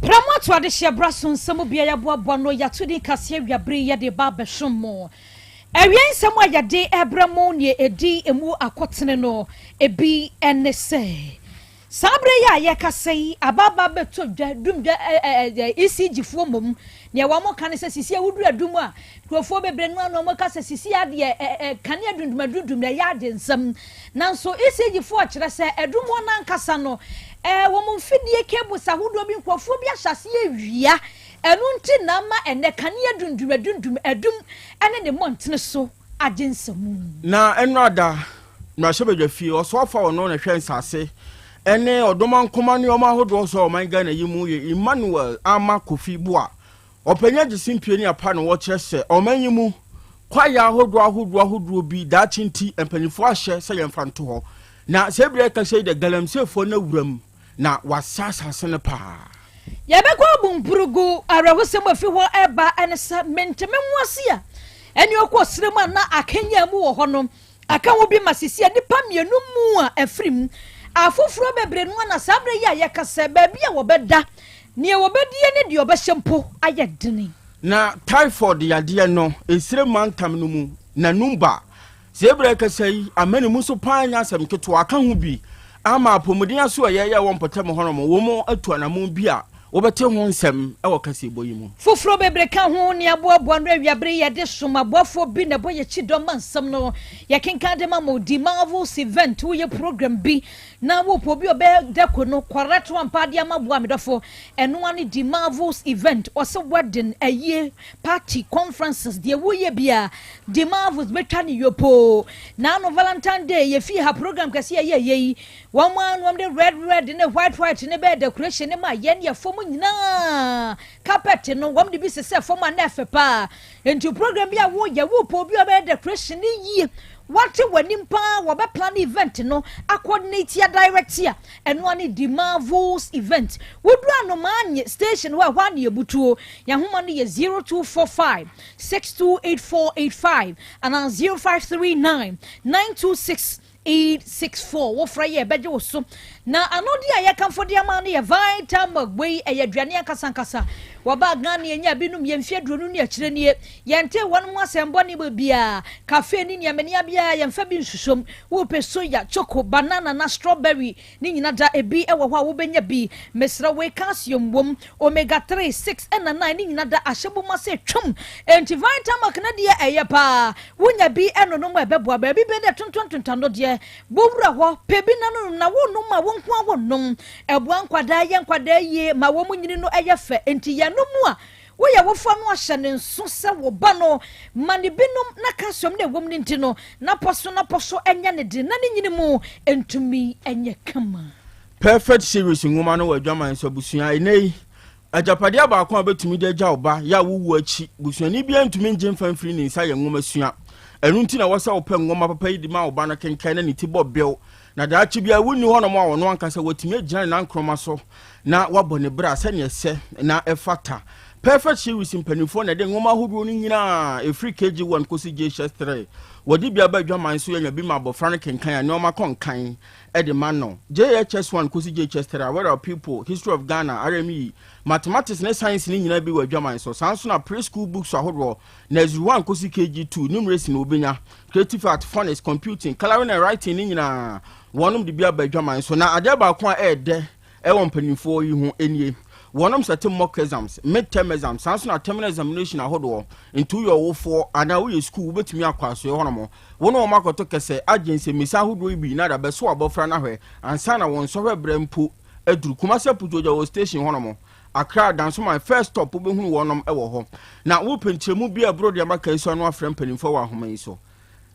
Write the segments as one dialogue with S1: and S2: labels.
S1: Pramo ato adehyeɛ bra so nsɛm bia yɛaboaboa no yɛato din kaseɛ awiabere yɛde ba abɛsom mo. Awia nsɛm a yɛde ɛbrɛ mo neɛ ɛdi emu akɔtene no ebi ɛne sɛ saa berɛ yi a yɛkasa yi abaaba bɛtɔ dwa dumdwa ɛ ECG foɔ mmom neɛ wɔn ka ne sɛ sisi awuduru adum a nkurɔfoɔ bebree no ano wɔn ka sɛ sisi adeɛ ɛ ɛ kanea dundum adundum na ɛyɛ ade nsɛm. Nanso ECG foɔ kyerɛ sɛ ɛdum wɔn ankasa no wɔn mfidie cables ahodoɔ bi nkurɔfoɔ bi ahyɛ aseɛ wia ɛno nti na ama ɛnɛ kanea dundum adundum adum ɛne ne mmɔntene so agye nsɛmu.
S2: Na ɛno ada mmarahyɛbadwa fie ɔsoafo a ɔno na hwɛ nsase ɛne ɔdɔma nkoma nneɛma ahodoɔ so a ɔman Ghana yi mu yɛ Emmanuel Ama Kofi Boa ɔpanyin agye simpie ne apa no wɔkyerɛ sɛ ɔman yi mu kwaeɛ ahodoɔ ahodoɔ ahodoɔ bi daakye nti mpanyinfoɔ ahyɛ sɛ yɛmfa nto hɔ na sɛ ebire kasa yi de galamseefoɔ no awuram na wasa asase no paa.
S1: Yɛbɛkɔ Abumpurugu. Awerɛhosɛm afi hɔ ɛba ɛne sɛ menteme ho ase a ɛne ɔkɔ serɛ mu a na akanya mu wɔ hɔ no aka ho bi ma sisi a nnipa mmienu mu a afiri mu afoforɔ bebree no ana saa berɛ yi a yɛkasa baabi a wɔbɛda nea wɔbɛdie ne deɛ ɔbɛhyɛ mpo ayɛ dene.
S2: Na typhoid yadeɛ no esire mantam no mu na numba sɛ ebire kasa yi amani mu nso paa nya asɛm ketewa aka ho bi ama apɔmuden aso a yɛyɛ wɔ mpɔtam hɔnom wɔn mu atu anamon bi a wɔbɛte ho nsɛm ɛwɔ kaseɛbɔ yi mu.
S1: Foforɔ bebree ka ho ne aboaboa no awiabere yɛde som aboafoɔ bi na ɛbɔ yɛkyi dɔm ma nsɛm no yɛkenka de ma mo. Di Marvels Event, woyɛ program bi na wopɔ obi a ɔbɛyɛ deco no correct one pa de ama boa medɔfo, ɛno ne Di Marvels Event. Ɔsɛ wedding, ayie, party, conferences, deɛ woyɛ bia Di Marvels bɛtwa ne yopoo. Na ano Valentine Day yɛfii ha program kɛse yɛyɛ yɛ yi wɔn a wɔn de red red ne white white ne bɛyɛ decoration ne ma yɛn yɛ fam nyinaa carpet no wɔn de bi sisɛ fam a na ɛfɛ paa. Nti program bi a woyɛ wopɔ obi a ɔbɛyɛ decoration ne yie wate w'anim paa wɔbɛ plan event no acoordinate a direct a ɛno ne Di Marvels Event. Woduru Anomaa nye station hɔ a ɛhɔ ane ebutuo yɛn no yɛ 0245 628485 anaa 0539 926 864. Wofra yɛ ɛbɛgye wo so. Na ano di a yɛkamfo de ama no yɛ Vitamilk. Wei ɛyɛ aduane ankasa wɔba Ghana yɛnya binom yɛn mfe 20 ne akyerɛ nie yɛnte wɔn ho asɛm bɔne bɔ biara cafe ne nneɛma nea biara yɛmfa bi nsusom. Wopɛ soya, choco, banana na strawberry ne nyina da ebi ɛwɔ hɔ a wobɛnya bi. Mesrɛ wei calcium wom, omega 3, 6 ɛna 9 ne nyina da ahyɛ bu ma sɛ twam. Enti Vitamilk no deɛ ɛyɛ paa wonya bi ɛnonom a ɛbɛboa baabi bɛ dɛ tontontontan no deɛ bowura hɔ pɛ bi na no na wonom a wo nko a wonom ɛboa nkwadaa yɛ nkwadaa yie ma wɔn nyini no ɛyɛ fɛ. Enti yɛnom a woyɛ wofa no ahyɛ ne nso sɛ wo ba no ma ne binom na calcium na ɛwɔ mu no nti no napɔ so ɛnyɛ ne de na ne nyini mu ntumi ɛnyɛ kama.
S2: Perfect Series nwoma no wɔ adwaman so abusua ɛnɛ yi agyapadeɛ baako a bɛtumi de agya wo ba yɛ a wowu akyi busuani biara ntumi ngye mfa mfiri ne nsa yɛ nwoma sua. Ɛno nti na wɔsɛ wopɛ nwoma papa yi de ma wo ba no kenkan na ne ti bɔ bew na daakye biara wonni hɔnom a ɔno ankasa watumi agyina ne nankroma so na wabɔ ne bra sɛneɛ ɛsɛ na ɛfata. Perfect Series mpanimfoɔ na ɛde nwoma ahodoɔ no nyinaa ɛfiri KG1 kɔsi JHS3 wɔde bi aba adwaman so. Yɛnya bi ma abɔfra no kenkan a nneɔma kɔ nkan ɛde ma no JHS1 kɔsi JHS3, Aware of People, History of Ghana, RME, Mathematics ne Science ne nyinaa bi wɔ adwaman so. Saa nso na preschool books ahodoɔ nursery 1 kɔsi KG2, numeracy na obɛnya, creative art, phonics, computing, colouring and writing ne nyinaa wɔnom de bi aba adwaman so. Na adeɛ baako a ɛɛdɛ ɛwɔ mpanimfoɔ yi ho nie, wɔnom sɛte mock exams, mid term exams, saa nso na terminal examination ahodoɔ. Nti woyɛ ɔwofoɔ anaa woyɛ school wobɛtumi akɔ asoɛ hɔnom wo ne wɔn akɔtɔ kɛsɛ agye nsɛmmisa ahodoɔ yi bi na da bɛso abɔfra no ahwɛ ansa na wɔn nsɔhwɛ berɛ mpo aduru. Kumasi Aputuogya wɔ station hɔnom, Accra Dansoman first stop wobɛhunu wɔnom wɔ hɔ. Na wopɛ nkyerɛmu bi a ɛboro deɛ maka yi so ano afrɛ mpanimfoɔ wɔ ahoma yi so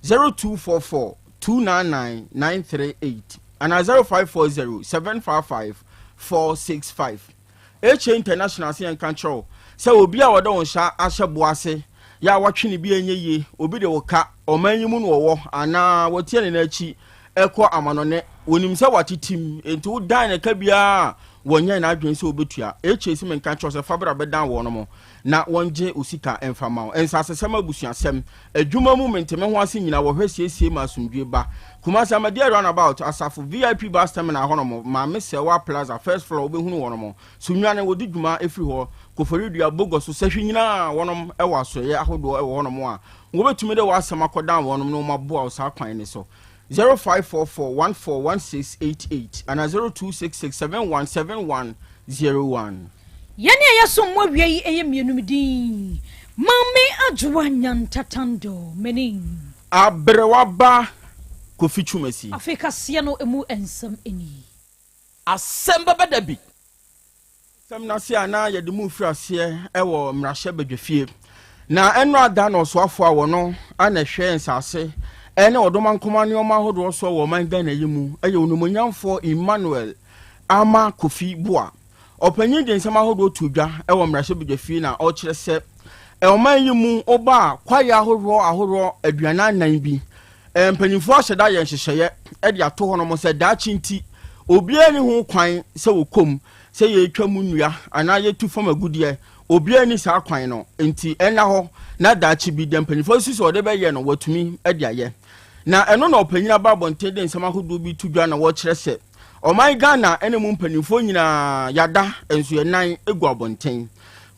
S2: 0244 299 938 anaa 0540 755 465. HA International sɛ yɛnka nkyerɛ wo sɛ obi a wɔde wo nsa ahyɛ boa ase yɛ a watwe ne bi ɛnyɛ yie obi de wo ka ɔman yi mu no wɔwɔ anaa wɔtie ne n'akyi ɛkɔ amanɔne wɔnim sɛ watetim nti wodan ne ka biara. Wɔnyɛɛ n'adwene sɛ obetua. HA se menka nkyerɛ wo sɛ fa bra bɛdan wɔnom na wɔngye wo sika mfa mma wo. Nsasesɛm, abusuasɛm, adwuma mu mente-me-ho-ase nyinaa wɔhwɛ siesie ma asomdwoe ba. Kumasi Ahmadiyya Roundabout, Asafo VIP Bus Terminal hɔnom, Maame Serwaa Plaza, First Floor wobɛhunu wɔnom. Sunyani wɔdi dwuma firi hɔ, Koforidua, Bogoso, Sahwi nyinaa wɔnom wɔ asoɛeɛ ahodoɔ wɔ hɔnom a wobɛtumi de w'asɛm akɔdan wɔnom na wɔaboa wo saa kwan no so. 0544 14 1688 anaa 0266 71 7101.
S1: Yɛne a yɛsom mo awia yi yɛ mmienu me din Maame Adwoa Nyantatando M'ani.
S2: Aberewa ba Kofi Twumasi.
S1: Afei kaseɛ no ɛmu nsɛm nie.
S3: Asɛm bɛba da bi.
S2: Asɛm no ase a na yɛde mu refiri aseɛ wɔ mmarahyɛ badwafie. Na ɛno ada na ɔsoafoɔ a wɔno na ɛhwɛ nsase ne ɔdomankoma nneɛma ahodoɔ soɔ wɔ ɔman Ghana yi mu yɛ Onimuonyamfoɔ Emmanuel Armah Kofi Buah. Ɔpanyin de nsɛm ahodoɔ too dwa wɔ mmarahyɛ badwafie na ɔrekyerɛ sɛ ɔman yi mu woba a kwaeɛ ahodoɔ ahoroɔ 44 bi mpanyinfoɔ ahyɛ da yɛ nhyehyɛeɛ de ato hɔnom sɛ daakye nti obiara nni ho kwan sɛ wɔkɔ mu sɛ yɛretwa mu nnua anaa yɛtu fam agudeɛ, obiara nni saa kwan no, enti ɛnna hɔ na daakye bi deɛ mpanimfoɔ susu sɛ wɔde bɛyɛ no wɔatumi de ayɛ. Na ɛno na ɔpanyin aba abɔnten de nsɛm ahodoɔ bi to dwa na wɔkyerɛ sɛ ɔman Ghana ne mu mpanimfoɔ nyinaa yɛada nso yɛn nan gu abɔnten.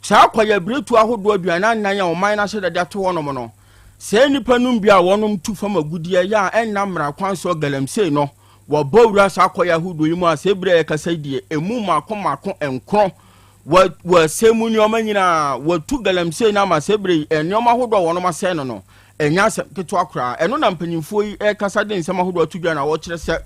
S2: Saa kwaeɛbiretuo ahodoɔ 44 a ɔman no ahyɛ da de ato hɔnom no, saa nnipa nom bi a wɔnom tu fam agudeɛ yɛ a ɛnna mmara kwan soɔ galamsey no, Wɔabɔ wura saa kwaeɛ ahodoɔ yi mu a sɛ berɛ a yɛkasa yi deɛ, ɛmu mmaako mmaako nkron. Wɔ wɔasɛe mu nneɛma nyinaa, wɔatu galamsey no ama sɛ berɛ yi nneɛma ahodoɔ a wɔnom asɛe no no, ɛnyɛ asɛm ketewa koraa. Ɛno na mpanimfoɔ yi rekasa de nsɛm ahodoɔ ato dwa na wɔkyerɛ sɛ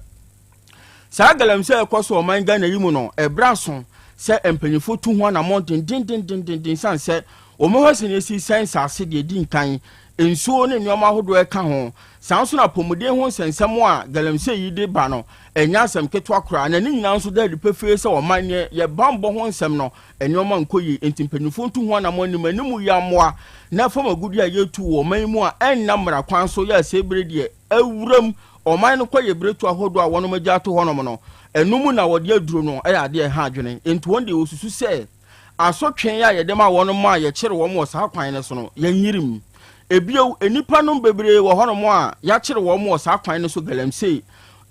S2: saa galamsey a ɛkɔ so ɔman Ghana yi mu no, ɛberɛ aso sɛ mpanimfoɔ tu ho anammɔn dendendendenden sane sɛ wɔhwɛ sɛnea ɛsi sɛe nsase deɛ ɛdi nkan, nsuo ne nneɛma ahodoɔ ɛka ho. Saa nso na apɔmuden ho nsɛnsɛm a galamsey yi de ba no, ɛnyɛ asɛm ketewa koraa, na ne nyinaa nso da adi pefee sɛ ɔman ne yɛn bammɔ ho nsɛm no, nneɛma nkɔ yie. Enti mpanyimfoɔ ntu ho anammɔn anim anim yi mmoa na fam agudeɛ a yɛretu wɔ ɔman yi mu a ɛnna mmara kwan so yɛ asɛe bere deɛ awuram ɔman no kɔ yɛ biretu ahodoɔ a wɔnom agya ato hɔnom no, ɛno mu na wɔde aduro no yɛ adeɛ a ɛha adwene. Enti wɔn deɛ wɔsusu sɛ Asotwe a yɛde ma wɔn a yɛkyere wɔn wɔ saa kwan no so no, yɛnyere mu. Ebio, nnipa nom bebree wɔ hɔnom a yɛakyere wɔn wɔ saa kwan no so galamsey.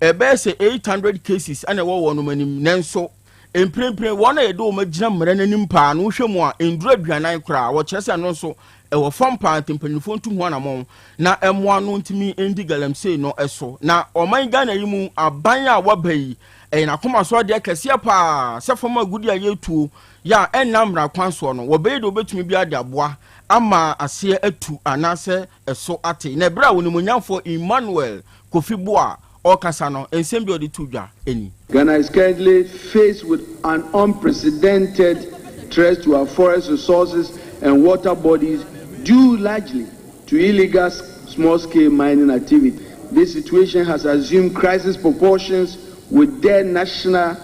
S2: Ɛbɛyɛ sɛ 800 cases na ɛwɔ wɔn anim, nanso mprempren wɔn a yɛde wɔn agyina mmara no anim paa no, wohwɛ mu a, nnuru 40 koraa. Wɔkyerɛ sɛ ɛno nso ɛwɔ fam paa, nti mpanyinfoɔ ntu ho anamɔn na mmoa no ntumi ndi galamsey no so. Na ɔman Ghana yi mu aban a waba yi, Ɛyɛ n'akoma so adeɛ kɛseɛ paa sɛ fam agudeɛ a yɛretuo yɛ a ɛnna mmara kwan soɔ no, wɔbɛyɛ deɛ wɔbɛtumi biara de aboa ama aseɛ atu anaasɛ ɛso ate. Na ɛberɛ a Onimuonyamfoɔ Emmanuel Kofi Boah ɔrekasa no, nsɛm bi a ɔde too dwa ni.
S4: Ghana is currently faced with an unprecedented threat to our forest resources and water bodies due largely to illegal small-scale mining activity. This situation has assumed crisis proportions with their national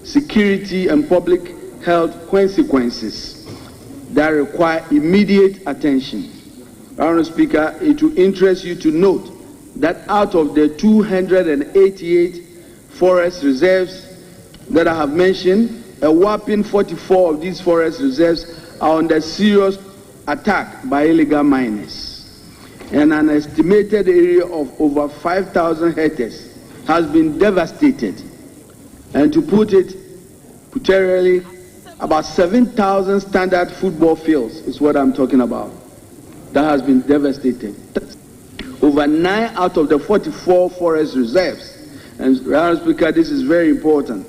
S4: security and public health consequences that require immediate attention. Honourable Speaker, it will interest you to note that out of the 288 forest reserves that I have mentioned, a whopping 44 of these forest reserves are under serious attack by illegal miners. And an estimated area of over 5,000 hectares has been devastated. And to put it puterily, about 7,000 standard football fields is what I'm talking about that has been devastated. Over 9 out of the 44 forest reserves, and Madam Speaker, this is very important,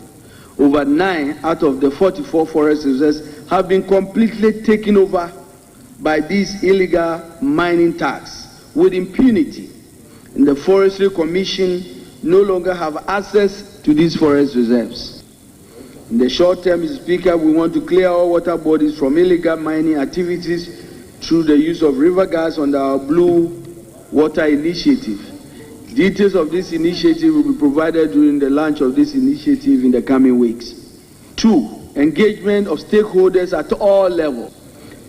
S4: over 9 out of the 44 forest reserves have been completely taken over by these illegal mining tax with impunity. And the Forestry Commission no longer have access to these forest reserves. In the short term, Mr. Speaker, we want to clear all water bodies from illegal mining activities through the use of river gas under our Blue Water Initiative. Details of this initiative will be provided during the launch of this initiative in the coming weeks. 2, engagement of stakeholders at all levels.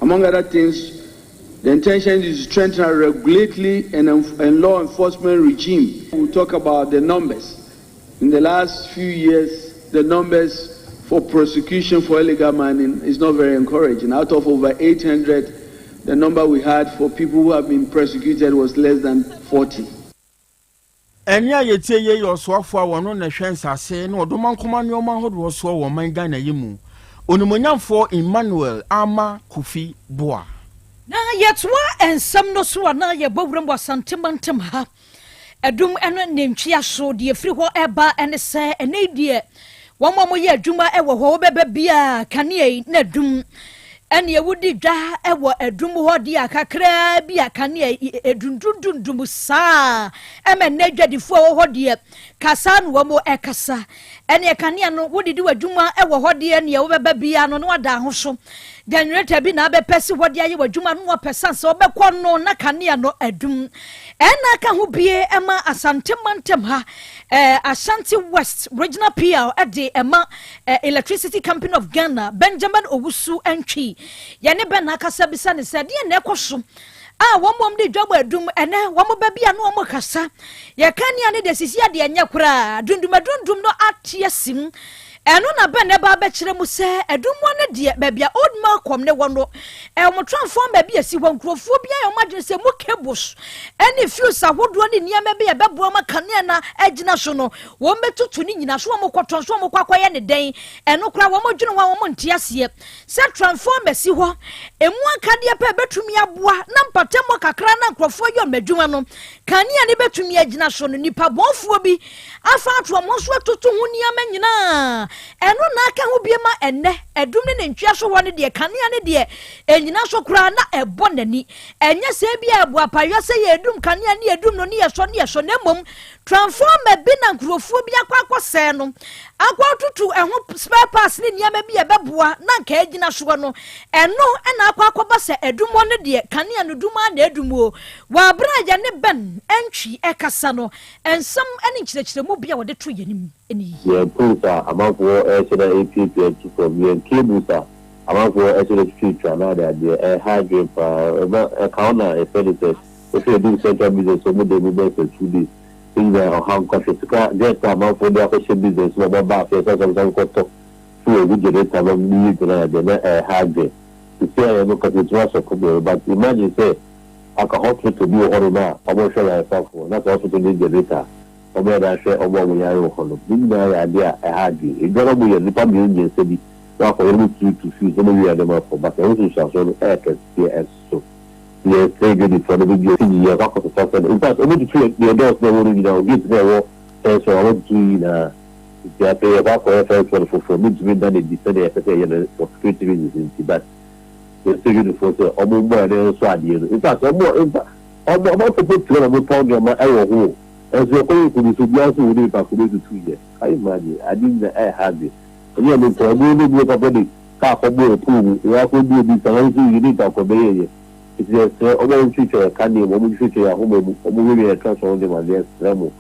S4: Among other things, the intention is to strengthen our regulatory and law enforcement regime. We'll talk about the numbers. In the last few years, the numbers for prosecution for illegal mining is not very encouraging. Out of over 800, the number we had for people who have been prosecuted was less than 40.
S2: Ɛnne a yɛtie yei yɛ ɔsoafoɔ a ɔno na ɛhwɛ nsase ne ɔdomankoma nnoɔma ahodoɔ soɔ wɔ ɔman Ghana yi mu, Onimuonyamfoɔ Emmanuel Armah Kofi Boah.
S1: Na yɛtoa nsɛm no so a na yɛbɔ wuram wɔ Asante mantam ha. Adum ne ne ntweaso deɛ ɛfiri hɔ reba ne sɛ ɛnɛ yi deɛ wɔn a wɔyɛ adwuma wɔ hɔ wobɛba biara kanea yi na adum ɛneɛ wodi dwa wɔ adum hɔ deɛ a kakraa bi a kanea yi ɛdundundundum saa ɛma nnɛ adwadifoɔ wɔ hɔ deɛ kasa na wɔn ɛkasa ɛneɛ kanea no wodidi w'adwuma wɔ hɔ deɛ neɛ wobɛba biara no na wada ahoso Generator bi na abɛpɛ si hɔ de ayɛ w'adwuma no wapɛ san sɛ ɔbɛkɔ no na kanea no adum. Ɛna aka ho bie ɛma Asante mantam ha eh, Ashanti West Regional PL ɛde ɛma eh, Electricity Company of Ghana Benjamin Owusu Antwi. Yɛne bɛn na akasa bisa ne sɛ deɛ na ɛkɔ so a wɔn wɔn de dwa bɔ adum ɛnɛ wɔn ba bi a no wɔn kasa yɛ kanea ne deɛ sisi adeɛ nyɛ koraa dundum adundum no ate asim ɛno na bɛn na ɛba abɛkyerɛ mu sɛ adummoa no deɛ baabi a Old Malcolm ne wɔ no wɔn transformer baabi esi hɔ nkurɔfoɔ bi ayɛ wɔn adwene sɛ mu cables ɛne fuse ahodoɔ ne nneɛma bi a ɛbɛboa ma kanea na agyina so no wɔn bɛtutu ne nyinaa so wɔn kɔtɔn so wɔn kɔ akɔyɛ ne dɛn ɛno koraa wɔn dwene ho a wɔn nte aseɛ Sɛ transformer si hɔ, emu akadeɛ pɛ bɛtumi aboa na mpatamu kakra na nkurɔfoɔ yɛ wɔn adwuma no, kanea no bɛtumi agyina so no, nnipa bɔnfoɔ bi afa ato wɔn ho so atutu ho nneɛma nyinaa. Ɛno na aka ho bie ma ɛnnɛ, adum ne ne ntwea so hɔ no deɛ, kanea no deɛ, ɛnyina so koraa na ɛbɔ n'ani. Ɛnyɛ sɛ ebi a ɛbɔ apayɔ sɛ yɛredum kanea ne yɛdum no ne yɛsɔ ne yɛsɔ, na mmom Transformer bi na nkurɔfoɔ bi akɔ akɔsɛe no, akɔ atutu ɛho spare parts ne nneɛma bi a ɛbɛboa na anka agyina soɔ no, ɛno na akɔ akɔba sɛ adum hɔ no deɛ, kanea no dum ara na adum o. Wɔ aberɛ a yɛne Ben Antwi rekasa no, nsɛm ne nkyerɛkyerɛmu bi a ɔde too yɛn anim nie.
S5: Yɛn poles a amanfoɔ rehyɛ da repiapia tu fam, yɛn cables a amanfoɔ rehyɛ da twitwatwa no adeadeɛ, ɛha adwene pa ara. Ɛma ɛka wo na yɛfrɛ no sɛ Wohwɛ edu central business ɔmo da mu bɛyɛ sɛ 2 days ne nyinaa ɔha nkɔhwɛ sika jet a amanfoɔ de akɔhyɛ business mu a ɔmo aba afei ɛsɛ sɛ ɔmo san kɔtɔ fuel gu generator ma ɔmo de yɛ adwuma na adeɛ na ɛha adwen sisi a yɛn no kasa etumi asɔ problem but imagine sɛ anka hospital bi wɔ hɔ nom a ɔmo hwɛ ayaresafoɔ na sɛ hospital no de generator a ɔmo yɛ de ahwɛ ɔmo a ɔmo yare wɔ hɔ nom ne nyinaa yɛ adeɛ a ɛha adwen edwa no ɔmo yɛ no nipa mmienu mmiɛnsa bi na wakɔ yɛ no ɔmo tu tu fuse na ɔmo wia nneɛma kɔ but ɛho nsunsuansoɔ no ɛyɛ kɛseɛ ɛso. Yɛ sɛ dwadifoɔ no bɛgye ɔsi yie akɔ akɔsesa sɛ no infact ɔmo tutu yɛ deɛ dɔɔso na ɛwɔ no nyinaa o gate na ɛwɔ fence hɔ ɔmo tutu nyinaa nti afei yɛkɔ akɔyɛ fence wall foforɔ mentumi nda no adi sɛdeɛ yɛpɛ sɛ yɛyɛ no for security reasons nti but yɛ sɛ dwadifoɔ sɛ ɔmo mmɔ yɛn nso adeɛ no infact ɔmo infact ɔmo ɔmo afɔfɔ tua na ɔmo tɔn nneɛma ɛwɔ ho ɛnso yɛkɔ yɛ kɔbi so obiara nso wɔ ne nipa ko bɛtutu yɛ can you imagine ade nyina ɛɛha adwene ɛnyɛ ɔmo nko ɔmo ne bi papa de Kaa kɔbɔɔ pool mu, yɛ akɔdu obi nsa nanso yi ne nka kɔbɛyɛ yɛ. Nti yɛsrɛ ɔmo a wɔtwitwa yɛ kanea mu, ɔmo twitwa yɛ ahoma mu, ɔmo wiawia yɛ transformer no de ma no, yɛsrɛ mo,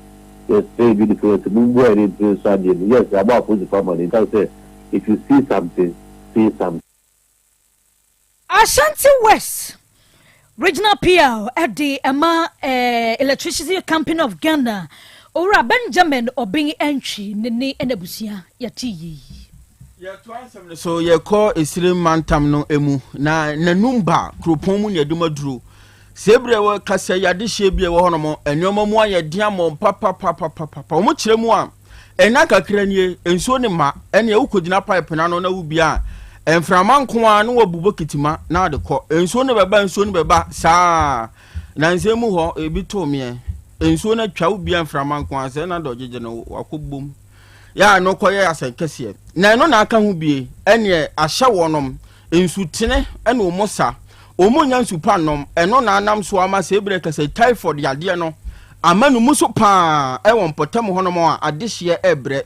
S5: yɛsrɛ yɛ dwudifo no sɛ momboa yɛn ntumi nsɔ adeɛ no. Yes, yɛabɔ apolisifo amanneɛ, nka sɛ if you see something, say something.
S1: Ashanti West Regional PL de ma Electricity Company of Ghana, Owura Benjamin Obeng Antwi ne ne n'abusua yɛte yei.
S2: Yɛtoa nsɛm no so, yɛkɔ Esire mantam no mu, na Nanumba kuropɔn mu na yɛde maduro. Sɛ ebere wɔ kasa yi adehyeɛ bi a ɛwɔ hɔnom, nneɛma mu ayɛ den ama wɔn papapapapapa. Wɔn kyerɛ mu a, Nna kakra nie, nsuo no mma, ɛnneɛ wokɔgyina pipe no ano na wobia a, mframa nko ara na wabu bokiti ma na ade kɔ. Nsuo no bɛba, nsuo no bɛba saa. Nansa mu hɔ, ebi too meɛ. Nsuo no atwa, wobia mframa nko ara sɛ na dɔ gyegye no wakɔ bom. Yɛ a no kɔyɛ asɛn kɛseɛ. Na ɛno na aka ho bie, ɛnneɛ ahyɛ wɔnom. Nsutene ne wɔn sa. Wɔn nnya nsu pa nnom. Ɛno na anam so ama saa berɛ kɛsɛ typhoid yadeɛ no ama no mu so paa wɔ mpɔtam hɔnom a adehyeɛ rebrɛ.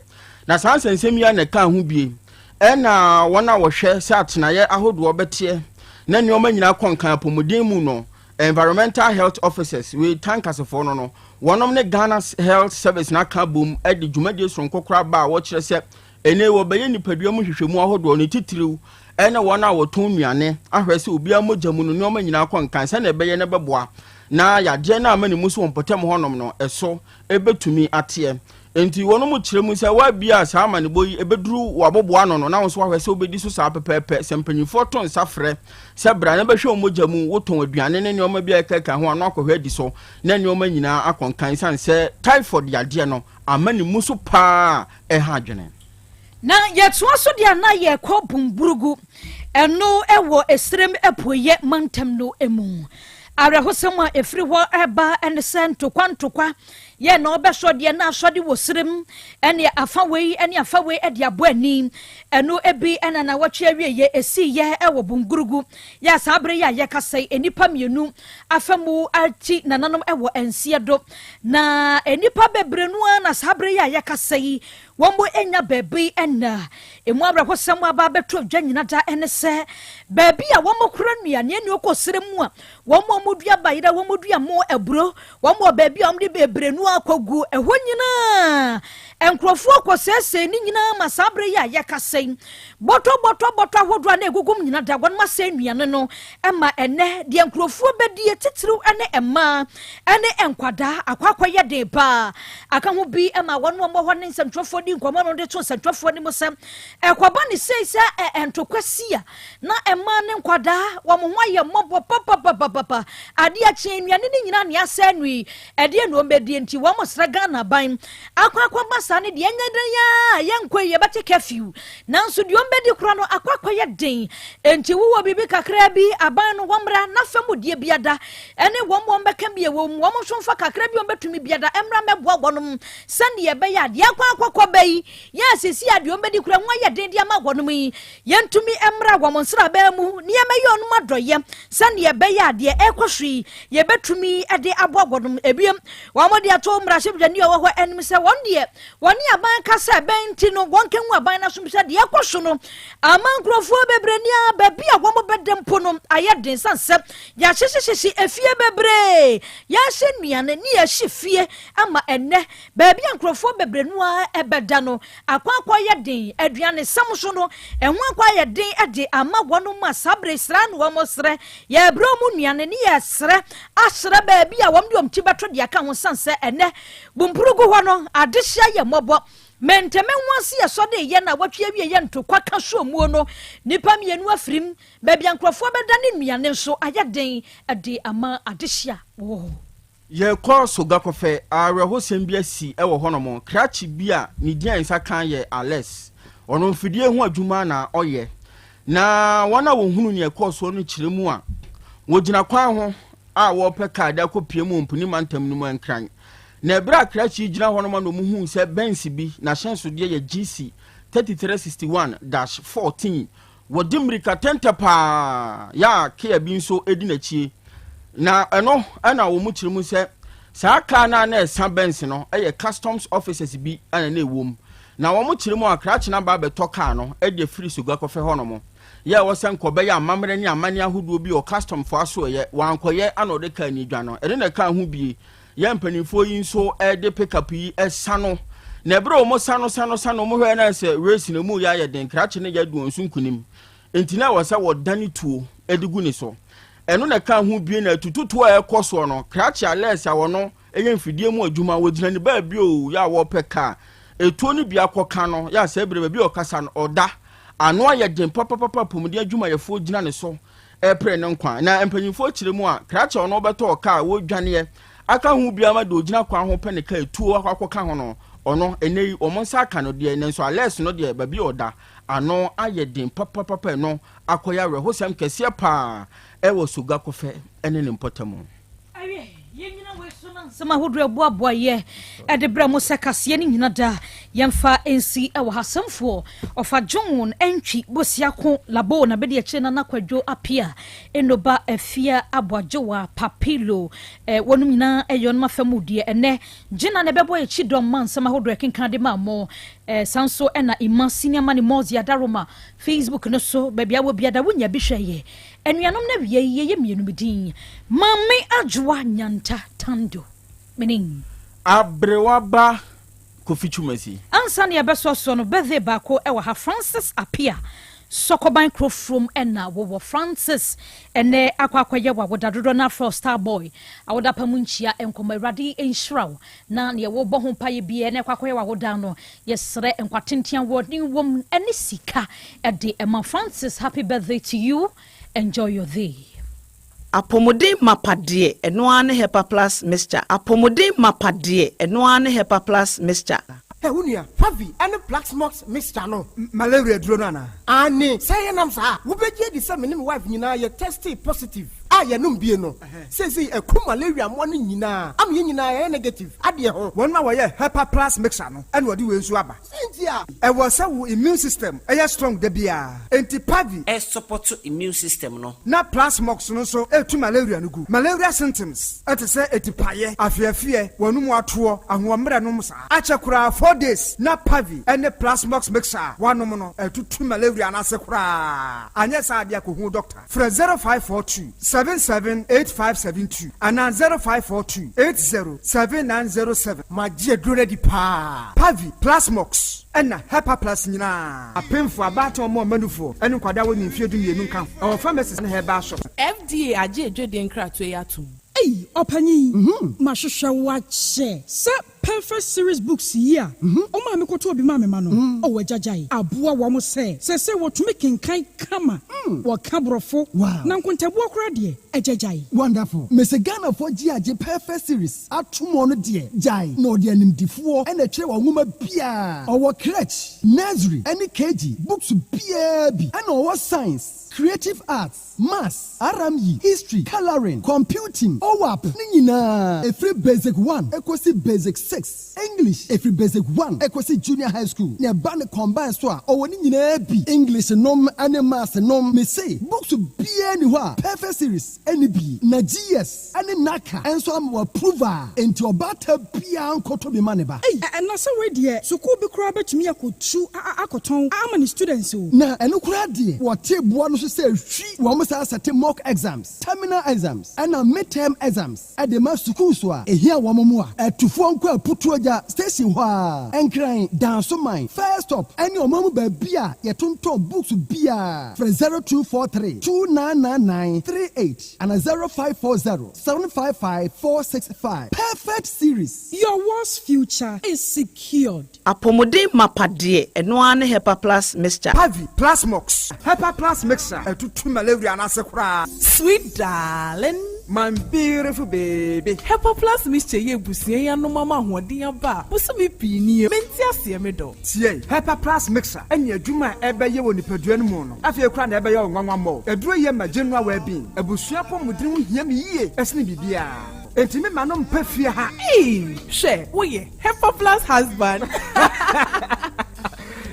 S2: Na saa nsɛnsɛm yi ara na ɛkaa ho bie. Ɛna wɔn a wɔhwɛ sɛ atenaeɛ ahodoɔ bɛteɛ na nneɛma nyinaa kɔ nkan apɔmuden mu no, Environmental Health Officers, wei tankasefoɔ no no, wɔnom ne Ghana Health Service no aka abom de dwumadie soronko koraa ba a wɔkyerɛ sɛ Ɛnnɛ yi wɔbɛyɛ nipadua mu nhwehwɛmu ahodoɔ, ne titiriw ne wɔn a wɔtɔn nnuane, ahwɛ sɛ obiara mogya mu no nneɛma nyinaa kɔ nkan sɛnea ɛbɛyɛ na ɛbɛboa na yadeɛ no a ama ne mu so wɔ mpɔtam hɔnom no ɛso bɛtumi ateɛ. Enti wɔnom kyerɛ mu sɛ woabia saa amanebɔ yi ɛbɛduru w'aboboa ano no na wo nso woahwɛ sɛ wobɛdi so saa pɛpɛɛpɛ. Sɛ mpanyinfoɔ to nsa frɛ sɛ bra na bɛhwɛ wo mogya mu, wotɔn aduane ne nneɛma bi a ɛkeka ho a na wakɔhwɛ adi so na nneɛma nyinaa akɔ nkan ɛsiane sɛ typhoid yadeɛ no ama ne mu so paa a ɛha adwene.
S1: Na yɛtoa so deɛ a na yɛkɔ Bumburugu, ɛno wɔ Esirem Apueeɛ mantam no mu. Awerɛhosɛm a ɛfiri hɔ reba ne sɛ ntokwa ntokwa yɛ na ɔbɛsɔ deɛ na asɔde wɔ serem ne afa wei ne afa wei de abɔ ani. Ɛno bi na nawɔtwe awieɛ ɛsiiɛ wɔ Bungurugu yɛ a saa berɛ yi a yɛkasa yi nnipa mmienu afa mu ati nananom wɔ nseɛ do. Na nnipa bebree no ara na saa berɛ yi a yɛkasa yi Wɔanya baabi nna. Emu awerɛhosɛm a aba abɛtɔ dwa nyina da ne sɛ, baabi a wɔkora nnuane ne ɔkɔ serɛ mu a wɔn a wɔdua bayerɛ, wɔdua mo, aburo, wɔn wɔ baabi a wɔde bebree no akɔgu ɛhɔ nyinaa. Nkurɔfoɔ kɔsɛesɛe ne nyinaa ma saa berɛ yi a yɛkasa yi, bɔtɔ bɔtɔ bɔtɔ ahodoɔ a na ɛgugum nyina da wɔn asɛe nnuane no ma ɛnnɛ deɛ nkurɔfoɔ bɛdie titiriw ne mmaa ne nkwadaa akɔ akɔyɛ den paa. Aka ho bi ma wɔn a wɔwɔ hɔ ne nsɛmtwerɛfoɔ di nkɔmmɔ no de to nsɛmtwerɛfoɔ anim sɛ, ɛkɔba ne sei sɛ ntɔkwa si a, na mmaa ne nkwadaa wɔn ho ayɛ mmɔbɔ papapapapa. Adeɛ akye nnuane no nyinaa nea asɛe no yi, ɛdeɛ na wɔbɛdie nti wɔn srɛ Ghana aban akɔ akɔba saa ne deɛ ɛnyɛ den a yɛnkɔ yi yɛbɛte curfew nanso deɛ wɔbɛdi kora no akɔ akɔyɛ den nti wowɔ biribi kakraa bi aban no wɔmmra na fa mu deɛ biada ɛne wɔn wɔn bɛka bi ɛwɔ mu wɔn nso mfa kakra bi wɔn bɛtumi biada mmra mmɛboa wɔnom sɛdeɛ ɛbɛyɛ a deɛ akɔ akɔkɔ bɛ yi yɛ asisi a deɛ wɔn bɛdi kura ho ayɛ den de ama wɔnom yi yɛntumi mmra wɔn nsraban mu ne yɛmɛyɛ wɔnom adɔyɛ sɛdeɛ ɛbɛyɛ a deɛ ɛrekɔ so yi yɛbɛtumi de aboa wɔnom. Ebiem, wɔn de ato mmarahyɛbadwani a ɔwɔ hɔ anim sɛ wɔn deɛ wɔne aban kasa ɛbɛn nti no wɔnka ngu aban no asom sɛ deɛ ɛkɔ so no ama nkurɔfoɔ bebree ne a baabi a wɔn bɛda mpo no ayɛ den sane sɛ yɛahyehyehye efie bebree, yɛahyɛ nnuane ne yɛahye fie ama ɛnnɛ baabi a nkurɔfoɔ bebree no ara ɛbɛda no akɔ akɔyɛ den. Aduanesɛm so no ɛho akɔ ayɛ den de ama wɔn ma saa bere sra na wɔn srɛ yɛbrɛ wɔn nnuane ne yɛsrɛ asrɛ baabi a wɔn de wɔn ti bɛto de aka ho sane sɛ ɛnnɛ Bumpurugu hɔ no adehye ayɛ mmɔbɔ. Mente-me-ho-ase ɛsɔ de yɛ na wɔtwe awie yɛ ntokwa ka so muo no nnipa mmienu afirim baabi a nkurɔfoɔ bɛda ne nnuane nso ayɛ den de ama adehye a wɔwɔ hɔ.
S2: Yɛrekɔ Sogakɔfɛ, awerɛhosɛm bi asi wɔ hɔnom. Krakye bi a ne din a yɛn nsa ka yɛ Alex. Ɔno mfidie ho adwuma na ɔyɛ. Na wɔn a wɔhunu nea ɛkɔɔ soɔ no kyerɛ mu a, wɔgyina kwan ho a wɔrepɛ kaa de akɔpue mu wɔ Mpuni mantam no mu Nkran. Na ɛberɛ a krakye yi gyina hɔnom a na wɔhuu sɛ Benz bi, n'ahyɛnsodeɛ yɛ GC 3361-14, Wɔde mmirika tɛntɛ paa yɛ a kea bi nso di n'akyie. Na ɛno na wɔn kyerɛ mu sɛ saa kaa no a na ɛsa Benz no yɛ customs officers bi na na ɛwɔ mu. Na wɔn kyerɛ mu a krakye no aba abɛtɔ kaa no de afiri Soguakɔfɛ hɔnom. Yɛ a ɛwɔ sɛ nkɔbɛyɛ amammerɛ ne amanneɛ ahodoɔ bi wɔ customfoɔ asoɛeɛ. Wankɔyɛ ana ɔde kaa no dwa no. Ɛno na ɛkaa ho bie. Yɛ mpanimfoɔ yi nso de pickup yi sa no. Na ɛberɛ a wɔn sa no sa no sa no, wɔn hwɛ na sɛ race no mu yɛ ayɛ den, krakye no yɛ adi wɔn so nkunim. Nti na ɛwɔ sɛ wɔdane tuo de gu ne so. Ɛno na ɛka ho bie na atututuo a ɛkɔ soɔ no, krakye Alex a wɔno yɛ mfidie mu adwuma, wɔgyina ne baabi o, yɛ a wɔpɛ kaa. Etuo no bi akɔka no, yɛ a saa berɛ baabi a ɔkasa no, ɔda. Ano ayɛ den papapapa, apɔmuden adwumayɛfoɔ gyina ne so repere ne nkwa. Na mpanyimfoɔ kyerɛ mu a, krakye a ɔno ɔbɛtɔɔ kaa a wɔredwaneɛ aka ho biara ma deɛ ɔgyina kwan ho pɛ ne kaa etuo akɔ akɔka ho no, ɔno, ɛnnɛ yi, wɔn nsa aka no deɛ, nanso Alex no deɛ, baabi a ɔda, ano ayɛ den papapapa, ɛno akɔyɛ awerɛhosɛm kɛseɛ paa wɔ Soga Kɔfɛ ne ne mpɔtamu.
S1: Awiei, yɛnnyina wei so na nsɛm ahodoɔ a ɛboaboa yɛ de brɛ mo sɛ kaseɛ no nyina da yɛmfa nsi wɔ ha. Sɛmfoɔ Ɔfa John Antwi Bosiako Labo na bɛdi akyire Nana Kwadwo Apia Enoba Afia Aboagyewa Papilo eh, wɔnom nyinaa ɛyɛ ɔnom afa mu deɛ ɛnɛ Gyina na ɛbɛbɔ yɛkyi dɔm ma nsɛm ahodoɔ ɛkenkan de ma mo eh, saa nso ɛna Ima Senior Money Mozi Adaroma Facebook no so baabi a wɔ biada wonya bi hwɛ yɛ Anuanom na wiei yɛyɛ mienu me din Maame Adwoa Nyanta Tando me ne.
S2: Aberewa ba Kofi Twumasi.
S1: Ansa na yɛbɛsɔ soɔ no birthday baako wɔ ha Francis Appiah. Sɔkɔban Kurofurom na wowɔ. Francis ɛnɛ akɔ akɔyɛ w'awoda dodoɔ no afrɛ wo Star Boy. Awoda pa mu nkyia nkɔmmɔ. Awurade nhyira wo na neɛ wobɔ ho mpaeɛ biara na ɛkɔ akɔyɛ w'awoda no yɛsrɛ nkwa tenten ahoɔden wom ɛne sika ɛde ɛma Francis happy birthday to you enjoy your day.
S6: Apɔmuden mapa deɛ, ɛno ara ne Hepa Plus Mixture. Apɔmuden mapa deɛ, ɛno ara ne Hepa Plus Mixture.
S7: Hɛ wo nua, Favi ne Plaxmox mixture no.
S8: Malaria aduro no anaa?
S7: Aane, sɛ yɛnam saa a, wobɛgye adi sɛ me ne me wife nyinaa yɛ testee positive a yɛnom bie no. Seesei aku malaria mmoa no nyinaa ama yɛn nyinaa yɛayɛ negative adeɛ ho.
S8: Wɔn a wɔyɛ Hepa Plus mixture no na wɔde wei nso aba.
S7: Sɛn nti a?
S8: Ɛwɔ sɛ wo immune system yɛ strong da biara, enti Pavi.
S9: Ɛsupɔto immune system no.
S8: Na Plasmox no nso ɛtu malaria no gu. Malaria symptoms te sɛ atipaeɛ, afeafeɛ, w'anum atoɔ, ahoɔmmerɛ nom saa. Akyɛ koraa 4 days na Pavi ne Plasmox mixture a woanom no atutu malaria no ase koraa. Anyɛ saa adeɛ a kɔhu doctor. Frɛ 0542 778572 anaa 0542 807907.
S7: Magye aduro no adi paa.
S8: Pavi, Plasmox, ɛna Hepaplus nyinaa. Apemfo, abaatan, ɔmo ɔmanufoɔ, ne nkwadaa a wɔnni mfeɛ 12 nka ho. Ɛwɔ pharmacies ne herbal shops.
S10: FDA agye adwadie nkratoɔ yi atom.
S11: Ei, ɔpanyin, mahwehwɛ wo akyɛ sɛ Perfect Series books yi a ɔmaa me kɔtɔɔ bi maa me ma no, ɔwɔ agyagyae aboa wɔn sɛ seesei wɔtumi kenkan kama, wɔka Borɔfo, na nkontabuo koraa deɛ, agyagyae.
S12: Wonderful. Mese Ghanafoɔ gye agye Perfect Series ato mu ɔno deɛ gyae na ɔde animdifoɔ ɛna ɛtwerɛ wɔ nwoma biara. Ɔwɔ crèche, nursery ɛne KG books biara bi, ɛna ɔwɔ science, creative arts, maths, RME, history, colouring, computing, OWAP ne nyinaa ɛfiri basic 1 ɛkɔsi basic 6, English ɛfiri basic 1 ɛkɔsi junior high school, na ɛba ne combine so a ɔwɔ ne nyinaa bi, English nom ne maths nom. Mese books biara ni hɔ a Perfect Series ɛne bi na GS ɛne NaCCA ɛnso ama wɔ approve a, enti ɔbaata biara nkɔtɔ bi ma ne ba.
S11: Ei, ɛna sɛ wei deɛ, sukuu bi koraa bɛtumi akɔtu akɔtɔn ama ne students o.
S12: Na ɛno koraa deɛ, wɔte boa no so sɛ hwi wɔn saa sɛte mock exams, terminal exams ɛna midterm exams ɛde ma sukuu so a ehia wɔn mu a ɛtufoɔ nkɔ Aputuogya station hɔ a Nkran Dansoman first stop ɛne ɔman mu baabi a yɛtontɔn books biara. Frɛ 0243 299938 ana 0540 755 465. Perfect Series.
S11: Your world's future is secured.
S6: Apɔmuden mapa deɛ, ɛno ara ne Hepa Plus Mixture.
S8: Pavi, Plasmox, Hepa Plus mixture ɛtutu malaria no ase koraa.
S10: Sweet darling.
S8: My beautiful baby.
S10: Hepa Plus Mixture yɛ abusua yi anom ama ahoɔden aba a bosome pii nie mente aseɛ me dɔ.
S8: Tie, Hepa Plus mixture ɛne adwuma a ɛbɛyɛ wɔ nipadua no mu no afei koraa na ɛbɛyɛ wo nwanwa mmɔ. Aduro yɛ ma general well-being. Abusua apɔmuden ho hia me yie ɛsene biribiara. Enti me ma no mpɛ fie ha.
S10: Ee, hwɛ, woyɛ Hepa Plus husband.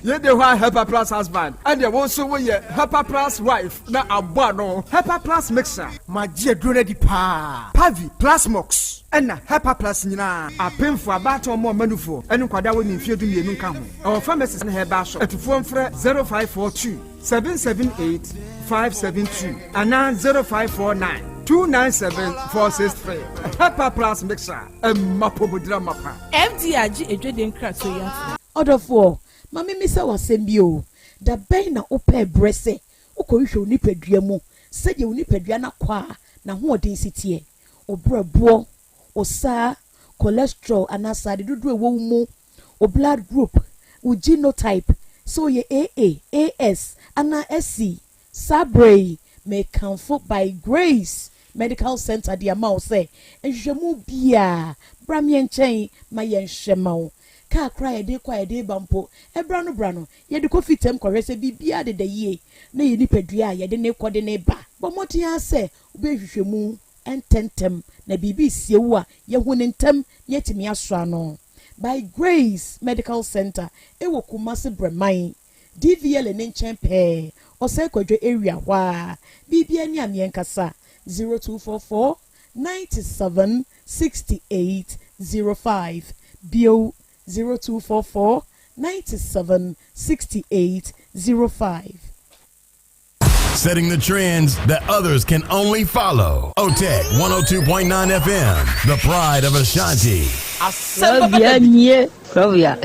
S8: Yɛde hɔ a Hepa Plus husband, ɛdeɛ wo nso woyɛ Hepa Plus wife na abɔ ano. Hepa Plus mixture.
S7: Magye aduro no adi paa.
S8: Pavi, Plasmox, ɛna Hepa Plus nyinaa. Apemfo, abaatan, ɔmo ɔmanufoɔ ɛne nkwadaa wɔ ne mfeɛ 12 nka ho. Ɛwɔ pharmacies ne herbal shop. Atufoɔ mfrɛ 0542 778 572 anaa 0549 297 463. Hepa Plus mixture, ɛma pomodira mapa.
S10: FDA agye adwadie nkratoɔ yi atom.
S13: Ɔdɔfoɔ, ma memisa w'asɛm bi o. Da bɛn na wopɛɛ berɛ sɛ wokɔhwehwɛ wo nipadua mu sɛdeɛ wo nipadua no akɔ a n'ahoɔden si teɛ, wo berɛboɔ, wo saa cholesterol anaa sade dodoɔ ɛwɔ wo mu, wo blood group, wo genotype, sɛ woyɛ AA, AS anaa SC? Saa berɛ yi mekamfo By Grace Medical Center de ama wo sɛ nhwehwɛmu biaa bra meɛ nkyɛn ma yɛnhwɛ ma wo. Kaa koraa yɛde kɔ a yɛde ba mpo, ɛbra no bra no yɛde kɔ fitam kɔhwɛ sɛ biribiara deda yie na yɛ nipadua a yɛde ne kɔ de ne ba. Bɔ mmɔden ara sɛ wobɛhwehwɛ mu ntɛntɛm na biribi sie wo a, yɛhu ne ntɛm na yɛatumi asɔ ano. By Grace Medical Center ɛwɔ Kumase Brɛman DVL ne nkyɛn pɛɛ, Ɔsɛe Kwadwo area hɔ a. Biribiara ni a meɛnkasa 0244 97 68 05 bio, 0244 97 68 05.
S14: Setting the trends that others can only follow. OTEC 102.9 FM, the pride of Ashanti.
S15: Kurabea nie, kurabea,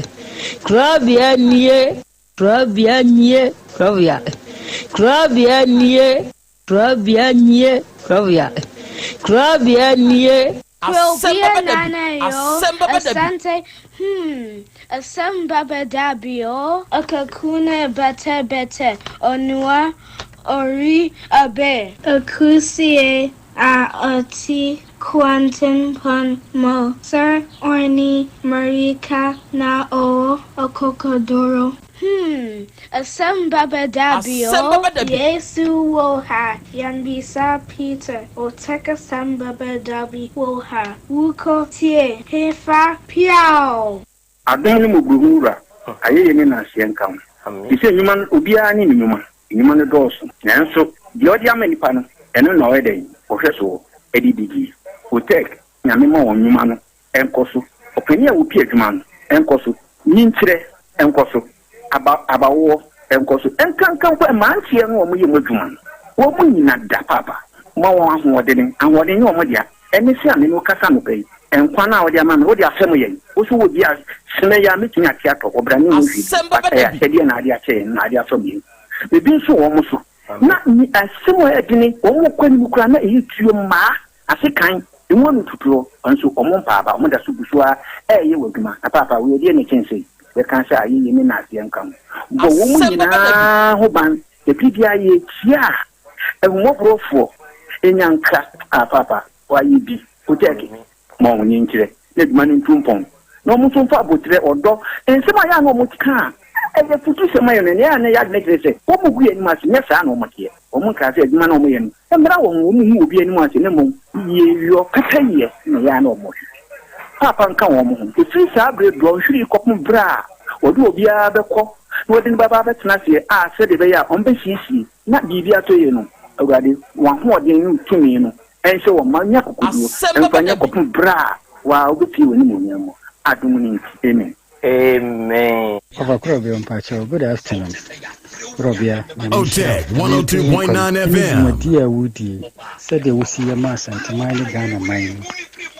S15: kurabea nie, kurabea nie, kurabea. Korabea nie, korabea nie, korabea, korabea nie.
S3: Asɛm
S16: Krobia
S3: bɛba da bi,
S16: Nana yo,
S3: asɛm bɛba da bi.
S16: Asante, hmm, Asem baba dabi o, Akakuna bete bete, Onua ori abe. Akusie a ɔte kwantempɔn mu sɛ ɔne mmirika na ɔwɔ akokoduru. Hmm, asɛm bɛba da bi
S3: Asɛm
S16: o,
S3: bɛba da bi.
S16: Yesu wɔ ha, yɛmmisa Peter, Otec asɛm bɛba da bi wɔ ha, wokɔ tie hefa piaw!
S17: Adom ne mmɔborɔhunu Wura, ayɛyie ne nnaaseɛ nka wo. Te sɛ nnwuma no, obiara ne ne nnwuma. Nnwuma no dɔɔso, nanso deɛ ɔde ama nnipa no, ɛno na ɔyɛ dɛn? Ɔhwɛ soɔ de di die. Otec, Nyame ma wɔn nnwuma no nkɔ so. Ɔpanin a ɔpi adwuma no nkɔ so. Nyinkyerɛ nkɔ so. Aba, abawoɔ nkɔ so. Nkanka mpo mmeranteɛ no a wɔyɛ mu adwuma no, wɔn nyina da paapa. Ma wɔn ahoɔdene. Ahoɔden nyɛ wɔn dea. Ɛne sɛ a me ne wo kasa anɔpa yi, nkwa no a wode ama me, wode afɛm yɛn. Wo nso wɔ bi a, sene yi a mɛtumi ate atɔ, ɔbra ne ho hwee bi,
S3: Asɛm
S17: but
S3: bɛba
S17: ɛyɛ
S3: da bi.
S17: akyɛdeɛ na ade akyɛ yɛn, na ade afɛm yɛn. Ebi nso wɔ wɔn so. Na asɛm a ɛyɛ dene, wɔn kɔ anim koraa na ɛyɛ tuo mmaa, asekan, emu ano tutuo, nso wɔn mpa aba, wɔn da so gu so ara ɛreyɛ wɔ adwuma. Na paapa, wei ɛdeɛn na ɛkyɛn sei? Yɛka sɛ ayɛyie ne nnaseɛ nka ho. Bɔ wɔn
S3: Asɛm bɛba da bi.
S17: nyinaa ho ban. Ɛbere biara yɛkyia a, ahummɔborɔfoɔ nya nkra, Ah, paapa, wɔayɛ bi. Otɛɛke, ma wɔn nkyerɛ na adwuma no ntu mpɔn, na wɔn nso mfa aboterɛ, ɔdɔ, nsɛm a ɛyɛ a na wɔka a ɛyɛ afutusɛm ma yɛn no, nea ɛyɛ a na ɛyɛ adwene kyerɛ sɛ wɔgu yɛn anim ase. Nyɛ saa na wɔteɛ. Wɔnkaa sɛ adwuma no a wɔyɛ no mmra wɔn ho, wɔnhu obi anim ase, na mmom yieyɔ, pɛpɛyɛ na ɛyɛ a na wɔhwehwɛ. Paapa nka wɔn ho. Ɛfiri saa berɛ dɔnhwere yi kɔpem berɛ a wɔde obiara bɛkɔ na wɔde no bɛba abɛtena aseɛ a sɛdeɛ ɛbɛyɛ a wɔbɛsiesie na biribi atɔ yie no, Awurade, w'ahoɔden ne wo tumi no nhyɛ wɔn ma nya akokoɔduro
S3: Asɛm
S17: mfa
S3: bɛba
S17: nyɛ
S3: da bi.
S17: kɔpem berɛ a wo ara wobɛpue w'animuonyam mu, adom no nti, amen.
S18: Amen.
S19: Ɔfa Korɔbea mpakyɛw good afternoon Korɔbea Nyame nhyira
S14: Otec
S19: wo na ɔnto wo nkwa mu
S14: 102.9
S19: ɛne
S14: FM.
S19: dwumadie a wodie yi sɛdeɛ wosi yɛ ma Asanteman ne Ghana man yi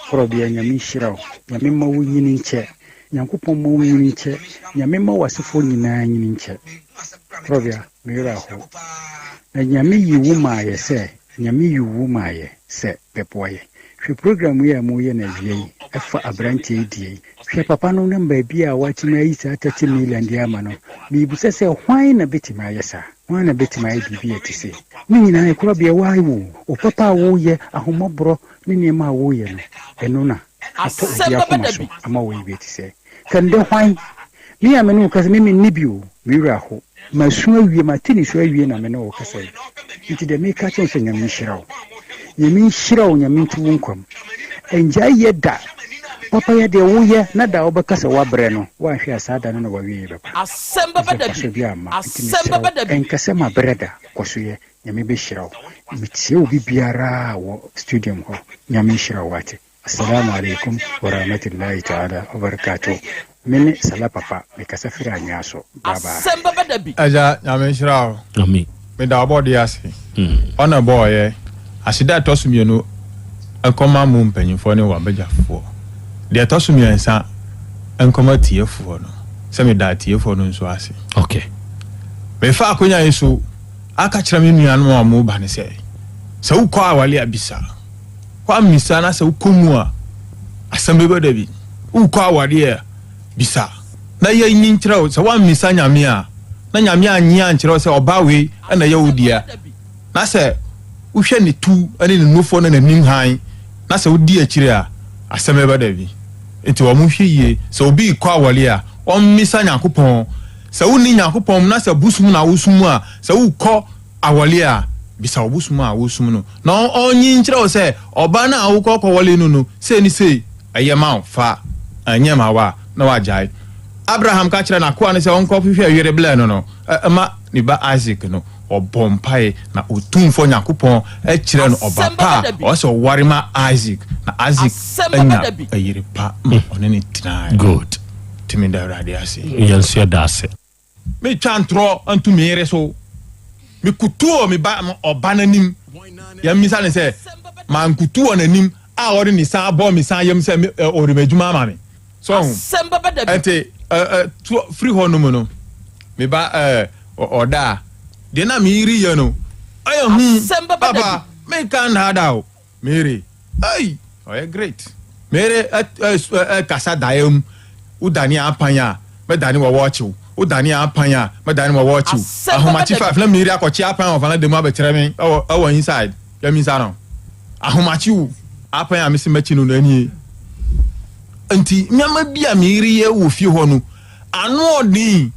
S19: Korɔbea Nyame nhyira wo Nyame mma wo nyini nkyɛ Nyankopɔn mma wo nyini nkyɛ Nyame mma w'asefoɔ nyinaa nyini nkyɛ Korɔbea me werɛ aho na Nyame yi wo maayɛ sɛ Nyame yi wo maayɛ sɛ bɛboa yɛ Hwɛ program yi a moreyɛ no awia yi ɛfa abranteɛ yi deɛ yi. Hwɛ papa no nam baabi a watumi ayi saa 30 million de ama no. Merebisa sɛ hwan na bɛtumi ayɛ saa? Hwan na bɛtumi ayɛ biribi a ɛte sei? Ne nyinaa ɛkorabea woayɛ o, wo papa a woreyɛ, ahummɔborɔ ne nneɛma a woreyɛ no, ɛno na atɔ
S3: Asɛm
S19: obi
S3: bɛba
S19: akoma
S3: da
S19: so
S3: bi.
S19: ama woayɛ bi a ɛte sɛɛ. Ka ndɛ hwan? Me a me ne wo kasa, me menni bi o, me werɛ aho. Masu awie, mate nisuo awie na me ne wo kasa yi. Nti deɛ meka kyerɛ wo sɛ Nyame nhyira wo. Nyame nhyira wo, Nyame nto wo nkwa mu. Ɛngyae yɛ da. Papayɛ deɛ woyɛ na da a wobɛka sɛ woabrɛ no, woanhwɛ a saa da no na w'awieɛ bɛba.
S3: Asɛm bɛba
S19: Ɛfiri sɛ
S3: da bi.
S19: mfasoɔ biara mma. Nti
S3: Asɛm
S19: mesrɛ wo,
S3: bɛba da bi.
S19: ɛnka sɛ mabrɛ da, kɔ so yɛ. Nyame bɛhyira wo. Metie obi biara wɔ studium hɔ. Nyame nhyira wo wate. Assalamu alaikum warahmatullahi ta'ala wabarakatuh Me ne Salah Papa, me kasa firi Anwea so. Bye bye.
S3: Asɛm bɛba da bi.
S20: Agya Nyame nhyira wo.
S21: Amen.
S20: Meda ɔbɔdeɛ ase. Ɔna ɛbɔɔyɛ. Aseda a ɛtɔ so mienu nkɔma mo mpanyinfoɔ ne w'abagyafoɔ. Deɛ ɛtɔ so miɛnsa nkɔma atiefoɔ no. Sɛ meda atiefoɔ no nso ase.
S21: Okay.
S20: Mefa akonya yi so aka kyerɛ me nuanom a wɔn ba no sɛ, sɛ wokɔ awale a bisa. Woammisa na sɛ wokɔ mu a, asɛm bɛba da bi. Wokɔ awareɛ a, bisa na yɛnyi nkyerɛ wo. Sɛ woammisa Nyame a, na Nyame annye ankyerɛ wo sɛ ɔbaa wei na ɛyɛ wo dea, na sɛ wohwɛ ne tu ne ne nufoɔ ne n'anim hann, na sɛ wodi akyire a, asɛm bɛba da bi. Nti wɔn hwɛ yie, sɛ obi rekɔ awareɛ a, ɔmmisa Nyankopɔn. Sɛ wonni Nyankopɔn mu na sɛ bosom na wosom a, sɛ wokɔ Awɔle a, bisa wo bosom a wosom no na ɔnyi nkyerɛ wo sɛ ɔbaa no a wokɔ kɔwɔle no no sei ne sei, ɛyɛ ma wo, fa, ɛnyɛ ma wo a, na wagyae. Abraham ka kyerɛɛ n'akoa no sɛ ɔnkɔhwehwɛ yere blɛ no no ma ne ba Isak no, ɔbɔɔ mpae na Otumfoɔ Nyankopɔn kyerɛɛ no ɔba pa a ɔwɔ sɛ ɔware ma Isak, na Isak anya yere pa ma ɔne no tenae.
S21: Good.
S20: Nti meda Awurade ase.
S21: Yɛn nso yɛda ase.
S20: Metwa ntorɔ nto me yere so. Mekutu wɔ me ba ɔba no anim. Yɛmmisa no sɛ, mankutu wɔ n'anim a ɔde ne sa abɔ me sa yam sɛ ɔde m'adwuma ama me. So ho. Ɛnti firi hɔ nom no, me ba ɔda a, Deɛ na me yere yɛ no, ɔyɛ hu. Papa, menka nnaadaa o. Me yere, ei, ɔyɛ great. Me yere kasa daeɛ mu. Wodane apan a, mɛdane wɔ wɔɔkye wo. Wodane apan a, mɛdane wɔ wɔɔkye wo. Ahomakye five na me yere akɔkye apan wɔ valanda mu abɛkyerɛ me ɛwɔ ɛwɔ inside. Yɛmisa no. Ahomakye o, apan a mese mɛkye no no ɛnie. Nti nneɛma bi a me yere yɛ wɔ fie hɔ no, ano ɔden.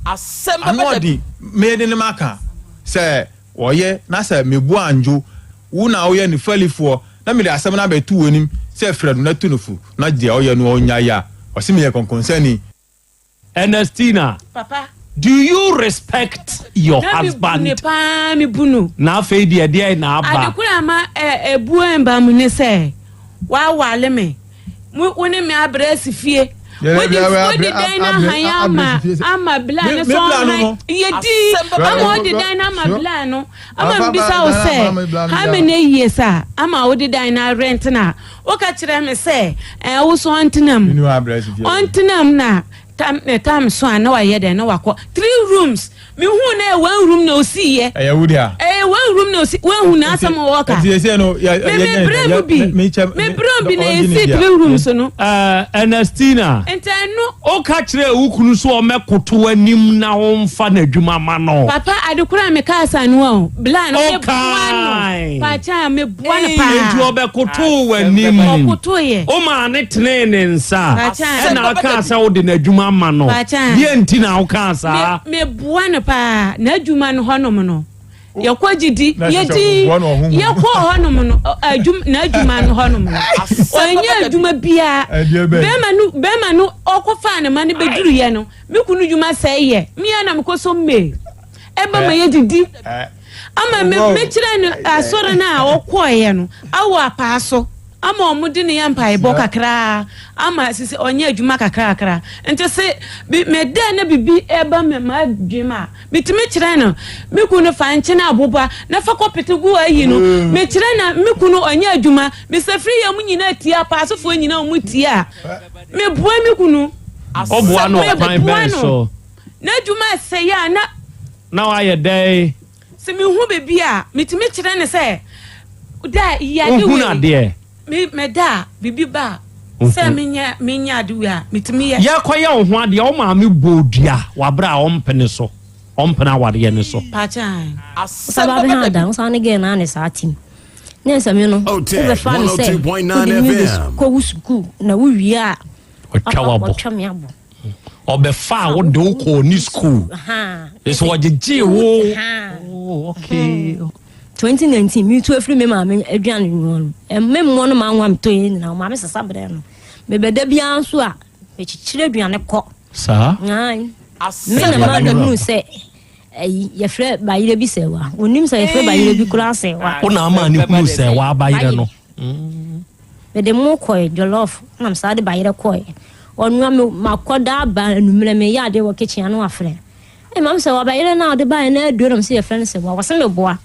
S20: Ano ɔden. Me de ne maka sɛ wɔyɛ na sɛ mebu andwo wo na woyɛ ne falifoɔ na mede asɛm no abɛto w'anim sɛ frɛ no na tu no fo na deɛ ɔyɛ no ɔnnyae a, ɔse meyɛ kɔnkɔnsani.
S18: Ernestina,
S21: Papa.
S18: do you respect your
S21: Na me bu
S18: husband?
S21: ne paa, me bu no.
S18: Na afei deɛ deɛn na aba?
S21: Ade koro a ama ɛ ebuo mba mu ne sɛ wawale me. Mo wo ne me abrɛ asi fie. Wode wode dan no ahan ama ama bla no so ɔhan yɛ di ama wode dan no ama bla no ama mbisa wo sɛ how many years a ama wode dan no arent na woka kyerɛ me sɛ ɛɛ wo so ɔntena mu ɔntena mu na tam ne tam so a na wayɛ dɛn na wakɔ three rooms mehu na ɛyɛ one room na osi yɛ
S20: ɛyɛ wo dea
S21: ɛyɛ one room na osi wahu na asɛm wɔ ka
S20: nti ɛsɛ no yɛ
S21: me me brɛ mu bi me brɛ mu bi na esi three rooms no.
S18: Ɛɛ Ernestina.
S21: Nti ɛno.
S18: Woka kyerɛɛ wo kunu sɛ ɔmmɛkoto w'anim na womfa n'adwuma ma no.
S21: Papa ade koro a mekaa saa no o bla no meboa no paakyɛ a meboa no paa.
S18: Enti ɔbɛkotoo w'anim.
S21: Ɔkotoeɛ.
S18: Womaa no tenee ne nsa. Ɛna wokaa sɛ wode n'adwuma ma no. Deɛ nti na wokaa saa?
S21: Meboa no paa. N'adwuma no hɔnom no yɛkɔ gyidi yɛdi yɛkɔ hɔnom no adwuma n'adwuma no hɔnom no ɔnyɛ adwuma biara bɛrima no bɛrima no ɔkɔfaa ne ma no bɛduruyɛ no me kunu dwuma sɛe yɛ mmea na mekɔ so mmee ɛba ma yɛdidi ama me mekyerɛ no asɔre no a ɔkɔeɛ no awɔ apaa so ama wɔn de ne yɛ mpaebɔ kakraa ama sisi ɔnyɛ adwuma kakrakra nti se bi meda na bibi ɛba me ma adwene a metumi kyerɛ no me kunu fa nkyene aboba na fa kɔpete gu ayi no mm. mekyerɛ na me kunu ɔnyɛ adwuma mesafiri yɛ mu nyinaa tie apaasofoɔ nyinaa wɔn tie a meboa me kunu
S18: ɔboa no ɔkwan bɛn so
S21: n'adwuma ɛsɛe a na
S18: Na wayɛ dɛn?
S21: Sɛ mehu biribi a, metumi kyerɛ no sɛ, da yi ade wei.
S18: Wohunu adeɛ?
S21: Me meda a, biribi ba a, sɛ menyɛ menyɛ ade wei a, metumi yɛ.
S18: Yɛrekɔyɛ wo ho adeɛ, wo maame bɔɔ dua wɔ aberɛ a ɔmpene so, ɔmpene awareɛ no so.
S21: Pakyɛ ae.
S22: Wosa ba bɛha da, wosa ne girl naa ne saa team. Ne nsɛm no, wobɛfa no sɛ wode music kɔ wo sukuu na wowie a,
S18: Watwa wabɔ.
S22: Watwa me abɔ.
S18: Ɔbɛfaa wo de wo kɔɔ ne school. Ɛsɛ ɔgyegyee wo. Oh, okay.
S22: 2019 metu afiri me maame aduane noa no me mmoa no ma anwa metɔ yɛ nyinaa maame sesa berɛ no mebɛda biara nso a mekyekyere aduane kɔ
S18: saa
S22: me na maa no hunu sɛ ayi yɛfrɛ bayerɛ bi sɛ wa onim sɛ yɛfrɛ bayerɛ bi koraa sɛ wa
S18: wo na ama ne hunu sɛ wa bayerɛ no
S22: Mede mo kɔe jollof na me saa de bayerɛ kɔe. Ɔnoa me makɔ da aba anummerɛ meyɛ adeɛ wɔ kitchen ano afrɛ. Ei maame sɛ wa bayerɛ no a ɔde baeɛ no aduro na mese yɛfrɛ no sɛ wa wɔse meboa.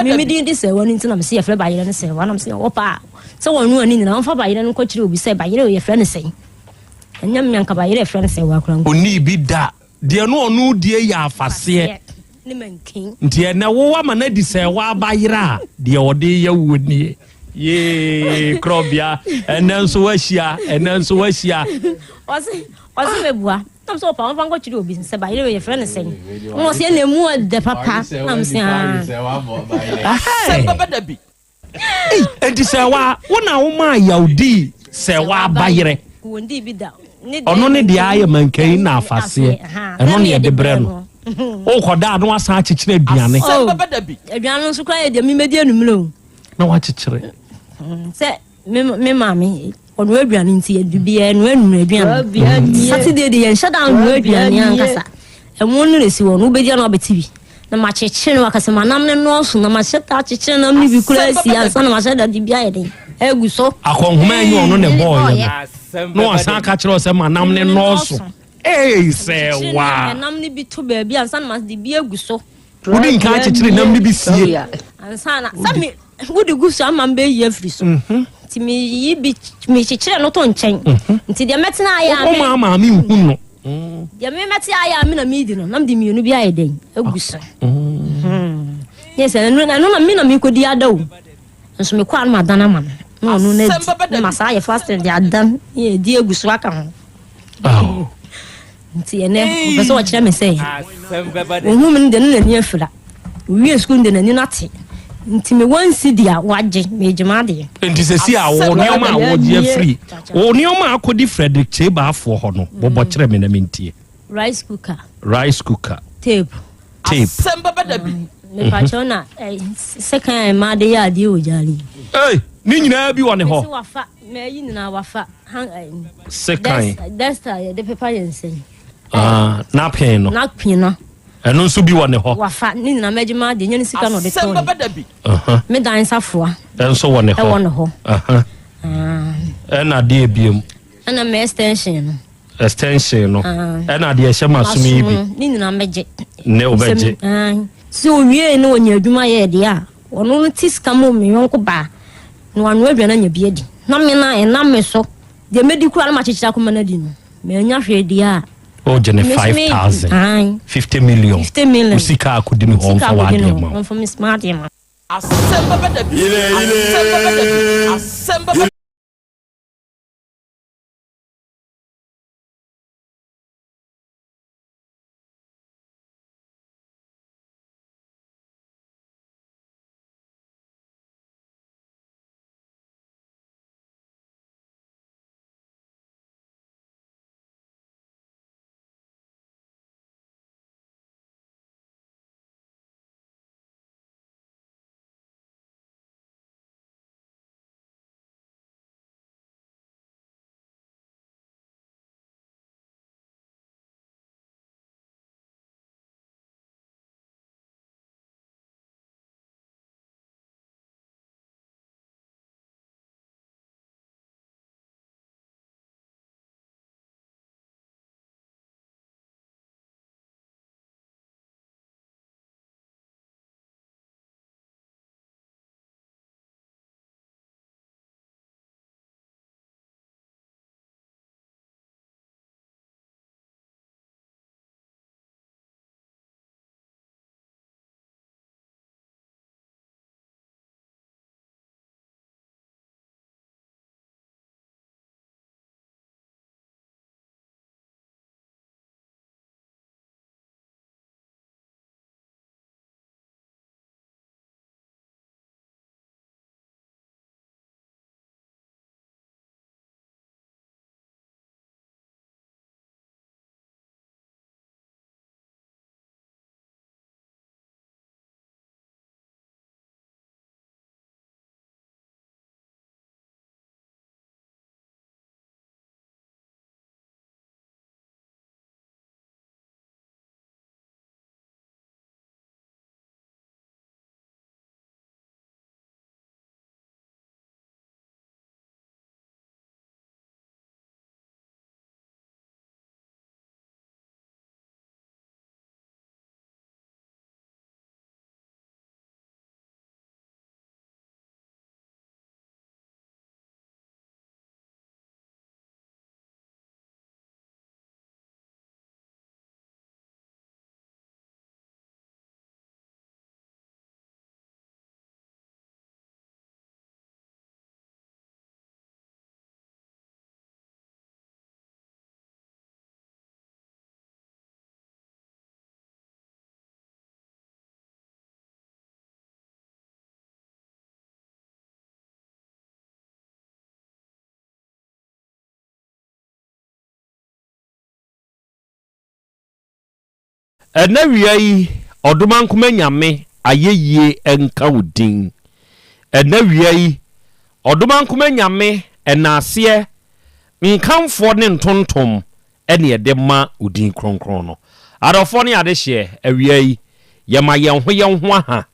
S22: Me me din de sɛ wa no nti na mese yɛfrɛ bayerɛ no sɛ wa na mese wɔpɛ a sɛ wɔnoa ne nyinaa wɔmfa bayerɛ no nkɔkyerɛ obi sɛ bayerɛ yɛfrɛ no sɛn. Ɛnyɛ me anka bayerɛ yɛfrɛ no sɛ wa koraa.
S18: Ɔnnii bi da. Deɛ no ɔno die yɛ afaseɛ. Nti ɛnɛ wo ama no adi sɛ waba yera a deɛ ɔde yɛ wuo nie. Yee korɔbea ɛnɛ nso wahyia ɛnɛ nso wahyia.
S22: Ɔse ɔse mebua nam sɛ ɔpa wɔmfa nkɔkyerɛ obi sɛ bayerɛ wei yɛfrɛ no sɛn na ɔse ɛna mu ɔdɛ papa nam sɛ
S18: aa. Ei, enti sɛ wa, wo na wo maa yaw dii sɛ wa ba yerɛ. Ɔno ne deɛ ayɛ mankayi na afaseɛ, ɛno ne yɛde brɛ no. Wokɔ da a na wasan akyekyere aduane.
S22: Oh, aduane no nso koraa yɛ deɛ memɛdi anummerɛ o.
S18: Na wakyekyere.
S22: Sɛ me me maame ɔnoa aduane nti yɛde biara noa anummerɛ aduane. Saturday de yɛnhyɛ da nnoa aduane ankasa. Ɛmo no na esi hɔ no wobɛdi ana wabɛte bi. Na makyekyere no akasɛ manam no nnɔɔso na mahyɛ da akyekyere nam no bi koraa asi ansa na mahyɛ da de bi ayɛ den agu so.
S18: Akɔnhoma ɛnyɛ ɔno na ɛbɔɔyɛ no na wasan aka kyerɛ sɛ manam no nnɔɔso. Ee sɛ wa.
S22: Ɛnam no bi to baabi ansa na made bi agu so.
S18: Wodi nkan akyekyere nam no bi sie.
S22: Ansa na sɛ me wode gu so ama mbɛyi afiri so. Mhm. Nti meyi bi mekyekyere no to nkyɛn. Mhm. Nti deɛ mɛtena ayɛ a.
S18: Woma maame nhu no.
S22: Deɛ me mɛte ayɛ a me na medi no na mede mmienu bi ayɛ dɛn agu so.
S18: Mhm.
S22: Yɛ sɛ ɛno ɛno na me na mekɔdi ada o. Nso mekɔ a na madan ama no. Na ɔno no adi. Na masan ayɛ fasting de adan ne adi agu so aka ho. Nti ɛnɛ ɔpɛ sɛ ɔkyerɛ me sɛ ɔhu me no deɛ no n'ani afira. Owie sukuu no deɛ n'ani no ate. Nti me one cedi a wagye megye m'adeɛ.
S18: Nti sɛsi a wo nneɛma a wogye afiri wo nneɛma a akɔdi Frederick Kyebaafoɔ hɔ no bobɔ kyerɛ me na mentie.
S22: Rice cooker.
S18: Rice cooker.
S22: Tape.
S18: Tape.
S3: Asɛm bɛba da bi.
S22: Mepakyɛw na sekan a mmaa de yɛ adeɛ wɔ gyaade yi.
S18: Ei, ne nyinaa bi wɔ ne hɔ.
S22: Mese wafa, mayi nyinaa wafa.
S18: Sekan.
S22: Duster yɛde pepa yɛn nsa yi.
S18: Ah, napkin no.
S22: Napkin no.
S18: Ɛno nso bi wɔ ne hɔ.
S22: Wafa ne nyinaa mɛgye maa deɛ nyɛ ne sika na ɔde tɔɔ.
S3: Asɛm bɛba da bi.
S22: Me dan safoa.
S18: Ɛnso wɔ ne hɔ.
S22: Ɛwɔ ne hɔ.
S18: Ɛna adeɛ ebiem.
S22: Ɛna mɛ extension no.
S18: Extension no. Ɛna adeɛ ɛhyɛ ma som yi bi.
S22: Ne nyinaa mɛgye.
S18: Ne wobɛgye.
S22: Sɛ owie na ɔnya adwuma yɛ deɛ a, ɔno no ti sika mu me yɔnko baa na wanoa aduane anya bi adi. Na me na ɛnam me so deɛ mɛdi koraa na makyekyere akɔma no adi no, manya hwee deɛ a.
S18: O gye ne 5,000. 50 million.
S22: 50 million.
S18: Wo sika akɔdi ne hɔ ɔmfa w'adeɛ ma wo.
S22: Ɔmfa me m'adeɛ ma.
S3: Asɛm bɛba da bi. Asɛm bɛba da bi. Asɛm bɛba.
S18: Ɛnnɛ awia yi, Ɔdomankoma Nyame ayɛyie nka wo din. Ɛnnɛ awia yi, Ɔdomankoma Nyame ɛnaaseɛ, nkamfoɔ ne ntontom ɛne yɛde ma wo din kronkron no. Adɔfoɔ ne adehyeɛ, awia yi, yɛma yɛn ho yɛn ho aha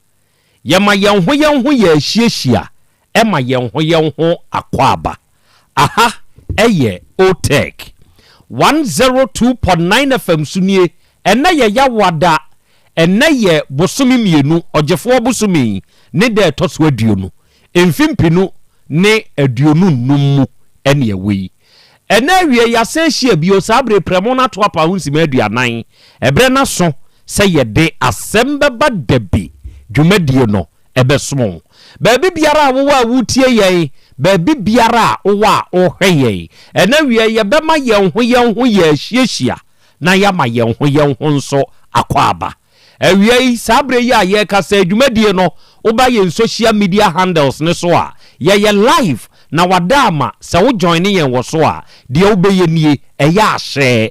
S18: Yɛma yɛn ho yɛn ho yɛ ahyiahyia ma yɛn ho yɛn ho akwaaba. Aha yɛ Otec 102.9 FM so nie. Ɛnnɛ yɛ Yawoada, ɛnnɛ yɛ bosome mmienu, Ɔgyefoɔ bosome yi ne da ɛtɔ so aduonu, mfe mpenu ne 25 mu ɛne ɛwɔ yi. Ɛnnɛ awiei yɛasan ahyia bio, saa bere yi prɛmo no ato apa ho nsima 40. Ɛberɛ no aso sɛ yɛde asɛm bɛba da bi. dwumadie no ɛbɛsom wo. Baabi biara a wowɔ a woretie yɛn, baabi biara a wowɔ a worehwɛ yɛn, ɛnnɛ awia yi yɛbɛma yɛn ho yɛn ho yɛahyiahyia na yɛama yɛn ho yɛn ho nso akwaaba. Awia yi, saa berɛ yi a yɛrekasa yi, dwumadie no, woba yɛn social media handles no so a, yɛyɛ live na wada ama sɛ wo joine yɛn wɔ so a, deɛ wobɛyɛ nie, ɛyɛ a hyɛ.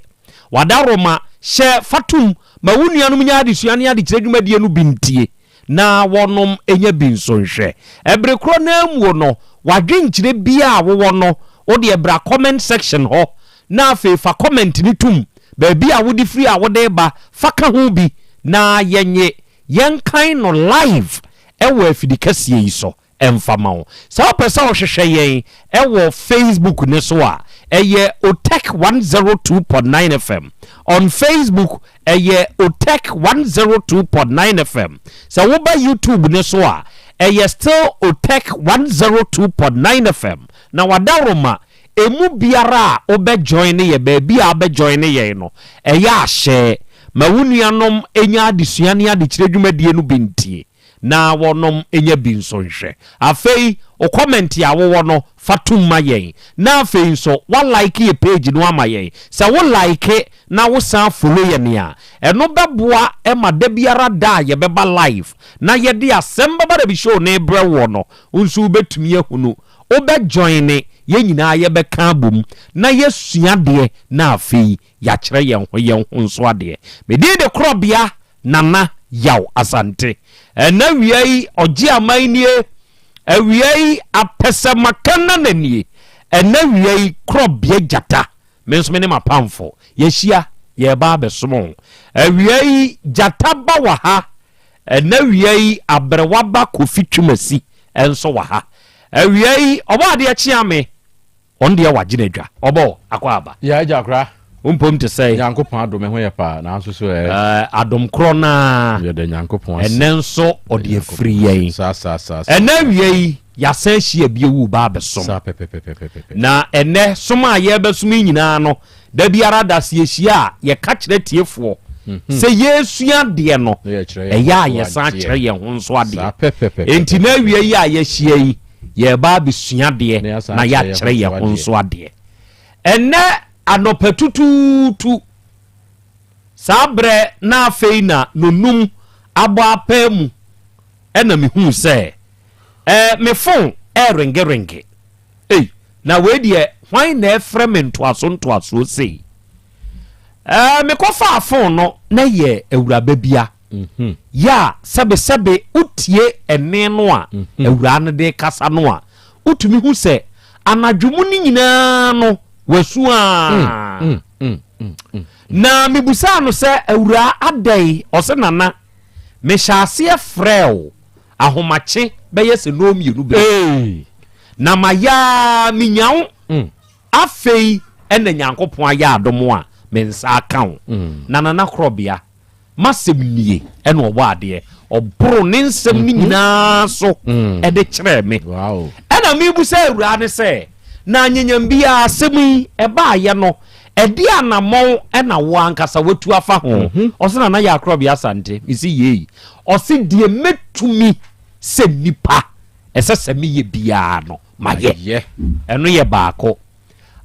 S18: Wadaworoma, hyɛ fa tom ma wo nuanom nya adesua ne adekyerɛ dwumadie no bi ntie na wɔnom nya bi nso nhwɛ. Ɛbere korɔ no ara muo no, w'adwenkyerɛ biara a wowɔ no, wodeɛ bra comment section hɔ na afei fa comment no tom baabi a wode firi a wode reba fa ka ho bi na yɛnye yɛnkan no live wɔ afidikɛseɛ yi so mfa ma wo. Sɛ wopɛ sɛ wohwehwɛ yɛn wɔ Facebook no so a, ɛyɛ Otec 102.9 FM. On Facebook, ɛyɛ Otec 102.9 FM. Sɛ woba YouTube no so a, ɛyɛ still Otec 102.9 FM. Na wadaworoma, ɛmu biara a wobɛ joine yɛ, baabi a wobɛ joine yɛn no, ɛyɛ a hyɛ ma wo nuanom nya adesua ne adekyerɛ dwumadie no bi ntie. na wɔnom nya bi nso nhwɛ. Afei wo comment a wowɔ no fa tom ma yɛn na afei nso wa like yɛ page no ama yɛn. Sɛ wo like na wo san follow yɛn a, ɛno bɛboa ma da biara da a yɛbɛba live na yɛde Asɛm Babadabi Show no rebrɛ woɔ no, wo nso wobɛtumi ahunu. Wobɛ joine yɛn nyinaa yɛbɛka abom na yɛasua adeɛ na afei yɛakyerɛ yɛn ho yɛn ho nso adeɛ. Me din de Korɔbea Nana Yaw Asante. Ɛnɛ awia yi ɔgye aman nie, awia yi apɛsɛmaka nana nie, ɛnɛ awia yi korɔbea gyata, me nso me ne m'apamfo yɛahyia yɛreba abɛsom wo. Awia yi gyata ba wɔ ha, ɛnɛ awia yi aberewa ba Kofi Twumasi nso wɔ ha. Awia yi ɔbɔ adeɛ kyea me. Ɔno deɛ wagye n'adwa. Ɔbɔ akɔ aba.
S4: Yɛ agya kora.
S18: Wo mpom te sɛn?
S4: Nyankopɔn adom me ho yɛ paa nanso so ɛ.
S18: Ɛɛ adom korɔ no ara.
S4: Yɛda Nyankopɔn ase.
S18: Ɛnɛ nso ɔde afiri yɛn.
S4: Saa saa saa saa.
S18: Ɛnɛ awia yi yɛasan ahyia bio reba abɛsom.
S4: Saa pɛpɛpɛpɛpɛpɛ.
S18: Na ɛnɛ som a yɛrebɛsom yi nyinaa no da biara da sɛ yɛhyia a yɛka kyerɛ tiefoɔ sɛ yɛresua adeɛ no ɛyɛ a yɛsan kyerɛ yɛn ho nso adeɛ. Enti na awia yi a yɛahyia yi yɛreba abɛsua adeɛ na yɛakyerɛ yɛn ho nso adeɛ. Ɛnnɛ anɔpa tutuutu, saa berɛ na afei na nonum abɔ apaa mu ɛna mehuu sɛ ɛɛ me fon ɛrengerenge. Ei, na wei deɛ hwan na ɛfrɛ me ntoaso ntoasoɔ sei? Ɛɛ mekɔfaa fon no na yɛ awuraba bia. Yɛ a sɛbesɛbe wotie ɛnne no a awuraa no de rekasa no a, wotumi hu sɛ anadwo mu no nyinaa no wasu ara. Na mebusaa no sɛ, Awuraa, adɛn? Ɔse, Nana, mehyɛ aseɛ frɛɛ wo ahomakye bɛyɛ sɛ nnɔnmienu berɛ. Na mayɛ ara menya wo. Afei na Nyankopɔn ayɛ adom a me nsa aka wo. Na Nana Korɔbea, M'asɛm nie, ɛna ɔbɔ adeɛ. Ɔboro ne nsɛm no mhm. nyinaa so mm. ɛde kyerɛɛ me. Ɛna mebusa awuraa no sɛ, na anyanyam biara asɛm yi ɛbaayɛ no, ɛde anammɔn ɛna wo ankasa watu afa ho. Mhm. Ɔse na na yɛ akorɔbea asante. Mesi yei. Ɔse deɛ mɛtumi sɛ nipa ɛsɛ sɛ meyɛ biara no mayɛ. Ɛno yɛ baako.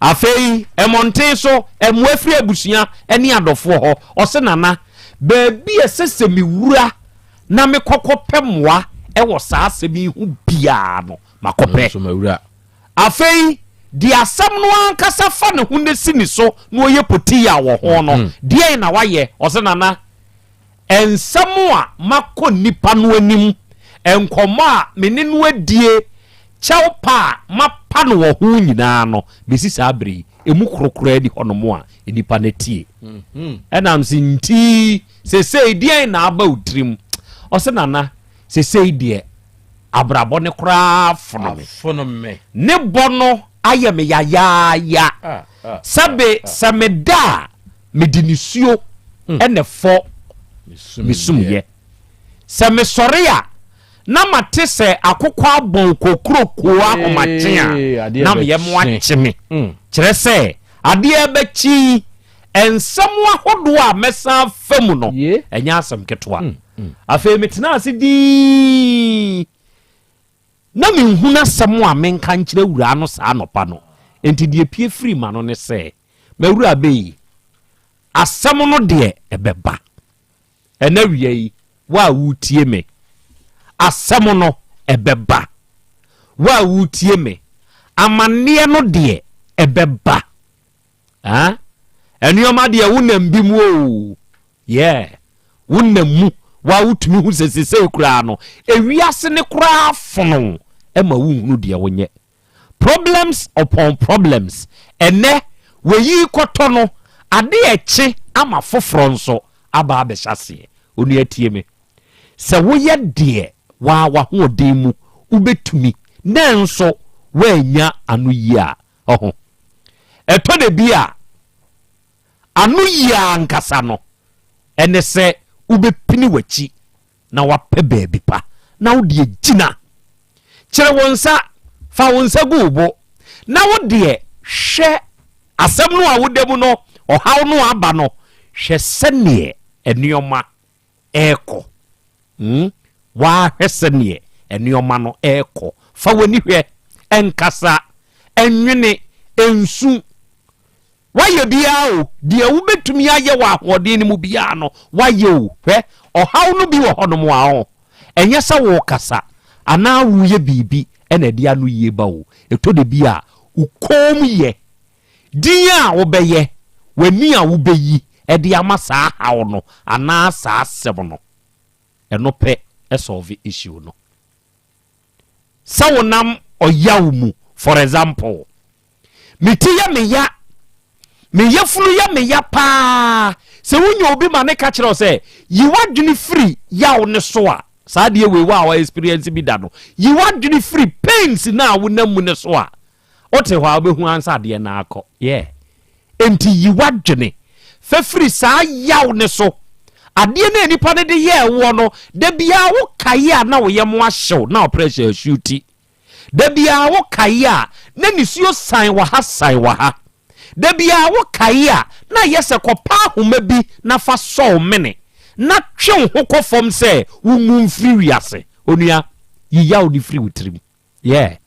S18: Afei mmɔnten so mmoa firi abusua ne adɔfoɔ hɔ. Ɔse Nana, baabi a ɛsɛ sɛ mewura na mekɔ kɔpɛ mmoa wɔ saa asɛm yi ho biara no, makɔpɛ. Afei deɛ asɛm no ankasa fa ne ho na si ne so na ɔyɛ potiya wɔ ho no, deɛn na wayɛ? Ɔse Nana, Nsɛm a makɔ nnipa no anim, nkɔmmɔ a me ne no adie, kyɛw pa a mapa no wɔ ho nyinaa no, bɛsi saa berɛ yi, ɛmu koro koraa nni hɔnom a nnipa no atie. Ɛna mese, Nti seesei deɛn na aba wo tirim? Ɔse, Nana, seesei deɛ abrabɔ no koraa afono me. Ne bɔ no ayɛ me yayaaya. Sɛbe sɛ meda a, mede nisuo na ɛfɔ me sumyɛ. Sɛ mesɔre a, na mate sɛ akokɔ abɔn kokurokoo ahomakye a, na me yam akye me. Kyerɛ sɛ, adeɛ rebɛkye yi, nsɛm ahodoɔ a mɛsan afa mu no, ɛnyɛ asɛm ketewa. Afei metenaa ase dinn. Na menhunu asɛm a menka nkyerɛ awuraa no saa anɔpa no. Enti deɛ epue firii m'ano ne sɛ, M'awuraa Bey, asɛm no deɛ ɛbɛba. Ɛnnɛ awia yi, wo a woretie me, asɛm no ɛbɛba. Wo a woretie me, amanneɛ no deɛ ɛbɛba. Ah, nneɛma deɛ wonam bi mu o. Yeah, wonam mu. Wa wotumi hu sɛ sesei koraa no, ewiase ne koraa fono ɛma wonhunu deɛ wonyɛ. Problems upon problems. Ɛnɛ, wɔyi kɔtɔ no, ade ɛkye ama foforɔ nso aba abɛhyɛ aseɛ. Onua tie me. Sɛ woyɛ deɛ waa w'ahoɔden mu wobɛtumi nanso woannya ano yie a, ɔho. Ɛtɔ da bi a, ano yie ankasa no ɛne sɛ wobɛpini w'akyi na wapɛ baabi pa na wo deɛ gyina. Kyerɛ wo nsa, fa wo nsa gu wo bo na wo deɛ hwɛ asɛm no a woda mu no, ɔhaw no a aba no, hwɛ sɛdeɛ nneɛma ɛrekɔ. Hmm? Woahwɛ sɛdeɛ nneɛma no ɛrekɔ. Fa w'ani hwɛ, ɛnkasa, ɛnwene, ɛnsu. Woayɛ biara o, deɛ wobɛtumi ayɛ wɔ ahoɔden no mu biara no, woayɛ o. Hwɛ, ɔhaw no bi wɔ hɔnom a, ɔ, ɛnyɛ sɛ worekasa anaa woreyɛ biribi na ɛde ano yie ba o. Ɛtɔ da bi a, wo komm yɛ, din a wobɛyɛ, w'ani a wobɛyi de ama saa haw no anaa saa asɛm no, ɛno pɛ sɔlve issue no. Sɛ wonam ɔyaw mu, for example, Me ti yɛ me ya. Me yafunu yɛ me ya paa. Sɛ wonya obi ma ne ka kyerɛ wo sɛ, yi w'adwene firi yaw no so a, saa adeɛ wei wo a wa experience bi da no, yi w'adwene firi pains no a wonam mu no so a, wote hɔ a wobɛhu ansa adeɛ no akɔ. Yeah. Enti yi w'adwene fa firi saa yaw no so. Adeɛ no a nipa no de yɛɛ woɔ no, da biara wokae a na wo yam ahyew na wo pressure asuti. Da biara wo kae a, na nisuo san wɔ ha san wɔ ha. Da biara wo kae a, na ayɛ sɛ kɔpa ahoma bi na fa sɔ wo mene na twe wo ho kɔ fam sɛ wo nwu mfiri wiase. Onua, yi yaw no firi wo tirim. Yeah.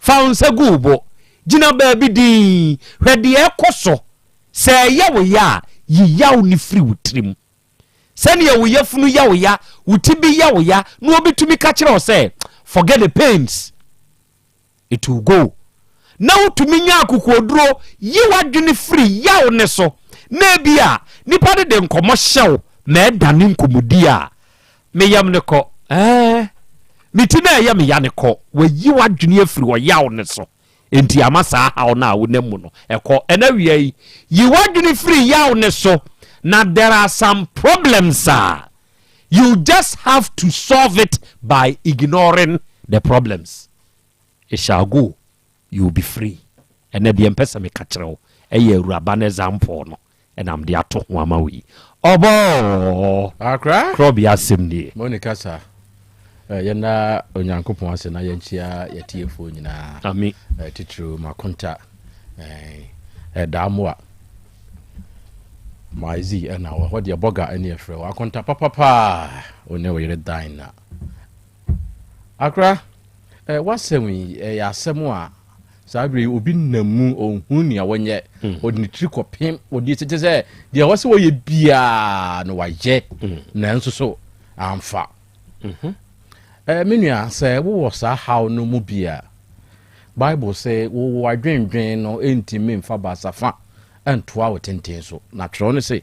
S18: Fa wo nsa gu wo bo. Gyina baabi dinn. Hwɛ deɛ ɛrekɔ so. Sɛ ɛyɛ wo ya a, yi yaw no firi wo tirim. Sɛnea wo yafunu yɛ wo ya, wo ti bi yɛ wo ya, na obi tumi ka kyerɛ wo sɛ, forget the pains, it will go. Na wotumi nya akokoɔduro yi w'adwene firi yaw ne so, na ebi a nipa no de nkɔmmɔ hyɛ wo ma ɛdane nkɔmmɔdi a, me yam no kɔ, ɛɛ, me ti na ɛyɛ me ya no kɔ, wayi w'adwene afiri ɔyaw no so. Enti ama saa haw no a wonam mu no ɛkɔ. Ɛna awia yi, yi w'adwene firi yaw no so na there are some problems a you just have to solve it by ignoring the problems. It shall go, you will be free. Ɛnɛ deɛ mpɛ sɛ meka kyerɛ wo ɛyɛ awuraba no example no ɛna mede ato ho ama wo yi. Ɔbɔɔ!
S4: Akra?
S18: Korɔbea asɛm nie.
S4: Moni kasa. Eh, yɛnna Onyankopɔn ase na yɛnkyia yɛtiefoɔ nyinaa.
S18: Ami.
S4: Eh, titiriw Makonta, eh, eh, Daamoa, Maizi ɛna wɔ hɔ deɛ bɔga ɛne ɛfrɛ wɔ akonta papapaa wo ne wo yere dan na akora eh, wasɛm yi ɛyɛ asɛm a Saa bere yi obi nam mu, onhu nea wɔnyɛ, ɔde ne tiri kɔpem, ɔde kyɛ sɛ deɛ ɛwɔ sɛ wɔyɛ biara no wayɛ, nanso so amfa. Mhm. Eh, me nua, sɛ wowɔ saa haw no mu bi a, Bible sɛ wowɔ adwendwen no ntumi mfa basafa ntoa wo tenten so. Na twerɛ no se,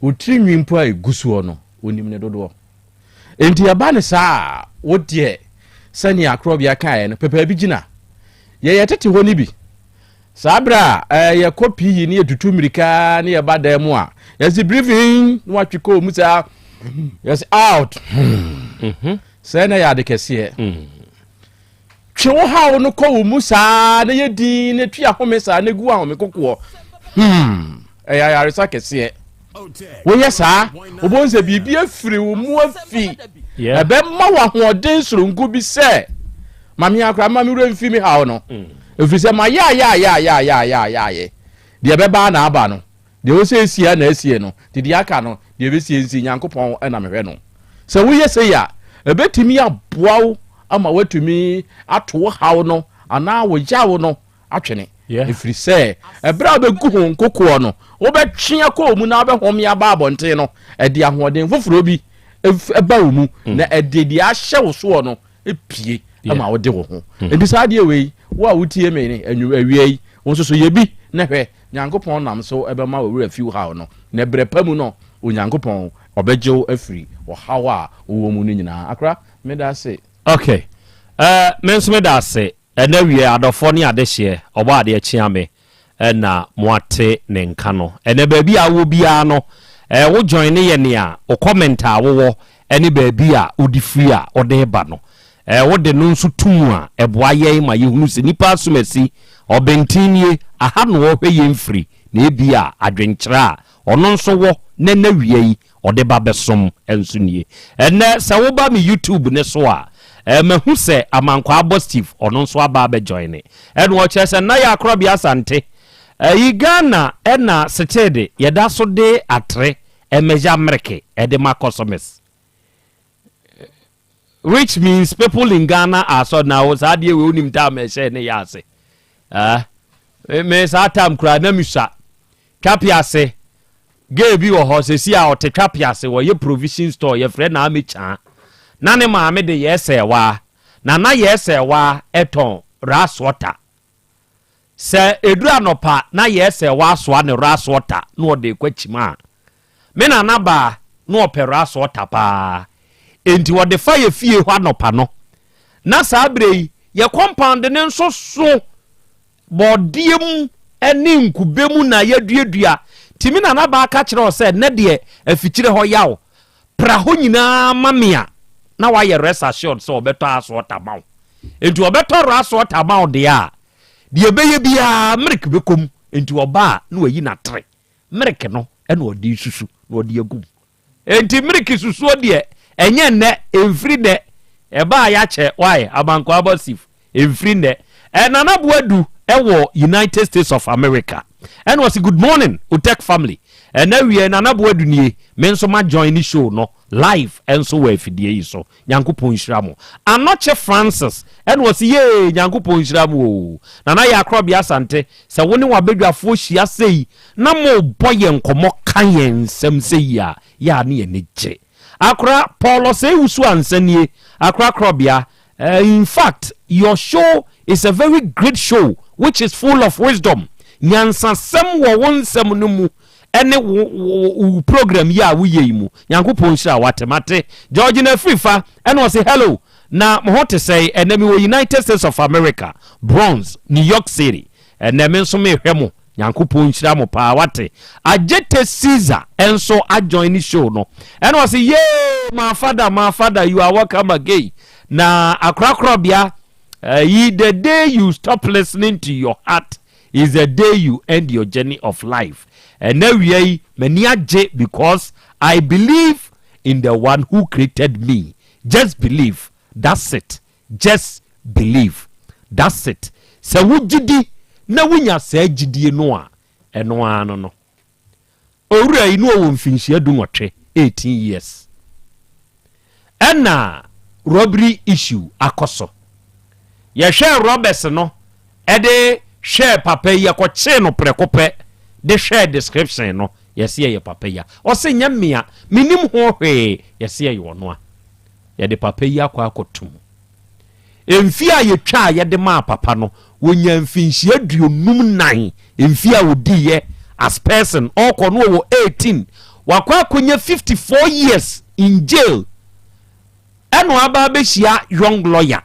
S4: wo tiri nwi mpo a ɛgu soɔ no, wonim ne dodoɔ. Enti ɛba no saa a, wo deɛ, sɛnea akorɔbea kaeɛ no, pɛ baabi gyina. Yɛyɛ tete hɔ no bi. Saa berɛ a eh, yɛkɔ pii ne yɛtutu mmirika ne yɛba dan mu a, yɛse breathe in na watwe kɔɔ mu saa, yɛse out. Mhm. Sɛɛ na yɛ ade kɛseɛ. Mm. Twe wo haw no kɔ wo mu saa na yɛ din na tu ahome saa na gu ahome kokoɔ. Hmm, ɛyɛ ayaresa kɛseɛ. Woyɛ saa, wobɛhu sɛ biribi afiri wo mu afi. Ɛbɛma wo ahoɔden soronko bi sɛ, ma me akora ma me werɛ mfi me haw no. Mm. Ɛfiri sɛ mayɛ ayɛ ayɛ ayɛ ayɛ ayɛ ayɛ ayɛ. Deɛ ɛbɛba na aba no. Deɛ ɛwɔ sɛ ɛsie na asie no. Nti deɛ aka no, deɛ ɛbɛsie nsi, Nyankopɔn na mehwɛ no. Sɛ woyɛ sei a, ɛbɛtumi aboa wo ama woatumi ato wo haw no anaa wo yaw no atwene. Ɛfiri sɛ, ɛberɛ a wobɛgu ho nkokoɔ no, wobɛtwe akɔ wo mu na wobɛhome aba abɔnten no, ɛde ahoɔden foforɔ bi ba wo mu, mm. na ɛde deɛ ahyɛ wo soɔ no pue ma wode wo ho. Mm. Nti saa adeɛ wei, wo a wotie me ne awia yi, wo nso so yɛ bi na hwɛ, Nyankopɔn nam so bɛma wo werɛ afi wo haw no, na berɛ pa mu no, Onyankopɔn ɔbɛgye wo afiri ɔhaw a wowɔ mu no nyinaa. Akora, meda ase.
S18: Ok, eh, me nso meda ase. Ɛnɛ wiɛ, adɔfoɔ ne adehyeɛ, ɔbɔ adeɛ kyea me na moate ne nka no. Ɛnɛ baabi a wowɔ biara no, eh, wo join ne yɛ nea wo comment a wowɔ ne baabi a wode firi a wode reba no. Eh, wode no nso to mu a, ɛboa yɛn ma yɛhunu sɛ nipa asomasi, ɔbenten nie, aha na ɔrehwɛ yɛn firi, na ebia adwenkyerɛ a ɔno nso wɔ na ɛnɛ awia yi ɔde ba bɛsom nso nie. Ɛnnɛ sɛ woba me YouTube no so a, eh, mahu sɛ Amankwaa Abɔ Steve ɔno nso aba abɛ joine. Ɛna ɔkyerɛ sɛ nna yɛ Akorɔbea Asante. Ɛyi Ghana ɛna sekyede yɛda so de atere ɛmɛgya mmereke ɛde ma customers. Which means people in Ghana are so na saa adeɛ wei wonim time ɛhyɛ ne yɛ ase. Eh, me saa time koraa na mesua. Twape ase, Girl bi wɔ hɔ sɛsi a ɔte Twape ase, ɔyɛ provision store, yɛfrɛ no Ame Kyaa. Na ne maame de Yɛɛsɛɛwaa, na na Yɛɛsɛɛwaa tɔn rice water. Sɛ ɛduru anɔpa na Yɛɛsɛɛwaa soa ne rice water na ɔde rekɔ akyim a, me nana baa na ɔpɛ rice water paa. Enti ɔde fa yɛ fie hɔ anɔpa no. Na saa berɛ yi, yɛ compound no nso so. Bɔɔdeɛ mu ne nkube mu na yɛaduadua. Nti me nanabaa ka kyerɛɛ wo sɛ, Nnɛ deɛ afikyire hɔ yaw. Pra hɔ nyinaa ma me a, na woayɛ rest assured sɛ ɔbɛtɔ asɔɔta ama wo. Enti ɔbɛtɔ rasɔɔta ama wo deɛ a, deɛ ɛbɛyɛ biara milk bɛkɔ mu. Enti ɔba a, na wayi n'atere. Milk no na ɔde resusu na ɔde agu mu. Enti milk susuo deɛ, ɛnyɛ nnɛ, ɛmfiri nnɛ. Ɛbaa yɛakyɛ, why? Abankwaa Bɔsif, ɛmfiri nnɛ. Ɛ Nana Boadu wɔ United States of America. Ɛna ɔse, Good morning, Otec family. Ɛnɛ awiɛ, Nana Boadu nie, me nso ma join ne show no live nso wɔ afidie yi so. Nyankopɔn nhyira mo. Anɔkye Francis ɛna ɔse yee Nyankopɔn nhyira mo oo. Nana Yaa Korɔbea Asante sɛ wo ne w'abadwafoɔ hyia sei na mo bɔ yɛn nkɔmmɔ ka yɛn nsɛm sei a yɛ a ne yɛn ani gye. Akora Paul Osei Wusu Ansah nie Akora Korɔbea eh, in fact your show is a very great show which is full of wisdom. Nyansasɛm wɔ wo nsɛm no mu ɛne wo wo wo program yi a woyɛ yi mu. Nyankopɔn nhyira wo ate mate. Georgina Afrifa ɛna ɔse hello na mo ho te sɛn ɛnɛ mewɔ United States of America Bronx New York City ɛnɛ me nso mehwɛ mo Nyankopɔn nhyira mo paa wate. Agyete Caesar nso ajoin ne show no ɛna ɔse yee my father my father you are welcome again na akorakorabea yi the day you stop listening to your heart is the day you end your journey of life ɛnɛ awia yi m'ani agye because I believe in the one who created me just believe that's it just believe that's it sɛ wo gyidi na wonya saa gyidie no a ɛno ara no no Owura yi na ɔwɔ mfinhyia dunwɔtwe, 18 years, ɛna robbery issue akɔ so. Yɛhwɛɛ robbers no de hwɛɛ papa yi, yɛkɔkyee no prɛko pɛ de hwɛɛ description no, yɛse ɛyɛ papa yi a. Ɔse nyɛ mea, menim ho hwee, yɛse ɛyɛ ɔno a. Yɛde papa yi akɔ akɔto mu. Mfeɛ a yɛtwaa yɛde maa papa no, wɔnyaa mfinhyia 54, mfeɛ a ɔdiiɛ as person, ɔrekɔ no ɔwɔ 18, wakɔ akɔnya 54 years in jail, ɛna waba abɛhyia young lawyer,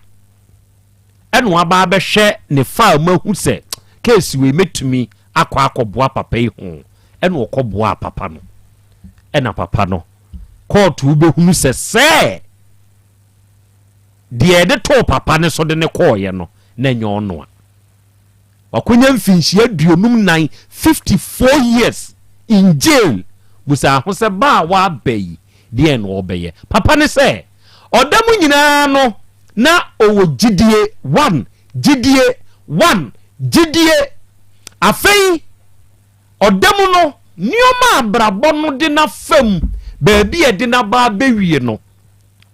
S18: ɛna waba abɛhwɛ ne file mu ahu sɛ case wei mɛtumi akɔ akɔboa papa yi ho, ɛna ɔkɔboaa papa no, ɛna papa no kɔɔto bɛhunu sɛ sɛɛ Deɛ yɛde too papa no so de no kɔeɛ no, na ɛnyɛ ɔno a. Wakɔnya mfinhyia 54, 54 years in jail. Busaa ho sɛ ba a waba yi, deɛn na ɔrebɛyɛ? Papa no sɛ, ɔda mu nyinaa no, na ɔwɔ gyidie, one, gyidie, one, gyidie. Afei, ɔda mu no, nneɛma a abrabɔ no de no afa mu, baabi a ɛde no aba abɛwie no,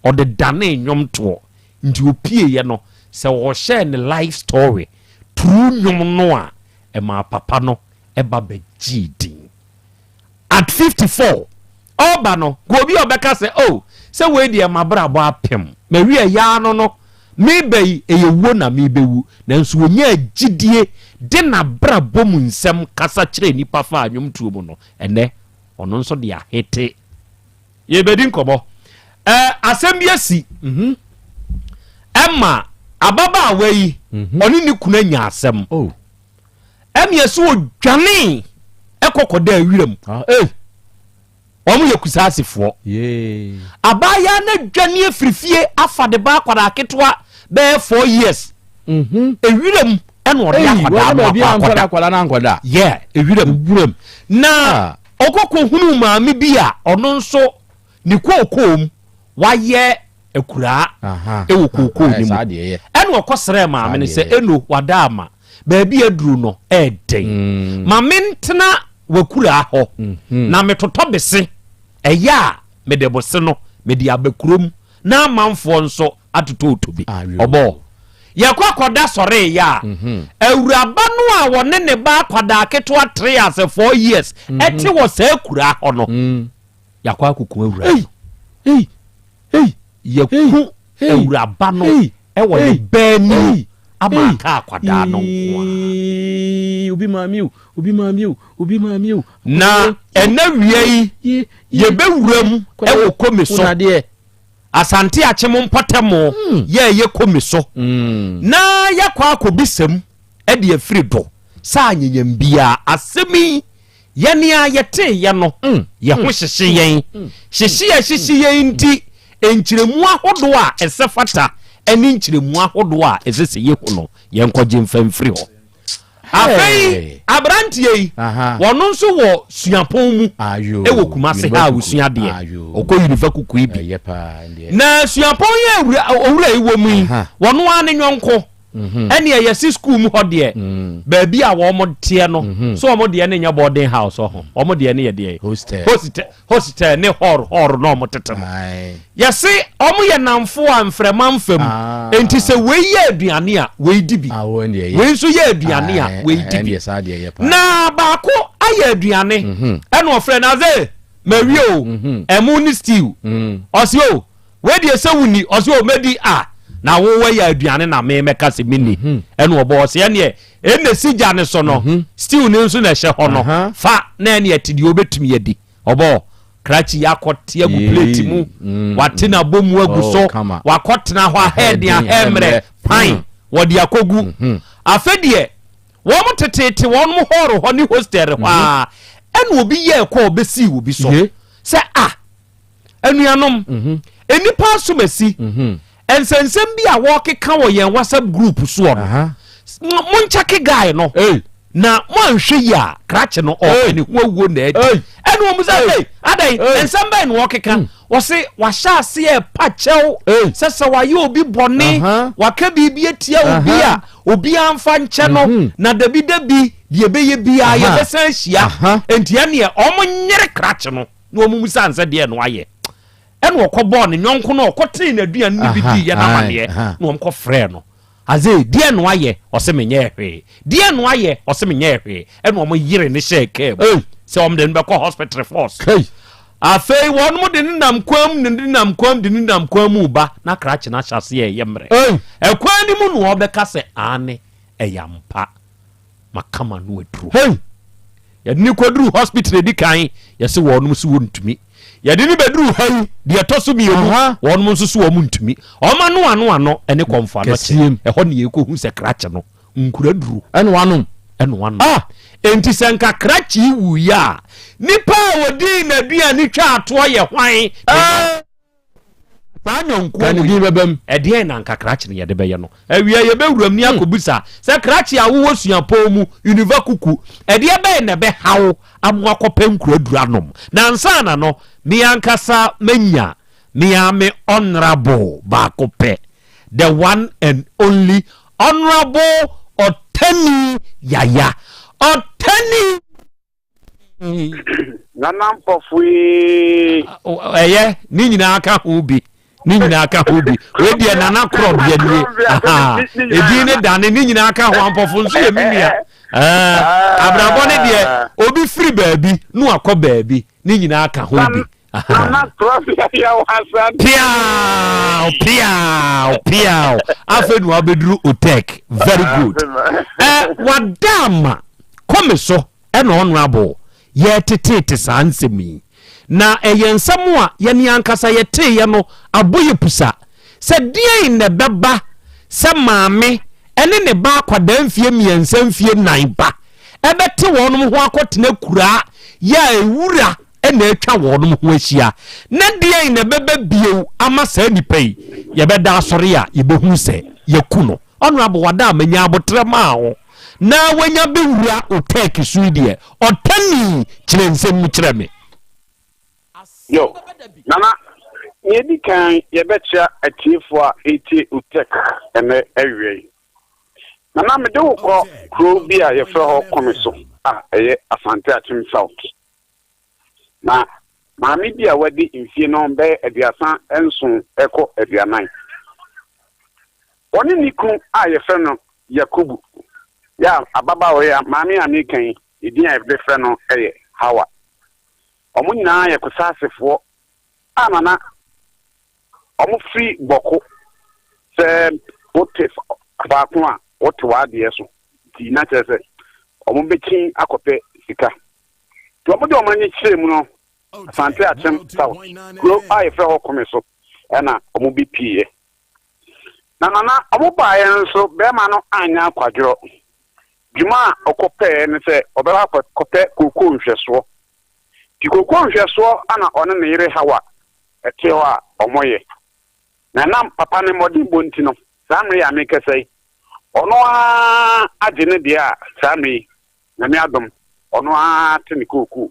S18: Ɔde danee nnwomtoɔ. Nti ɔpieeɛ no, sɛ ɔhyɛɛ ne life story through nnwom no a, ɛmaa papa no ba bɛgyee din. At 54, ɔreba no, nka obi a ɔbɛka sɛ, oh, sɛ wei deɛ m'abrabɔ apem, mawie yaa no no, mereba yi, ɛyɛ wuo na merebɛwu. Nanso ɔnyaa gyidie de n'abrabɔ mu nsɛm kasa kyerɛɛ nnipa faa nnwomtoɔ mu no, ɛnnɛ ɔno nso de ahete. Yɛrebɛdi nkɔmmɔ. Ɛɛ, asɛm bi asi. Mhm. Ɛma ababaawa yi, mhm. ɔne ne kunu anya asɛm. Oh. Ɛne ɛsɛ ɔdwanee ɛkɔ kɔda wiram. Ah, eh. Wɔn yɛ kusaasefoɔ. Abaayaa no adwane afiri fie afa de ba akwadaa ketewa bɛyɛ 4 years. Ewiram ɛna ɔde akwadaa no akɔ akɔda. Yeah, ewiram. Wuram. Na ah. ɔkɔkɔ hunu maame bi a ɔno nso ne kookoo mu wayɛ akuraa ɛwɔ kookoo no mu. Ɛna ɔkɔsrɛɛ maame no sɛ eno wada ama baabi aduru no ɛɛdɛn. Ma mentena w'akuraa hɔ na metotɔ bese ɛyɛ a mede bose no mede aba kurom na amanfoɔ nso atotɔɔtɔ bi. Ɔbɔɔ yɛkɔ akɔda sɔreeɛ a awuraba no a wɔne ne ba akwadaa ketewa 3 as 4 years ɛte wɔ saa akuraa hɔ no yɛakɔ akɔku awura no. Yɛku awuraba no wɔ ne ba anim ama aka akwadaa no nko ara.
S4: Obi maame o, obi maame o, obi maame o.
S18: Na ɛnɛ wia yi yɛbɛwura mu wɔ Kome so. Asante Akyem mpɔtam yɛ ɛyɛ Kome so. Na yɛakɔ akɔbisa mu de afiri do sɛ anyanyam biara asɛm yi Yɛn a yɛteeɛ no, yɛn ho hyehye yɛn. Hyehye a ɛhyehye yɛn nti, nkyerɛmu ahodoɔ a ɛsɛ fata ne nkyerɛmu ahodoɔ a ɛsɛ sɛ yɛhu no, yɛnkɔgye mfa mfiri hɔ. Afei aberanteɛ yi, ɔno nso wɔ suapɔn mu wɔ Kumase ha a ɔsua adeɛ. Ɔkɔ Unifa Kukui bi. Na suapɔn yi a owura yi wɔ mu yi, ɔno ara ne yɔnko. Mhm. Ɛneɛ yɛse school mu hɔ deɛ mm. baabi a wɔn teɛ no mhm. so wɔn deɛ no nyɛ boarding house ɔho wɔn deɛ no yɛ deɛ
S4: hostel
S18: hostel hostel ne hall hall na wɔn tete no yɛse wɔn yɛ namfo a mframa nfam ah. nti sɛ wei yɛ aduane a wei di bi ah, wei nso yɛ aduane a wei di bi na baako ayɛ aduane mhm. ɛna ɔfrɛ na ase mawie o ɛmo ne stew mm. ɔsi o. Wei deɛ sɛ wonni? Ɔse o mɛdi a na wo wayɛ aduane na me mɛka sɛ menni. Mhm. Ɛna ɔbɔ ɔse ɛneɛ ɛna si gya ne so no mhm. stew ne nso na ɛhyɛ hɔ no fa na ɛneɛ te deɛ wobɛtumi adi. Ɔbɔ krakye yi akɔte agu plate mu mm, wate mm. n'abɔ mu agu oh, so wakɔtena hɔ ahɛɛden ahɛɛmmerɛ pan mm. wɔde akɔgu mhm. afɛ deɛ wɔn teteete wɔn hɔɔro hɔ ne hostel hɔ a ɛna obi yɛ ɛkɔ ɔbɛsii obi so sɛ a Anuanom, nnipa asomasi, nsɛnsɛm bi a wɔkeka wɔ yɛn WhatsApp group soɔ no, monkyɛke guy no. Na moanhwɛ yi a, krakye no ɔɔpɛ ne ho awuo na adi. Ɛna wɔn sɛ, hey, adɛn, nsɛm bɛn na wɔkeka? Hmm. Wɔse wahyɛ aseɛ pa kyɛw sɛ sɛ wayɛ obi bɔne, waka biribi atia obi a, obiara mfa nkyɛ no, mhm. na dabi dabi deɛ ɛbɛyɛ biara yɛbɛsan ahyia. Enti ɛneɛ wɔn nyere krakye no. Na wɔmmisaa no sɛ, Deɛn na woayɛ? Ɛnna ɔkɔbɔɔ ne yɔnko no a ɔkɔtee n'aduane no bi diiɛ no amanneɛ, na wɔkɔfrɛɛ no. Azee, deɛn na woayɛ? Ɔse, Menyɛɛ hwee. Deɛn na woayɛ? Ɔse, Menyɛɛ hwee. Ɛnna wɔyeree no hyɛɛ kaa mu sɛ wɔde no bɛkɔ hospital force. Afei wɔn de no nam kwan mu, de no nam kwan mu, de no nam kwan mu reba, na krakye no ahyɛ aseɛ reyɛ mmerɛ. Ɛkwan no mu na wɔbɛka sɛ, Aane, ɛyɛ ampa. Maka m'ano aduro. Hey! Yɛde no kɔduru hospital edi kan, yɛse wɔnom so wɔntumi. Yɛde no bɛduru ha yi, deɛ ɛtɔ so mmienu, wɔnom nso so wɔn ntumi. Wɔn ano ano ano ne kɔmfo ano kye. Ɛhɔ ne yɛkɔhu sɛ krakye no nkura duro.
S4: Ɛna wanom.
S18: Ɛna wanom. Ah! Enti sɛ nka krakye yi wuiɛ a, nipa a wɔdii n'aduane twaa toɔ yɛ hwan? Ah! Saa nnwonkuo
S4: Ka ne
S18: wei,
S4: din bɛba mu.
S18: ɛdeɛn na anka krakye no yɛde bɛyɛ no? Awia yɛbɛwuram ni akɔbisa sɛ krakye a wowɔ suapɔn mu, Univa Kuku, ɛdeɛ bɛn na ɛbɛha wo ama woakɔpɛ nkuraduru anom? Na ansa na no, me ankasa manya me ara me honourable baako pɛ, the one and only Honourable Ɔtani Yaya. Ɔtani!
S2: Nana Mpɔfoe.
S18: Ɛyɛ ne nyinaa ka ho bi. Ne nyinaa ka ho bi. Wei deɛ Nana Korɔbea nie. Edin ne dane ne nyinaa ka ho ampɔfo nso yɛ me nua. Abrabɔ ne deɛ obi firi baabi na wakɔ baabi ne nyinaa ka ho bi.
S2: Nana Korɔbea yɛ wasa.
S18: Piaw piaw piaw. Afei na wabɛduru Otek. Very good. Ɛ wada ama kɔ me so ɛna honorable yɛreteteete saa nsɛm yi. Na ɛyɛ nsɛm a yɛn ankasa yɛteeɛ no abɔ yɛ pusa sɛ deɛn na ɛbɛba sɛ maame ne ne ba akwadaa mfie mmiɛnsa mfie nnan ba ɛbɛte wɔnom ho akɔtena akuraa yɛ a ewura na atwa wɔnom ho ahyia na deɛn na ɛbɛba bio ama saa nipa yi yɛbɛda asɔre a yɛbɛhunu sɛ yɛku no. Honourable Wada a manya aboterɛ maa wo na wanya bɛwura Otec so yi deɛ ɔtani kyerɛ nsɛm mu kyerɛ me.
S2: Yo, Nana, nea edi kan yɛbɛkyea atiefo a ɛretie Otec ɛnnɛ awia yi. Nana, mede wo kɔ kurow bi a yɛfrɛ hɔ Komeso a ɛyɛ Asante Akyem South. Na maame bi a wadi mfie no bɛyɛ 37 rekɔ 40. Ɔne ne kunu a wɔfrɛ no Yakubu, yɛ a ababaawa yi a maame a mereka yi, ne din a yɛde frɛ no yɛ Hawa. Wɔn nyinaa yɛ Kusasefoɔ a na na wɔfiri Bɔko. Sɛ wote faako a wote w'adeɛ so nti, na kyerɛ sɛ wɔbɛkyin akɔpɛ sika. Nti wɔde wɔn ani kyerɛɛ mu no, Asante Akyem South, kuro a yɛfrɛ hɔ Kome so na wɔbɛpieeɛ. Na Nana, wɔbaeɛ no nso, barima no anyɛ akwadworɔ. Dwuma a ɔkɔpɛeɛ ne sɛ ɔbɛkɔ akɔpɛ kookoo nhwɛsoɔ. Nti kookoo nhwɛsoɔ na ɔne ne yere Hawa te hɔ a wɔyɛ. Na ɛnam papa no mmɔdenbɔ nti no, saa mmerɛ yi a merekasa yi, ɔno ara agye ne deɛ a saa mmerɛ yi, Nyame adom, ɔno ara te ne kookoo.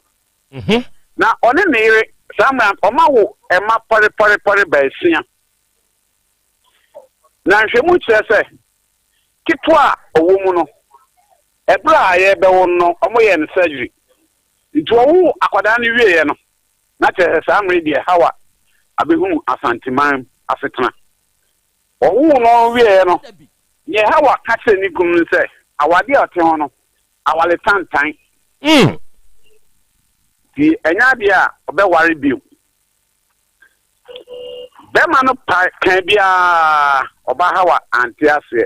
S2: Na ɔne ne yere, saa mmerɛ a, wɔawo mma pɔrepɔrepɔre baasia. Na nhwɛmu kyerɛ sɛ, ketewa a ɔwɔ mu no, ɛberɛ a yɛrebɛwo no no, wɔyɛɛ no surgery. Nti wɔwoo akwadaa no wieeɛ no, na kyerɛ sɛ saa mmerɛ yi deɛ Hawa abɛhunu Asanteman asetena. Wɔwoo no wieeɛ no, deɛ Hawa ka kyerɛɛ ne kunu ne sɛ, awadeɛ a ɔte ho no, aware tantan. Nti ɛnyɛ adeɛ a ɔbɛware bio. Bɛrima no pa kaa biara, ɔbaa Hawa ante aseɛ.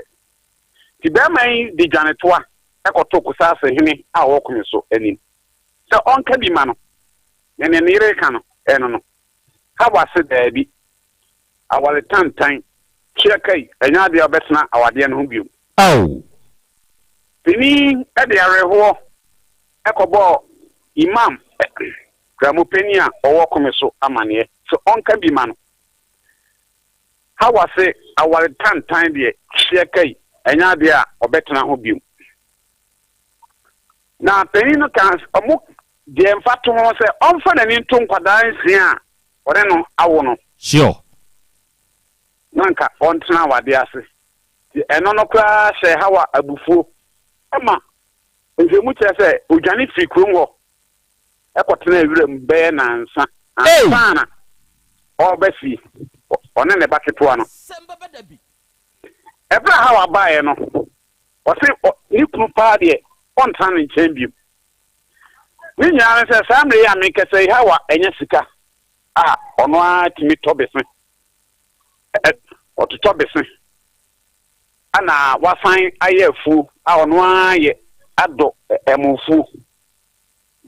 S2: Nti bɛrima yi de dwanetoa kɔtoo Kusase hene a ɔwɔ Kome so anim sɛ ɔnka bi ma no. Na nea ne yere reka no, ɛno no. Hawa se daabi. Aware tantan, tua ka yi, ɛnyɛ adeɛ a ɔbɛtena awadeɛ no ho bio.
S18: Ao!
S2: Panin de awerɛhoɔ kɔbɔɔ Imam Kramopanin a ɔwɔ Kome so amaneɛ sɛ ɔnka bi ma no. Hawa se aware tantan deɛ tua ka yi, ɛnyɛ adeɛ a ɔbɛtena ho bio. Na panin no kaa ɔmo deɛ mfatoho sɛ ɔmfa n'ani nto nkwadaa nsia a ɔne no awo no.
S18: Sure.
S2: Na anka ɔntena awadeɛ ase. Nti ɛno no koraa hyɛɛ Hawa abufuo ma nhwɛmu kyerɛ sɛ ɔdwane firii kurom hɔ kɔtenaa wiram bɛyɛ nnansa ansa na ɔreba fie, ɔne ne ba ketewa no. Ɛberɛ a Hawa baeɛ no, ɔse ne kunu paa deɛ ɔntena ne nkyɛn bio. Ne nyinaa ne sɛ saa mmerɛ yi a mekasa yi Hawa anya sika a ɔno ara tumi tɔ bese, ɔtotɔ bese ɛna wasan ayɛ afuo a ɔno ara yɛ adɔ ɛmofuo.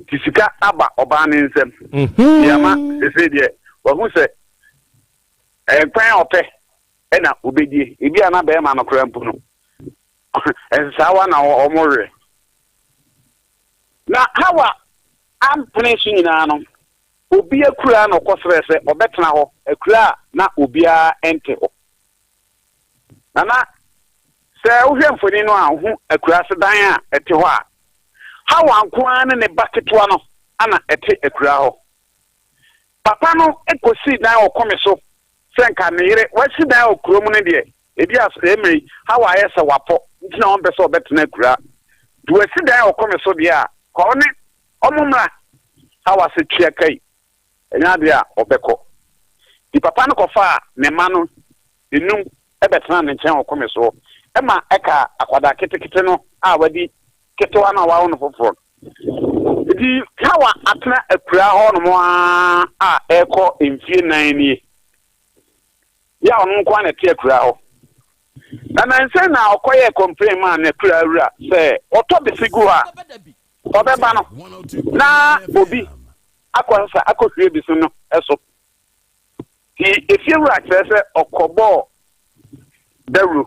S2: Nti sika aba ɔbaa ne nsam. Nti ama sesei deɛ wahu sɛ ɛkwan a ɔpɛ ɛna ɔbɛdie. Ebi a na bɛrima no koraa mpo no nsaawa na wɔn werɛ. Na Hawa ampene so nyinaa no, obi akuraa na ɔkɔsrɛɛ sɛ ɔbɛtena hɔ, akuraa a na obiara nte hɔ. Na na sɛ wohwɛ mfoni no a, wohu akuraase dan a ɛte hɔ a Hawa nko ara ne ne ba ketewa no na ɛte akuraa hɔ. Papa no kosii dan wɔ kome so sɛ nka ne yere wasi dan wɔ kurom no deɛ, ebia saa mmerɛ yi Hawa ayɛ sɛ wapɔ nti na ɔmpɛ sɛ ɔbɛtena akuraa. Nti wasi dan wɔ kome so deɛ a, kɔ wo ne wɔn mmra. Hawa se tua ka yi, ɛnyɛ adeɛ a ɔbɛkɔ. Nti papa no kɔfaa ne mma no nnum bɛtenaa ne nkyɛn wɔ kome soɔ ma ɛkaa akwadaa ketekete no a wadi ketewa no a wɔawo no foforɔ no. Nti Hawa atena akuraa hɔ nom ara a ɛrekɔ mfie nnan nie. Yɛ a ɔno nko ara na ɛte akuraa hɔ. Na nansa na ɔkɔyɛɛ complain maa n'akuraa wura sɛ ɔtɔ bese gu hɔ a, ɔbɛba no na obi akɔsesa akɔhwie bese no so. Nti efiewura kyerɛ sɛ ɔkɔbɔɔ dawuro.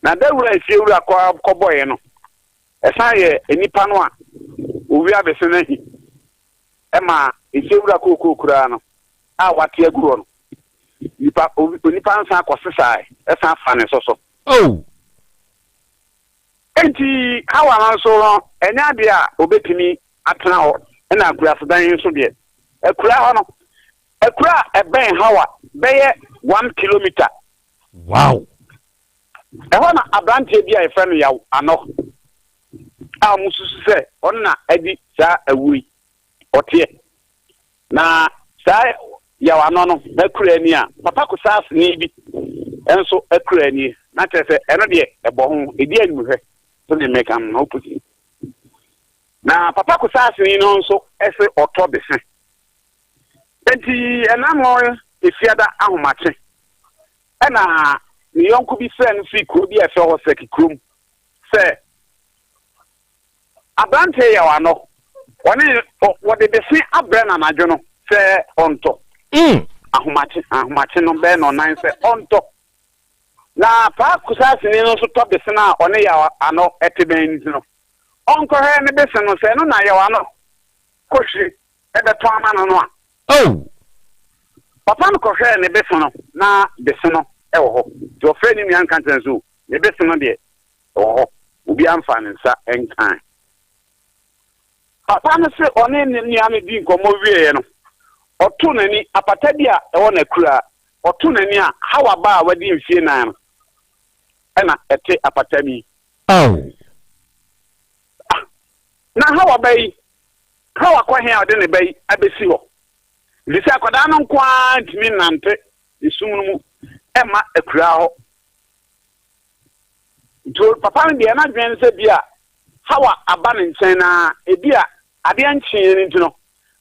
S2: Na dawuro a efiewura kɔbɔeɛ no, ɛsan yɛ nnipa no a owia bese no ahi ma efiewura kookoo koraa no a wate agu hɔ no, nipa onipa no san kɔsesae san fa ne nso so.
S18: Oh!
S2: Enti Hawa no nso no, ɛnyɛ adeɛ a obetumi atena hɔ, ɛna akurasedan yi nso deɛ, akura hɔ no, akura a ɛbɛn Hawa bɛyɛ 1 kilometre. Ɛhɔ na aberanteɛ bi a yɛfrɛ no Yaw Anɔ a wɔsusu sɛ ɔno na adi saa awuo yi, ɔteɛ. Na saa Yaw Anɔ no akura ni a, Papa Kosaaseni bi nso akura nie. Na kyerɛ sɛ ɛno deɛ ɛbɔ ho, ɛdi animhwɛ sɛdeɛ meka no na opposite. Na Papa Kosaaseni no nso se ɔtɔ bese. Enti ɛnam hɔ Efiada ahomakye ɛna ne yɔnko bi frɛ no firi kuro bi a ɛfrɛ hɔ Sɛki kurom sɛ aberanteɛ Yaw Anɔ, ɔne wɔde bese abrɛ no anadwo no sɛ ɔntɔ. Ahomakye ahomakye no bɛyɛ nnɔnnan sɛ ɔntɔ. Na Paa Kusaaseni no nso tɔ bese no a ɔne Yaw Anɔ te bɛn nti no, ɔnkɔhwɛ ne bese no sɛ ɛno na Yaw Anɔ kɔhwie bɛtɔn ama no no a.
S18: Oh!
S2: Papa no kɔhwɛɛ ne bese no, na bese no wɔ hɔ. Nti ɔfrɛɛ ne nua no ka kyerɛɛ no sɛ, O, me bese no deɛ, ɛwɔ hɔ. Obiara mfaa ne nsa nkae. Papa no se ɔne ne nua no dii nkɔmmɔ wieeɛ no, ɔtoo n'ani, apata bi a ɛwɔ n'akuraa, ɔtoo n'ani a, Hawa ba a wadi mfeɛ nnan no na ɛte apata mu yi.
S18: Oh!
S2: Ah, na Hawa ba yi, Hawa kɔ he a ɔde ne ba yi abɛsi hɔ? Efisɛ akwadaa no nko ara ntumi nnante esum no mu mma akuraa hɔ. Nti papa no deɛ n'adwene ne sɛ bi a Hawa aba ne nkyɛn na ebi a adeɛ nkyeeɛ no nti no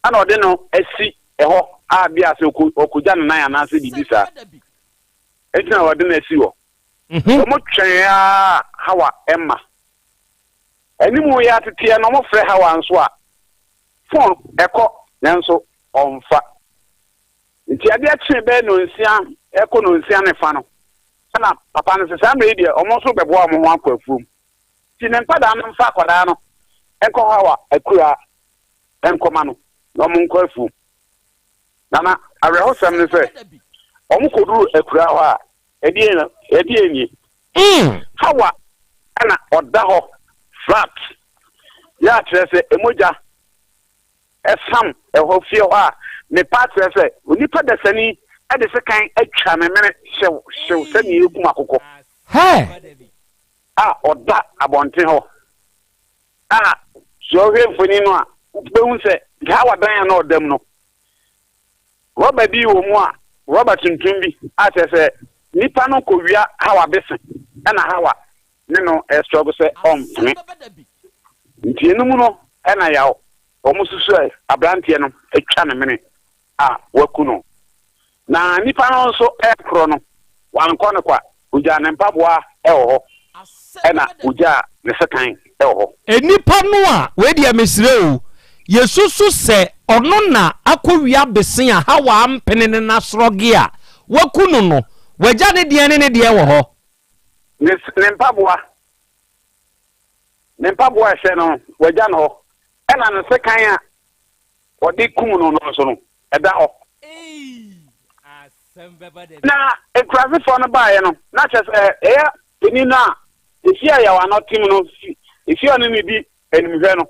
S2: ɛna ɔde no asi ɛhɔ a bi a sɛ ɔkɔgya ne nan anaasɛ biribi saa. Enti na ɔde no asi hɔ. Wɔn twɛn ara Hawa mma. Anim yɛ ateteɛ na wɔfrɛ Hawa nso a, fon ɛkɔ nanso ɔmfa. Nti adeɛ kyee bɛyɛ nonsia ɛkɔ nonsia ne fa no, ɛna papa no sɛ saa mmerɛ yi deɛ wɔn nso bɛboa wɔn ho akɔ afuom. Nti ne nkwadaa no mfa akwadaa no nkɔ Hawa akuraa nkɔma no na wɔn nkɔ afuom. Nana, awerɛhosɛm ne sɛ wɔn kɔduru akuraa hɔ a, ɛdeɛn na ɛdeɛn nie? Hawa na ɔda hɔ flat yɛ akyerɛ sɛ mogya ɛsam ɛhɔ fie hɔ a mepa akyerɛ sɛ onipa dasani de sekan atwa ne mene hyew hyew sɛnea ekum akokɔ. A ɔda abɔnten hɔ a sɛ ɔhwɛ mfoni no a wobɛhu sɛ Hawa dan a na ɔda mu no Rɔba bi wɔ mu a, rɔba tuntum bi a kyerɛ sɛ nipa no kɔwia Hawa bese ɛna Hawa ne no ɛstrɔgo sɛ ɔmpene. Nti ɛno mu no ɛna yaw wɔn susu ɛ abranteɛ no atwa ne mene a waku no. Na nipa no nso ɛkorɔ no wankɔ no kwa, ogyaa ne mpaboa ɛwɔ hɔ ɛna ogyaa ne sekan ɛwɔ hɔ.
S18: Nnipa no a, wei deɛ mesrɛ o, yɛsusu sɛ ɔno na akɔwia bese a Hawa ampene ne n'asorɔge a waku no no, wagya ne deɛn ne ne deɛn wɔ hɔ?
S2: Ne, ne mpaboa, ne mpaboa a ɛhyɛ no no, wagya no hɔ, ɛna ne sekan a ɔde kum no no nso no, ɛda hɔ. Na nkurasefoɔ no baeɛ no, na kyerɛ sɛ ɛyɛ panin no a efie a Yaw ano te mu no, efie a ɔne no di animhwɛ no,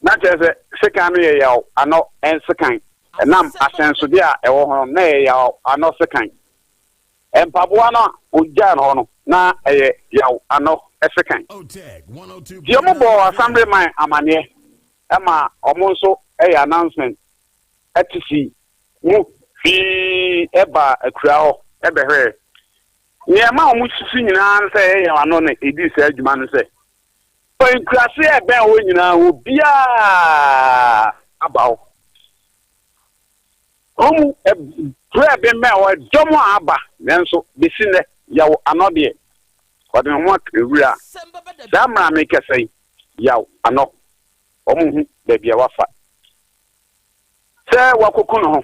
S2: na kyerɛ sɛ sekan no yɛ Yaw ano sekan. Ɛnam ahyɛnsodeɛ a ɛwɔ ho no, na ɛyɛ Yaw ano sekan. Mpaboa no a ɔgyaa no hɔ no, na ɛyɛ Yaw ano sekan. Nti wɔbɔɔ Assemblyman amaneɛ ma wɔn nso yɛ announcement te sii mu. Pii baa akuraa hɔ bɛhwɛɛ. Nea ɛma wɔsusu nyinaa ne sɛ ɛyɛ yɛn ano na edii saa dwuma no sɛ, nkuraase a ɛbɛn hɔ nyinaa obiara aba hɔ. Wɔn mu kuro a ɛbɛnbɛn hɔ dɔm a aba nanso besi nnɛ yaw ano deɛ ɔde ne ho ato wura. Saa mmerɛ a merekasa yi, yaw ano. Wɔnhu baabi a wafa. Sɛ wakoku ne ho,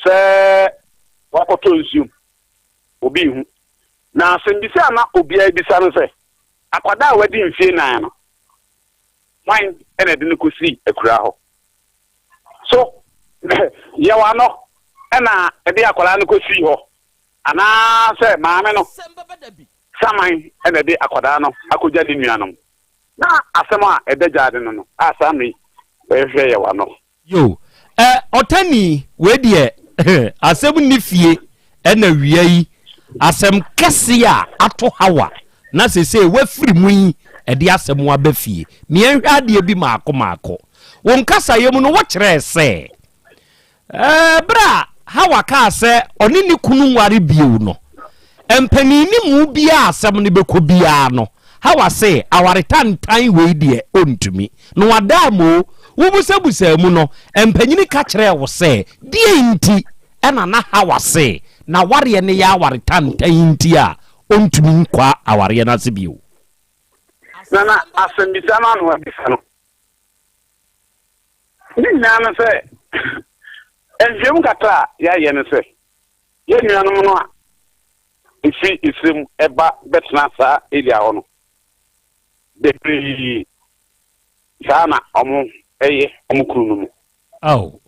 S2: sɛ wakɔtɔ nsuom, obi nhu. Na asɛmbisa a na obiara bisa no sɛ, akwadaa a wadi mfie nan no, hwan na ɛde no kosii akuraa hɔ? So yɛwɔ ano na ɛde akwadaa no kosii hɔ, anaasɛ maame no saman na ɛde akwadaa no akogya ne nuanom? Na asɛm a ɛda gyaade no no a saa mmere yi wɔhwehwɛ yɛ w'ano.
S18: Yo, eh, ɔtani, wei deɛ asɛm nni fie ɛna wia yi asɛm kɛse a ato Hawa na sesei wafiri mu yi ɛde asɛm aba fie. Meɛnhwɛ adeɛ bi maako maako. Wo nkasayɛ mu no wokyerɛɛ sɛ Bere a Hawa kaa sɛ ɔne ne kunu nware bio no, mpaninnimu biara a asɛm no bɛkɔ biara no, Hawa se aware tantan wei deɛ ɔntumi. Na wadaa moo. Wobusabusaa mu no, mpanyini ka kyerɛɛ wo sɛ deɛn nti na na Hawa se n'awareɛ no yɛ aware tantan nti a ɔntumi nkɔ awareɛ no ase bio?
S2: Na na asɛmmisa no ano abisa no. Ne nyinaa ne sɛ, nhwehwɛmu kakra a yɛayɛ ne sɛ, yɛn nuanom no a ɛfiri esrɛ mu ba bɛtena saa area hɔ no, bebree saa na wɔyɛ wɔn kununom.
S18: Oh.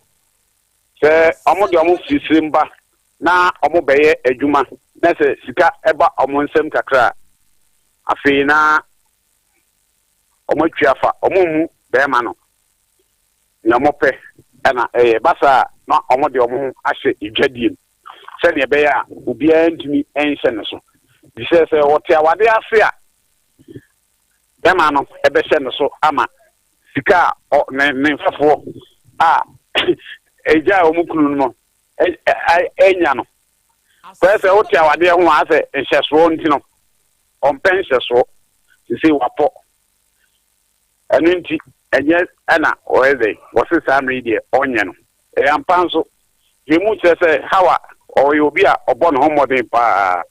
S2: Sɛ wɔde wɔn firi serɛ mu ba na wɔbɛyɛ adwuma na sɛ sika ba wɔn nsam kakra a, afei na wɔatwi afa, wɔmmu barima no. Nea wɔpɛ na ɛyɛ. Ɛba saa a, na wɔde wɔn ho ahyɛ dwadie mu sɛnea ɛbɛyɛ a obiara ntumi nhyɛ ne so. Efisɛ sɛ ɔte awadeɛ ase a, barima no bɛhyɛ ne so ama sika a ɔ ne ne mfɛfoɔ a ɛgyae wɔn kunu no anya no. Kɔyɛ sɛ wote awadeɛ ho a, asɛ nhyɛsoɔ nti no, ɔmpɛ nhyɛsoɔ. Sesei wapɔ. Ɛno nti, ɛnyɛ ɛna ɔyɛ dɛn, wɔse saa mmerɛ yi deɛ ɔnyɛ no. Ɛyɛ ampa nso. Nhwehwɛmu kyerɛ sɛ Hawa ɔyɛ obi a ɔbɔ ne ho mmɔden pa ara.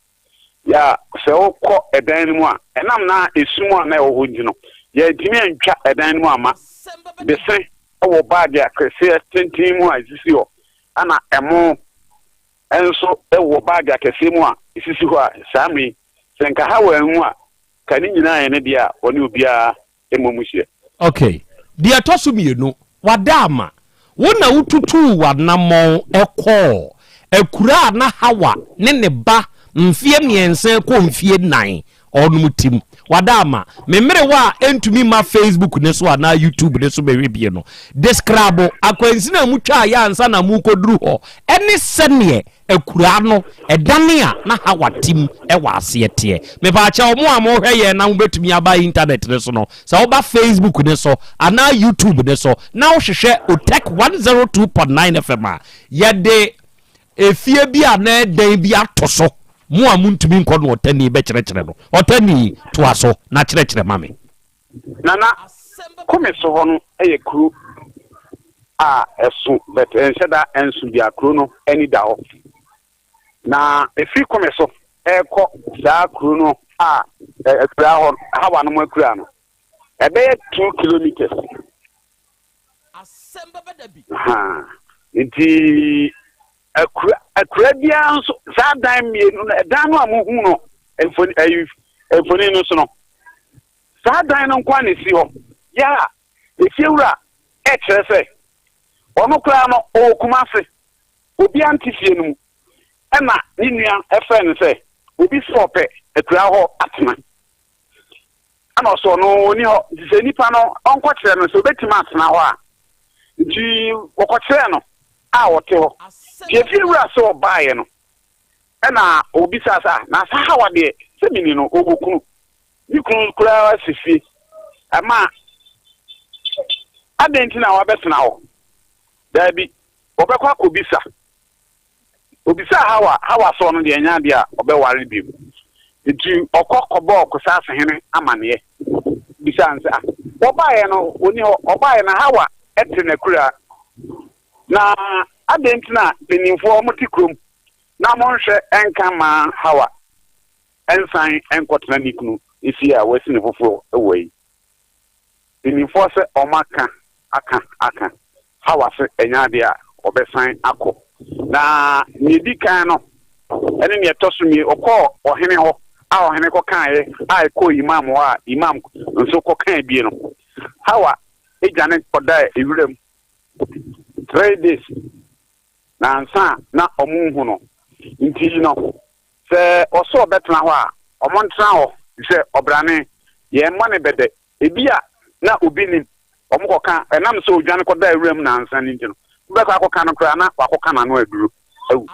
S2: Yɛ a sɛ wokɔ ɛdan no mu a, ɛnam na esum a na ɛwɔ hɔ nti no, yɛantumi antwa ɛdan no mu amma. Bese wɔ baage akɛseɛ tenten mu a ɛsisi hɔ, ɛna ɛmo nso wɔ baage akɛseɛ mu a ɛsisi hɔ a saa mmerɛ yi, sɛ nka Hawa anwu a, ka ne nyinaa yɛ ne deɛ a ɔne obiara mmɔ mu hyeɛ.
S18: Ok, deɛ ɛtɔ so mienu, wada ama. Wo na wotutuu w'anammɔn kɔɔ akuraa a na Hawa ne ne ba mfeɛ miɛnsa kɔ mfie nan ɔnom te mu. Wada ama. Me mmerewa a ɛntumi mma Facebook no so anaa YouTube no so bɛhwɛ bie no, deskrabo akwansini a motwaeɛ ansa na morekɔduru hɔ ne sɛdeɛ Akuraa no, ɛdane a na Hawa te mu wɔ aseɛ teɛ. Mepaakyɛw, mo a mohwɛ yɛn na mobɛtumi aba intanɛt no so no, sɛ woba Facebook no so anaa YouTube no so na wohwehwɛ Otec 102.9 FM a, yɛde efie bi anaa ɛdan bi ato so. Mo a montumi nkɔ no ɔtani bɛkyerɛkyerɛ no. Ɔtani, toa so na kyerɛkyerɛ ma me.
S2: Nana, Kome so hɔ no yɛ kuro a ɛso but ɛnhyɛ da nso bia, kuro no ani da hɔ. Na ɛfiri Kome so ɛrekɔ saa kuro no a akuraa hɔ, Hawa nom akuraa no, ɛbɛyɛ 2 kilometers. Ahaa, nti akura akura biara nso saa dan mmienu no ɛdan no a mohu no mfoni ɛyi mfoni no so no saa dan no nko na esi hɔ yɛ a efiewura ɛkyerɛ sɛ ɔno koraa no ɔwɔ Kumase obiara nte fie no mu ɛna ne nua ɛfrɛ no sɛ obi sɛ ɔpɛ akura hɔ atena. Ɛna ɔsɛ ɔno ɔni hɔ nti sɛ nipa no ɔnkɔkyerɛ no sɛ ɔbɛtumi atena hɔ a nti wɔkɔkyerɛɛ no a ɔte hɔ nti efie wura sɛ ɔbaeɛ no ɛna ɔbisaa sɛ ah na saa Hawa deɛ sɛ meni no ɔwɔ kunu ne kunu koraa si fie ɛma adɛn nti na wabɛtena hɔ daabi wɔbɛkɔ akɔbisa. Obisaa Hawa, Hawa sɛ ɔno deɛ ɛnyɛ adeɛ a ɔbɛware bio. Nti ɔkɔ kɔbɔɔ Kusasehene amaneɛ bisaa no sɛ, ah, wɔbaeɛ no ɔnni hɔ, ɔbaeɛ no Hawa te n'akuraa. Na adɛn nti na mpanimfoɔ mote kurom na monhwɛ nka mmaa Hawa nsan nkɔtena ne kunu fie a wasi no foforɔ wɔ yi? Mpanimfoɔ sɛ wɔaka, aka, aka. Hawa se ɛnyɛ adeɛ a ɔbɛsan akɔ. Na nea ɛdi kan no ne nea ɛtɔ so mmie, ɔkɔɔ ɔhene hɔ a ɔhene kɔkaeɛ a ɛkɔɔ Imam hɔ a Imam nso kɔkaa bie no, Hawa dwane kɔdaa wuram 3 days na ansa na wɔnhu no. Nti no, sɛ ɔsɛ ɔbɛtena hɔ a, wɔntena hɔ sɛ ɔbrane, yɛn mmɔ ne bɛdɛ. Ebi a na obi nim, wɔn kɔka, ɛnam sɛ odwane kɔdaa wuram nansa no nti no, wobɛkɔ akɔka no koraa na wakɔka n'ano aduro awu.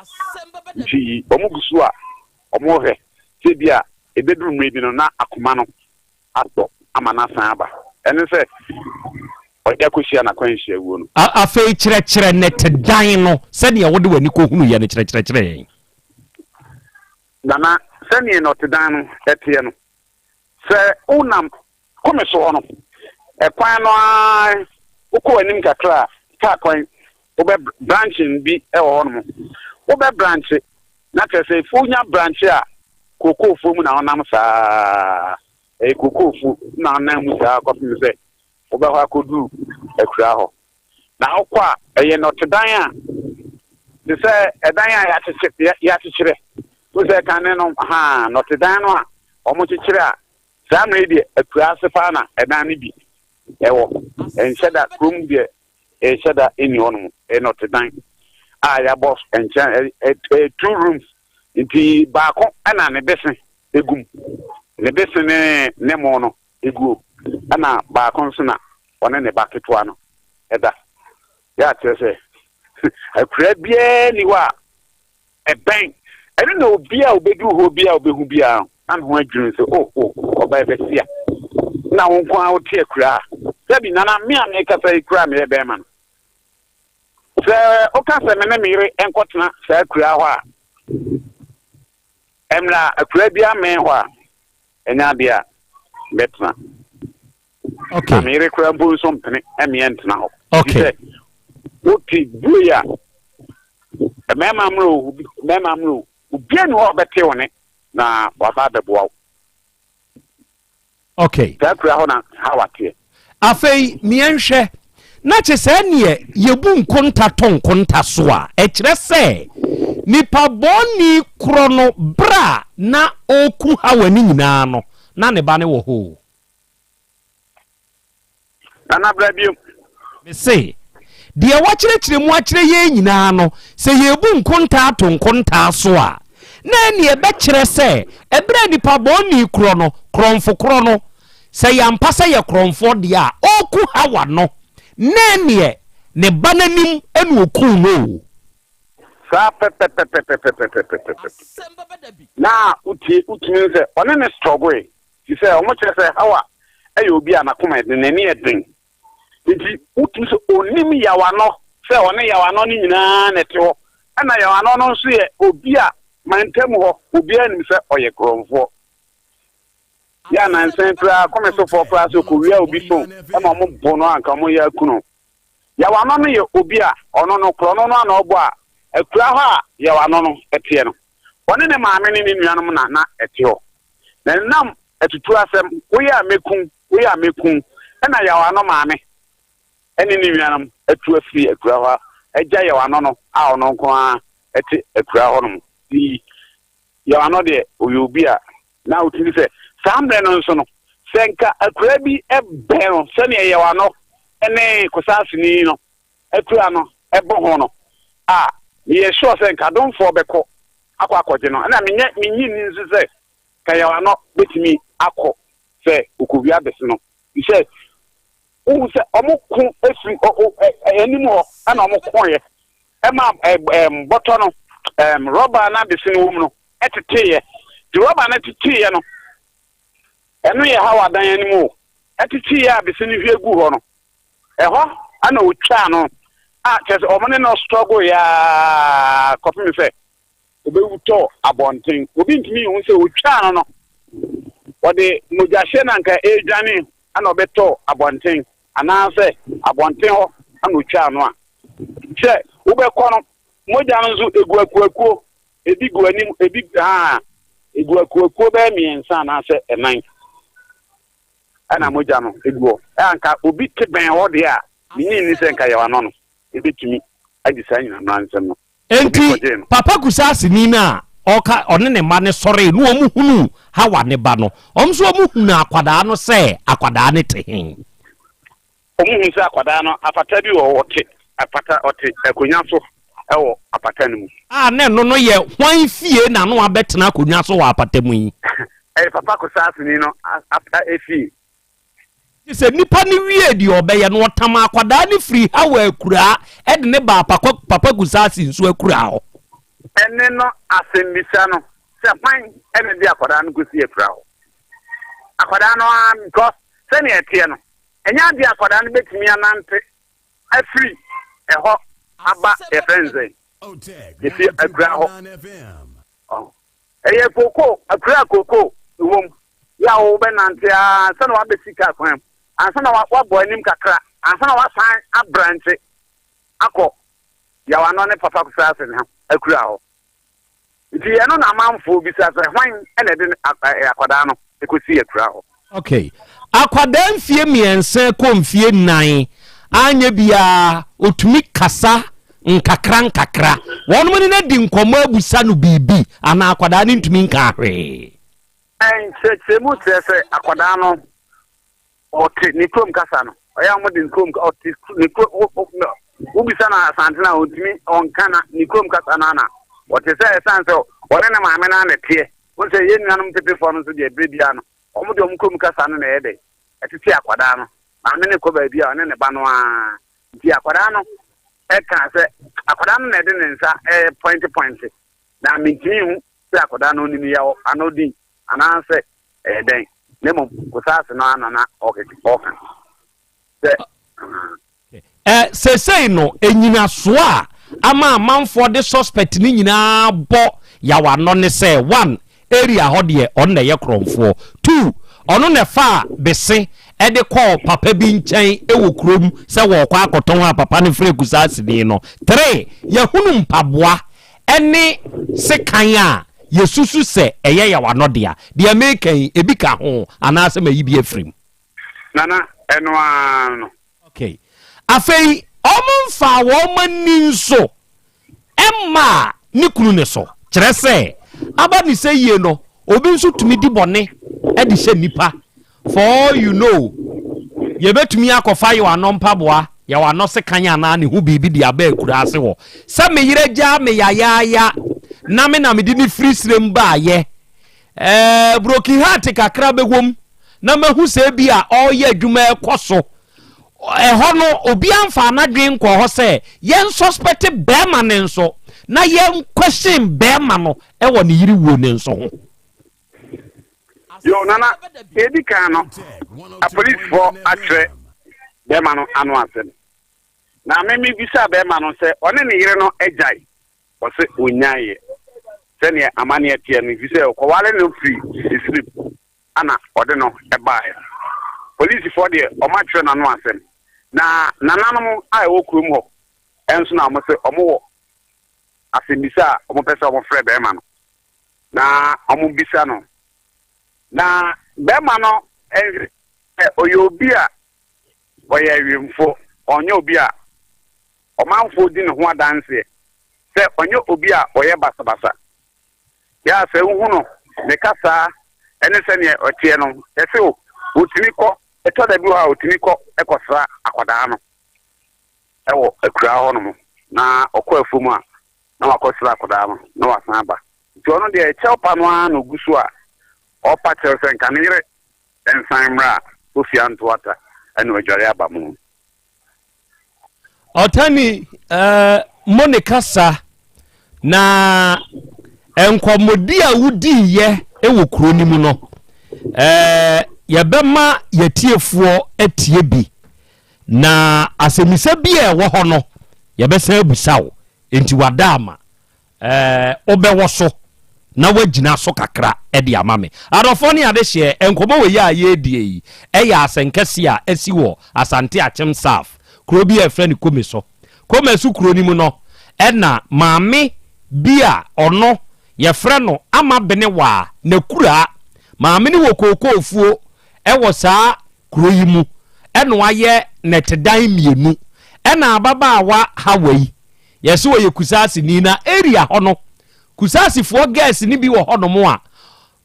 S2: Nti wɔn gu so a wɔrehwɛ sɛ ebi a ebeduru mmerɛ bi no na akoma no atɔ ama no asan aba. Ɛne sɛ ɔde akɔhyia n'akwanhyia wuo no.
S18: Afei kyerɛkyerɛ nnɛtedan no sɛdeɛ wode w'ani kɔhunuiɛ no, kyerɛkyerɛkyerɛ yɛn.
S2: Nana, sɛdeɛ nnɔtedan no teɛ no, sɛ wonam Kome so hɔ no, ɛkwan no ara wokɔ anim kakra a, kaa kwan, wobɛ branching bi wɔ hɔnom. Wobɛ branche, na kyerɛ sɛ wonya branche a, kookoofuo mu na wonam saa. Ɛyɛ kookoofuo na wonam mu saa kɔpem sɛ wobɛhɔ akɔduru akuraa hɔ. Na wokɔ a, ɛyɛ nnɔtedan a te sɛ ɛdan a yɛakyekye yɛakyekyerɛ. Wohu sɛ kane no, ha nnɔtedan no a wɔkyekyere a saa mmerɛ yi deɛ akuraa ase paa na ɛdan no bi ɛwɔ. Ɛnhyɛ da kurom deɛ ɛnhyɛ da ɛnni hɔnom. Ɛyɛ nnɔtedan a yɛabɔ nkyɛn ɛyɛ two rooms nti baako ɛna ne bese egum. Ne bese ne ne mo no eguo ɛna baako nso na ɔne ne ba ketewa no ɛda. Yɛ akyerɛ sɛ akuraa biara ni hɔ a ɛbɛn ɛno na obi a obɛduru hɔ bi a obɛhu biara na ne ho adwiri sɛ o o ɔbaa bɛsi a na wo nko ara wote akuraa sɛbi nana me a mekasa yi koraa meyɛ bɛrima no sɛ woka sɛ me ne me yere nkɔtena saa akuraa hɔ a ɛmmerɛ akuraa bi amɛn hɔ a ɛnyɛ adeɛ a bɛtena.
S18: Okay.
S2: Na me yere koraa mpo nso mpene ɛmeɛ ntena hɔ.
S18: Okay.
S2: Sɛ wote bue a mmarima mmerɛ o mmarima mmerɛ o obiara ni hɔ a ɔbɛte wo ne na waba abɛboa wo.
S18: Okay.
S2: Saa kura hɔ na Hawa teɛ.
S18: Afei meɛnhwɛ na kyɛ sɛ neɛ yɛbu nkonta to nkonta so a, ɛkyerɛ sɛ nipa bɔne korɔ no berɛ a na ɔreku Hawa no nyinaa no, na ne ba no wɔ hɔ o.
S2: Nana bra bio.
S18: Mese, deɛ wakyerɛkyerɛ mu akyerɛ yɛn nyinaa no, sɛ yɛrebu nkontaa ato nkontaa so a, na ɛnneɛ ɛbɛkyerɛ sɛ ɛberɛ a nipa bɔne korɔ no, korɔmfo korɔ no, sɛ ɛyɛ ampa sɛ yɛ korɔmfoɔ deɛ a, ɔreku Hawa no, na ɛnneɛ ne ba no anim na ɔkuu no o.
S2: Saa pɛpɛpɛpɛpɛpɛpɛpɛpɛ. Na wotie, wotumi hu sɛ ɔne no struggle-e. Te sɛ wɔkyerɛ sɛ Hawa yɛ obi a n'akoma yɛ den, n'ani yɛ den. Nti wotumi sɛ onim Yawanɔ sɛ ɔne Yawanɔ no nyinaa na ɛte hɔ. Ɛna Yawanɔ no nso yɛ obi a mantam hɔ obiara nim sɛ ɔyɛ korɔmfoɔ. Yɛ a nansa yi koraa kɔmɛsofoɔ koraa sɛ ɔkɔwia obi phone ma wɔn bo no anka wɔn yɛ aku no. Yawanɔ no yɛ obi a ɔno no korɔno no ana ɔbɔ a akura hɔ a Yawanɔ no teɛ no. Ɔne ne maame ne ne nuanom na na ɛte hɔ. Na ɛnam atuturasɛm, woyɛ a mɛku wo, woyɛ a mɛku wo, ɛna Yaw Ano maame ne ne nuanom atu afiri akura hɔ agya Yaw Ano no a ɔno nko ara te akura hɔ nom. Nti Yaw Ano deɛ ɔyɛ obi a na wotumi sɛ saa mmerɛ no nso no, sɛ nka akura bi bɛn no sɛdeɛ Yaw Ano ne Kosaaseni no akura no bɔ ho no a, meyɛ sure sɛ nka Domfoɔ bɛkɔ akɔ akɔgye no. Ɛna menyɛ mennye nni nso sɛ Kayaw-Ano bɛtumi akɔ sɛ ɔkɔwia abɛse no. Te sɛ wohu sɛ ɔmo ko firi anim hɔ ɛna ɔmo koeɛ ɛma bɔtɔ no rɔba no abɛse no wɔ mu no ɛteteeɛ. Nti rɔba no teteeɛ no ɛno yɛ Hawa dan anim o, ɛteteeɛ a abɛse no hwie guu hɔ no Ɛhɔ na otwaa no a kyerɛ sɛ wɔn ne no struggle yaa kɔpem sɛ ɔbɛwu tɔɔ abɔnten. Obi ntumi nhu sɛ ɔtwaa no no, ɔde mogyahyeɛ no anka ɛredwane na ɔbɛtɔɔ abɔnten anaasɛ abɔnten hɔ na ɔtwaa no a. Sɛ wobɛkɔ no, mogya no nso ɛgu akuakuo, ebi gu anim, ebi haa, ɛgu akuakuo bɛyɛ mmiɛnsa anaasɛ ɛnan ɛna mogya no ɛgu hɔ. Anka obi te bɛn hɔ deɛ a, menye nni sɛ nka yɛwɔ ano no, ɛbɛtumi agye saa nyinamra nsɛm no.
S18: Enti Papa Kusaaseni no a ɔka ɔne ne mma no sɔree na wɔn hunuu Hawa ne ba no, wɔn nso wɔn hunuu akwadaa no sɛ akwadaa no te he?
S2: Wɔn huu sɛ akwadaa no apata bi wɔ hɔ, ɔte apata, ɔte akonwa so wɔ apata no mu.
S18: A na ɛno no yɛ hwan fie na no abɛtena akonwa so wɔ apata mu yi?
S2: Ɛyɛ Papa Kusaaseni no fie.
S18: Te sɛ nipa no wiee deɛ ɔbɛyɛ no, ɔtam akwadaa no firii Hawa akuraa de no baa Papa Kusasi nso akuraa hɔ.
S2: Ɛne no asɛmmisa no sɛ hwan na ɛde akwadaa no kɔsii akuraa hɔ? Akwadaa no ara because sɛnea ɛteɛ no, ɛnyɛ adeɛ a akwadaa no bɛtumi anante afiri ɛhɔ aba yɛfrɛ no sɛn? Ɛfiri akuraa hɔ. Ɛyɛ kookoo, akuraa a kookoo wɔ mu. Yɛ a wobɛnante ara ansa na woabɛsi kaa kwan mu, ansa na woabɔ anim kakra, ansa na woasan abrante akɔ Yawanɔ ne Papa Kusase no akura hɔ. Nti ɛno na amanfoɔ bisa sɛ hwan na ɛde akwadaa no kɔsii akura hɔ.
S18: Ok. Akwadaa mfie mmiɛnsa kɔ mfie nnan anyɛ biara ɔtumi kasa nkakra nkakra. Wɔnom ne no adi nkɔmmɔ abusa no biribi anaa akwadaa no ntumi nkaa hwee?
S2: Nkyerɛkyerɛmu kyerɛ sɛ akwadaa no ɔte ne kurom kasa no, ɔyɛ a wɔde ne kurom ɔte ne kurom wobisa no Asante no a ɔntumi ɔnka na ne kurom kasa no ana ɔte sɛ ɛsiane sɛ ɔne ne maame no ana teɛ. Wohu sɛ yɛn nuanom tetefoɔ no nso deɛ berɛ biara no wɔn de wɔn kurom kasa no na ɛyɛ dɛ ɛtete akwadaa no. Maame no kɔ baabi a ɔne ne ba no ara nti akwadaa no ɛka sɛ akwadaa no na ɛde ne nsa ɛpɔinte pɔinte na mentumi nhu sɛ akwadaa no ɔnim yaw ano din anaasɛ ɛyɛ dɛn, na mmom Kusase no ara na na ɔka sɛ.
S18: Ɛ Seesei no, nnyinasoɔ a ama amanfoɔ de suspect no nyinaa bɔ yaw ano ne sɛ, one, area hɔ deɛ ɔno na ɛyɛ korɔmfoɔ, two, ɔno na ɛfaa bese de kɔɔ papa bi nkyɛn wɔ kurom sɛ wɔrekɔ akɔtɔn a papa no frɛ Kusaseni no, three, yɛahunu mpaboa ne sekan a yɛsusu sɛ ɛyɛ yaw ano dea. Deɛ mereka yi, ebi ka ho anaasɛ mayi bi afiri mu?
S2: Nana, ɛno ara no.
S18: Okay. Afei, wɔmfaa wɔn ani nso mmaa ne kunu no so. Kyerɛ sɛ, aba ne sɛ yie no, obi nso tumi di bɔne de hyɛ nnipa For all you know, yɛbɛtumi akɔfa Yewano mpaboa, Yewano sekan anaa ne ho biribi de aba akuraase hɔ. Sɛ me yerɛ gyaa me yayaaya na me na mede no firi serem baeɛ. Ɛɛ, broken heart kakra bɛwom na mahu sɛ ebi a ɔreyɛ adwuma ɛkɔ so. Ɛhɔ no, obiara mfaa n'adwene nkɔɔ hɔ sɛ yɛn suspect bɛrima no nso na yɛn question bɛrima no wɔ ne yere wuo no nso ho.
S2: Yo, Nana, deɛ ɛdi kan no, apolisifoɔ akyerɛ bɛrima no ano asɛm. Na me mebisaa bɛrima no sɛ ɔne ne yere no agyae. Ɔse ɔnnyaeɛ. Sɛdeɛ amanneɛ teɛ no, ɛfiri sɛ ɔkɔware no firi Esirim ana ɔde no baeɛ. Polisifoɔ deɛ wɔakyerɛ n'ano asɛm. Na nananom a ɛwɔ kurom hɔ nso na wɔse wɔwɔ asɛmmisa a wɔpɛ sɛ wɔfrɛ bɛrima no. na wɔbisa no. Na barima no nhwɛ sɛ ɔyɛ obi a ɔyɛ awɛmfoɔ, ɔnyɛ obi a ɔmanfoɔ di ne ho adanseɛ sɛ ɔnyɛ obi a ɔyɛ basabasa. Yɛ a sɛ wohu no ne kasaa ne sɛdeɛ ɔteɛ no, yɛse o, ɔtumi kɔ, ɛtɔ da bi wɔ hɔ a ɔtumi kɔ kɔsra akwadaa no wɔ akuraa hɔnom, na ɔkɔ afuom a na wakɔsra akwadaa no na wasan aba. Nti ɔno deɛ kyɛw pa no ara na ɔgu so a ɔrepa kyɛw sɛ nka ne yere nsan mmra Kofi Antoata na wadware aba mu.
S18: Ɔtani eh, mo ne kasa na nkɔmmɔdi a wodiiɛ wɔ kuro no mu no eh, yɛbɛma yɛtiefoɔ atie bi na asɛmmisa bi a ɛwɔ hɔ no yɛbɛsan abusa wo enti wada ama. Ɛɛ, wobɛwɔ so na woagyina so kakra de ama me. Adɔfoɔ ne adehyeɛ, nkɔmmɔ wei a yɛredie yi yɛ asɛnkɛseɛ a asi wɔ Asante Akyem South, kuro bi a yɛfrɛ no Kome so. Kome so kuro no mu no na maame bi a ɔno yɛfrɛ no Ama Benewaa N'akuraa. Maame no wɔ kookoofuo wɔ saa kuro yi mu na wayɛ nɛtedan mmienu. Ɛna ababaawa Hawa yi, yɛse ɔyɛ Kusaasini na area hɔ no, Kusaasifoɔ girls no bi wɔ hɔnom a,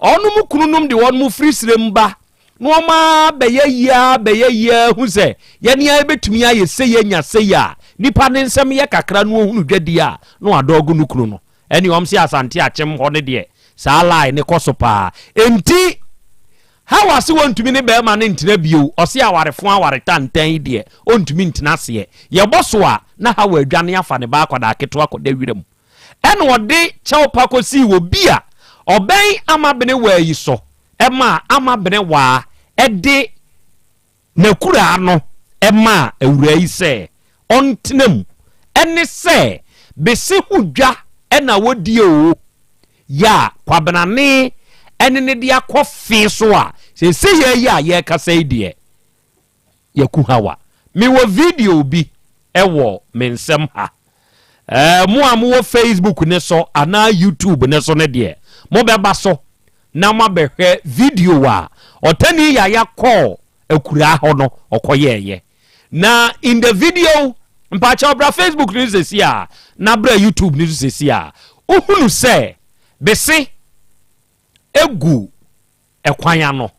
S18: wɔnom kununom de wɔnom firi serem ba na wɔn ara bɛyɛ yie ara bɛyɛ yie ara hu sɛ yɛne ara bɛtumi ayɛ sei anya sei a, nipa ne nsɛm yɛ kakra na ɔhunu dwadie a, na wadɔɔgo no kunu no. Ɛne wɔn se Asante Akyem hɔ no deɛ, saa lie no kɔ so paa. Enti, Hawa se wɔntumi ne barima no ntena bio, ɔse awarefo aware tantan yi deɛ ɔntumi ntena aseɛ. Yɛbɔ so a, na Hawa adwane afa ne ba akwadaa ketewa kɔda wiram. Ɛna ɔde kyɛwpa kɔsii wɔ bi a ɔbɛn Amabenewaa yi so maa Amabenewaa de N'akuraa no maa awuraa yi sɛ ɔntena mu ne sɛ bese ho dwa na wɔdie oo, yɛ a Kwabenane ne no de akɔ fe so a seesei yi a yɛrekasa yi deɛ yɛaku Hawa. Mewɔ video bi wɔ me nsam ha. Ɛɛ, mo a mowɔ Facebook ne so anaa YouTube ne so no deɛ, mobɛba so na moabɛhwɛ video a Ɔtani Yaya kɔɔ akuraa hɔ no ɔkɔyɛɛyɛ. Na in the video, mpakyɛw bra Facebook no so sɛsi a, na bra YouTube no so sɛsi a, wohunu sɛ bese egu ɛkwan ano.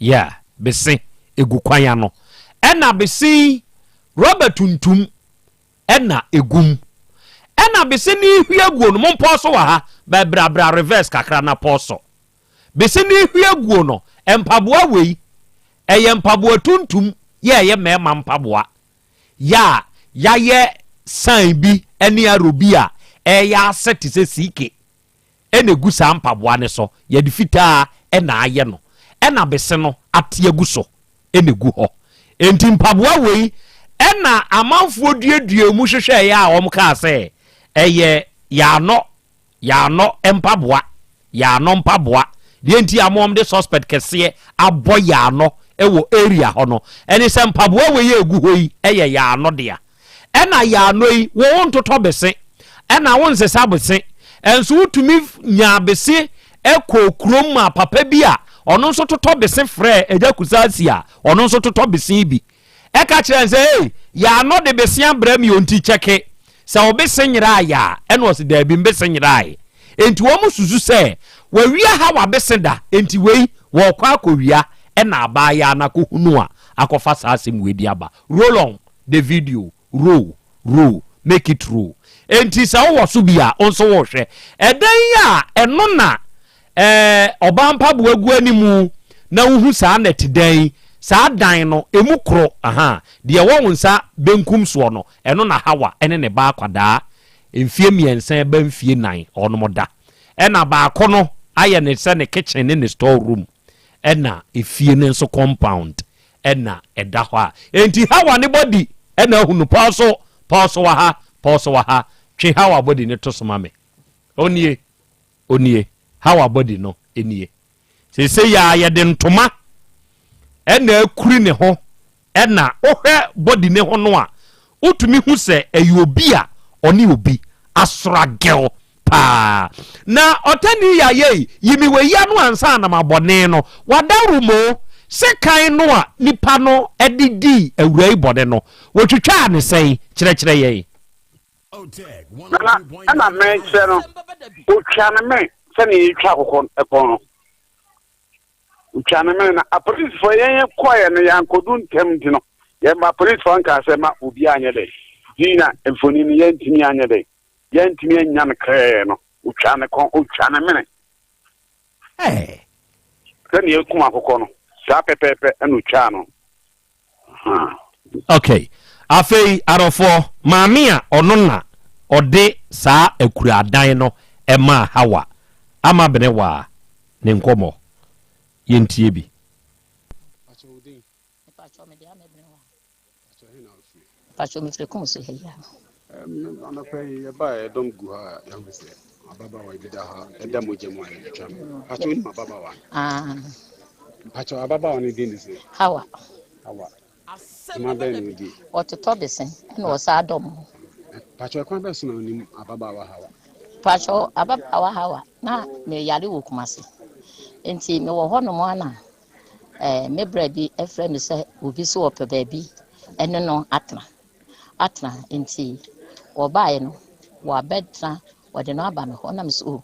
S18: Yeah, bese egu kwan ano. Ɛna bese yi, rɔba tuntum ɛna egu mu. Ɛna bese no rehwie aguo no, mompɔɔso wɔ ha, bɛ bra bra reverse kakra na pɔɔso. Bese no rehwie aguo no, mpaboa wei, ɛyɛ mpaboa tuntum yɛ ɛyɛ mmarima mpaboa, yɛ a yayɛ sign bi ɛne arrow bi a ɛyɛ asɛ te sɛ CK ɛna egu saa mpaboa no so, yɛde fitaa ɛna ayɛ no, ɛna bese no ate agu so. na egu hɔ. Enti mpaboa wei na amanfoɔ duaduaa mu hwehwɛeɛ a wɔkaa sɛ ɛyɛ Yaanɔ, Yaanɔ mpaboa, Yaanɔ mpaboa. Deɛ nti a wɔde suspect kɛseɛ abɔ Yaanɔ wɔ area hɔ no, ɛne sɛ mpaboa wei a egu hɔ yi yɛ Yaanɔ dea. Ɛna yaano yi, wo wontotɔ bese, ɛna wonsesa bese, ɛnso wotumi nyaa bese kɔɔ kurom maa papa bi a ɔno nso totɔ bese frɛɛ Agya Kusasi a ɔno nso totɔ bese yi bi. Ɛka kyerɛɛ no sɛ, Ei, yaano de bese abrɛ me o, nti kyɛke sɛ wo bese nyeraaeɛ a. Ɛna ɔse, Daabi, me bese nyeraae. Enti wɔn susu sɛ wawia Hawa bese da, enti wei wɔrekɔ akɔwia, ɛna abaayaa no akɔhunu a akɔfa saa asɛm wei de aba. Roll on. the video roll roll make it roll enti sɛ wowɔ so bi a wo nso wohwɛ ɛdan yi a ɛno na ɛɛ ɔbaa mpaboa gu anim na wohu saa nɛte dan yi saa dan no emu koro aha deɛ ɛwɔ wo nsa benkum soɔ no ɛno na Hawa ɛne ne ba akwadaa mfie mmiɛnsa ɛba mfie nan ɔnom da ɛna baako no ayɛ ne sɛ ne kitchen ne ne store room ɛna efie no nso compound na ɛda hɔ a enti Hawa ne body na ahu no pɔɔso pɔɔso wɔ ha pɔɔso wɔ ha twe Hawa body no to so ma me onie onie Hawa body no nie seesei a yɛde ntoma ɛna akuri ne ho ɛna wohwɛ body ne ho no a wotumi hu sɛ ɛyɛ obi a ɔne obi asragɛw paa. Na ɔtani ya yei, yi me wei ano ansa na mabɔ ne no. Wadaworo mo, sekan no a nipa no de dii awura yi bɔne no, wɔtwitwaa no sɛn? Kyerɛkyerɛ yɛn.
S2: Nana, ɛna mekyerɛ no, otwa ne mene sɛnea yɛtwa akokɔ kɔn no. Otwa ne mene na apolisifoɔ yɛn yɛn kɔɛ no yɛankɔdu ntɛm nti no, yɛn ba apolisifoɔ nkaa sɛ ma obiara anyɛ dɛ. Nti na mfoni no yɛntumi anyɛ dɛ. Yɛantumi annya no krɛɛ no, otwaa ne kɔn, otwaa ne mene. Sɛnea ekum akokɔ no, saa pɛpɛɛpɛ na otwaa no.
S18: Ok, afei adɔfoɔ, maame a ɔno na ɔde saa akuradan no maa Hawa, ama Benewaa ne nkɔmmɔ. Yɛntie bi.
S1: Mpakyɛw mefiri Kumasi ha yi ara.
S5: Anɔpa yi yɛbaeɛ dɔm gu ha a yɛahu sɛ.
S2: Ababaawa bi da ha ɛda mogya mu a yɛtwitwa no. Mpakyɛ wonim ababaawa no?
S1: Ah.
S2: Mpakyɛ ababaawa no din de sɛn?
S1: Hawa.
S2: Hawa. Dwuma bɛn na odi?
S1: Ɔtotɔ bese ɛna ɔsaa dɔm.
S2: Mpakyɛ ɛkwan bɛn so na onim ababaawa Hawa?
S1: Mpakyɛ ababaawa Hawa na meyare wɔ Kumasi. Nti mewɔ hɔ nom a na eh, me bra bi frɛ me sɛ obi so ɔpɛ baabi ɛne no atena. Atena nti wɔbaeɛ no wɔabɛtena wɔde no aba me hɔ na mesɛ o oh,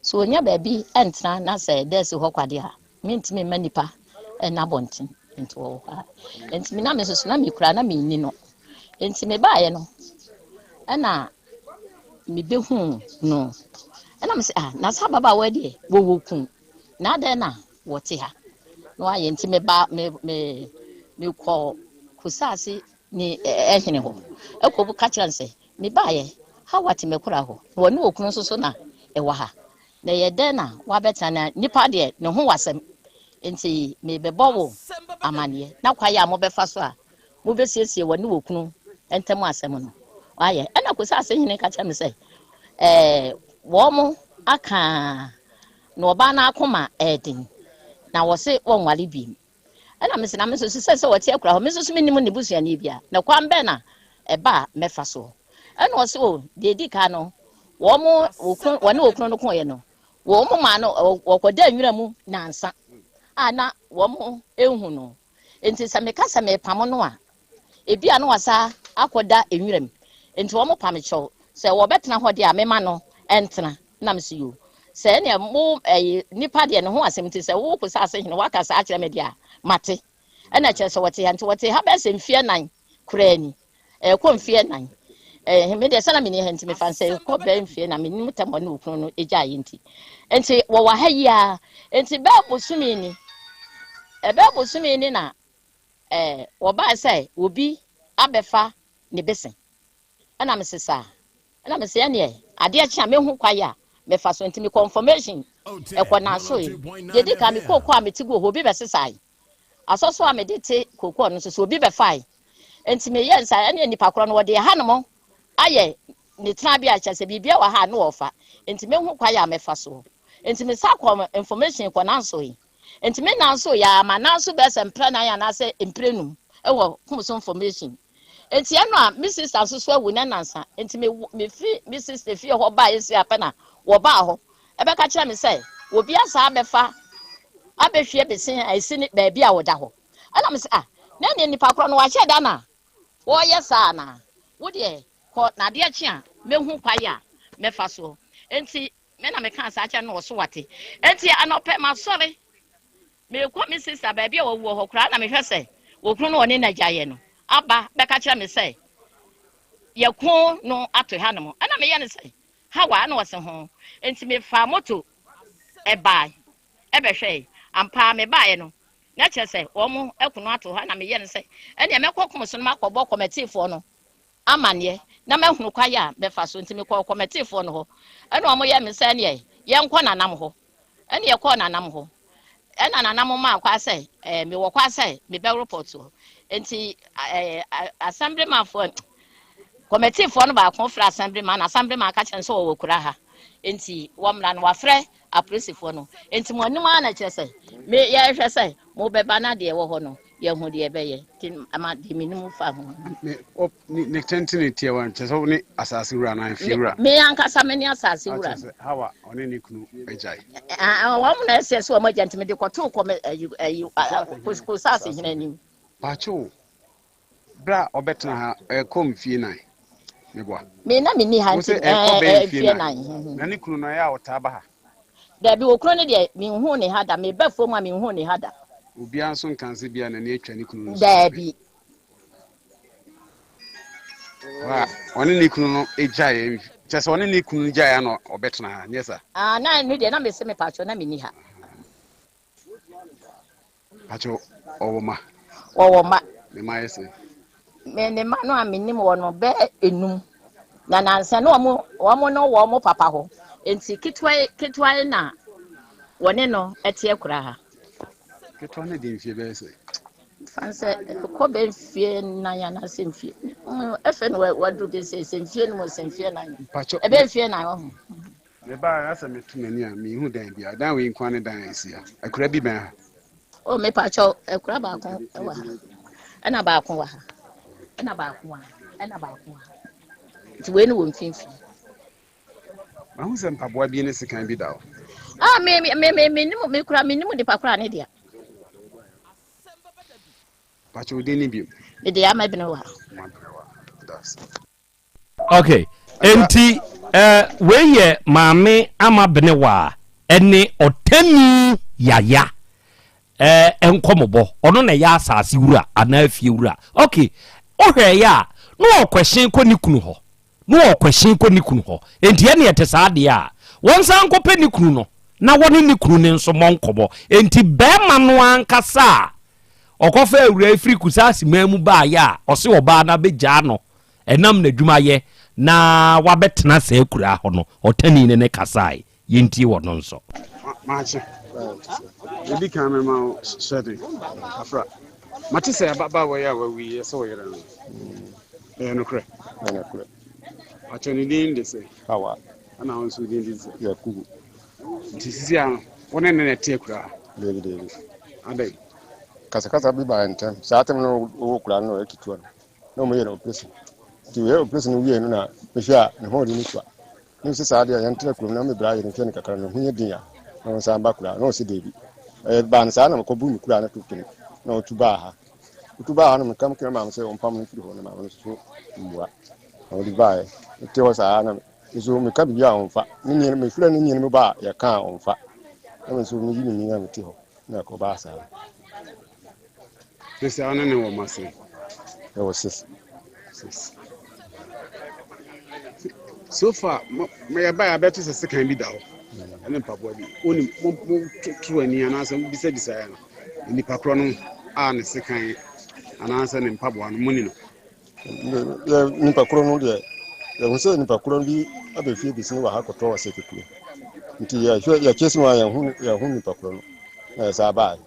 S1: sɛ ɔnya baabi ntena na sɛ dɛɛsi hɔ kwadeɛ a mentumi mma nnipa ɛna abɔnten nti wɔwɔ hɔ a nti me na me nso so na mekura na menni no nti mebaeɛ no ɛna mebɛhu no ɛna mesɛ ah na sɛ ababaawa deɛ wɔwɔ kun na adɛn na wɔte ha na wayɛ nti meba me me mekɔ kusaase ne hene hɔ kɔ ka kyerɛ no sɛ, Mebaeɛ, Hawa te m'akura hɔ, na ɔne okunu nso so na ɛwɔ ha. Na ɛyɛ dɛn na woabɛtena? Na nipa deɛ, ne ho wɔ asɛm. Enti merebɛbɔ wo amanneɛ, na kwan a mobɛfa so a mobɛsiesie wɔne okunu ntam asɛm no, woayɛ. Ɛnna Kusase hene ka kyerɛ me sɛ, Ɛɛ, wɔn aka na ɔbaa no akoma ɛɛden, na wɔse wɔnware bio. Ɛna mese, na me nso sɛ sɛ ɔte akura hɔ, me nso so mennim ne busuani bia, na kwan bɛn na ɛba a mɛfa soɔ? Ɛna ɔse, o, deɛ ɛdi kan no, wɔn okunu, wɔne okunu no koeɛ no, wɔn maa no, wɔkɔda nwura mu nansa a na wɔn nhu no. Nti sɛ meka sɛ mepamo no a, ebi a na wasa akɔda nwura mu. Nti wɔn pa me kyɛw, sɛ wɔbɛtena hɔ deɛ a mema no ntena. Na mese, Yoo, sɛ ɛneɛ mo ɛyi nipa deɛ ne ho asɛm nti sɛ wo Kusaase hene waka saa akyerɛ me deɛ a, mate. Ɛna kyerɛ sɛ wɔte ha nti wɔte ha bɛyɛ sɛ mfeɛ nan koraa ni. Ɛkɔ mfeɛ nan. Ɛɛ me deɛ sɛ na menni ha nti mefa sɛ ɛkɔ bɛyɛ mfeɛ na menim tam ɔne okunu no gyaeɛ nti. Nti wɔwɔ ha yi ara. Nti bɛyɛ bosome ni. Ɛbɛyɛ bosome ni na ɛɛ wɔbaa sɛ obi abɛfa ne bese. Ɛna mese saa. Ɛna mese ɛneɛ adeɛ kye a mɛhu kwae a mɛfa so nti mekɔ information ɛkɔ nansoe. Deɛ ɛdi kan me kookoo a mete guo hɔ obi bɛsesae. Asɔso a mede te kookoo no nso so obi bɛfae. Nti meyɛ nsa ɛneɛ nipa korɔ no wɔde ɛhanom ayɛ ne tenabea kyɛ sɛ biribia wɔ ha a ne wɔfa. Nti mɛhu kwae a mɛfa soɔ. Nti mesa kɔ information kɔ nansoe. Nti me nanso yɛ a ma nanso bɛyɛ sɛ mprɛ nan anaasɛ mprɛ num ɛwɔ Kumso information. Enti ɛno a me sista nso so awu ne nnansa. Enti me mefiri me sista fie hɔ baeɛ sei ara pɛ na wɔbaa hɔ bɛka kyerɛɛ me sɛ obi asan abɛfa abɛhwie bese a ɛsi ne baabi a ɔda hɔ. Ɛna mese ah, na ɛneɛ nipa korɔ no wahyɛ da na wɔreyɛ saa anaa? Wo deɛ kɔ na adeɛ kye a mɛhu kwan a mɛfa soɔ. Enti me na mekaa saa kyerɛ no na ɔso wate. Enti anɔpɛ masɔre Merekɔ me sista baabi a wawu wɔ hɔ koraa na mehwɛ sɛ okunu no ɔne n'agya yɛ no aba bɛka kyerɛ me sɛ yɛko no ato hanom. Ɛna meyɛ no sɛ Hawa ɛna ɔse ho. Nti mefaa moto ɛbae ɛbɛhwɛe. Ampa ara mebaeɛ no na kyerɛ sɛ wɔn ako no ato hɔ ɛna meyɛ no sɛ ɛneɛ mɛkɔ kom so no makɔbɔ kɔmɛteefoɔ no amanneɛ na mahunu kwan a mɛfa so. Nti mekɔɔ kɔmɛteefoɔ no hɔ ɛna wɔn yɛ me sɛ ɛneɛ yɛnkɔ nanam hɔ. Ɛna yɛkɔɔ nanam hɔ. Ɛna nanam maa kwa sɛ ɛɛ mewɔ kwa sɛ mebɛ report hɔ. Nti ɛɛ assemblymanfoɔ kɔmɛtiifoɔ no baako frɛ assemblyman na assemblyman ka kyerɛ no sɛ wɔwɔ kura ha. Nti wɔmmra no wafrɛ apolisifoɔ no. Nti mo anim ara na kyerɛ sɛ me yɛhwɛ sɛ mobɛba na deɛ ɛwɔ hɔ no yɛhu deɛ ɛbɛyɛ. Nti ama deɛ menim fa ho.
S2: Ne ɔ ne ne tenten ne tiawa no kyerɛ sɛ wo ne asase wura anaa fie wura.
S1: Me ankasa me ne asase wura.
S2: Akyerɛ sɛ Hawa ɔne ne kunu agyae.
S1: Wɔn na ɛsɛ sɛ wɔn agya nti mede kɔtoo kɔ me ayi ayi kosase hene anim.
S2: Paakyew bere a ɔbɛtena ha ɛkɔ mfie nan meboa.
S1: Me na menni ha nti
S2: ɛkɔ bɛyɛ mfie nan. Na ne kunu no ɛyɛ a ɔtaa ba ha.
S1: Dabi okunu no deɛ menhuu ne ha da meba fam a menhuu ne ha da.
S2: Obiara nso nka sɛ bia n'ani atwa ne kunu no so.
S1: Dabi.
S2: Wa ɔne ne kunu no gyaeɛ kyɛ sɛ ɔne ne kunu no gyaeɛ na ɔbɛtena ha nyɛ sa.
S1: Ah na ɛno deɛ na mese me pakyɛ na menni ha.
S2: Pakyɛ ɔwɔ ma.
S1: Ɔwɔ ma.
S2: Ne ma yɛ sɛ.
S1: Me ne ma no a menim wɔ no bɛɛ enum na nansa no wɔn wɔn no wɔ wɔn papa hɔ nti ketewa ketewa na wɔne no ɛteɛ koraa ha.
S2: Ketewa no de mfie bɛyɛ sɛ.
S1: Fa sɛ ɛkɔ bɛ mfie nan anaasɛ mfie ɛfɛ no waduru bi sɛ sɛ mfie no mu sɛ mfie nan ɛbɛ mfie nan wɔ ho.
S2: Mebaeɛ na sɛ meto m'ani a, menhu dan biara. Dan wei nko ara ne dan a ɛsi ha. Akuraa bi bɛn ha?
S1: Oh, mepakyɛw, akura baako wɔ ha. Ɛna baako wɔ ha. Ɛna baako wɔ ha. Ɛna baako wɔ ha. Nti wei ne wɔ mfimfini.
S2: Mahu sɛ mpaboa bi ne sekan bi da hɔ.
S1: Ah, me me me me me me kura me nim nipa kura ne dea.
S2: Pakyɛ wo din ne bio.
S1: Me de ama bene wa.
S2: Ama bene wa. That's.
S18: Okay. Enti eh, wei yɛ maame ama bene wa ɛne ɔtani yaya eh, nkɔmɔbɔ. Ɔno na ɛyɛ asase wura anaa fie wura. Okay. Wohwɛ yɛ a na ɔkwɛhyɛn kɔ ne kunu hɔ. na ɔrekɔhyɛn kɔ ne kunu hɔ. Enti ɛnneɛ ɛte saa deɛ a, wɔnsan nkɔpɛ ne kunu no na wɔne ne kunu no nso mmɔ nkɔmmɔ. Enti barima no ankasa a ɔkɔfaa awuraa yi firi Kusasi man mu baeɛ a ɔse ɔbaa no abɛgyaa no ɛnam n'adwumayɛ na wabɛtena saa akuraa hɔ no, ɔtani ne no kasae. Yɛntie wɔn nso.
S2: Maakye. Medi kan mema wo hyɛden. Afra. Mate sɛ ababaawa yi a wawu yi yɛ sɛ wo yere no. Ɛyɛ nokorɛ?
S5: Ɛyɛ nokorɛ.
S2: Pakyɛ ne din de sɛ?
S5: Hawa.
S2: Ɛna wo nso wo din de sɛ?
S5: Yakubu.
S2: Nti sisi a no, wo ne ne na ɛte akuraa?
S5: Dabi dabi.
S2: Adɛn?
S5: Kasakasa bi baa ntɛm. Saa atɛm no ɔwɔ kuraa no na ɔyɛ ketewa no. Na wɔyɛ no operation. Nti wɔyɛ operation no wie no na mehwɛ a ne ho ɔde no sua. Na ɔse saa deɛ yɛntena kurom na me bra yere nhwɛ no kakra na ne ho yɛ den a na ɔnsan ba kura na ɔse deebi. Ɛbaa no saa na mekɔbuu me kura no to twene na ɔtu baa ha. Ɔtu baa ha no meka kyerɛ maame sɛ ɔmpam no mfiri hɔ na maame no nso mmua. Na ɔde baeɛ. Mete hɔ saa na nso meka biribi a ɔmfa. Ne nua mefrɛ ne nua no ba a yɛka a ɔmfa. Na me nso meyi me nua mete hɔ na ɛkɔbaa saa.
S2: Sisi a ɔne ne wɔ mma sɛn?
S5: Yɛwɔ six.
S2: Six. So far, mo mo yɛbaeɛ abɛto sɛ sekan bi da hɔ ɛne mpaboa bi. Wonim mo mo to ani anaasɛ mo bisabisaeɛ no nipa korɔ no a ne sekan anaasɛ ne mpaboa no mo ni no.
S5: Yɛ nipa korɔ no deɛ yɛhu sɛ nipa korɔ bi aba fie bɛsini wɔ ha kɔtɔ wɔ sɛ kekule nti yɛhwɛ yɛkyɛ si mu a yɛhu yɛhu nipa korɔ no na yɛsa baeɛ.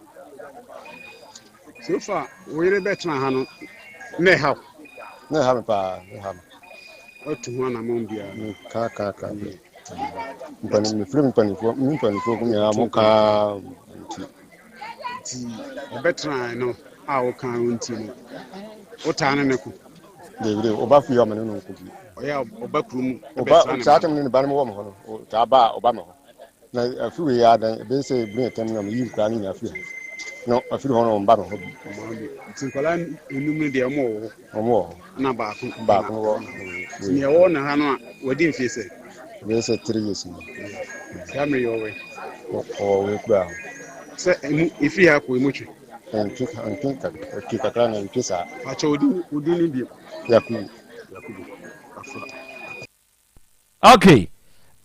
S2: So far wo yere bɛtena ha no na ɛha wo?
S5: Na ɛha me paa, na ɛha me.
S2: Watu ho anammɔn biara?
S5: Ka ka ka. Mpani mefrɛ me mpanimfoɔ me mpanimfoɔ nyinaa mo kaa nti.
S2: Nti ɔbɛtena no a woka no nti no wotaa ne ne ko?
S5: Dabi dabi ɔba fie ɔma ne no nko bi.
S2: Ɔyɛ ɔba kurom
S5: ɔba saa tam ne ne ba no wɔ me hɔ no ɔtaa ba a ɔba me hɔ. Na afi wei ara dɛn ɛbɛyɛ sɛ ebunu ɛtɛm na meyi nkwadaa no nyinaa firi ha na afiri hɔ no wɔn ba me hɔ bi.
S2: Nti nkwadaa enum no deɛ wɔn wɔ hɔ.
S5: Wɔn wɔ hɔ.
S2: Ɛna baako.
S5: Baako wɔ.
S2: Nti nea ɛwɔ ne ha no a wadi mfie sɛ.
S5: Ɛbɛyɛ sɛ three years ni.
S2: Saa mmere yi ɔwɔ yi.
S5: Ɔwɔ wei kura ho.
S2: Sɛ emu efiri ha kɔ emu twe.
S5: Ntwe ntwe kakra kakra na ntwe saa.
S2: Akyɛ odi odi ne bi.
S5: Yakubu.
S2: Yakubu. Afra.
S18: Ok,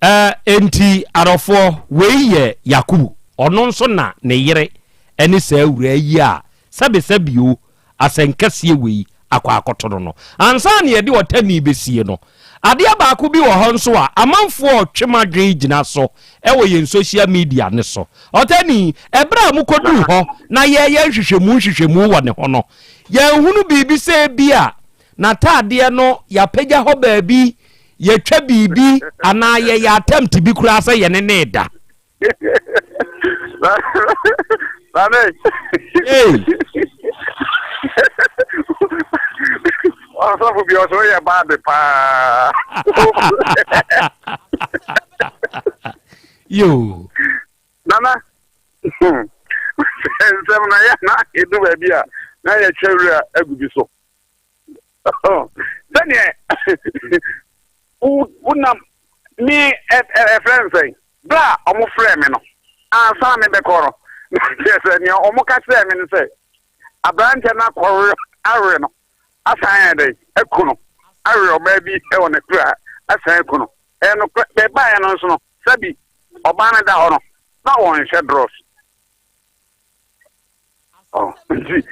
S18: eh, enti adɔfoɔ, wei yɛ Yakubu. Ɔno nso na ne yere ne saa awuraa yi a sɛbesɛbe o, asɛnkɛseɛ wei akɔ akɔto no no. Ansa na yɛde ɔtani bɛsie no, adeɛ baako bi wɔ hɔ nso a amanfoɔ retwe m'adwene gyina so wɔ yɛn social media no so. Ɔtani, ɛberɛ a mokɔduu hɔ na yɛreyɛ nhwehwɛmu nhwehwɛmu wɔ ne ho no, yɛanhunu biribi sɛ ebia N'ataadeɛ no yɛapagya hɔ baabi, yɛtwa biribi anaa yɛyɛ attempt bi koraa sɛ yɛne no reda.
S17: Nane.
S18: Hey.
S17: Ɔsɔfo bi ɔsɔ yɛ baade paa.
S18: Yo.
S17: Nana. Nsɛm na yɛ na edu baabi a na yɛtwa wura agu bi so. Sɛdeɛ wonam me ɛfrɛ no sɛn berɛ a wɔn frɛ me no ansa me bɛkɔ no na kyerɛ sɛ nea wɔn ka kyerɛ me no sɛ aberanteɛ no akɔwe awe no asan ayɛ dɛn aku no awe ɔbaa bi wɔ ne kura asan aku no ɛyɛ no bɛbaeɛ no nso no sɛbi ɔbaa no da hɔ no na wɔnhyɛ drɔs Oh, nti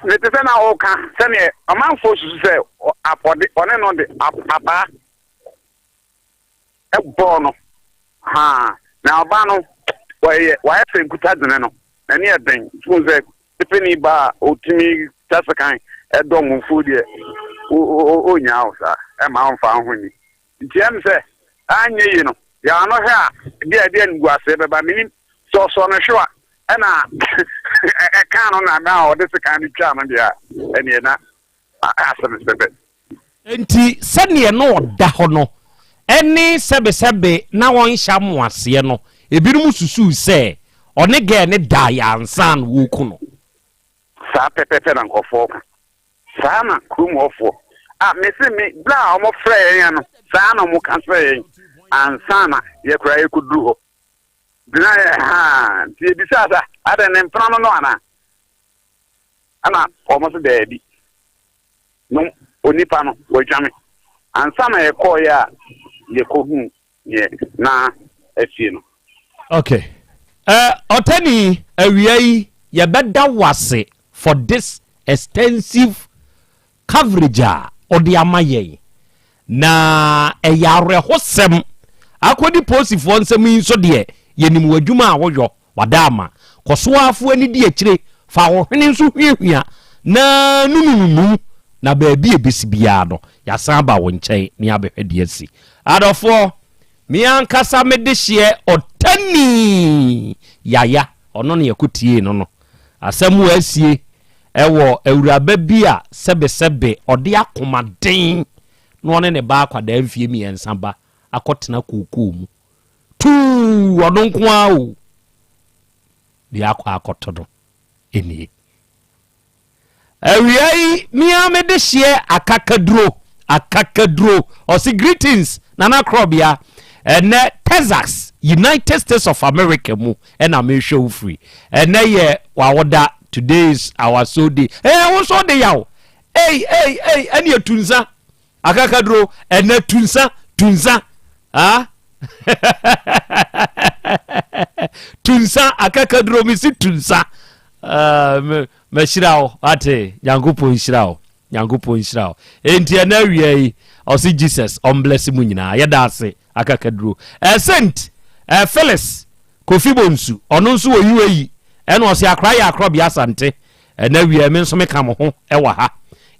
S17: mete sɛ na ɔka sɛneɛ ɔmanfoɔ susu sɛ ɔde ɔne no de abaa ɛbɔɔ no ha na ɔbaa no wɔyɛ wɔayɛ sɛ nkuta dene no n'ani yɛ den fún sɛ pepeni ba a ɔtumi twa sekan ɛdɔ mfuo deɛ ɔnyaa wo saa ɛma ɔmfa ho ni nti ɛm sɛ.
S2: Anyɛ yie no, yɛn ano hwɛ a, ebia ɛde animguaseɛ bɛba. Mennim. Sɛ ɔsɔɔ no hwewa ɛna ɛkaa no na na ɔde sekan no twaa no deɛ a, ɛnneɛ na asɛm sɛbɛ.
S18: Enti sɛdeɛ na ɔda hɔ no ne sɛbesɛbe na ɔnhyɛ amoaseɛ no, ebinom susuu sɛ ɔne gɛɛ no daeɛ ansa na wɔreku no.
S2: Saa pɛpɛpɛ na nkurɔfoɔ ka. Saa na kurom hɔfoɔ a mese me berɛ a wɔfrɛɛ yɛn no, saa na wɔka kyerɛɛ yɛn ansa na yɛ koraa yɛkɔduru hɔ. Gyina yɛ haa nti yɛbisaa sɛ adɛn ne mpena no no anaa? Ɛna wɔn se daabi. No onipa no wadwane. Ansa na yɛkɔeɛ a yɛkɔhuu neɛ na asie no.
S18: Ok eh Ɔtani awia yi yɛbɛda wo ase for this extensive coverage a wode ama yɛn na ɛyɛ awerɛhosɛm akɔdi posifoɔ nsɛm yi nso deɛ yɛnim w'adwuma a woyɔ Wada ama. Kɔ so ara fa w'ani di akyire, fa wo hwene nso huahua na nunununu, na baabi a ɛbɛsi biara no, yɛasan aba wo nkyɛn na yɛabɛhwɛ deɛ asi. Adɔfoɔ, me ankasa me dehyeɛ Ɔtani Yaya, ɔno na yɛkɔtiee no no, asɛm a asie wɔ awuraba bi a sɛbesɛbe ɔde akomaden na ɔne ne ba akwadaa mfeɛ mmiɛnsa ba akɔtena kookoo mu Tuu ɔno nko ara o. Deɛ akɔ akɔto no nie. Awia yi me ara me de hyeɛ akakaduro akakaduro ɔse greetings Nana Korɔbea ɛnɛ Texas United States of America mu ɛna mehwɛ wo firi ɛnɛ yɛ wawoda today is our so day ɛɛ wo nso de yaw ei ei ei ɛne etu nsa Akakaduro ɛnɛ tu nsa tu nsa ah tu nsa akakaduro mesi tu nsa ah, mɛhyira wo ate nyankopɔn nhyira wo nyankopɔn nhyira wo enti ɛnɛ awia yi ɔse jesus ɔmblɛse mu nyinaa yɛda ase akakaduro eh, saint eh, phyllis Kofi Bonsu, ɔno nso wɔ UAE, ɛna ɔse akora yɛ akorɔbea Asante. Ɛna awia me nso meka mo ho wɔ ha.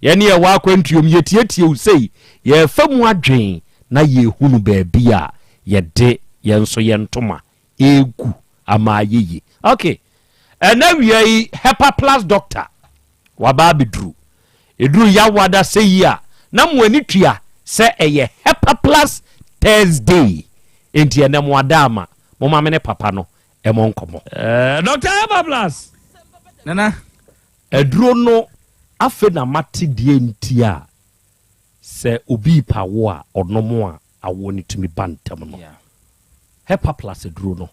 S18: Yɛne yɛwɔ akwantuom, yɛtietie wo sei, yɛrefa mu adwen na yɛhunu baabi a yɛde yɛn nso yɛn ntoma ɛregu ama ayɛ yie. Ok, ɛna awia yi Hepa Plus Doctor waba abɛduru. Ɛduru Yawada sɛ yi a, na mo ani tua sɛ ɛyɛ Hepa Plus Thursday. Enti ɛnɛ mo ada ama. Momma me ne papa no mmɔ nkɔmmɔ. Doctor Hepa Plus!
S9: Nana.
S18: Aduro no, afei na mate deɛ nti a sɛ obi repa awoɔ a, ɔnom a, awoɔ no tumi ba ntɛm no. Hepa Plus aduro no,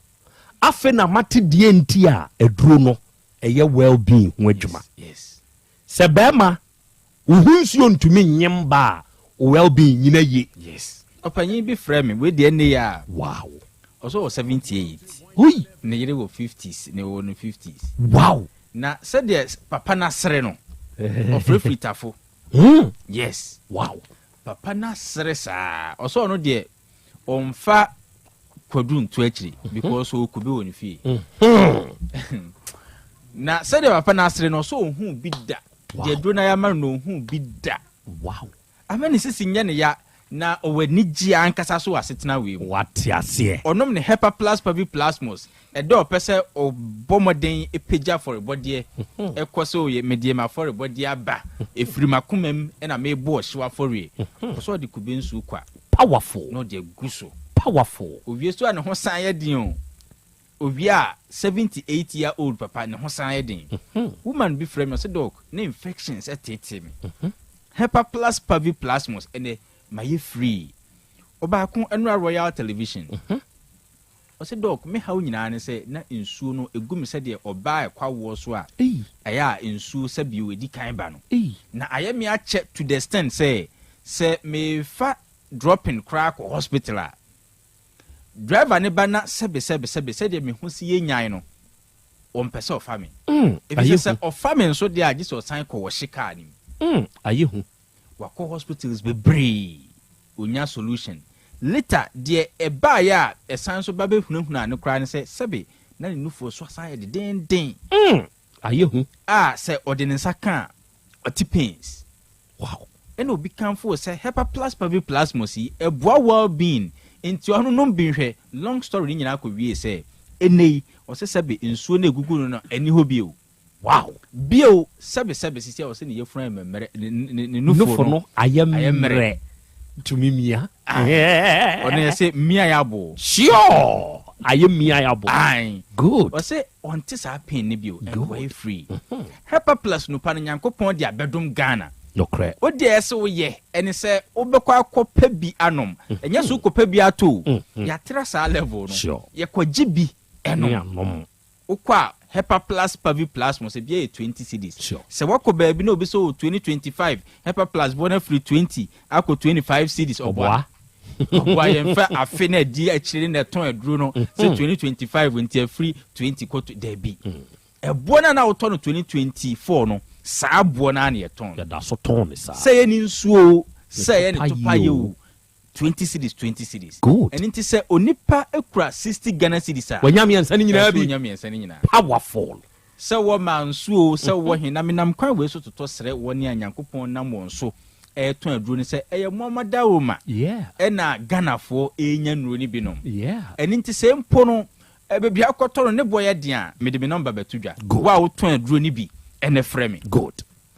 S18: afei na mate deɛ nti a aduro no ɛyɛ well being ho adwuma. Sɛ bɛɛma wo ho nsuo ntumi nye mba a, wo well being nyina ye.
S9: Yes. Ɔpanyin bi frɛ me, wei deɛ ɛnne yi a.
S18: Wow.
S9: Ɔsɛ ɔwɔ 78.
S18: Hui.
S9: Ne yere wɔ 50s, ne wɔ no 50s.
S18: Wow.
S9: Na sɛdeɛ papa no asere no, ɔfrɛ firi tafo. Yes.
S18: Wow.
S9: Papa no asere saa. Ɔsɛ ɔno deɛ ɔmfa kwadu nto akyiri mhm. because ɔwɔ kube wɔ ne fie
S18: mhm.
S9: na sɛdeɛ papa no asere no ɔsɛ ɔhu bi da deɛ duro no ayɛ ama no na ɔhu bi da
S18: wow
S9: ama ne sisi nyɛ ne ya na ɔwɔ anigye ankasa so wɔ asetena wei mu
S18: wate aseɛ
S9: ɔnom ne hepa plus pavi plasmos Ɛda a ɔpɛ sɛ ɔbɔ mmɔden pagya afɔrebɔdeɛ kɔ sɛ ɔyɛ medeɛ m'afɔrebɔdeɛ aba, ɛfiri m'akoma mu na merebɔ ɔhyew afɔreɛ. Ɔpɛ sɛ ɔde kube nsuo kwa
S18: Powerful.
S9: na ɔde agu so.
S18: Powerful.
S9: Owie so a ne ho san yɛ den o. Owie a 78 year old papa ne ho san yɛ den. Woman bi frɛ me ɔse doc na infections teetee me. Hepaplus paviplasmus ɛnɛ mayɛ free. Ɔbaako ɛnora Royal Television. Ɔse Doc, me haw nyinaa ne sɛ na nsuo no gu me sɛdeɛ ɔbaa a ɛkɔ awoɔ so a ɛyɛ a nsuo sɛbio ɛdi kan ba no. Na ayɛ me akyɛ to the extent sɛ sɛ mefa dropping koraa kɔ hospital a, driver no ba na sɛbe sɛbe sɛbe sɛdeɛ me ho si yɛ nyan no, ɔmpɛ sɛ ɔfa me. Efisɛ sɛ ɔfa me nso deɛ a gye sɛ ɔsan kɔ wɔhye car no
S18: mu. Ayɛ hu.
S9: Wakɔ hospitals bebree ɔnya solution. Later deɛ ɛbaeɛ a ɛsan nso ba bɛhunahunaa no koraa ne sɛ sɛbe na ne nufoɔ so asan ayɛ dedeenden.
S18: Mm! Ayɛ hu.
S9: A sɛ ɔde ne nsa ka a, ɔte pains.
S18: Wow!
S9: Ɛna obi kamfoo sɛ Hepaplus parviplasmus yi, ɛboa well being. Nti ɔno nom bi nhwɛ. Long story no nyinaa kɔ wiee sɛ, ɛnnɛ yi, ɔse sɛbe nsuo no a ɛgugu no no ɛnni hɔ bio.
S18: Wow!
S9: Bio, sɛbe sɛbe sisi a ɔse ne yafunu ayɛ mmerɛ, ne ne ne
S18: nufo no ayɛ mmerɛ. Tumi mia.
S9: Ɔno yɛ se mia yɛ abo.
S18: Sure! Ayɛ mia yɛ abo.
S9: Ae.
S18: Good.
S9: Ɔse ɔnte saa pain no bio and wayɛ free. Hepa plus nupa no Nyankopɔn de abɛdom Ghana.
S18: Nokorɛ.
S9: Wo deɛ ɛsɛ woyɛ ɛne sɛ wobɛkɔ akɔ pɛ bi anom. Ɛnyɛ sɛ wokɔ pɛ bi atɔ o. Yɛatra saa level no.
S18: Sure.
S9: Yɛkɔ gye bi ɛnom.
S18: Ne anom.
S9: Wokɔ a Hepa plus Pavi plus mo sɛ bia yɛ 20 cedis.
S18: Sure.
S9: Sɛ woakɔ baabi na obi sɛ o 2025 Hepa plus boɔ no afiri 20 akɔ 25 cedis ɔboa. Ɔboa yɛmfa afe na adi akyire na ɛtɔn aduro no sɛ 2025 nti afiri 20 kɔ daabi. Ɛboɔ no a na wotɔ no 2024 no saa boɔ no ara na yɛtɔn no.
S18: Yɛda so tɔn no saa.
S9: Sɛ ɛyɛ ne nsuo o, sɛ ɛyɛ ne topaeɛ o, 20 cedis, 20 cedis.
S18: Good.
S9: Ɛno nti sɛ onipa kura 60 Ghana cedis a.
S18: Wanya mmiɛnsa no nyinaa
S9: bi. Ɛsɛ onya mmiɛnsa no nyinaa.
S18: Powerful.
S9: Sɛ wɔ maa nsuo o, sɛ wɔ he, na menam kwan wei so totɔ srɛ wɔn a Nyankopɔn nam wɔn so ɛretɔn aduro no sɛ ɛyɛ Moama Dawuruma ɛna Ghanafoɔ ɛrenya nnuro no bi nom. Ɛno nti sɛ mpo no baabi a wokɔtɔ no ne boɔ yɛ den a, mede me nɔmba bɛto dwa. Wo a wotɔn aduro no bi ɛnɛ frɛ me.
S18: Good.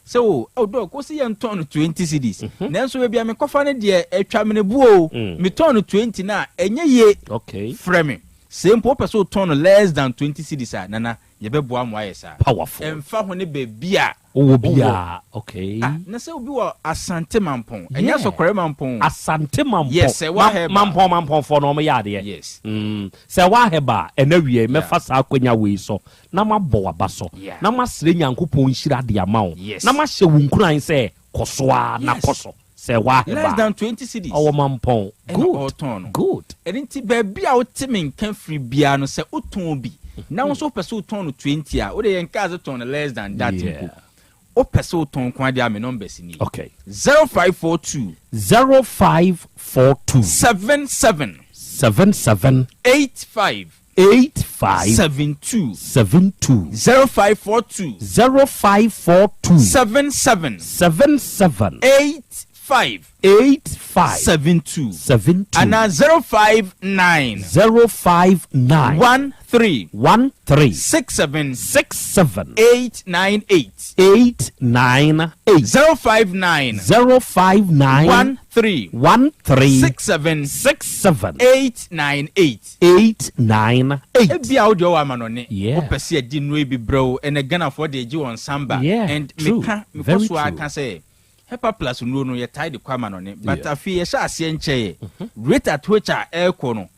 S9: Sɛ o, oh dɔk, wo se yɛntɔn no 20 cedis, nanso baabi a mekɔfa no deɛ atwa mene bo o, metɔn no 20 no a, ɛnyɛ yie.
S18: Okay.
S9: Frɛ me. Sɛ mpo wopɛ sɛ wotɔn no less than 20 cedis a, Nana, yɛbɛboa ma woayɛ saa.
S18: Powerful.
S9: Ɛmfa ho ne baabi a
S18: Wowɔ biara, okay.
S9: Ah, na sɛ obi wɔ Asante Mampɔn, ɛnyɛ Asɔkɔre Mampɔn o.
S18: Asante Mampɔn.
S9: Yes, sɛ woahɛ ba.
S18: Mampɔn Mampɔnfoɔ no wɔyɛ adeɛ.
S9: Yes.
S18: Sɛ woahɛ ba a, ɛnɛ awia yi mɛfa saa akwanya wei so na mabɔ w'aba so, na masrɛ Nyankopɔn nhyira de ama wo, na mahyɛ wo nkuran sɛ kɔ so ara na kɔ so. Sɛ woahɛ ba
S9: Less
S18: a,
S9: than 20 cedis.
S18: ɔwɔ Mampɔn.
S9: Ɛna
S18: Good.
S9: ɔretɔn no.
S18: Good.
S9: Ɛno nti baabi a wote me nka firi biara no, sɛ wotɔn bi na wo nso wopɛ sɛ wotɔn no 20 a, wode yɛn kaa sɛ tɔn no less than that mpo. Wopɛ sɛ wotɔn nko ara deɛ a, me numbers nie.
S18: Okay.
S9: 0542.
S18: 0542.
S9: 77.
S18: 77.
S9: 85.
S18: 85.
S9: 72.
S18: 72.
S9: 0542.
S18: 0542.
S9: 77.
S18: 77.
S9: 85.
S18: 85.
S9: 72.
S18: 72.
S9: Anaa 059.
S18: 059.
S9: 13.
S18: 13.
S9: 67.
S18: 67.
S9: 898.
S18: 898.
S9: 059.
S18: 059.
S9: 13.
S18: 13.
S9: 67.
S18: 67.
S9: 898.
S18: 898.
S9: Ebia wo deɛ ɔwɔ amanɔne.
S18: Yeah.
S9: Wopɛ sɛ yɛde nnuro yi bi brɛ wo. Ɛnɛ Ghanafoɔ deɛ gye wɔn samba.
S18: Yeah,
S9: And
S18: true.
S9: meka, mekɔ
S18: Very
S9: so ara
S18: true.
S9: ka sɛ Hepa Plus nnuro no yɛtae de kɔ amanɔne. But
S18: Yeah.
S9: afei yɛhyɛ aseɛ nkyɛeɛ. Rate at which a ɛrekɔ no,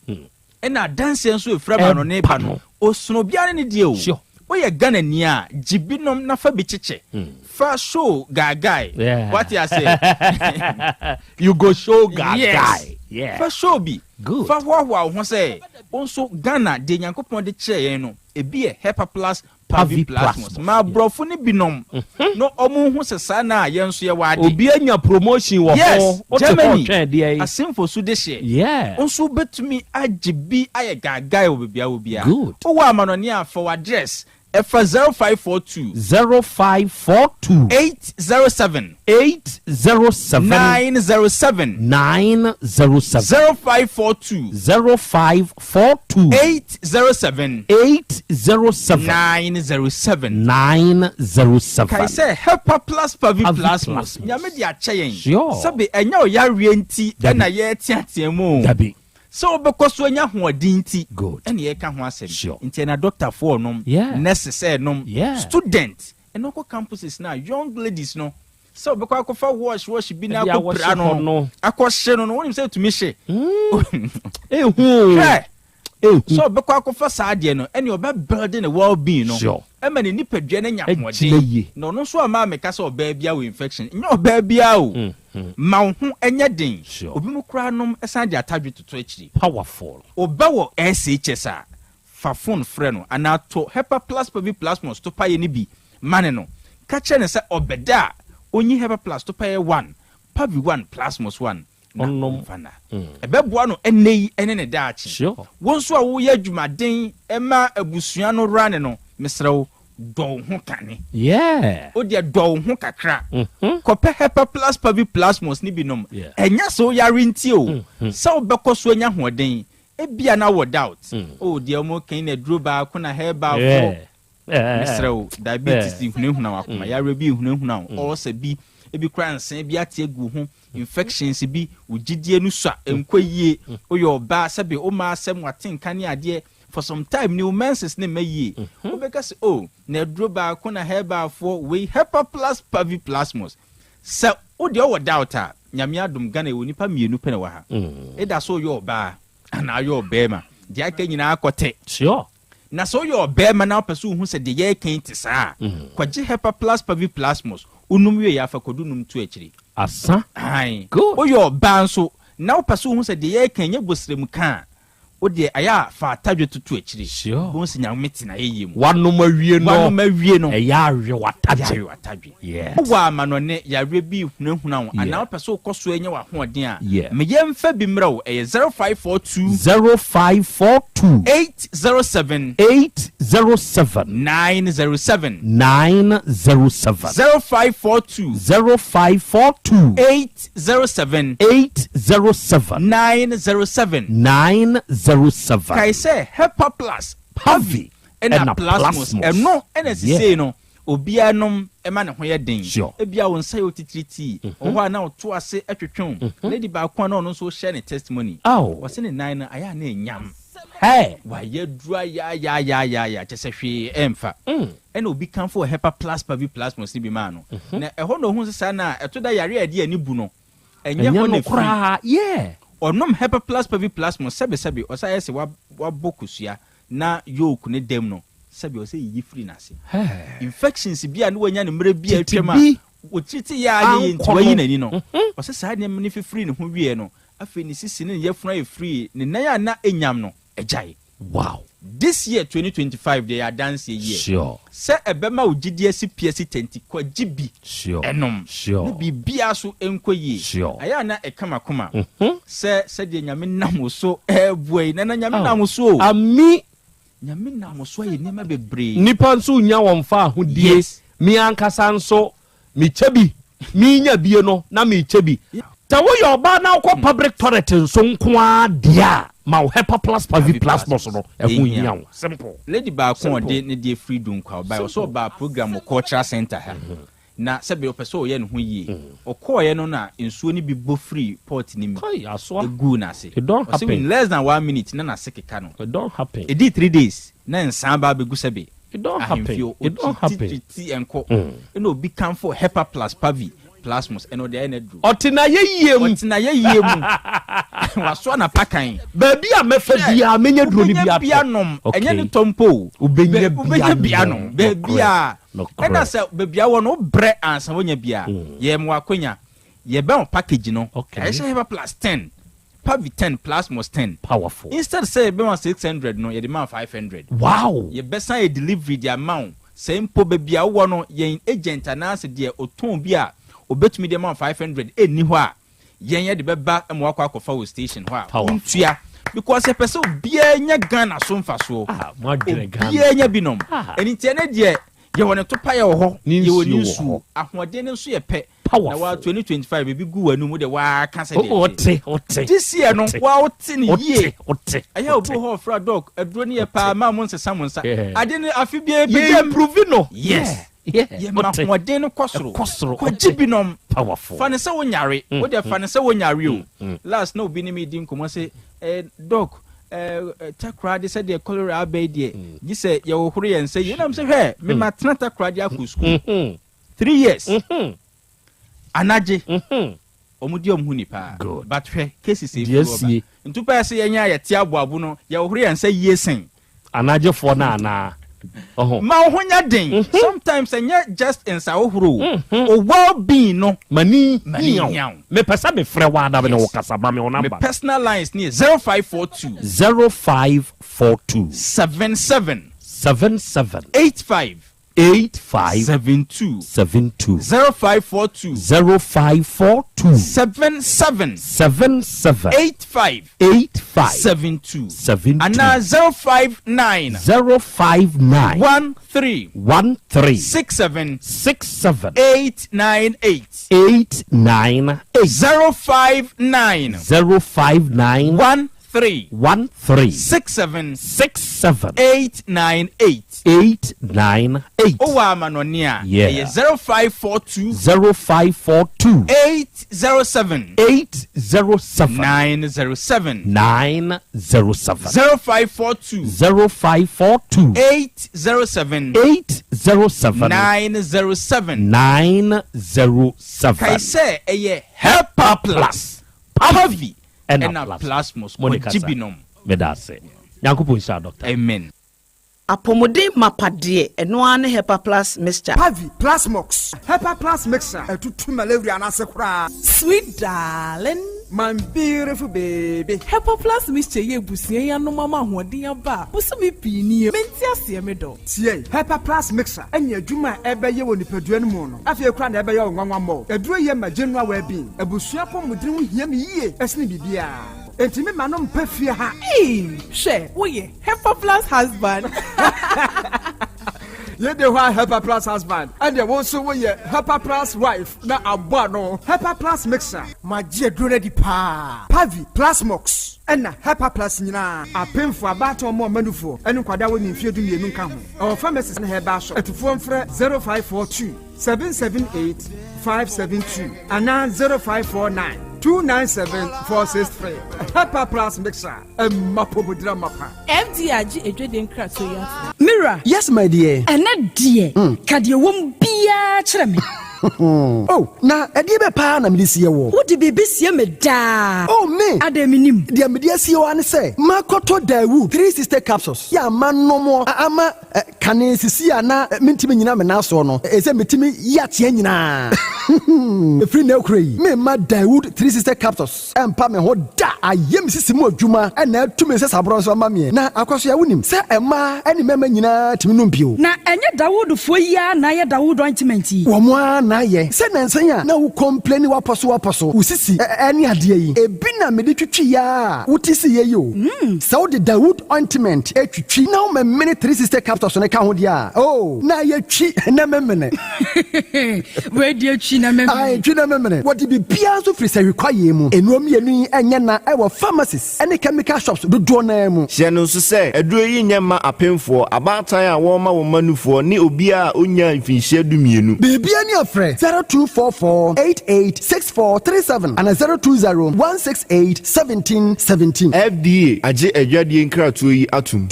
S9: ɛna adanseɛ nso ɛfiri amanɔne ba
S18: Ɛba
S9: no,
S18: no.
S9: osono obiara ne ne deɛ o.
S18: Sure.
S9: Woyɛ Ghanani a, gye bi nom na fa bi kyekyɛ. Fa show gaagae.
S18: Yeah.
S9: Wate aseɛ?
S18: You go show gaagae.
S9: Yes.
S18: Yeah.
S9: Fa show bi.
S18: Good.
S9: Fa hoahoa wo ho sɛ wo nso Ghana deɛ Nyankopɔn de kyerɛɛ yɛn no, ebi yɛ Hepa Plus, Pavi
S18: Pavi
S9: Plasmos.
S18: Plasmos.
S9: Ma aborɔfo no bi nom na ɔmo nhu sɛ saa na yɛn nso yɛwɔ ade.
S18: Obi anya promotion wɔ hɔ.
S9: Yes,
S18: Wote hɔ
S9: Germany,
S18: retwɛn deɛ yi.
S9: Asemfo so de hyeɛ.
S18: Yeah.
S9: Wo nso wobɛtumi agye bi ayɛ gaagae wɔ baabi a wɔ biara.
S18: Good.
S9: Wowɔ amanɔne a, fa w'address ɛfa 0542.
S18: 0542.
S9: 807.
S18: 807.
S9: 907.
S18: 907.
S9: 0542.
S18: 0542.
S9: 807.
S18: 807.
S9: 907.
S18: 907.
S9: Kae sɛ Hepa Plus Pavi
S18: Pavi
S9: Plasmos,
S18: Plasmos.
S9: Nyame de akyɛ yɛn.
S18: Sure.
S9: Sɛbe ɛnyɛ ɔyareɛ nti
S18: Dabi.
S9: ɛna yɛreteatea mu o.
S18: Dabi.
S9: Sɛ wobɛkɔ so anya ahoɔden nti
S18: Good.
S9: ɛna yɛreka ho asɛm.
S18: Sure.
S9: Nti ɛna dɔktafoɔ nom,
S18: Yeah.
S9: nurses ɛnom,
S18: Yeah.
S9: student, ɛna wokɔ campuses no a, young ladies no, sɛ wobɛkɔ akɔfa wash wash bi na
S18: Ɛde
S9: akɔpira
S18: awɔhye
S9: no
S18: hɔ no.
S9: akɔhye no no, wonim sɛ ɛtumi hye.
S18: Ehu o.
S9: Hwɛ!
S18: Ehu.
S9: Sɛ ɔbɛkɔ akɔfa saa adeɛ no, ɛne ɔbɛ build ne well being no.
S18: Sure.
S9: Ɛma ne nipadua no anya
S18: Agyina
S9: ahoɔden.
S18: yie.
S9: Na ɔno nso ama meka sɛ ɔbaa biara wɔ infection. Nyɛ ɔbaa biara o. Ma wo ho ɛnyɛ den.
S18: Sure.
S9: Obi mu koraa nom ɛsan de atadwe toto akyiri.
S18: Powerful.
S9: Ɔba wɔ SHS a, fa phone frɛ no anaa to Hepa Plus Pavi Plasmos topaeɛ no bi ma ne no. Ka kyerɛ no sɛ ɔbɛda a, ɔnyi Hepa Plus topaeɛ 1, Pavi 1, Plasmos 1 na
S18: Ɔnom.
S9: ɔmfa na. Ɛbɛboa no ɛnnɛ yi ɛne ne daakye.
S18: Sure.
S9: Wo nso a woyɛ adwumaden ma abusua no wura ne no, mesrɛ wo, Dɔ wo ho kane.
S18: Yeah.
S9: Wo deɛ dɔ wo ho kakra. Kɔpɛ Hepa Plus Pavi Plasmos no bi nom. Ɛnyɛ sɛ woyare nti o. Sɛ wobɛkɔ so anya ahoɔden. Ebia na wowɔ doubt. Oh, deɛ wɔka yi na aduro baako na herbal foɔ. Mesrɛ wo, diabetes hunahuna wo, akoma yareɛ bi hunahuna wo, ulcer bi, ebi koraa nsɛn bi ate agu wo ho, infections bi, wo gyidie no sua, ɛnkɔ yie, woyɛ ɔbaa, sɛbe wo mmaa asɛm, w'atenka ne adeɛ, for some time ni wo menses ne mma yie, wobɛka sɛ oh, na aduro baako na herbal foɔ, wei Hepa Plus Pavi Plasmos. Sɛ wo deɛ wowɔ doubt a, Nyame adom Ghana yɛwɔ nnipa mmienu pɛ na ɛwɔ ha, either sɛ woyɛ ɔbaa anaa woyɛ ɔbarima, deɛ aka nyinaa kɔtɛ.
S18: Sure.
S9: Na sɛ woyɛ ɔbarima na wopɛ sɛ wohu sɛ deɛ yɛreka yi te saa a, kɔgye Hepa Plus Pavi Plasmos, wonom wie a fa kwadu nom to akyiri.
S18: Asa.
S9: Aane.
S18: Good.
S9: Woyɛ ɔbaa nso na wopɛ sɛ wohu sɛ deɛ yɛreka yi nyɛ bosrɛmka a, Wo deɛ ayɛ a fa atadwe toto akyire.
S18: Sure.
S9: Wobɛhu sɛ Nyame te n'ayɛyie mu.
S18: Wanom awie no.
S9: Wanom awie no.
S18: Ɛyɛ awe w'atadwe.
S9: Ɛyɛ awe w'atadwe.
S18: Yes.
S9: Wowɔ amanɔne, yareɛ bi rehunahuna wo,
S18: Yeah.
S9: anaa wopɛ sɛ wokɔ so anya w'ahoɔden a,
S18: Yeah.
S9: ma yɛmfa bi mmrɛ wo. Ɛyɛ 0542.
S18: 0542.
S9: 807.
S18: 807.
S9: 907.
S18: 907.
S9: 0542.
S18: 0542.
S9: 807.
S18: 807.
S9: 907.
S18: 907.
S9: Kae sɛ Hepa Plus, Pavi, ɛna Plasmos, ɛno ɛna sisei no obiara nom ɛma ne ho yɛ den. Ebia wo nsa yɛ otitiritii, wɔ hɔ a na ɔto ase ɛtwetwe wo. Lady baako a na ɔno nso hyɛ ne testimony, ɔse ne nan no ayɛ a na ɛnyam. Wayɛ aduru ayaayaayaayaa kyɛ sɛ hwee ɛmfa. Ɛna obi kamfoo Hepa Plus, Pavi, Plasmos no bi maa no. Na ɛhɔ na ohuu sɛ saa na ɛto da yare a ɛde ani bu no, Ɛnyɛ
S18: Ɛnyɛ
S9: hɔ na
S18: no
S9: ɛfiri.
S18: koraa, yeah.
S9: Ɔnom Hepa Plus Pavi Plasmos sɛbesɛbe ɔsɛ ayɛ sɛ wabɔ kosua na yolk no dam no sɛbe ɔsɛ yiyi firi n'ase. Infections bi a na wanya no mmerɛ bi a
S18: Tete
S9: atwam a
S18: bi
S9: ɔtiriti yɛ a anyɛ yie nti
S18: ankɔ
S9: wayi
S18: no.
S9: n'ani no, ɔsɛ saa nneɛma no fifiri ne ho wieɛ no, afei ne sisi ne ne yafunu ayɛ firii, ne nan a na ɛnyam no agyae.
S18: Wow.
S9: This year 2025 deɛ yɛ adanseɛ year.
S18: Sure.
S9: Sɛ ɛbɛma wo gyidie asi pi asi tɛ nti kɔ gye bi
S18: Sure.
S9: nom
S18: Sure.
S9: na biribiara so nkɔ yie.
S18: Sure.
S9: Ayɛ a na ɛka m'akoma sɛ sɛdeɛ Nyame nam wo so reboa yi, Nana Nyame
S18: Oh.
S9: nam wo so o.
S18: Ami.
S9: Nyame nam wo so ayɛ nneɛma bebree.
S18: Nnipa nso nnya wɔn faahodie.
S9: Yes.
S18: Me ankasa nso Mekyɛ bi, menya bie no na mekyɛ bi. Sɛ woyɛ ɔbaa na wokɔ public toilet nso nko ara deɛ a, ma wo Hepa Plus Pavi Plasmos no, ɛho nhia wo. Simple.
S9: Lady baako a
S18: Simple.
S9: ɔde ne deɛ firi Dunkwa ɔbaeɛ, ɔsɛ
S18: Simple.
S9: ɔbaa program wɔ cultural centre ha, na sɛbe ɔpɛ sɛ ɔyɛ ne ho yie. Ɔkɔeɛ no na nsuo no bi bɔ firii pot no mu
S18: Kai, asoa.
S9: guu n'ase.
S18: It don't
S9: Ɔse
S18: happen.
S9: in less than one minute na n'ase keka no.
S18: It don't happen.
S9: Ɛdii 3 days na nsaa ba abɛgu sɛbe
S18: It don't happen.
S9: ahemfie
S18: It don't happen.
S9: ɔtititi ɛnkɔ ɛna obi kanfo Hepa Plus Pavi Plasmos ɛna ɔde ayɛ n'aduro.
S18: Ɔte n'ayɛyie mu.
S9: Ɔte n'ayɛyie mu. Wasoa n'apakan.
S18: Baabi a mɛfa biara mɛnya duro no bi
S9: Wobɛnya
S18: atɔ.
S9: bi anom.
S18: Okay.
S9: Ɛnyɛ ne tɔ mpo o.
S18: Wobɛnya bi
S9: Wobɛnya bi
S18: anom.
S9: anom. Baabi a
S18: Nokorɛ.
S9: ɛna sɛ baabi a wɔ no wobrɛ ansa wonya bi a yɛ mo akonya yɛbɛn wo package no.
S18: Okay.
S9: Ɛyɛ hyɛ Hepa Plus 10 Pavi 10 Plasmos 10.
S18: Powerful.
S9: Instead sɛ yɛbɛma 600 no yɛde ma 500.
S18: Wow.
S9: Yɛbɛsan yɛ delivery de ama wo sɛ mpo baabi a wowɔ no yɛn agent anaasɛ deɛ ɔtɔn bi a obɛtumi de ama wo 500 ɛnni hɔ a yɛn yɛde bɛba ma wakɔ akɔfa wɔ station hɔ a
S18: Powerful.
S9: wontua because yɛpɛ sɛ obiara nya Ghana so mfasoɔ.
S18: Ah, mo adwene Ghana.
S9: Obiara nya bi nom.
S18: Ah.
S9: Ɛno nti ɛnɛ deɛ yɛwɔ ne topa yɛ wɔ hɔ
S18: Ne
S9: yɛwɔ ne
S18: nsuo wɔ
S9: nsuo ahoɔden no nso yɛ pɛ.
S18: Powerful.
S9: Na wa 2025 ebi gu w'anum wo de waa ka sɛ deɛ
S18: Wote, wote.
S9: This year no
S18: Wote.
S9: wa wote ne yie.
S18: Wote, wote.
S9: Ɛyɛ obi wɔ hɔ ɔfra doc aduro ne yɛ paa maa mo nsesa mo nsa.
S18: Yeah.
S9: Ade no afe biara
S18: Yɛ
S9: pagya mu.
S18: improve no.
S9: Yes.
S18: Yeah.
S9: Yɛ ma
S18: Wote.
S9: ahoɔden no kɔ soro.
S18: Ɛkɔ soro.
S9: Kɔgye
S18: Wote.
S9: bi nom.
S18: Powerful.
S9: Fa ne sɛ wonyare. Wo deɛ fa ne sɛ wonyare o. Last na obi ne me di nkɔmmɔ sɛ eh, doc eh, eh, Takoradi sɛdeɛ cholera aba yi deɛ gye sɛ yɛhohoro yɛn nsa yie. Nam sɛ hwɛ me ma tena Takoradi akɔ school. 3 years. Anagye. Ɔmo di ɔmo ho ni paa.
S18: Good.
S9: But hwɛ cases
S18: Deɛ
S9: efi hɔ
S18: asie.
S9: ba. Ntu pɛɛ sɛ yɛn a yɛte aboabo no yɛhohoro yɛn nsa yie sen.
S18: Anagyefoɔ no anaa? Ɔho.
S9: Ma wo ho nyɛ den. Sometimes ɛnyɛ just nsa hohoro o. O well being no.
S18: Mani
S9: Mani
S18: hia wo.
S9: hia wo.
S18: Mepɛ sɛ mefrɛ wo ada me ne wo kasa ma me wo
S9: Me
S18: number.
S9: personal lines ni yɛ 0542.
S18: 0542.
S9: 77.
S18: 77.
S9: 85.
S18: 85
S9: 72.
S18: 72.
S9: 0542.
S18: 0542.
S9: 77.
S18: 77.
S9: 85.
S18: 85.
S9: 72.
S18: 72.
S9: Anaa 059.
S18: 059.
S9: 13.
S18: 13.
S9: 67.
S18: 67.
S9: 898.
S18: 898.
S9: 059.
S18: 059.
S9: 13.
S18: 13.
S9: 67.
S18: 67.
S9: 898.
S18: 898.
S9: Wowɔ amanɔne a,
S18: Yeah.
S9: ɛyɛ 0542.
S18: 0542.
S9: 807.
S18: 807.
S9: 907.
S18: 907.
S9: 0542.
S18: 0542.
S9: 807.
S18: 807.
S9: 907.
S18: 907.
S9: Kae sɛ ɛyɛ Hepa Plus, Pavi,
S18: Ɛna
S9: ɛna
S18: Plasmos.
S9: Plasmos.
S18: Mo ne
S9: Kɔgye
S18: kasa.
S9: bi nom.
S18: Meda ase. Nyankopɔn nhyira doctor.
S9: Amen.
S6: Apɔmuden mapa deɛ, ɛno ara ne Hepa Plus Mixture.
S8: Pavi, Plasmox, Hepa Plus Mixture, ɛtutu malaria no ase koraa.
S10: Sweet darling.
S8: My beautiful baby.
S10: Hepa Plus Mixture yɛ abusua yi anom ama ahoɔden aba a bosome pii nie. Mente aseɛ me dɔ.
S8: Tie, Hepa Plus Mixture ɛne adwuma a ɛbɛyɛ wɔ nipadua no mu no, afei koraa na ɛbɛyɛ wo nwanwa mmɔ. Aduro yɛ ma general well-being. Abusua apɔmuden ho hia me yie ɛsene biribiara. Enti me ma no mpɛ fie ha.
S10: Ee, hwɛ, woyɛ Hepa Plus husband.
S8: Yɛde hɔ a Hepa Plus husband, ɛdeɛ wo nso woyɛ Hepa Plus wife na abɔ ano. Hepa Plus Mixture. Magye aduro no adi paa. Pavi, Plasmox, ɛna Hepa Plus nyinaa. Apemfo, abaatan, ɔmo ɔmanufoɔ, ɛne nkwadaa wɔ ne mfeɛ 12 nka ho. Ɛwɔ pharmacies ne herbal shop. Atufoɔ mfrɛ 0542 778 572 anaa 0549 297 463. Hepa Plus Mixture, ɛmma pomodira mapa.
S10: FDA agye adwadie nkratoɔ yi ato.
S11: Mira.
S12: Yes, my dear.
S11: Ɛnɛ deɛ, ka deɛ wɔm biara kyerɛ me.
S12: Oh, na ɛdeɛ bɛ paa na mede sie wɔ?
S11: Wode biribi sie me daa.
S12: Oh, me.
S11: Adɛn menim?
S12: Deɛ mede asie wɔ ne sɛ, makɔtɔ Daewoo 360 capsules. Yɛ ama nnomoɔ ama kane sisi a na mentimi nyina me nan soɔ no, ɛsɛ metumi yi ateɛ nyinaa. Ɛfiri na akura yi, memma Daewoo 360 capsules ɛmpa me ho da. Ayɛ me sisi mu adwuma ɛna atumi sɛ saborɔ nso ama meɛ. Na akɔso yɛ wonim sɛ ɛmmaa ne mmarima nyinaa tumi nom bio.
S11: Na ɛnyɛ Dawoodfoɔ yi ara na ayɛ Dawood ointment yi?
S12: Wɔn ara na ayɛ. Sɛ nansa a na wo complaini wapɔ so wapɔ so, wo sisi ɛne adeɛ yi, ebi na mede twitwi yɛ a wote si yɛ yi o. Sɛ wode Dawood ointment etwitwi na womemene 360 capsules no ka ho deɛ a, oh, na yɛtwi na memene.
S11: Wei deɛ twi na memene.
S12: Ae, twi na memene. Wɔde biribiara nso firi sɛhwi kwaeɛ mu. Nnuro mmienu yi ɛnyɛ na ɛwɔ pharmacies ne chemical shops dodoɔ naa mu.
S23: Hyɛ no nso sɛ, aduro yi nyɛ mma apemfoɔ, abaatan a wɔrema wɔn mma nufoɔ ne obiara a ɔnnyaa mfinhyia 12.
S12: Biribiara ni afrɛ 0244 88 64 37 ana 020 168 17 17.
S23: FDA agye adwadie nkratoɔ yi atom.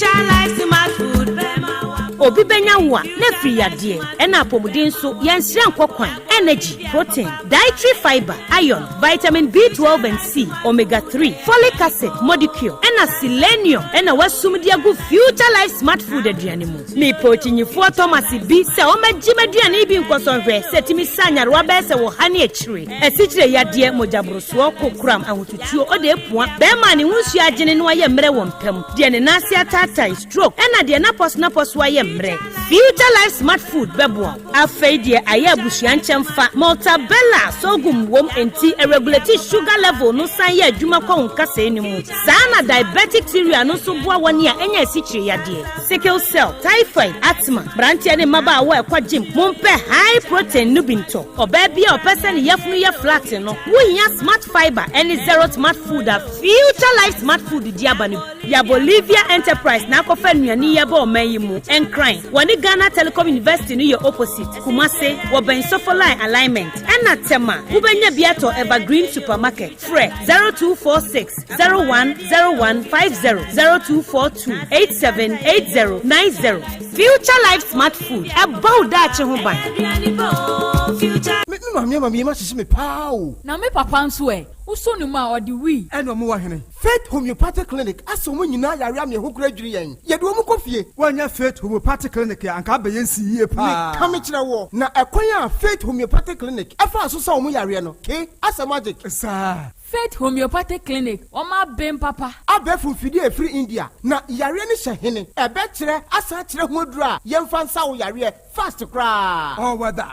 S24: Obi bɛnya wo a na afiri yadeɛ ɛna apɔmuden nso yɛnsrɛ nkɔ kwan. Energy, protein, dietary fiber, iron, vitamin B12 and C, omega 3, folic acid, modicure, ɛna selenium ɛna wasum de agu Future Life Smart Food aduane mu. Mepɛ okyinyifoɔ Thomas bi sɛ ɔmɛgye m'aduane bi nkɔsɔnhwɛ sɛ tumi sa nyarewa bɛyɛ sɛ wɔ ha ne akyire, asikyire yadeɛ, mogyaborosoɔ, kokoram, ahotutuo, ɔde epua bɛrima a ne ho nsuo agyene no ayɛ mmerɛ wɔ mpam, deɛ ne nan ase ataatae, stroke, ɛna deɛ napɔso napɔso ayɛ mmerɛ. Future Life Smart Food bɛboa wo. Afei deɛ ayɛ abusua nkyɛn fa Maltabella sorghum wom, nti ɛregulate sugar level no, san yɛ adwuma kɔ wo nkasɛɛ no mu saa. Na diabetic cereal no nso boa wɔn a ɛnyɛ asikyire yadeɛ, sickle cell, typhoid, asthma. Mmeranteɛ ne mmabaawa a ɛkɔ gym, mompɛ high protein no bi ntɔ. Ɔbaa bi a ɔpɛ sɛ ne yafunu yɛ flat no, wohia smart fiber ɛne zero smart food a Future Life Smart Food di aba no. Yabolivia Enterprise na akɔfa nnuane yi aba ɔman yi mu. Nkran, wɔne Ghana Telecom University no yɛ opposite. Kumase, wɔbɛn Sofoline alignment. Ɛna Tema, wobɛnya bi atɔ Evergreen Supermarket. Frɛ 0246 010150, 0242 878090. Future Life Smart Food, ɛbɔ wo daakye ho ban.
S7: Me maame ama mi ma hyehyɛ me paa o.
S25: Na me papa nso ɛ, wosɔ ne mu a ɔde wii.
S7: Ɛna ɔmo wɔ hene Faith Homeopathic Clinic asɛ ɔmo nyinaa yare ama ɛho kura dwiri yɛn, yɛde ɔmo kɔ fie.
S8: Woanya Faith Homeopathic Clinic a, anka abɛyɛ nsi yie paa.
S7: Meka me kyerɛ wɔ na ɛkwan a Faith Homeopathic Clinic ɛfa so sɛ ɔmo yareɛ no ke asɛ magic.
S8: Saa.
S25: Faith Homeopathic Clinic, wɔn aben papa.
S7: Abɛɛfo mfidie a ɛfiri India na yareɛ no hyɛ hene? Ɛbɛkyerɛ asan akyerɛ ho aduro a yɛmfa nsa wo yareɛ fast koraa. All weather.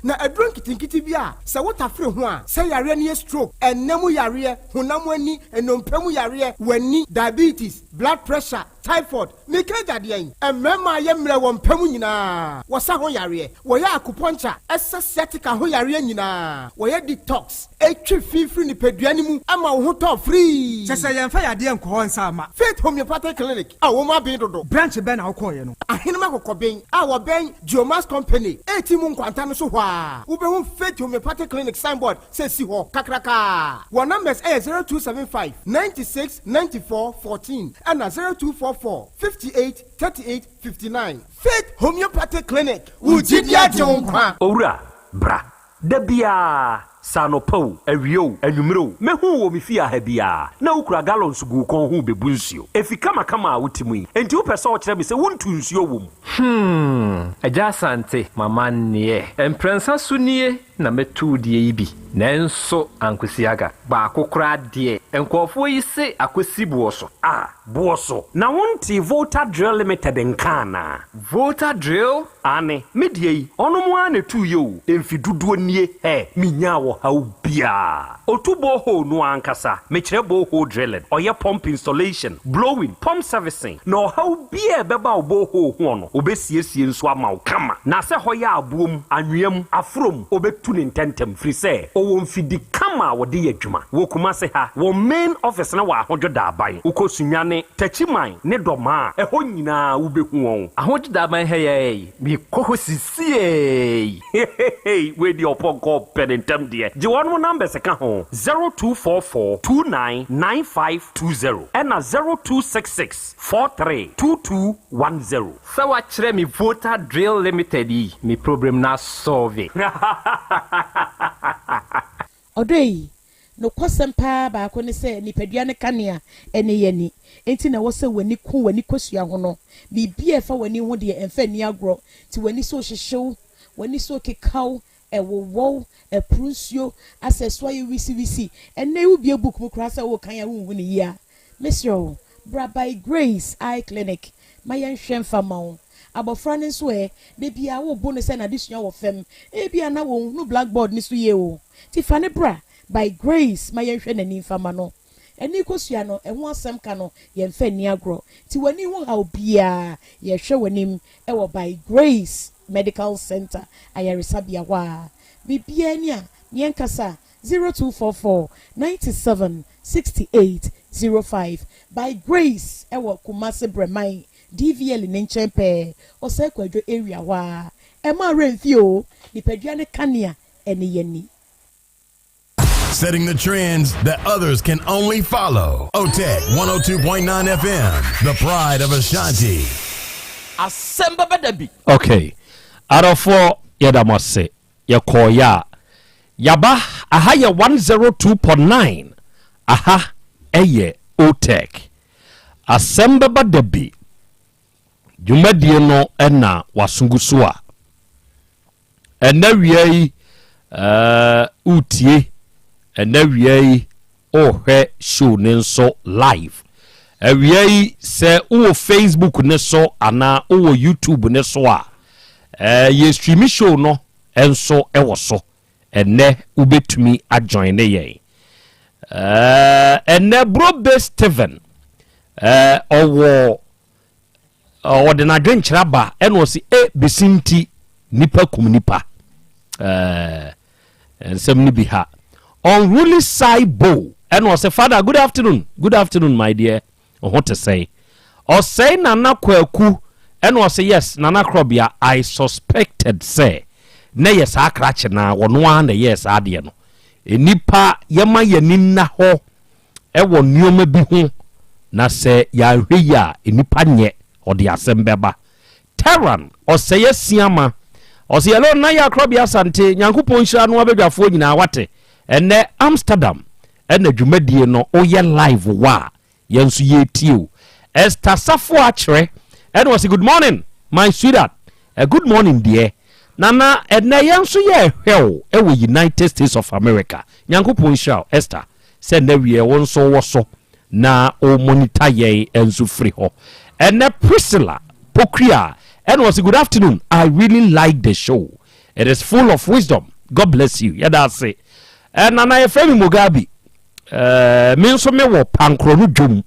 S7: Na aduro nketenkete bi a sɛ wotafere ho a, sɛ yareɛ no yɛ stroke, ɛnna mu yareɛ, honam ani, nnompe mu yareɛ, w'ani, diabetes, blood pressure, typhoid, meka agya deɛn? Mmarima a yɛ mmerɛ wɔ mpa mu nyinaa, wɔsa ho yareɛ, wɔyɛ acupuncture, ɛsa sciatica ho yareɛ nyinaa, wɔyɛ detox, ɛtwe fi firi nipadua no mu ma wo ho tɔ firii. Kyɛ sɛ yɛmfa yadeɛ nkɔ hɔ nsa mma. Faith Homeopathic Clinic a wɔn aben dodo. Branch bɛn na wokɔeɛ no? Ahenem Akokɔben a wɔbɛn Geomax Company reti mu nkwanta no so hɔ ara, wobɛhu Faith Homeopathic Clinic signboard sɛ si hɔ kakrakaa. Wɔn numbers yɛ 0275 96 94 14 ɛna 0244 58 38 59. Faith Homeopathic Clinic, wo gyidi agye wo nkwa.
S13: Owura, bra. Da biara, sɛ anɔpa o, awia o, anwummere o, mehu wo wɔ me fie ha biara, na wokura gallons gu wo kɔn ho rebebu nsuo. Efi kamakama a wote mu yi, enti wopɛ sɛ wokyerɛ me sɛ wontu nsuo wɔ mu?
S14: Hmm, Agya Asante, m'amanneɛ. Mprɛnsa so nie na mɛtu wo deɛ yi bi, nanso ankosi aga. Baako koraa deɛ, nkurɔfoɔ yi se akɔsi boɔ so.
S13: Ah, boɔ so. Na wontee Volta Drill Limited nka anaa?
S14: Volta Drill?
S13: Aane, me deɛ yi, ɔnom ara na ɛtuiɛ o, mfe dodoɔ nie, hɛ, menyaa ɔhaw biara. Ɔtu borehole no ara ankasa, mekyerɛ borehole drilling, ɔyɛ pump installation, blowing, pump servicing, na ɔhaw biara a ɛbɛba wo borehole hoɔ no, ɔbɛsiesie nso ama wo kama. Na sɛ hɔ yɛ aboɔ mu, anwea mu, aforɔ mu, ɔbɛtu no ntɛntɛm, firi sɛ ɔwɔ mfidi kama a wɔde yɛ adwuma. Wɔ Kumase ha, wɔn main office no wɔ Ahodwo Daaban. Wokɔ Sunyani, Techiman ne Dɔmaa a, ɛhɔ nyinaa wobɛhu wɔn.
S14: Ahodwo Daaban ha yi ara yi, mekɔ hɔ sisiei.
S13: Hehehe wei deɛ ɔpɔnkɔ pɛ ne ntɛm deɛ. Gye wɔnom numbers ka ho, 0244 29 9520 ɛna 0266 43 2210.
S14: Sɛ wakyerɛ me Volta Drill Limited yi, me problem no asɔlve.
S6: Ɔdɔ yi, nokwasɛm paa baako ne sɛ nipadua no kanea ne yɛn ani. Enti na ɛwɔ sɛ w'ani ku w'ani kosua ho no. Biribi a ɛfa w'ani ho deɛ, ɛmfa nni agorɔ. Nti w'ani so rehyehye wo, w'ani so rekeka wo, ɛwowɔ wo, ɛporo nsuo, asɛ ɛso ayɛ wisiwisi. Ɛnnɛ yi wobue book mu koraa sɛ worekan a wonhu no yie a, mesrɛ wo, bra By Grace Eye Clinic ma yɛnhwɛ mfa mma wo. Abɔfra no nso ɛ, da biara wobo no sɛ n'adesua wɔ fam. Ebia na ɔnhunu blackboard no so yie o. Nti fa no bra By Grace ma yɛnhwɛ n'ani mfa mma no. Ani kosua no, ɛho asɛm ka no, yɛmfa nni agorɔ. Nti w'ani ho haw biara, yɛhwɛ w'anim wɔ By Grace Medical Center ayaresabea hɔ a. Biribiara ni a, yɛnkasa, 0244 97 68 05. By Grace wɔ Kumasi Brɛman DVL ne nkyɛn pɛɛ, Osei Kwadwo area hɔ ara. Ɛmma werɛ mfi o, nipadua no kanea ne yɛn ani.
S15: Setting the trends that others can only follow. OTEC 102.9 FM, the pride of Ashanti.
S3: Asɛm bɛba da bi.
S18: Ok adɔfoɔ yɛda mo ase yɛkɔɔeɛ a yaba aha yɛ 102.9 aha ɛyɛ OTEC asɛm bɛba da bi dwumadie no na waso gu so a ɛnɛ wia yi uh, wotie ɛnɛ wia yi wohwɛ show ne nso live awia yi sɛ wowɔ facebook ne so anaa wowɔ youtube ne so a uh, yɛ stream show no nso ɛwɔ so ɛnɛ wobɛtumi ajoin ne yɛn ɛnɛ brobe steven ɔwɔ ɔde n'adwenkyerɛ aba ɛna ɔsi e besi nti nipa kum nipa nsɛm no bi ha unruly side bow ɛna ɔsɛ father good afternoon good afternoon my dear ɔho te sɛn ɔsɛe nana kwaku ɛna ɔsɛ yes nana korɔbea i suspected sɛ na yɛ saa krakye na ɔno ara na ɛyɛɛ saa adeɛ no nipa yɛma yɛni nna hɔ ɛwɔ nneɛma bi ho na sɛ yɛahwɛ yi a nipa nyɛ ɔde asɛm bɛba Tehran ɔsɛe asiama ɔsɛ yɛlɛ na yɛ akorɔbea asante nyankopɔn nhyira no abadwafoɔ nyinaa wate ɛnɛ Amsterdam ɛna dwumadie no woyɛ live wɔ a yɛn nso yɛtie o Esther Safo akyerɛ ɛna ɔsɛ good morning my sweetheart a good morning deɛ nana ɛnɛ yɛn nso yɛ ɛhwɛ o ɛwɔ United States of America nyankopɔn nhyira o Esther. sɛ nnɛ wieɛ wo nso wɔ so na wo monitor yɛn nso firi hɔ. Ɛnɛ Priscilla Pokuaa ɛna ɔse good afternoon I really like the show it is full of wisdom God bless you. Yɛda ase. Nana yɛfrɛ me Mugabe. Me nso mewɔ Pankorɔ no dwom.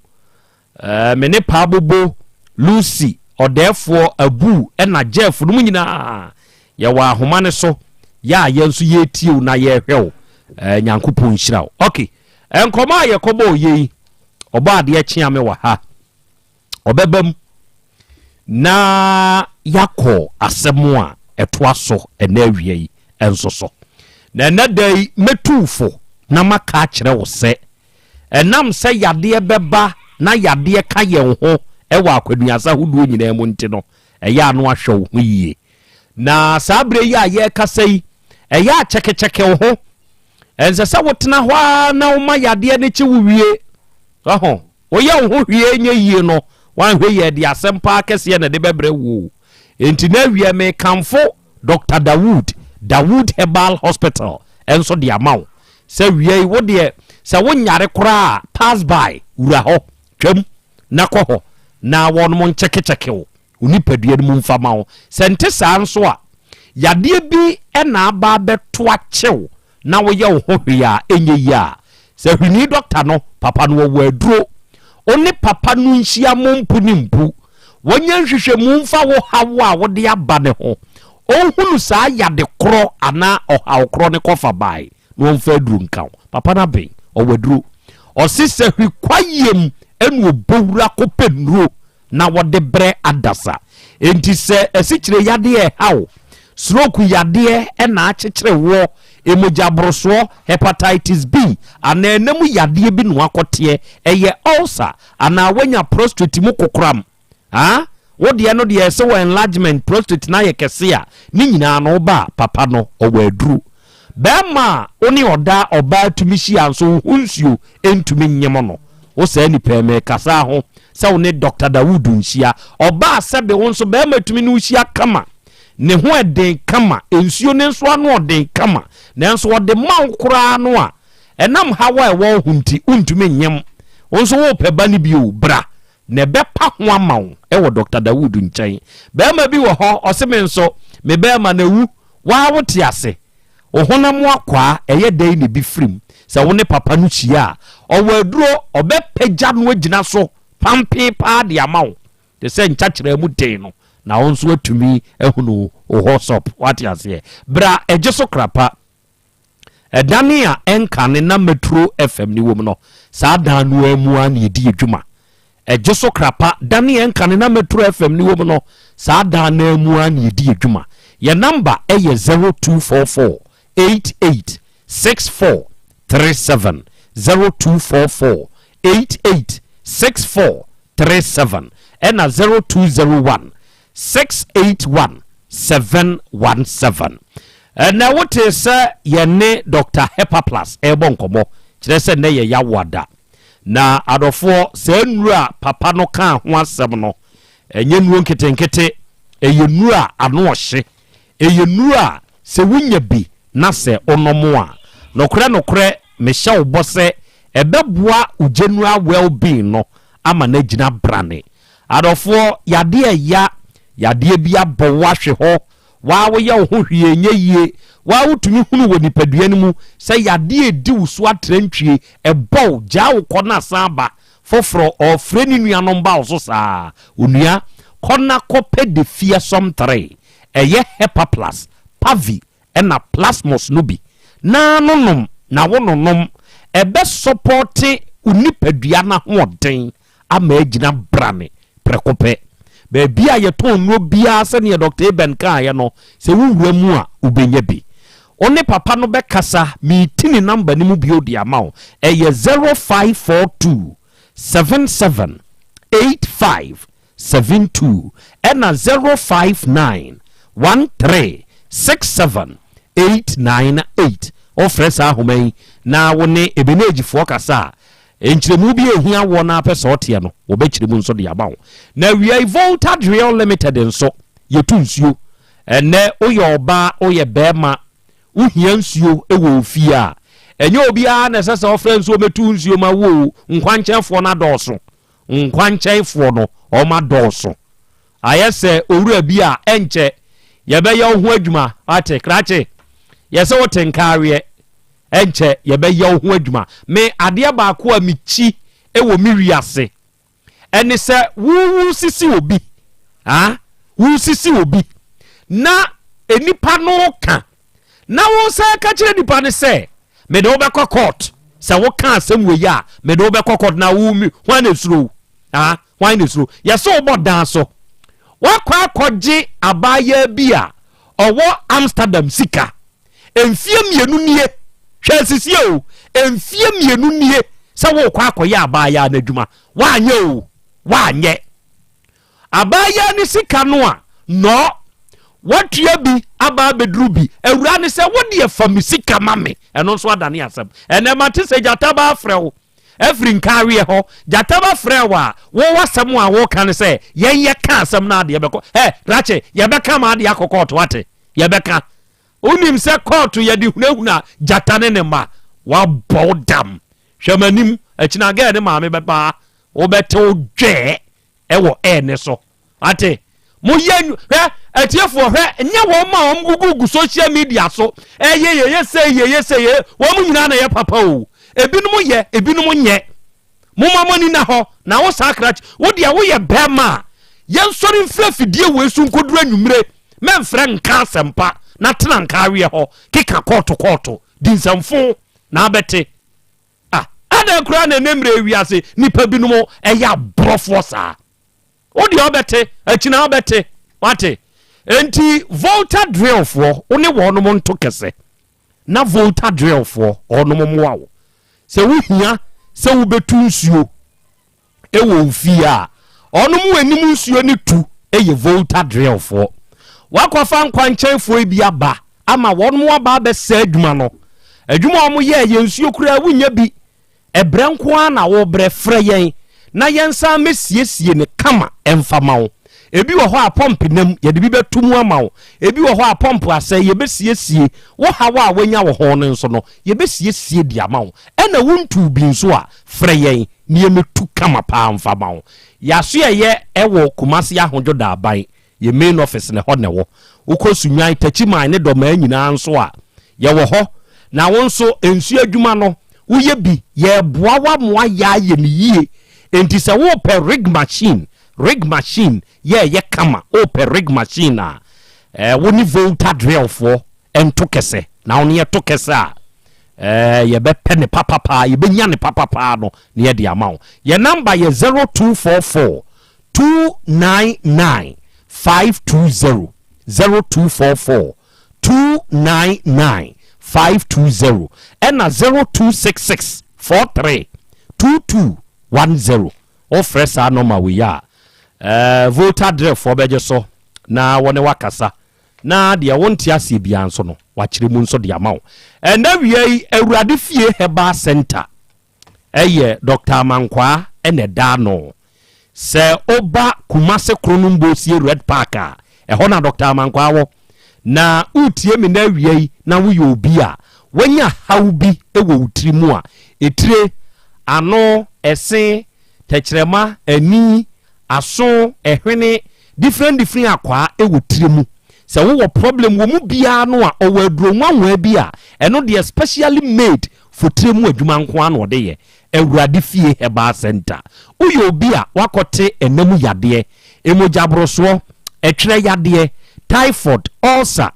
S18: Me ne Paabobo, Lucy, Ɔdɛɛfoɔ, Abu ɛna Jeff no mu nyinaa yɛwɔ ahoma no so yɛ a yɛn nso yɛretie wo na yɛrehwɛ wo. Nyankopɔn nhyira wo. Ok, nkɔmmɔ a yɛkɔbɔɔ yɛ yi, ɔbɔ adeɛ kyea me wɔ ha. Ɔbɛba mu na yɛakɔ asɛm a ɛtoa so ɛnɛ awia yi nso so. Na ɛnɛ da yi mɛtu wo fo na maka akyerɛ wo sɛ Ɛnam sɛ yadeɛ bɛba na yadeɛ ka yɛn ho wɔ akwanuasa ahodoɔ nyinaa mu nti no, ɛyɛ a na wahwɛ wo ho yie. Na saa berɛ yi a yɛrekasa yi, ɛyɛ a kyɛkekyɛke wo ho. Ɛnsɛ sɛ wotena hɔ ara na woma yadeɛ no kye wo wie. Ɔho, woyɛ wo ho hwee nyɛ yie no, woanhwɛ yie ɛde asɛm paa kɛseɛ na ɛde bɛbrɛ wo o. Enti na awiɛ mekamfo Doctor Dawood, Dawood Herbal Hospital nso de ama wo sɛ wia yi wo deɛ sɛ wo nyare koraa a pass by wura hɔ twam na kɔ hɔ na wɔnom nkyɛkekyɛke wo wo nipadua no mu mfa ma wo. Sɛ nte saa nso a yadeɛ bi na aba abɛto akyew na woyɛ wo ho hwee a ɛnyɛ yie a, sɛ hwini dɔkta no, papa no ɔwɔ aduro. Wo ne papa no nhyia mo mpu ne mpu. Wɔnyɛ nhwehwɛmu mfa wo haw a wode aba no ho. Ɔnhunu saa yade korɔ anaa ɔhaw korɔ no kɔfa bae na ɔmfa aduro nka wo. Papa no aben, ɔwɔ aduro. Ɔse sɛ hwi kwayem ɛna ɔbɔwura kɔpɛ nnuro na wɔde brɛ adasa. Enti sɛ asikyire yadeɛ reha wo, stroke yadeɛ na akyekyere woɔ, mogyaborosoɔ, hepatitis B, anaa ɛna mu yadeɛ bi na wakɔteɛ, ɛyɛ ulcer, anaa woanya prostate mu kokoram, ah, wo deɛ no deɛ ɛsɛ wɔ enlargement, prostate no ayɛ kɛse a, ne nyinaa no woba a, papa no ɔwɔ aduro. Bɛrima a wo ne ɔdaa ɔbaa tumi hyia nso wo ho nsuo ntumi nyem no. Wo saa nipa yi mekasa ho sɛ wo ne Doctor Dawood nhyia. Ɔbaa sɛbe wo nso bɛrima tumi ne wo hyia kama. Ne ho ɛden kama, nsuo no nso ano ɔden kama. Nanso ɔde ma wo koraa no a, ɛnam haw a ɛwɔ wo ho nti wontumi nyem. Wo nso worepɛ ba no bi o, bra na ɛbɛpa ho ama wo wɔ Doctor Dawood nkyɛn. Bɛrima bi wɔ hɔ ɔse me nso me bɛrima no awu. Waa wote ase? Wo honam akwaa, ɛyɛ dɛn na ebi firi mu? Sɛ wo ne papa no hyia a, ɔwɔ aduro, ɔbɛpagya no agyina so pampee paa de ama wo, te sɛ nkyakyerɛ mu den no, na wo nso atumi ahunu wo hɔ sɔp. Woate aseɛ? Bra, ɛgye so kra pa. Ɛdane a ɛnkane na Metro FM no wom no, saa dan no ara mu ara na yɛdi adwuma. Ɛgye so krapa, dane a ɛnkane na Metro FM no wom no, saa dan no ara mu ara na yɛdi adwuma. Yɛn namba yɛ 0244 88 64 37, 0244 88 64 37, ɛna 0201 681 717. Ɛnnɛ wotee sɛ yɛne Dɔkta Hepaplas rebɔ nkɔmmɔ, kyerɛ sɛ nnɛ yɛ Yawoada. Na adɔfoɔ, saa nnuro a papa no kaa ho asɛm no, ɛnyɛ nnuro nketenkete, ɛyɛ nnuro a ano ɔhye, ɛyɛ nnuro a sɛ wonya bi na sɛ wonom a, nokorɛ nokorɛ mehyɛ wo bɔ sɛ ɛbɛboa wo general well-being no ama no agyina brane. Adɔfoɔ, yadeɛ ɛya, yadeɛ bi abɔ wo ahwe hɔ, Waa woyɛ wo ho hwee ɛnyɛ yie. Waa wotumi hunu wɔ nipadua no mu sɛ yadeɛ redi wo so atrantwie, ɛbɔ wo, gyaa wo kɔ na asan aba foforɔ, ɔrefrɛ ne nuanom ba wo so saa. Onua, kɔ na kɔpɛ The Fearsome 3, ɛyɛ Hepaplus, Pavi ɛna Plasmos no bi na nonom na wo nonom, ɛbɛ sɔpɔte wo nipadua no ahoɔden ama agyina brane prɛko pɛ. Baabi a yɛtɔn nnuro biara sɛdeɛ Dɔkta Eben kaeɛ no, sɛ wowura mu a, wobɛnya bi. Wo ne papa no bɛkasa, mereti ne namba no mu bio de ama wo, ɛyɛ 0542 77 85 72 ɛna 059 13 67 898. Wofrɛ saa ahoma yi na wo ne Ebenegifoɔ kasa a, nkyerɛmu bi a ɛhia woɔ na apɛ sɛ ɔteɛ no, wɔbɛkyerɛ mu nso de ama wo. Na awia yi, Volta Drill Limited nso, yɛtu nsuo. Ɛnnɛ, woyɛ ɔbaa, woyɛ barima, wohia nsuo wɔ wo fie a, Ɛnyɛ obiara na ɛsɛ sɛ ɔfrɛ nso ɔmɛtu nsuo ma wo o. Nkwankyɛnfoɔ no adɔɔso. Nkwankyɛnfoɔ no, wɔn adɔɔso. Ayɛ sɛ owura bi a ɛnkyɛ yɛbɛyɛ wo ho adwuma. Wate, krakye? Yɛsɛ wote nka aweɛ. Ɛnkyɛ yɛbɛyɛ wo ho adwuma. Me, adeɛ baako a mekyi wɔ me wiase ɛne sɛ wo wosisi obi, ah, wosisi obi na nipa no ka na wo san ka kyerɛ nipa no sɛ mede wo bɛkɔ court sɛ woka asɛm wei a mede wo bɛkɔ court na wo mi hwan na esuro wo ah hwan na esuro yɛsɛ wobɔ dan so wakɔ akɔgye abaayaa bi a ɔwɔ Amsterdam sika Mfeɛ mmienu nie, hwɛ nsisie o, mfeɛ mmienu nie sɛ worekɔ akɔyɛ abaayaa no adwuma, woanyɛ o, woanyɛ. Abaayaa no sika no a, nɔɔ, woatua bi aba abɛduru bi, awuraa no sɛ wo deɛ fa me sika ma me, ɛno nso adane asɛm. Ɛnɛ mate sɛ gyata ba afrɛ wo afiri nkaaweɛ hɔ, gyata ba frɛ wo a, wo w'asɛm a woka ne sɛ yɛn yɛka asɛm no adeɛ bɛkɔ, ɛ, krakye, yɛbɛka ma adeɛ akɔ kɔɔto ate, yɛbɛka. Wonim sɛ kɔɔto yɛde hunahuna gyata ne ne mma. Wabɔ wo dam. Hwɛ m'anim, akyina gɛɛ ne maame bɛba ha, wobɛte wo dwɛɛ ɛwɔ ɛɛ ne so. Ate? Moyɛ nwu hwɛ atiefoɔ hwɛ nyɛ wɔn ma wɔn gugugu social media so ɛyɛ yɛyɛ sɛ yɛyɛ sɛ yɛ wɔn nyinaa na ɛyɛ papa o. Ebinom yɛ ebinom nyɛ. Momma mo ani nna hɔ, na wo saa krakye, wo deɛ woyɛ bɛrima a, yɛnsɔre mfiri afidie wei so nkɔduru anwummere, mɛmfrɛ nka asɛmpa na tena nka aweɛ hɔ, keka kɔɔto kɔɔto, di nsɛmfo na abɛte. Ah, adɛn koraa na ɛnɛ mmerɛ wiase nnipa binom ɛyɛ aborɔfoɔ saa? Wo deɛ wobɛte, akyina wobɛte, wate? Enti Volta drillfoɔ, wo ne wɔnom nto kɛsɛ. na Volta Drill foɔ ɔnom mmoa wo. Sɛ wohia sɛ wobɛtu nsuo wɔ wo fie a, ɔnom anim nsuo no tu yɛ Volta Drill foɔ. Wakɔfa nkwankyɛnfoɔ yi bi aba ama wɔnom aba abɛsɛe adwuma no. Adwuma a wɔn yɛɛ yɛ nsuo koraa wonnya bi. Ɛbrɛ nko ara na wobrɛ, frɛ yɛn na yɛnsan mmɛsiesie no kama mfa ma wo. Ebi wɔ hɔ a pɔmpe nam, yɛde bi bɛto mu ama wo. Ebi wɔ hɔ a pɔmpe asɛe, yɛbɛsiesie. Wo haw a woanya wɔ ho no nso no, yɛbɛsiesie de ama wo. Ɛna wontuu bi nso a, frɛ yɛn na yɛmmɛtu kama paa mfa ma wo. Yɛasoɛeɛ wɔ Kumasi Ahodwo Daaban Yɛn main office no ɛhɔ na ɛwɔ. Wokɔ Sunyani, Techiman ne Dɔmaa nyinaa nso a, yɛwɔ hɔ. Na wo nso, nsuo adwuma no, woyɛ bi. Yɛreboa wo ama woayɛ ayɛ no yie. Enti sɛ worepɛ rig machine, rig machine, yɛ ɛyɛ kama, worepɛ rig machine a, eh, wo ne Volta Drill foɔ nto kɛsɛ. Na wo ne yɛto kɛsɛ a, eh, yɛbɛpɛ ne papapaa, yɛbɛnya ne papapaa no na yɛde ama wo. Yɛn number yɛ 0244 299 520 0244 299 520 ɛna 0266 43 2210 wofrɛ saa nɔma wei a eh, Volta drɛfoɔ bɛgye so na wɔne wakasa na deɛ wonte aseɛ biara nso no wakyerɛ mu nso de ama wo. Ɛnɛ wia yi Awurade Fie Herbal Center Ɛyɛ Doctor Amankwaa na ɛda ano. Sɛ woba Kumase Kronom Bosie Red Park a, ɛhɔ na Doctor Amankwaa wɔ. Na woretie me nnɛ awia yi na woyɛ obi a wanya haw bi wɔ wo tiri mu a, etire, ano, ɛse, tɛkyerɛma, ani, aso, ɛhwene, different different akwaa wɔ tiri mu. Sɛ wowɔ problem wɔ mu biara no a, ɔwɔ aduro nwanwaa bi a ɛno deɛ specially made Fotire mu adwuma nko ara na ɔde yɛ. Awurade Fie Herbal Centre. Woyɛ obi a woakɔte ɛna mu yadeɛ, mogyaborosoɔ, ɛtwerɛ yadeɛ, typhoid, ulcer,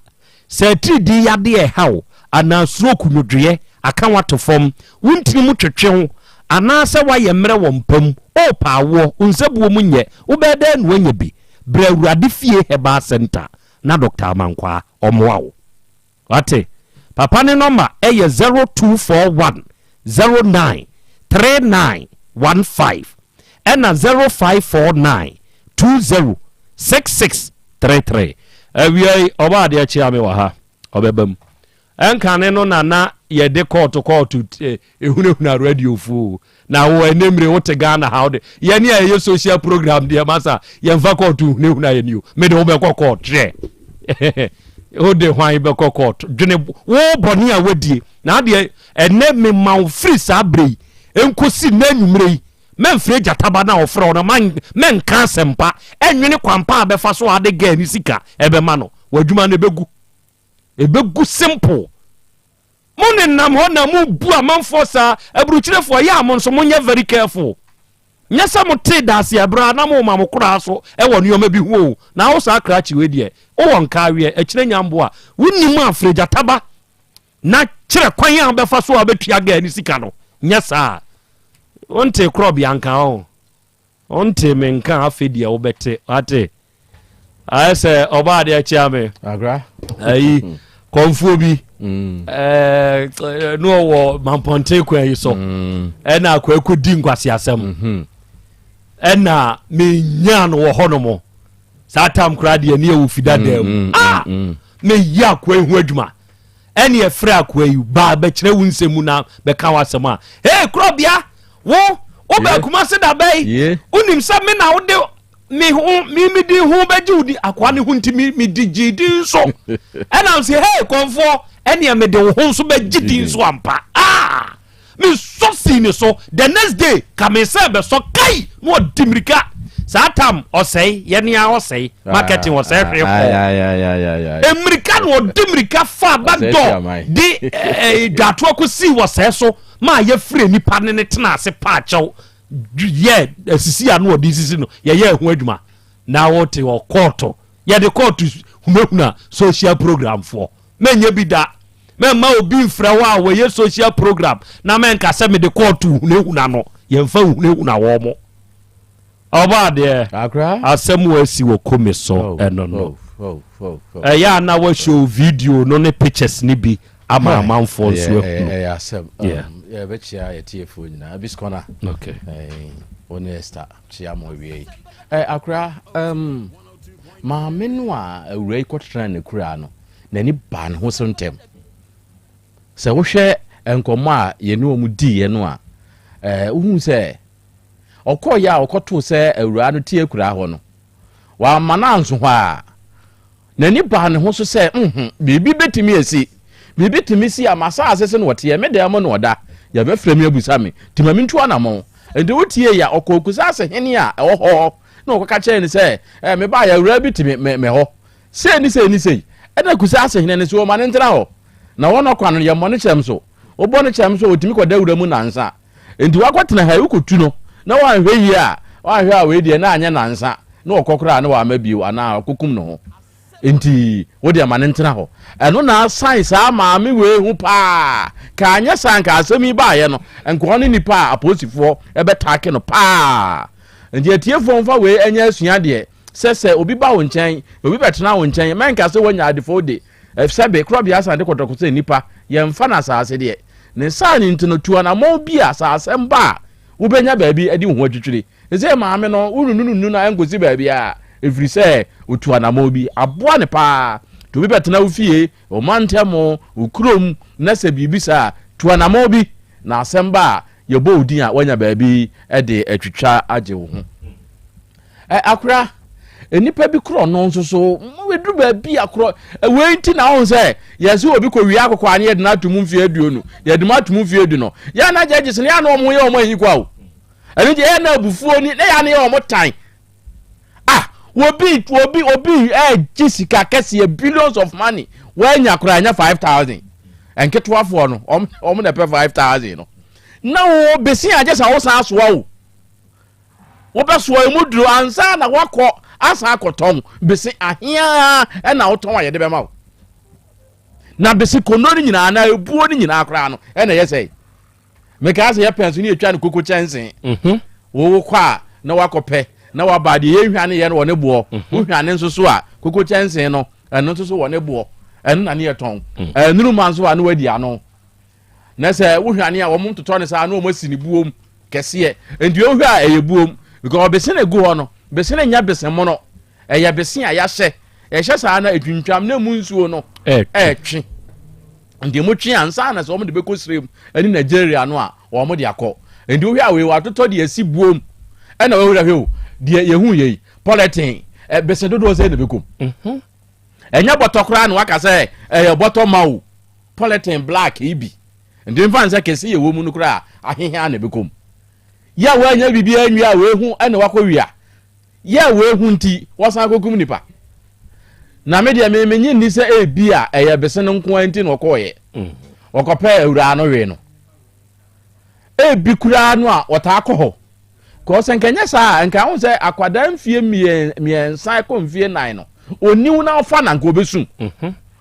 S18: sɛ atiridii yadeɛ reha wo anaa stroke nwodwoeɛ aka wo ato fam, wo ntini mu twetwe wo anaasɛ woayɛ mmerɛ wɔ mpa mu, worepɛ awoɔ, wo nsabuo mu nyɛ, wobɛyɛ dɛn na woanya bi? Bra Awurade Fie Herbal Centre na Dɔkta Amankwaa ɔmmoa wo. Wate? Papa ne nɔma yɛ 0241 09 39 15 ɛna 0549 20 66 33. Awia yi, ɔba adeɛ kyea me wɔ ha, ɔbɛba mu. Ɛnkane no na na yɛde kɔɔto kɔɔto ehunahuna radiofoɔ o. Na wo ɛnɛ mmire wote Ghana ha wode yɛne a ɛyɛ social program deɛ masa yɛmfa kɔɔto hunahuna yɛn o. Mede wobɛkɔ kɔɔto hwɛ. Wode hwan bɛkɔ court? Dwene wo bɔne a woadie. Na adeɛ ɛnɛ mema wo firi saa berɛ yi nkosi nnɛ anwummerɛ yi, mɛmfrɛ gyataba no a ɔfrɛ wo no, mɛnka asɛmpa, ɛnwene kwampa a bɛfa so a ade gɛɛ ne sika ɛbɛma no. W'adwuma no ɛbɛgu. Ɛbɛgu simple. Mo nenam hɔ na mo bu amanfoɔ saa, aburukyirefoɔ yɛ a mo nso monyɛ very careful. Nyɛ sɛ mo tee daase ɛberɛ a na mo ma mo koraa so ɛwɔ nneɛma bi ho o, na wo saa krakye wei deɛ, wowɔ nkaaweɛ, akyire nyambo a, wonim a frɛ gyataba na kyerɛ kwan a wobɛfa so a wobɛtua gɛɛ ne sika no, nyɛ saa a, wontee korɔbea nka o. Wonte me nka afei deɛ wobɛte wate ayɛ sɛ ɔbaa adeɛ kyea me
S4: agra
S18: ayi kɔnfuo bi mm. eh, ne ɔwɔ mampɔnten kwan yi so mm. ɛna akɔ akɔdi nkwaseasɛm mm-hmm. ɛna menyaa no wɔ hɔ nom saa tam koraa deɛ ne ɛwɔ fida mm, daa mu ah! meyi akoa yi ho adwuma Ɛne ɛfrɛ akoa yi ba bɛkyerɛ wo nsɛm mu na bɛka w'asɛm a hey korɔbea wo wobɛ Kumase da bɛyi wonim sɛ me na wode me ho me me din ho bɛgye wo di akoa ne ho nti me me di gye din so ɛna sɛ hey kɔnfoɔ ɛneɛ mede wo ho nso bɛgye din so ampa ah mesɔ sii ne so the next day ka me sɛ bɛsɔ kai na ɔdi mirika saa tam ɔsɛe yɛne a ɔsɛe ah, marketing ɔsɛe hwee kɔ mmirika na ɔdi mirika fa backdoor de eh, eh, dwatoɔ kɔ sii wɔsɛe so ma yɛfiri nipa ne ne tena ase paakyɛw yɛ asisi a na ɔde sisi no yɛyɛ ɛho adwuma na wote wɔ kɔɔto yɛde kɔɔto hunahuna social program foɔ Mɛnyɛ bi da. Mɛmma obi mfrɛ wo a wɔyɛ social program na mɛnka sɛ mede kɔɔto hunahuna no. Yɛmfa nhunahuna wɔn mo. Ɔbɔ adeɛ. Asɛm wɔ asi wɔ kome so oh, ɛno no. Oh, oh, Ɛyɛ a na wɔahyɛ video no ne pictures no bi ama amanfoɔ nso ahunu.
S4: Ɛyɛ asɛm. Um, yɛbɛkyia yɛtiefoɔ nyinaa. Abis kɔna.
S18: Okay.
S4: Wo ne Esther kyia mo awie yi. Akora, um, maame no a awura yi kɔtena ne kuraa no, n'ani baa ne ho so ntɛm. Sɛ wohwɛ nkɔmmɔ a yɛne wɔn diiɛ no a, ɛɛ wohu sɛ ɔkɔeɛ a ɔkɔtoo sɛ awuraa no te akuraa hɔ no, wamma no anso hɔ a, n'ani baa ne ho so sɛ nhu biribi bɛtumi asi. Biribi tumi si a m'asaase so na ɔteɛ, me dan mu na ɔda. Yɛbɛfrɛ me abusa me, nti ma mentu anammɔn. Nti wotie yɛ a, ɔkɔɔ Kusaase hene a ɛwɔ hɔ na ɔkɔka kyerɛɛ no sɛ, ɛɛ mebaeɛ awuraa bi te me, me, me hɔ. Sei ne sei ne sei. Ɛnna Kusase hene no se wɔmma no ntena hɔ, na wɔn ɔkwan no, yɛmmɔ no kyɛm so. Wobɔ no kyɛm so a, ɔtumi kɔda wura mu nnansa. Enti wakɔtena ha yi, wokɔtu no, na wanhwɛ yie a, wanhwɛ a wei deɛ na anyɛ nnansa, na ɔkɔ koraa na wamma bio, anaa ɔkɔkum ne ho. Enti wo deɛ ma no ntena hɔ. Ɛno na asan saa maame wei ho paa. Ka anyɛ saa nka asɛm yi baeɛ no, nka ɔne nipa a apolisifoɔ bɛtaake no paa. Enti atiefoɔ mfa wei nyɛ asuadeɛ. Sɛ sɛ obi ba wo nkyɛn, obi bɛtena wo nkyɛn, mɛnka sɛ woanya adefo de, sɛbe, korɔbea asan de kɔtɔkɔ sɛ nnipa, yɛmfa no asase deɛ. Ne saa no nti no, tu anammɔn bi a sɛ asɛm ba a, wobɛnya baabi de wo ho atwitwiri. Seesei maame no, wonunununu no a ɛnkɔsi baabiara, ɛfiri sɛ ɔtu anammɔn bi. Aboa no paa. Nti obi bɛtena wo fie, wo mantam, wo kurom, na sɛ biribi saa a, tu anammɔn bi, na asɛm ba a, yɛbɔ wo din a, woanya baabi de atwitwa agye wo ho. Ɛ akora, nnipa bi korɔ no nso so, ɛduru baabi a korɔ, wei nti na ɔhu sɛ yɛsɛ obi kɔ wia akokɔ a ne yɛde no ato mu mfeɛ aduonu, yɛde mu ato mu mfeɛ du no, yɛn na gyɛgye so no, yɛn na wɔn yɛ wɔn ahi kwa o. Ɛno nti yɛn na abufuo ni, na yɛn na yɛ wɔn tan. Ah, obi, obi, obi ɛgye sika kɛseɛ, billions of money, wɔanya koraa ɛnyɛ 5,000. Nketewafoɔ no, wɔn, wɔn na ɛpɛ 5,000 no. Na wo besi agye sɛ wosan asoa o. Wobɛsoa emu duro ansa na woakɔ asan akɔtɔn bese aheaa ɛna wotɔn a yɛde bɛma wo. Na bese kono no nyinaa na ebuo no nyinaa koraa no ɛna ɛyɛ sɛe. Mekaa sɛ yɛpɛn so ne yɛtwa no koko kyɛnse. Mhm. Wowo kɔ a na wakɔpɛ na waba deɛ yɛhwane yɛ no wɔ ne boɔ. Mhm. Wohwane nso so a koko kyɛnse no ɛno nso so wɔ ne boɔ. Ɛno na ne yɛtɔn. Mm. Ɛnuru ma nso a na wadi ano. Na sɛ wohwane a wɔn totɔ no saa na wɔn asi ne buom kɛseɛ. Nti wohwɛ a ɛyɛ buom because bese na egu hɔ no, bese no nyɛ bese mono, ɛyɛ bese a yɛahyɛ. Yɛhyɛ saa na etwintwam na emu nsuo no ɛɛtwe. Nti emu twe ansa na sɛ wɔn de bɛkɔ srem ɛne Nigeria no a wɔn de akɔ. Nti wohwɛ a wei watotɔ deɛ asi buom ɛna wɔhwɛ hwɛ o deɛ yɛhu yɛ yi polythene bese dodoɔ sɛ na ɛbɛkɔ mu. Mhm. Ɛnyɛ bɔtɔ koraa na waka sɛ ɛyɛ bɔtɔ ma o. Polythene black yi bi. Nti mfa nsɛ kɛse yɛ wɔ mu no koraa ahehe a na ɛbɛkɔ mu. Yɛ a woanya biribiara nwie a wei ho na wakɔ wia. Yɛ a wei ho nti wɔsan kɔkum nipa. Na me deɛ me menye nni sɛ ebi a ɛyɛ bese no nko ara nti na ɔkɔɔyɛ. Ɔkɔpɛɛ awuraa no wee no. Ebi koraa no a ɔtaa kɔ hɔ. Kɔɔ sɛ nka nyɛ saa a nka ho sɛ akwadaa mfie mmiɛnsa kɔ mfie nan no oniw na ɔfa na nka ɔbɛsu.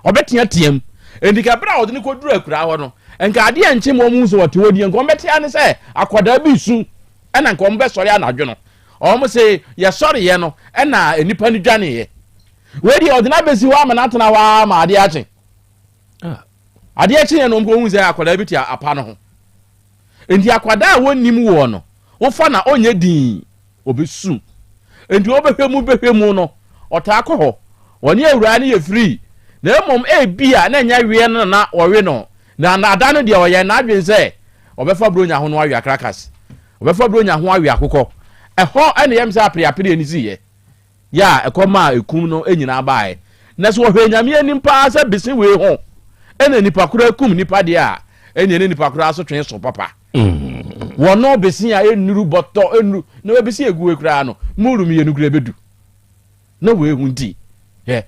S4: Ɔbɛteateam. Enti ka berɛ a ɔde no kɔduru akuraa hɔ no nka adeɛ nkye ma ɔmu sɛ ɔte hɔ die nka ɔmbɛtea ne sɛ akwadaa bi su ɛna nka ɔmbɛsɔre anadwo no. Ɔmo se yɛsɔreeɛ no ɛna nnipa no dwaneeɛ. Wei deɛ ɔde no abɛsi hɔ ama no atena hɔ ara ma adeɛ akye. Ah. Adeɛ kyeeɛ no ɔmkɔhu sɛ akwadaa bi te apa no ho. Enti akwadaa a wɔnnim woɔ no, wofa na ɔnyɛ dinn, ɔbɛsu. Enti wobɛhwɛ mu bɛhwɛ mu no, ɔtaa kɔ hɔ. Ɔne awuraa no yɛ free. Na mmom ebia na ɛnyɛ weɛ no na na wɔwe no. Na ada no deɛ ɔyɛɛ n'adwene sɛ ɔbɛfa Buronya ho no awe akrakas. Ɔbɛfa Buronya ho awe akokɔ. Ɛhɔ na ɛyɛ me sɛ apereapereɛ no siiɛ. Yɛ a ɛkɔ maa ekum no nyinaa baeɛ. Na sɛ wɔhwɛ Nyame anim paa sɛ bese wei ho na nipa koro akum nipa deɛ a, ɛneɛ ne nipa koro asotwee so papa. Wɔno bese a ɛnnuru bɔtɔ, ɛnnuru, na bese egu wei koraa no, muuru mmienu koraa ɛbɛdu. Na wei ho nti, hwɛ,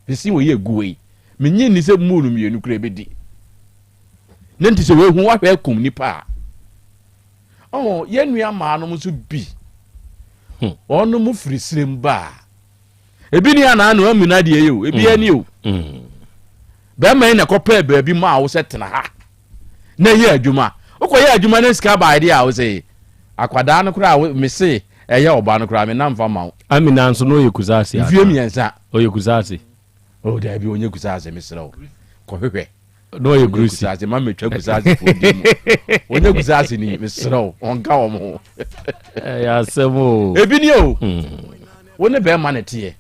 S4: bese wei egu wei, menye nni sɛ muuru mmienu koraa ɛbɛdi. Ne nti sɛ wei ho wahwɛ akum nipa a, Ɔho, yɛn nua maa nom nso bi, hmm. wɔn mo firi serem ba a, ebi ni anaa no amina deɛ yɛ o, ebi hmm. ani o. Hmm. Bɛrima yi na ɛkɔpɛɛ baabi maa wo sɛ tena ha na yɛ adwuma. Wokɔyɛ adwuma na sika baa deɛ a wo sɛ akwadaa no koraa mese ɛyɛ ɔba no koraa me nam fa ma wo.
S18: Amina nso na ɔyɛ kusaase.
S4: Mfie mmiɛnsa.
S18: Ɔyɛ kusaase.
S4: Oh daabi ɔnyɛ kusaase mesrɛ wo kɔhwehwɛ.
S18: Na ɔyɛ gurusi.
S4: Kusaase ma metwa kusaase fo di mu. Ɔnyɛ kusaase ni mesrɛ wo ɔnka wɔn ho.
S18: Ɛyɛ asɛm o.
S4: Ebi ni o. Wo ne bɛrima no teɛ.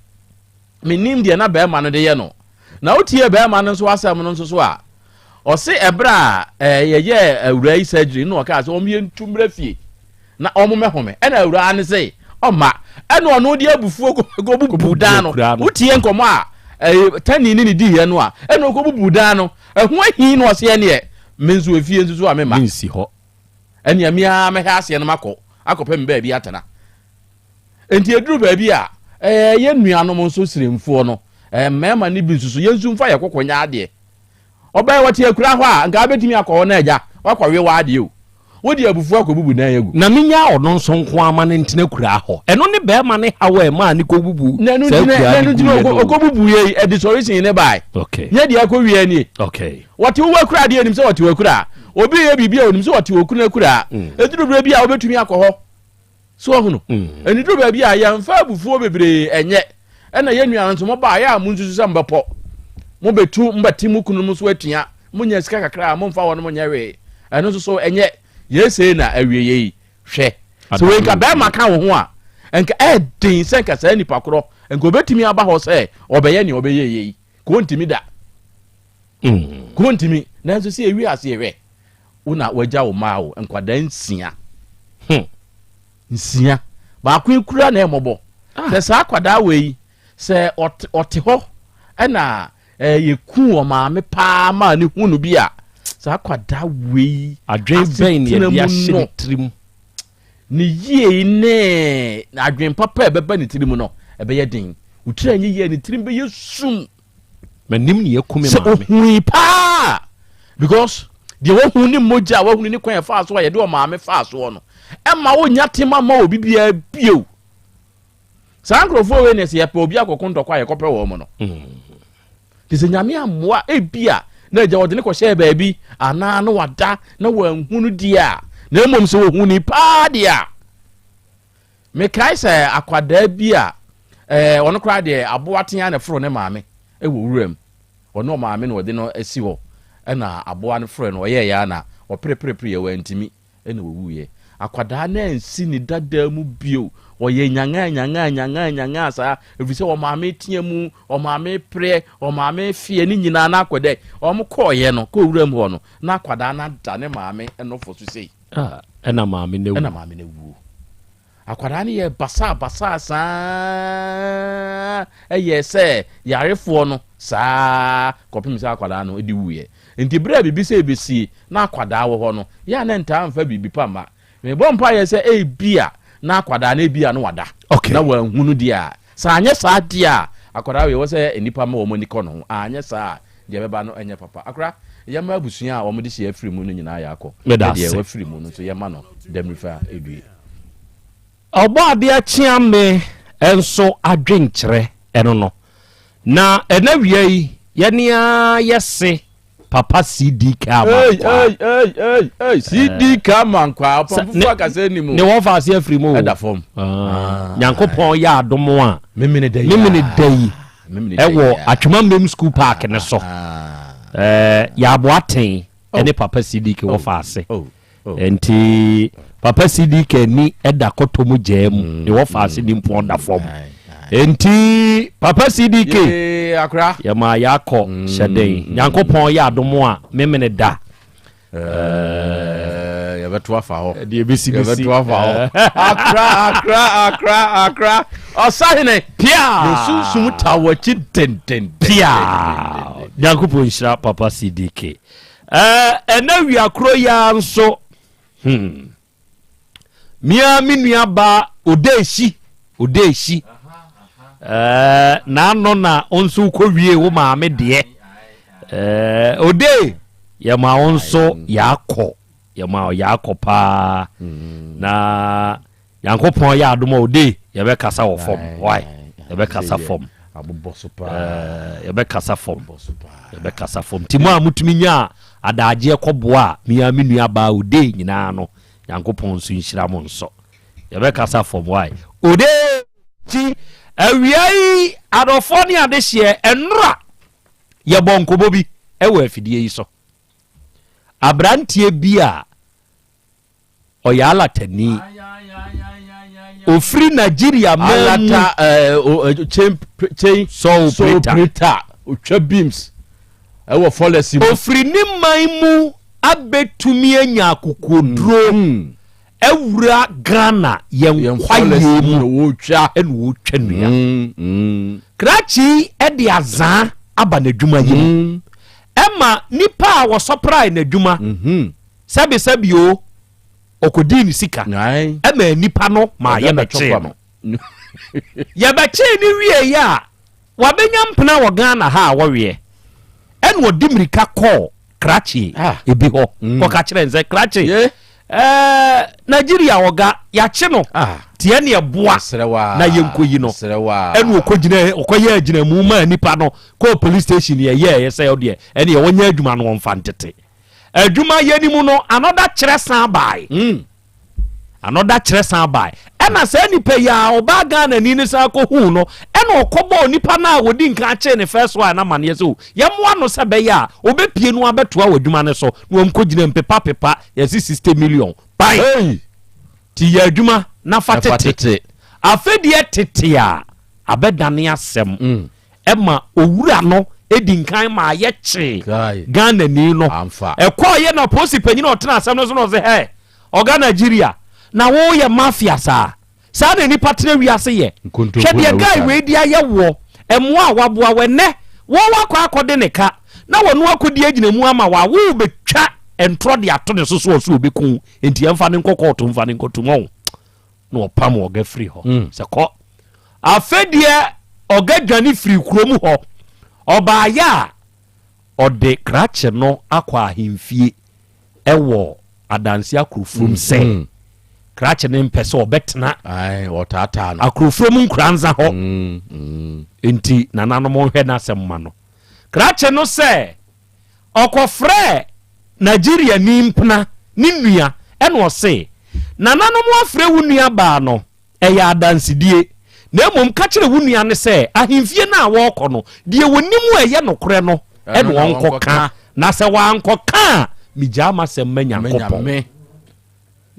S4: Menim deɛ na bɛrima no de yɛ no. Na wotie bɛrima no nso asɛm no nso so a, ɔse ɛberɛ a yɛyɛɛ awuraa yi surgery no ɔkaa sɛ wɔn yɛntu mmerɛ fie na wɔn mɛhome. Ɛna awuraa no se ɔmma. Ɛna ɔno de abufuo kɔbubu dan no. Wotie nkɔmmɔ a tani ne ne diiɛ no a, ɛna ɔkɔbubu dan no. Ɛho ahi na ɔse ɛneɛ me nso efie nso so a memma.
S18: Mensi hɔ.
S4: Ɛneɛ me ara mɛhɛ aseɛ no makɔ akɔpɛ me baabi atena. Enti ɛduru baabi a, ɛɛ yɛn nuanom nso siremfoɔ no, ɛɛ mmarima no bi nso so, yɛn nso mfa yɛn koko nyɛ adeɛ. Ɔbaa yi ɔte akura hɔ a, nka wobɛtumi akɔ hɔ na agya, woakɔwe w'adeɛ o. Wode abufuo akɔbubu dan agu.
S18: Na menya ɔno nso nko ara ma no ntena akuraa hɔ. Ɛno ne barima no haw a ɛmaa no kɔbubuu
S4: saa
S18: akuraa
S4: no
S18: guiɛ no o.
S4: Ɔkɔbubuiɛ yi, ɛde sɔresin ne bae. Nyɛ deɛ akɔwie nie. Wɔte wo akuraa deɛ, ɔnim sɛ wɔte w'akuraa. Obi reyɛ biribi a, ɔnim sɛ wɔte okunu akuraa. Ɛduru berɛ bi a, wobɛtumi akɔ hɔ. So wahunu? Ɛnni duru baabi a yɛmfa abufuo bebree ɛnyɛ. Ɛna yɛn nuanom nso mobaa yɛ a monsusu sɛ mobɛpɔ. Mobɛtu mobɛte mo kununom so atua. Monya sika kakra a momfa wɔnom nyɛ hwee. Ɛno nso so ɛnyɛ. Yei sei na awieɛ yi. Hwɛ. Sɛ wei nka bɛrima ka wo ho a, nka ɛden sɛ nka saa nipa korɔ nka ɔbɛtumi aba hɔ sɛ ɔbɛyɛ nea ɔbɛyɛ yei. Ka ɔntumi da. Ka ɔntumi. Nanso sɛ yɛwie aseɛ hwɛ. Wo na wagya wo mmaa o, nkwadaa nsia. Hmm. Nsia. Baako yi kura na ɛmɔbɔ. Ah. Sɛ saa akwadaa wei, sɛ ɔte hɔ ɛna eh, yɛku wɔ maame paa maa ne hu no bi a, saa akwadaa wei
S18: adwen bɛn ne yɛde ahyɛ ne tirim?
S4: Ne yie ne adwen papa a ɛbɛba ne tirim no, ɛbɛyɛ den. Wo tiri anyɛ yie a, ne tirim bɛyɛ sum.
S18: M'anim ne aku me
S4: maame. Sɛ ohui paa because deɛ wahu ne mogya a wahunu ne kwan ɛfaa so a yɛde ɔmaame faa soɔ no ɛma wonya tema ma obi biara bio. Saa nkurɔfoɔ wei ne sɛ yɛpɛ obi akɔko ntɔkwa a yɛkɔpɛ wɔn no. Te sɛ nyame ammoa ebia na agya wɔde ne kɔhyɛɛ baabi anaa na wada na wanhunu deɛ a na mmom sɛ wɔhuni paa deɛ a Mekae sɛ akwadaa bi a ɛɛ ɔno koraa deɛ aboa tea na ɛforo ne maame wɔ wuram. Ɔne ɔmaame na ɔde no asi hɔ ɛna aboa no frɛ no ɔyɛɛ ya na ɔpereperepere yɛ wantumi ɛna ɔwuiɛ. Akwadaa no ansi ne dadaa mu bio. Ɔyɛ nyangaa nyangaa nyangaa nyangaa saa ɛfiri sɛ ɔmaame tea mu, ɔmaame preɛ, ɔmaame feɛ ne nyinaa na akwadaa yi wɔn kɔɔyɛ no kɔɔ wuram hɔ no na akwadaa no ada ne maame nofo so sei.
S18: Ah, ɛna maame no awu.
S4: Ɛna maame no awuo. Akwadaa no yɛɛ basaa basaa saa ɛyɛɛ sɛ yarefoɔ no saa kɔpem sɛ akwadaa no de wuiɛ. Nti berɛ a biribi sɛ ɛbɛsie na akwadaa wɔ hɔ no, yɛ a na ntaa mfa biribi pa mma. Mebɔ mpaeɛ sɛ ebia na akwadaa no ebia no wada
S18: okay.
S4: na wanhunu deɛ a, sɛ anyɛ saa deɛ a, akwadaa wei ɛwɔ sɛ nnipa ma wɔn ani kɔ ne ho, anyɛ saa a deɛ ɛbɛba no ɛnyɛ papa. Akora, yɛma abusua a wɔde hyɛ afiri mu no nyinaa yɛ akɔ,
S18: Meda
S4: na deɛ
S18: ase.
S4: wafiri mu no nso yɛma no damirifa due.
S18: Ɔbɔadeɛ Kyeame nso adwenkyerɛ ɛno no. Na ɛna wia yi yɛne ara yɛse Papa CDK Amankwaa.
S4: Ei, ei, ei, ei, CDK Amankwaa, ɔpam fufuo akasa anim o.
S18: Ne wɔfa ase afiri mu o.
S4: Ɛda fam.
S18: Ah, Nyankopɔn yɛ adom a.
S4: Memene da yi.
S18: Memene da yi. Ɛwɔ Atwema Mmem School Park ne so. Ɛɛ, Yɛaboaten ɛne Papa CDK wɔfa ase.
S4: Oh.
S18: Nti papa CDK ani da kɔtɔ mu gyaa mu ne wɔfa ase ni mpo ɔda fam. Nti papa CDK yɛma yɛakɔ hyɛden. Nyankopɔn yɛ adom a memene da.
S4: Yɛbɛto afa hɔ.
S18: Deɛ bɛsi bɛsi.
S4: Yɛbɛto afa hɔ. Akra akra akra akra. Ɔsahene.
S18: Pia.
S4: Ne sunsum ta w'akyi dendenden.
S18: Pia. Nyankopɔn nhyira papa CDK. Ɛɛ, ɛnɛ wia koro yi ara nso, hmm, me ara me nua baa Odeehyi, Odeehyi, ɛɛ, n'ano na wo nso wokɔwie wo maame deɛ. Ɛɛ, Ode, yɛma wo nso yɛakɔ, yɛma wo yɛakɔ paa. Na Nyankopɔn yɛ adom a ode yɛbɛkasa wɔ fam why yɛbɛkasa fam yɛbɛkasa fam yɛbɛkasa fam nti mo a motumi nyaa adagyeɛ kɔboa a mea me nua baa ode nyinaa no Nyankopɔn nso nhyira mo nso yɛbɛkasa fam why ode ti awia yi adɔfoɔ ne adehyeɛ ɛnora yɛbɔ nkɔmmɔ bi ɛwɔ afidie yi so aberanteɛ bi a Ɔyɛ alatani. Ofiri Nigeria man mu.
S4: Alata ɛɛ eh, chain chain
S18: saw
S4: operator. Otwa beams ɛwɔ fɔlɛsi mu.
S18: Ofiri ne man mu abɛtumi anya akokoduro mm. awura Ghana yɛn kwaeɛ mu
S4: na wɔretwa
S18: ɛna wɔretwa nnua. Mm, mm. Krakye ɛde azaa aba n'adwuma yi mu mm. ɛma nipa a wɔsɔprae n'adwuma.
S4: Mm -hmm.
S18: Sɛbesɛbe o, ɔkɔdii ne sika ma nnipa no maa yɛbɛkyee no. Yɛbɛkyee no wieeɛ a, wabɛnya mpena wɔ Ghana ha a wɔweɛ. Ɛna ɔde mmirika kɔɔ krakye ebi hɔ mm. kɔka kyerɛ no sɛ krakye ɛɛ Nigeria ɔga yɛakye no tiɛ ne ɛboa na yɛnkɔyi no. Ɛna ɔkɔgyina ɔkɔyɛ agyinamu maa nipa no kɔɔ police station yɛyɛɛ sɛ ɔdeɛ ɛne ɔnyɛ adwuma no ɔmfa ntete. Adwuma yɛ no mu no, another kyerɛ san bae. Mm. Another kyerɛ san bae. Ɛna saa nipa yi a ɔbaa Ghana ni no san kɔhuu no, ɛna ɔkɔbɔɔ nipa no a wɔdi nkan kyee ne first one no amaneɛ sɛ o, yɛmmoa no sɛ bɛyɛ a ɔbɛpie no abɛtoa wɔ adwuma no so na wɔn kɔgyina mpepa pepa yɛse 60 million. Ban!
S4: Hey!
S18: Ti yɛ adwuma na fa tete. Afɛdeɛ tete a abɛdane asɛm. Mm. Ɛma owura no di nkan maa yɛkyee Ghanani no. Ɛkɔeɛ na polisi panyin a ɔtena asɛm no so na ɔse, Hɛ, ɔga Nigeria, na woyɛ mafia saa? Saa na nnipa tena wiase yɛ? Hwɛ deɛ guy wei de ayɛ woɔ, mmoa a waboa wo, ɛnnɛ wo woakɔ akɔde ne ka na wɔno akɔdi agyina mu ama wo a, worebɛtwa ntorɔ de ato ne so so ɔse ɔbɛku wo, enti yɛmfa no nkɔ kɔɔto mfa no nkɔtom. Ɔho. na ɔpam ɔga firi hɔ mm. sɛ kɔ afei deɛ ɔga dwane firi kurom hɔ ɔbaayɛ a ɔde krakye no akɔ ahemfie ɛwɔ adanse akurofurom mm. sɛ mm. krakye no mpɛ sɛ ɔbɛtena akurofurom nkuranza hɔ mm, nti nananom nhwɛ n'asɛm ma no krakye no sɛ Ɔkɔfrɛɛ Nigeriani mpena ne nua ɛna ɔse, Nananom afrɛ wo nua baa no, ɛyɛ adansedie. Na mmom ka kyerɛ wo nua no sɛ ahemfie no a wɔrekɔ no, deɛ wɔnim a ɛyɛ nokorɛ no na ɔnkɔka, na sɛ wankɔka a, megyaa m'asɛm ma Nyankopɔn.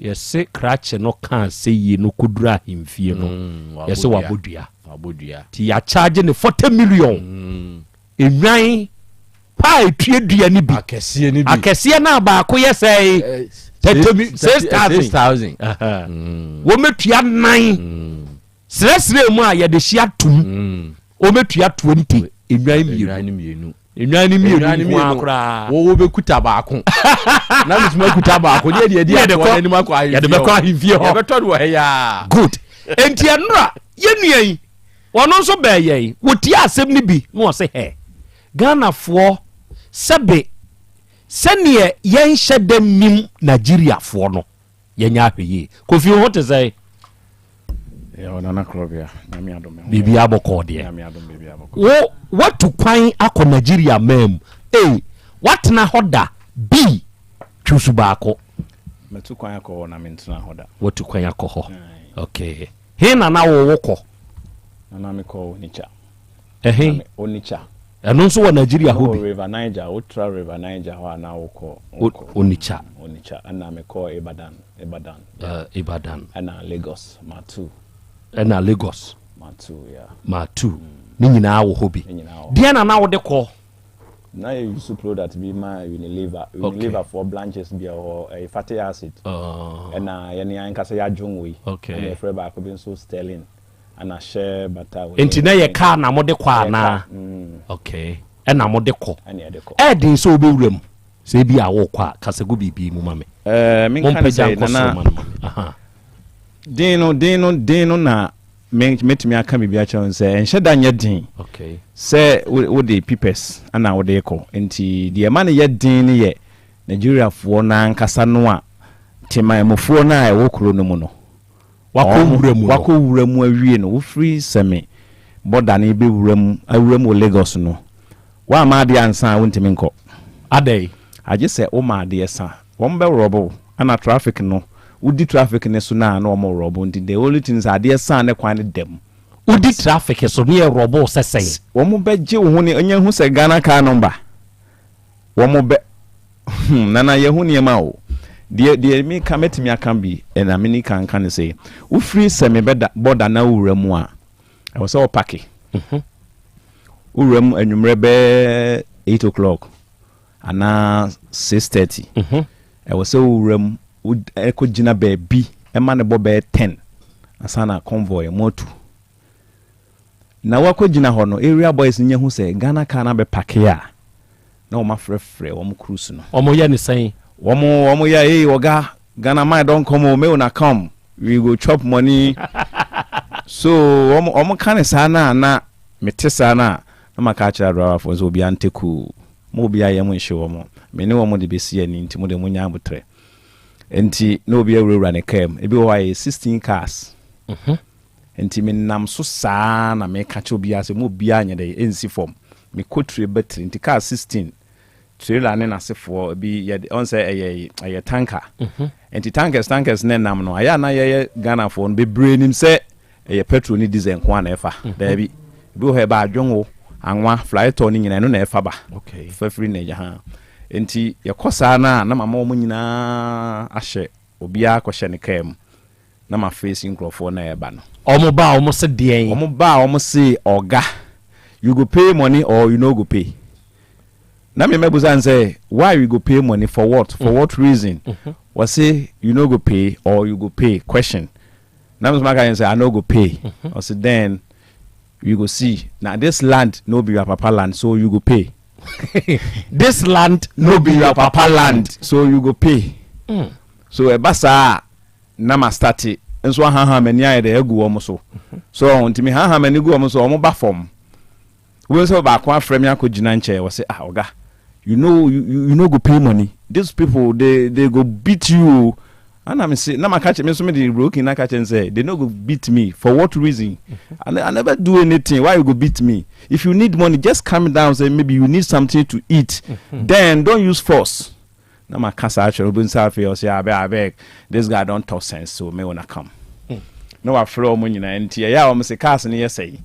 S18: Yɛse krakye no kaa seyie no kɔduru ahemfie no, yɛse wabɔ dua. Nti yɛakyagye no 40 million. Nnwan. Paa etuadua no bi.
S4: Akɛseɛ no bi.
S18: Akɛseɛ no a baako yɛ sɛe. 36,000. Wɔmɛtua nan. Srɛsrɛ mu a yɛde hyia tum. Wɔmɛtua 20. Nnwan mmienu. Nnwan no mmienu nko ara koraa.
S4: Wo wo bɛkuta baako. Na me nso makuta baako. Ne yɛde adi akoa no anim akɔ ahemfie hɔ.
S18: Yɛde bɛkɔ ahemfie hɔ.
S4: Yɛbɛtɔ no wɔ ha yi ara.
S18: Good. Enti ɛnora yɛn nua yi, ɔno nso bɛɛ yɛn. Wɔtie asɛm no bi na ɔse hɛ, Ghanafoɔ sɛbe sɛdeɛ yɛnhyɛ da nnim Nigeriafoɔ no, Yɛnyɛ ahwɛyie. Kofi wo ho te sɛn?
S16: Yɛwɔ Nana Korɔbea, Nyame adom me ho.
S18: Biribiara bɔkɔɔ deɛ.
S16: Nyame adom biribiara bɔkɔɔ.
S18: Wo watu kwan akɔ Nigeria man mu A. Woatena hɔ da B. Choose baako.
S16: Matu kwan akɔ hɔ na mentena hɔ da.
S18: Watu kwan akɔ hɔ. Okay. He na na wo wokɔ?
S16: Nana mekɔ Onitsha.
S18: Ɛhe?
S16: Onitsha.
S18: Ɛno nso wɔ Nigeria hɔ bi?
S16: River Niger, wotra River Niger hɔ a na wokɔ. Wokɔ.
S18: Onitsha.
S16: Onitsha, ɛna mekɔ Ibadan, Ibadan.
S18: Uh, Ibadan.
S16: Ɛna Lagos, Matu.
S18: Ɛna Lagos.
S16: Matu, yeah.
S18: Matu. Ne nyinaa wɔ hɔ bi.
S16: Ne nyinaa wɔ hɔ.
S18: Deɛ na na wode kɔ?
S16: Na yɛ use product bi ma Unilever. Unilever foɔ branches bi wɔ hɔ, ɛyɛ fatty acid. Ɛna yɛne ankasa yɛ adwongo yi.
S18: Okay.
S16: Ɛna yɛfrɛ baako bi nso sterling. Ana hyɛ bata wɔ.
S18: Nti na yɛ car na mode kɔ anaa?
S16: Mm.
S18: Okay. Ɛna mode kɔ.
S16: Ɛna yɛde kɔ.
S18: Ɛɛden sɛ wobɛwura mu. Sɛ ebi a wokɔ a, kasa gu biribi mu ma me.
S16: Ɛɛ, menka ne
S18: Mompagya
S16: sɛ
S18: nkɔ soro
S16: nana
S18: ma no ma me. Aha.
S16: Den no den no den no na me mɛtumi aka biribi akyerɛ wo sɛ ɛnhyɛ da nyɛ den.
S18: Okay.
S16: Sɛ wode pipɛs ana wode kɔ. Nti deɛ ɛma no yɛ den no yɛ Nigeriafoɔ no ankasa no a temanmufoɔ no a ɛwɔ kuro no mu no.
S18: Wakɔ wura mu no.
S16: Wakɔ wura mu awie no, wofiri Sɛme bɔda no bɛwura mu, awura mu wɔ Lagos no, woamma adeɛ ansa a, wontumi nkɔ.
S18: Adɛn?
S16: Agye sɛ woma adeɛ sa. Wɔn bɛworɔbo wo, ɛna traffic no, wodi traffic no so no a na wɔn worɔbo wo, nti the only thing sɛ adeɛ sa a ne kwan no da mu.
S18: Wodi traffic so ne yɛworɔbo wo sɛ sɛn?
S16: Wɔn bɛgye wo ho ne, nya hu sɛ Ghana car number, wɔn bɛ. Hmm, Nana yɛhu nneɛma o. Deɛ deɛ meka mɛtumi aka bi na meni kan nka ne sɛ, wofiri sɛ mebɛda bɔda na wowura mu a, ɛwɔ sɛ wɔpake. Mhm. Wowura mu anwummerɛ bɛɛ 8 o'clock anaa 6:30. Mhm. Ɛwɔ sɛ wowura mu ɛkɔgyina baabi ɛma ne bɔ bɛɛ 10 ansa na convoy mu atu. Na wakɔgyina hɔ no, area boys no nya hu sɛ Ghana car no abɛpake a, na wɔn afrɛfrɛ wɔn crews no.
S18: Wɔn yɛ ne sɛn?
S16: Wɔn wɔn yɛ hey oga, Ghana man don come o, make una come, we go chop money. So wɔn wɔn ka ne saa na na mete saa na na maka akyerɛ adriverfoɔ sɛ obiara nte cool, mo obiara yam nhye wɔn, me ne wɔn de bɛsi ani nti mo deɛ mo nya abotrɛ. Nti na obiara wurawura ne car mu, ebi wɔ hɔ a yɛyɛ 16 cars. Enti menam so saa ara na meka kyerɛ obiara sɛ, Mo obiara nyɛ dɛn nsi fam. Mekɔ tire ba tire. Nti kaa 16, trailer ne n'asefoɔ bi yɛde, ɔn sɛ ɛyɛ ɛyɛ tanker. Nti tankers tankers na ɛnam no, ayɛ a na yɛyɛ Ghanafoɔ no bebree nim sɛ ɛyɛ petrol ne diesel nko ara na ɛfa. Daabi. Ebi wɔ hɔ a ɛba adwongo, anwa, flytɔ ne nyinaa ɛno na ɛfa ba. Fa firi Naija ha. Nti yɛkɔ saa no a na mama wɔn nyinaa ahyɛ, obiara akɔhyɛ ne kaa mu. Na ma face nkurɔfoɔ na ɛreba no.
S18: Ɔmo ba a ɔmo se deɛn?
S16: Ɔmo ba a ɔmo se ɔga you go pay money or you no go pay. Na me mɛbusa no sɛ why we go pay money for what for what reason? Ɔse you no go pay or you go pay question. Na me nso maka kyerɛ no sɛ I no go pay. Ɔse then we go see na this land no be your papa land so you go pay.
S18: This land
S16: no be your papa land so you go pay. So ɛba saa a na ma starte nso ahaha m'ani ayɛ dɛ agu wɔn so so ɔho nti me haha m'ani gu wɔn so wɔn ba fam wobɛhu sɛ baako afrɛ me akɔ gyina nkyɛn wɔ sɛ ah ɔga you know you, you no go pay money these people they they go beat you o ana me se na maka kyerɛ me nso me de broken na ka kyerɛ sɛ they no go beat me for what reason I, I never do anything why you go beat me if you need money just calm down say maybe you need something to eat then don't use force Na maka saa akyerɛ no, wobɛhu sɛ afei ɔse abeg abeg this guy don talk sense so me wanna come. Na wafrɛ wɔn nyinaa nti ɛyɛ a wɔn se cars no yɛ sɛn?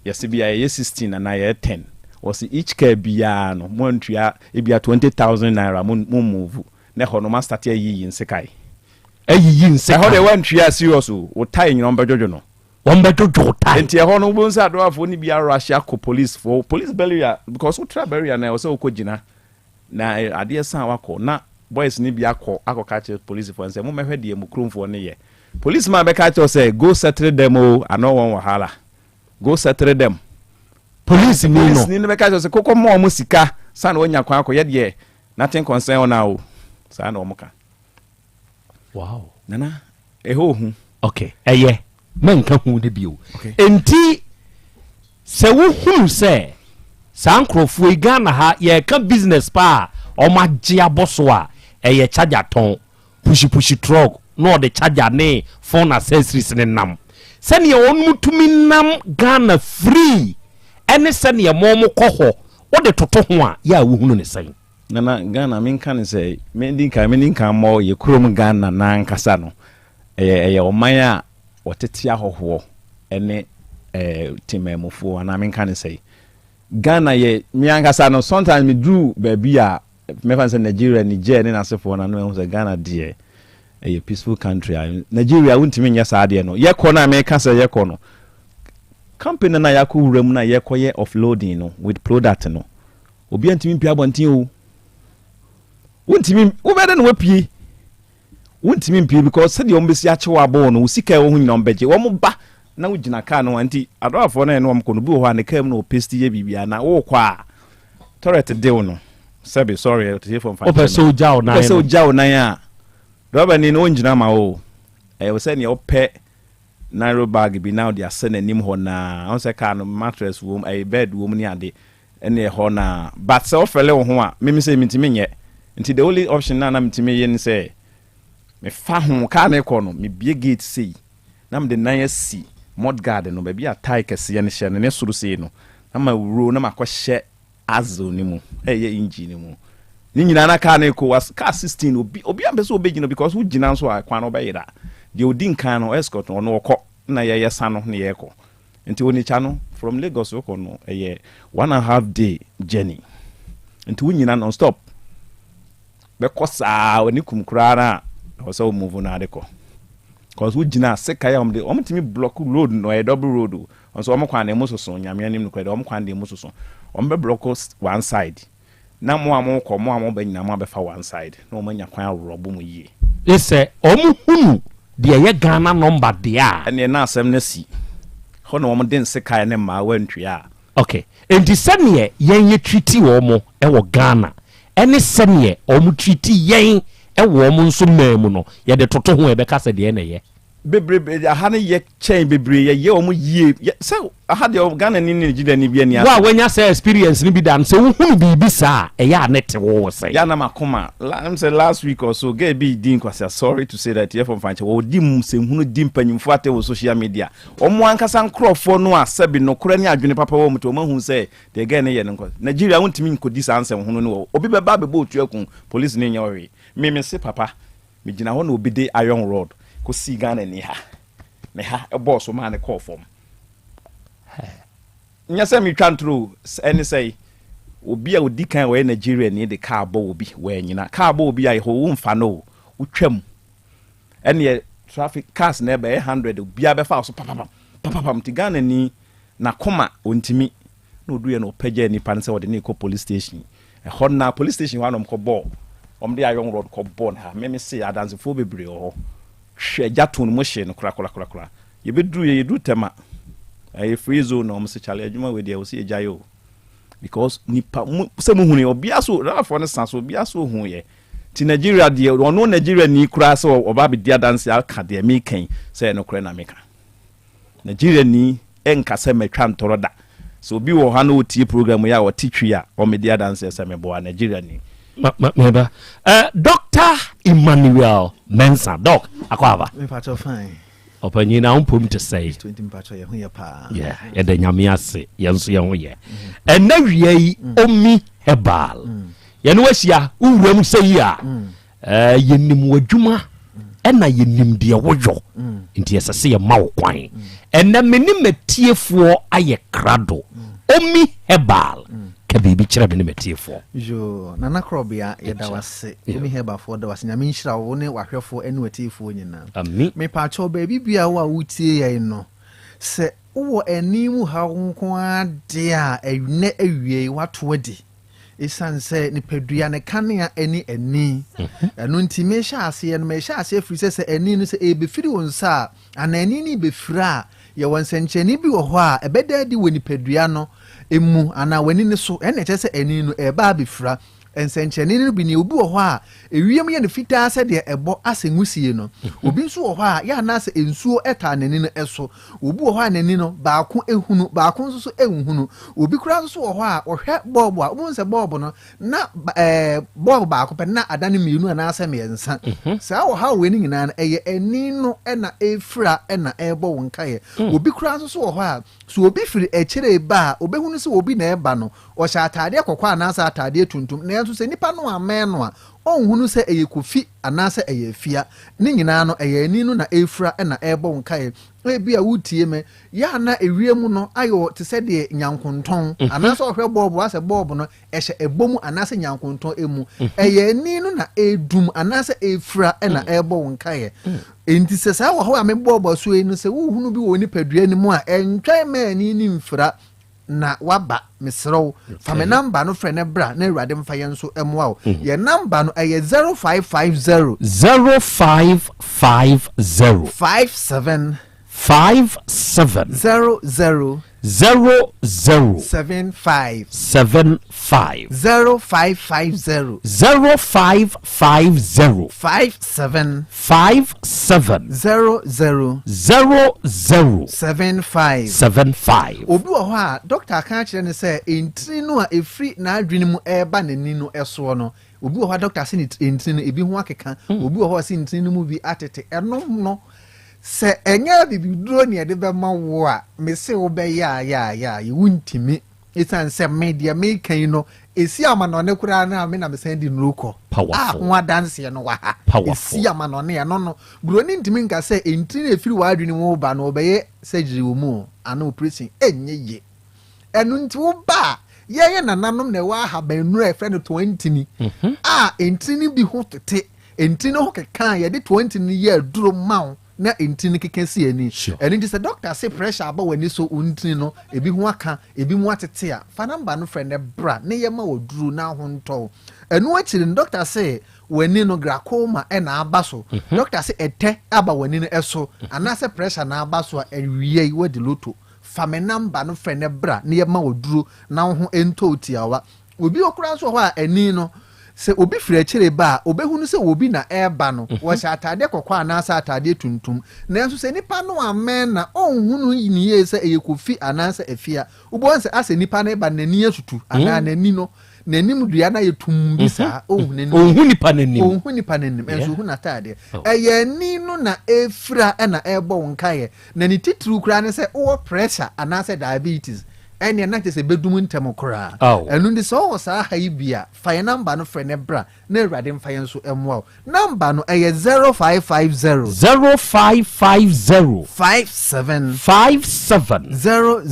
S16: Yɛse bia yɛyɛ 16 anaa yɛyɛ 10. Wɔse each car biara no mo antua ebia 20,000 naira mo mo move. Na ɛhɔ no wɔn astate ayiyi nsekan.
S18: Ayiyi nsekan.
S16: Ɛhɔ deɛ wantua serious o, wo tae nyinaa wɔn bɛdwodwo no.
S18: Wɔn bɛ dwodwo tae.
S16: Nti ɛhɔ no wobɛhu sɛ adɔafoɔ no bi arahye akɔ police foɔ police barrier because wotra barrier na ɛwɔ sɛ wokɔ gyina na adeɛ san wakɔ na boys no bi akɔ akɔka kyerɛ police foɔ no sɛ mommɛhwɛ deɛ mo kuromfoɔ no yɛ. Police man bɛka kyerɛ wo sɛ go settle them o I no want wahala go settle them.
S18: Police ni no.
S16: Police ni no bɛka kyerɛ wo sɛ kokɔ ma wɔn sika san na wɔanya kwan akɔ yɛ deɛ nothing concern wɔn o saa na wɔn ka.
S18: Wow.
S16: Nana ɛhɔ ohu.
S18: Okay ɛyɛ mɛnka hu no bio. Okay. Enti sɛ wohunu sɛ saa nkurɔfoɔ yi Ghana ha yɛreka business paa a wɔn agye abɔ so a ɛyɛ charger tɔn pushi pushi truck na ɔde charger ne phone accessories ne nam sɛdeɛ wɔn tumi nam Ghana free ɛne sɛdeɛ wɔn kɔ hɔ wode toto ho a yɛ a wohunu ne sɛn.
S16: Nana Ghana menka no sɛ mendi nkan mendi nkan mmɔ yɛ kurom Ghana n'ankasa no ɛyɛ ɛyɛ ɔman a wɔtete ahɔhoɔ ɛne ɛɛ temanmufoɔ anaa menka no sɛ Ghana yɛ me ankasa no sometimes me duru baabi a mɛfa no sɛ Nigeria Niger ne n'asefoɔ no ano ɛho sɛ Ghana deɛ ɛyɛ peaceful country a Nigeria wontumi nyɛ saa adeɛ no yɛkɔ no a meka sɛ yɛkɔ no company no a yɛakɔ wura mu no a yɛkɔyɛ offloading no with product no Obiara ntumi mpue abɔnten o. Wontumi, wobɛyɛ dɛ na wapue. Wontumi mpue because sɛdeɛ wɔn bɛsi akye wɔ abɔɔ no, wo sika ɛwɔ ho nyinaa wɔn bɛgye. Wɔn ba na wogyina kaa no ho nti adɔafoɔ no a ɛne wɔn kɔ no, obi wɔ hɔ a ne kaa mu na ɔpesti yɛ biribiara na wokɔ a toilet dew no. Sɛbe, sorry, ɔtiefoɔ mfa
S18: Wopɛ sɛ ogya wo nan
S16: no. Wopɛ sɛ ogya wo nan a, dɔba ni no ɔngyina ma wo. Ɛyɛ sɛ nea wopɛ narrow bag bi na wode asɛ n'anim hɔ naa. Ɔn sɛ kaa no mattress wom, ɛyɛ bed wom ne ade. Ɛne ɛhɔ naa but sɛ wo fɛle wo ho a me me sei mentumi nyɛ nti the only option na na metumi yɛ ne sɛ me fa ho car no rekɔ no me bue gate sei na mede nan asi mud guard no baabi a tie kɛseɛ no hyɛ no ne soro sei no na ma wuro na makɔ hyɛ axle no mu ɛyɛ engine no mu ne nyinaa na car no rekɔ was car 16 obi obi ampɛ sɛ ɔbɛgyina because wogyina nso a kwan no ɔbɛyera deɛ ɔdi nkan no escort no ɔno ɔkɔ na yɛyɛ sa no na yɛrekɔ Nti Onitsha no from Lagos wokɔ no ɛyɛ one and half day journey nti wo nyina non stop bɛkɔ saa w'ani kum koraa na ɛwɔ sɛ wo move no ade kɔ cause wo gyina sekae a wɔn de wɔn tumi block road no ɛyɛ double road o wɔn nso wɔn kwan na emu soso nyame anim no koraa de wɔn kwan de emu soso wɔn bɛ block one side Na mo a mokɔ, mo a moba nyinaa moabɛfa one side na wɔn anya kwan aworɔbo mo yie.
S18: Ne sɛ wɔn hunu deɛ ɛyɛ Ghana number deɛ a.
S16: Ɛneɛ na asɛm no asi. Hɔ na wɔn de nsekaeɛ ne mmaa wantua a.
S18: Ok, enti sɛdeɛ yɛn yɛ treati wɔn wɔ Ghana ɛne sɛdeɛ wɔn treati yɛn wɔ wɔn nso man mu no, yɛde toto ho a yɛbɛka sɛ deɛn na ɛyɛ?
S16: Bebrebe aha no yɛ kyɛn bebree yɛyɛ wɔn yie yɛ sɛ aha deɛ Ghana ni ne Nigeria ni bi ani
S18: Wo a woanya saa experience no bi da no, sɛ wohunu biribi saa a, ɛyɛ a na ɛte wo wo sɛn?
S16: Yɛ a na makoma la m sɛ last week or so girl bi di nkwasea sorry to say that yɛfɔ mfa nkyɛ wɔdi nsɛmhunu di mpanyimfoɔ atɛ wɔ social media wɔn ankasa nkorɔfoɔ no a sɛbi nokorɛ ne adwene papa wɔ wɔn ti wɔn ahu sɛ deɛ girl no yɛ no nkɔ Nigeria wontumi nkɔdi saa nsɛmhunu no wɔ obi bɛba abɛbɔ otu aku police no nyɛ ɔhwee me me se papa Megyina hɔ na obi de iron rod kɔsii Ghanani ha, ne ha bɔɔ so maa no kɔɔ fam. Nyɛ sɛ metwa ntoro o, ɛne sɛ obi a ɔdi kan a ɔyɛ Nigeriani de kaa bɔ obi, wannyina. Kaa bɔ obi a ɛhɔ womfa no o, wotwam. Ɛneɛ traffic cars na ɛba ɛyɛ 100, obiara bɛfa wo so papapam, papapam. Nti Ghanani n'akoma ɔntumi. Na ɔduiɛ no ɔpagyaa nipa no sɛ ɔde no rekɔ police station. Ɛhɔ no ara, police station hɔ ara na wɔkɔbɔɔ, wɔde iron rod kɔbɔɔ no ha. Me mese adansefoɔ bebree wɔ hɔ. Hwɛ, gya too no mu hyee no korakorakorakora. Yɛbɛduruiɛ, yɛduru Tema, ɛyɛ free zone na wɔn se, Charlie, adwuma wei deɛ ɛwɔ sɛ yɛgyae o. Because nipa, mo, sɛ mohunuiɛ, obiara so, driverfoɔ no sa so, obiara so huiɛ. Nti Nigeria deɛ, ɔno Nigeria ni koraa sɛ ɔba abɛdi adanseɛ aka deɛ meka yi, sɛ ɛyɛ nokorɛ na meka. Nigeriani nka sɛ matwa ntorɔ da. Sɛ obi wɔ ha na ɔtie program yi a ɔte Twi a, ɔmmɛdi adanseɛ sɛ meboa Nigeriani.
S18: Ma, ma, meba. Eh, Doctor Emmanuel Mensah, Doc, akɔ aba.
S1: Mepakyɛw fine.
S18: Ɔpanyin na wo mpom te sɛn?
S1: 20 mepakyɛw yɛ ho yɛ paa.
S18: Yeah, yɛda Nyame ase, yɛn nso yɛn ho yɛ. Ɛnɛ wia yi, Omi Herbal. Yɛne wo ahyia, wo wura mu sɛ yi a, Eh, yɛnim w'adwuma ɛna yɛnim deɛ woyɔ nti ɛsɛ sɛ yɛma wo kwan ɛnɛ me ne matiefoɔ ayɛ krado omi herbal ka biribi kyerɛ me ne matiefoɔ.
S1: Yoo, Nana Korɔbea yɛda wo ase, Omi Herbalfoɔ da wo ase, Nyame nhyira wo ne w'ahwɛfoɔ ɛne w'atiefoɔ nyinaa.
S18: Ami.
S1: Mepaakyɛw baabi biara wo a wotie yɛn no, Sɛ wowɔ ani mu haw nko ara deɛ a, ɛnnɛ awiei woato adi. Esiane sɛ nipadua no kanea ne ani. Ɛno nti mehyɛ aseɛ no, mehyɛ aseɛ firi sɛ sɛ ani no sɛ ɛrebɛfiri wo nsa a, anaa ani no rebɛfiri a, yɛwɔ nsɛnkyerɛnne bi wɔ hɔ a ɛbɛda adi wɔ nipadua no mu anaa w'ani no so. Ɛnna ɛkyerɛ sɛ ani no ɛreba abɛfira. Nsɛnkyerɛnne no bi nie, obi wɔ hɔ a, ewiem yɛ no fitaa sɛdeɛ ɛbɔ asɛ nwusie no. Obi nso wɔ hɔ a, yɛ anaasɛ nsuo taa n'ani no so. Obi wɔ hɔ a n'ani no, baako hunu, baako nso so nhunu. Obi koraa nso wɔ hɔ a, ɔhwɛ bɔɔbo a, wobɛhu sɛ bɔɔbo no, na ɛɛ bɔɔbo baako pɛ na adane mmienu anaasɛ mmiɛnsa. Mhm. Saa ɔhaw wei no nyinaa no, ɛyɛ ani no na ɛrefira na ɛrebɔ wo nkaeɛ. Mm. Obi koraa nso so wɔ hɔ a, sɛ obi firi akyire ba a, obɛhunu sɛ obi na ɛreba no, Ɔhyɛ ataadeɛ kɔkɔɔ anaasɛ ataadeɛ tuntum, nanso sɛ nipa no ammɛn no a, ɔnhunu sɛ ɛyɛ Kofi anaasɛ ɛyɛ Afia. Ne nyinaa no, ɛyɛ ani no na ɛrefira na ɛrebɔ wo nkaeɛ. Ebia woretie me, yɛ a na ewiem no ayɛ wo te sɛ deɛ nyankontɔn, anaasɛ ɔhwɛ bɔɔbo a sɛ bɔɔbo no ɛhyɛ ɛbɔ mu anaasɛ nyankontɔn mu. Ɛyɛ ani no na ɛredum anaasɛ ɛrefira na ɛrebɔ wo nkaeɛ. Enti sɛ saa ɔhaw a mebɔɔbɔ so yi no, sɛ wohunu bi wɔ wo nipadua no mu a, ɛntwɛn mma ani no mfira. na waba mesrɛ wo fa me number no frɛ no bra na awurade mfa yɛn nso mmoa wo mm. Yɛn number no ɛyɛ 0550
S18: 0550
S1: 57
S18: 57
S1: 00
S18: 00
S1: 75
S18: 75
S1: 0550
S18: 0550
S1: 57
S18: 57
S1: 00
S18: 00
S1: 75
S18: 75.
S1: Obi wɔ hɔ a, dɔkta aka akyerɛ no sɛ ntini no a ɛfiri n'adwene mu reba n'ani no soɔ no, obi wɔ hɔ a dɔkta se ne ntini no ebi ho akeka, obi wɔ hɔ a ɔse ntini no mu bi atete. Ɛno no, sɛ ɛnyɛ abibiduro na yɛde bɛma wo a, mese wobɛyɛ a yɛ a yɛ a yɛ wontumi. Esiane sɛ me deɛ meka yi no, ɛsi amanɔne koraa no a me na mesan di nnuro kɔ. A ho adanseɛ no wɔ ha. Ɛsi amanɔne ɛno no, buroni ntumi nka sɛ ntini a ɛfiri w'adwene mu reba no wɔbɛyɛ surgery wɔ mu o, anaa operation, ɛnyɛ yie. Ɛno nti woba a, yɛn yɛn nananom na ɛwɔ ahaban nnuro a yɛfrɛ no toa ntini a ntini no bi ho tete, ntini no ho keka a yɛde toa ntini no yɛ aduro ma wo. na ntini no keka si ani. Ɛno nti sɛ dɔkta se pressure aba w'ani so, wo ntini no, ebi ho aka, ebi mu atete a, fa number no frɛ no bra na yɛma wo aduru na ho ntɔ wo. Ɛno akyiri no, dɔkta se w'ani no glaucoma na aba so, dɔkta se ɛtɛ aba w'ani no so, anaasɛ pressure na aba so a, awia yi woadi lotto. Fa me number no frɛ no bra na yɛma wo aduro na wo ho ntɔ wo tiawa. Obi hɔ koraa nso wɔ hɔ a, ani no, sɛ obi firi akyire ba a, ɔbɛhunu sɛ obi na ɛreba no. Wɔhyɛ ataadeɛ kɔkɔɔ anaasɛ ataadeɛ tuntum. Nanso sɛ nipa no ammɛn no a, ɔnhunu no yie sɛ ɛyɛ Kofi anaasɛ Afia. Wobɛhu sɛ asɛ nipa no reba no, n'ani atutu anaa n'ani no, n'anim dua no ayɛ tumm bi saa. Ɔnhu n'anim.
S18: Ɔnhu nipa no anim.
S1: Ɔnhu nipa no anim, nanso ɔhu n'ataadeɛ. Ɛyɛ ani no na ɛrefira na ɛrebɔ wo nkaeɛ. Na ne titiriw koraa ne sɛ wowɔ pressure anaasɛ diabetes, ɛnneɛ na kyerɛ sɛ ɛbɛdum ntɛm koraa. Ɛno nti sɛ wowɔ saa ha yi bi a, fa yɛn namba no frɛ na bra na Awurade mfa yɛn so mmoa wo. Namba no, ɛyɛ 0550.
S18: 0550.
S1: 57.
S18: 57.
S1: 00.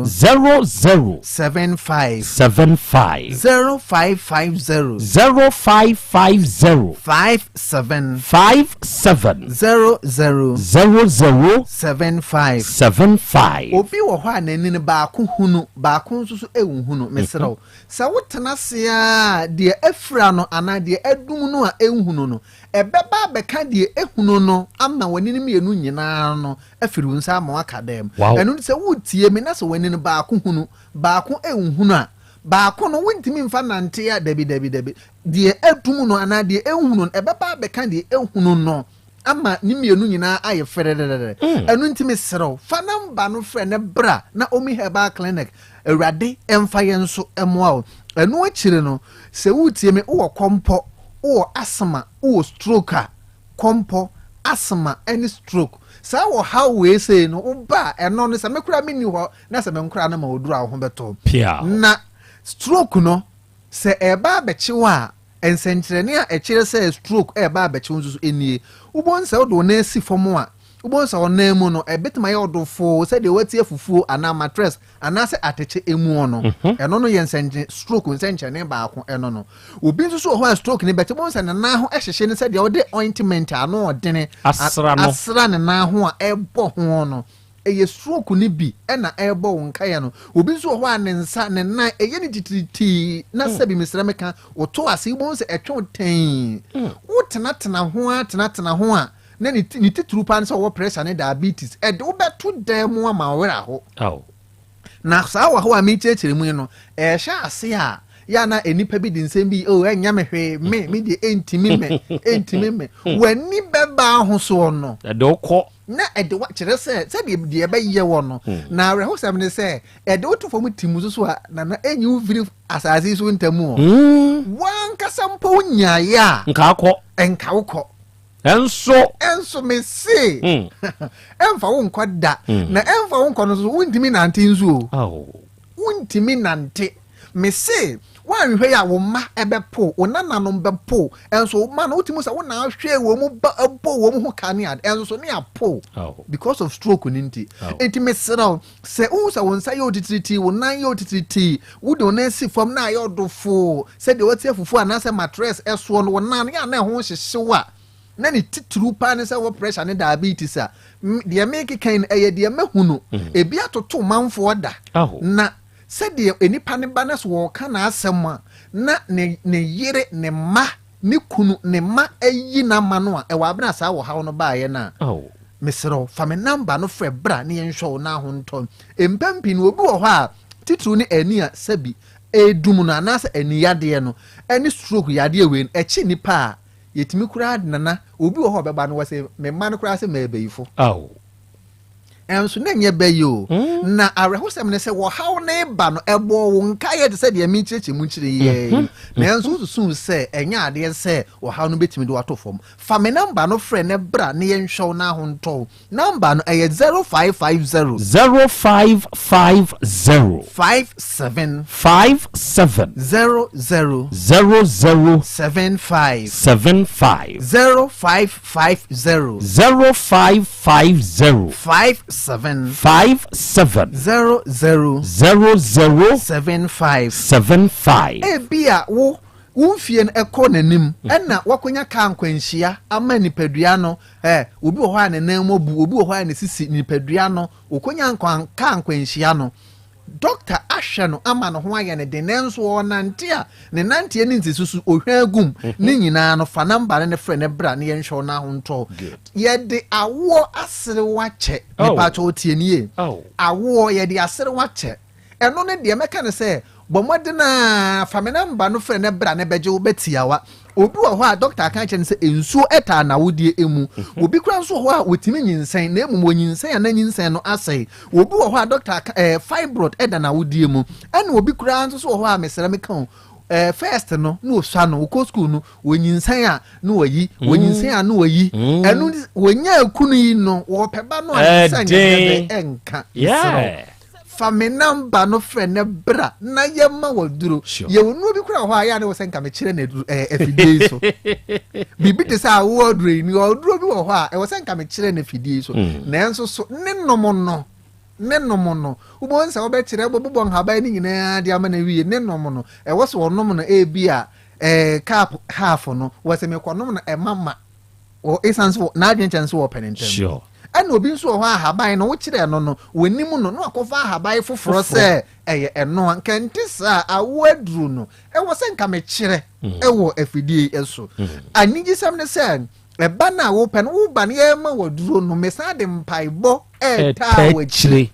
S18: 00.
S1: 75.
S18: 75.
S1: 0550.
S18: 0550.
S1: 57.
S18: 57.
S1: 00.
S18: 00.
S1: 75.
S18: 75.
S1: Obi wɔ hɔ a n'ani no baako hunu, baako nso so nhunu. Mesrɛ wo, sɛ wotena ase ara a, deɛ afira no anaa deɛ adum no a ɛnhunu no, ɛbɛba abɛka deɛ ɛhunu no ama w'ani no mmienu nyinaa no afiri wo nsa ama woaka dam. Ɛno nti sɛ woretie me na sɛ w'ani no baako hunu, baako nhunu a, baako no wontumi mfa nnante a, dabi, dabi, dabi. Deɛ adum no anaa deɛ ɛnhunu no, ɛbɛba abɛka deɛ ɛhunu no ama ne mmienu nyinaa ayɛ fɛrɛrɛrɛ. Ɛno nti mesrɛ wo, fa namba no frɛ no bra na Omi Herbal Clinic, Awurade mfa yɛn nso mmoa wo. Ɛno akyiri no, sɛ woretie me, wowɔ kɔmpɔ, wowɔ asthma, wowɔ stroke a, kɔmpɔ, asthma ne stroke, saa ɔhaw wei sei no, woba a, ɛno no, sɛ me koraa menni hɔ na sɛ me nkoraa no ma oduru a, wo ho bɛtɔ wo. Na stroke no, Sɛ ɛreba abɛkye wo a, nsɛnkyerɛnne a ɛkyerɛ sɛ stroke reba abɛkye wo nso so nie. Wobɛhu sɛ wode wo nan si fam a, wobɛhu sɛ wo nan mu no, ɛbɛtumi ayɛ wo dofoo sɛdeɛ woati afufuo anaa mattress anaasɛ atɛkyɛ mu no. Ɛno no yɛ nsɛnkyerɛ stroke nsɛnkyerɛnne baako ɛno no. Obi nso so wɔ hɔ a stroke no bɛkye, wobɛhu sɛ ne nan ho hyehye no sɛdeɛ wode ointment a ano ɔdene
S18: Asra no.
S1: asra ne nan ho a ɛbɔ ho no. Ɛyɛ stroke no bi na ɛrebɔ wo nkaeɛ no. Obi nso wɔ hɔ a ne nsa, ne nan, ɛyɛ no titiritii na sɛbi mesrɛ meka, woto ase wobɛhu sɛ ɛtwe wo tɛnn. Wotenatena ho ara tenatena ho a, na ne ne titiriw paa ne sɛ ɔwɔ pressure ne diabetes, ɛde wo bɛto dan mu ama wo werɛ aho. Na saa ɔhaw a merekyerɛkyerɛ mu yi no, ɛrehyɛ ase a, yɛ a na nnipa bi de nsɛm bi, oh, ɛnyɛ me hwee, me, me deɛ ɛntumi me, ɛntumi me. W'ani bɛba ahosoɔ no.
S18: Ɛde wo kɔ.
S1: Na ɛde wo, kyerɛ sɛ, sɛdeɛ deɛ ɛbɛyɛ wɔ no. Na awerɛhosɛm ne sɛ, ɛde wo to fam tim so so a, Nana, ɛnyi wo mfiri asase yi so ntɛm o. W'ankasa mpo wonyaeɛ a.
S18: Nka akɔ.
S1: Nka wokɔ.
S18: Ɛnso.
S1: Ɛnso mese. Ɛmfa wo nkɔ da. Na ɛmfa wo nkɔ no nso, wontumi nante nso o. Wontumi nante. Mese, woanhwɛ yi a wo mma ɛbɛpo, wo nananom bɛpo. Ɛnso wo mma no, wotumi sɛ wo na ahwɛ wɔn mu ba bɔ wɔn ho ka ne ade. Ɛnso so ne apo. Because of stroke no nti. Nti mesrɛ wo, sɛ wohu sɛ wo nsa yɛ otitiritii, wo nan yɛ otitiritii, wode wo nan si fam na ayɛ ɔdofoo sɛdeɛ woate afufuo anaasɛ matress soɔ no, wo nan no yɛ a na ɛho hyehye wo a, na ne titiriw paa ne sɛ wɔ pressure ne diabetes a, deɛ merekeka yi no, ɛyɛ deɛ mahu no. Ebi atoto manfoɔ da. Na sɛdeɛ nnipa no ba na sɛ wɔreka n'asɛm a, na ne, ne yere, ne mma, ne kunu, ne mma ayi no ama no a, ɛwɔ abere a saa ɔhaw no baeɛ no a, mesrɛ wo, fa me namba no frɛ bra na yɛnhwɛ wo na ho ntɔ. Mpɛn pii no, obi wɔ hɔ a, titiriw ne ani a sɛbi ɛredum no anaasɛ ani yadeɛ no ne stroke yadeɛ wei no, ɛkye nnipa a, yɛtumi koraa de nana, obi wɔ hɔ a ɔbɛba no, wɔse me mma no koraa sɛ mɛɛbayifo. Ɛnso na ɛnyɛ bɛ yi o. Na awerɛhosɛm ne sɛ wɔhaw no reba no, ɛbɔɔ wo nkaeɛ te sɛ deɛ merekyerɛkyerɛ mu kyerɛ yi ara yi. Nanso wosusuu sɛ ɛnyɛ adeɛ sɛ ɔhaw no bɛtumi de wo ato fam. Fa me nɔmba no frɛ na bra na yɛnhwɛ wo na ho ntɔ wo. Nɔmba no, ɛyɛ 0550.
S18: 0550.
S1: 57.
S18: 57.
S1: 00.
S18: 00.
S1: 75.
S18: 75.
S1: 0550.
S18: 0550.
S1: 57.
S18: 57.
S1: 00.
S18: 00.
S1: 75.
S18: 75.
S1: Ebia wo wo mfie no kɔ n'anim ɛna woakɔnya kaa nkwanhyia ama nipadua no eh, obi wɔ hɔ a ne nan mu abu, obi wɔ hɔ a ne sisi nipadua no ɔkɔnya nkwan kaa nkwanhyia no Dɔkta ahwɛ no ama ne ho ayɛ no den nanso ɔrenante a, ne nanteɛ ne nsisi so ohwa agum. Ne nyinaa no, fa namba no ne frɛ no bra na yɛnhwɛ wo na ho ntɔ wo. Yɛde awoɔ aserew akyɛ. Mepakyɛw tie nie. Awoɔ, yɛde aserew akyɛ. Ɛno ne deɛ mɛka ne sɛ, bɔ mmɔden ara fa me namba no frɛ no bra na bɛgye wo bɛ tiawa. Obi wɔ hɔ a dɔkta aka akyerɛ no sɛ nsuo taa n'awodeɛ mu. Obi koraa nso wɔ hɔ a ɔtumi nyinsɛn na mmom ɔnyinsɛn a na nyinsɛn no asɛe. Obi wɔ hɔ a dɔkta aka ɛɛ fibroid da n'awodeɛ mu. Ɛna obi koraa nso so wɔ hɔ a mesrɛ meka o ɛɛ first no na ɔsua no ɔkɔ sukuu no ɔnyinsɛn a na wayi ɔnyinsɛn a na wayi. Ɛno nti wɔnya kunu yi no wɔpɛ ba no a ne nsa nyɛ dɛ ɛnka mesrɛ wo. Fa me number no frɛ no bra na yɛma wo aduro. Yɛwɔ nnuro bi koraa wɔ hɔ a yɛ a na wɔ sɛ nka mekyerɛ no aduro ɛɛ afidie yi so. Biribi te sɛ awoɔ aduro yi, mewɔ aduro bi wɔ hɔ a ɛwɔ sɛ nka mekyerɛ no afidie yi so. Nanso so ne nom no, ne nom no, wobɛhu sɛ wobɛkyerɛ, wobɛbobɔ nhaban no nyinaa de ama no awie, ne nom no, ɛwɔ sɛ ɔnom no ebi a ɛɛ cup half no, wɔ sɛ mekɔnom no ɛma ma. Wɔ esiane sɛ n'adwene kyɛn sɛ wɔpɛ no ntɛm.
S18: Sure.
S1: Ɛna obi nso wɔ hɔ a ahaban no wokyerɛ no no wɔnim no na wakɔfa ahaban foforɔ sɛ ɛyɛ ɛno a nka nte saa awo aduro no ɛwɔ sɛ nka mekyerɛ mm. ɛwɔ afidie yi so. Mm. Anigyesɛm ne sɛ ɛba no a wopɛ no woba no yɛma waduro no mesan de mpaebɔ ɛtaa w'akyire.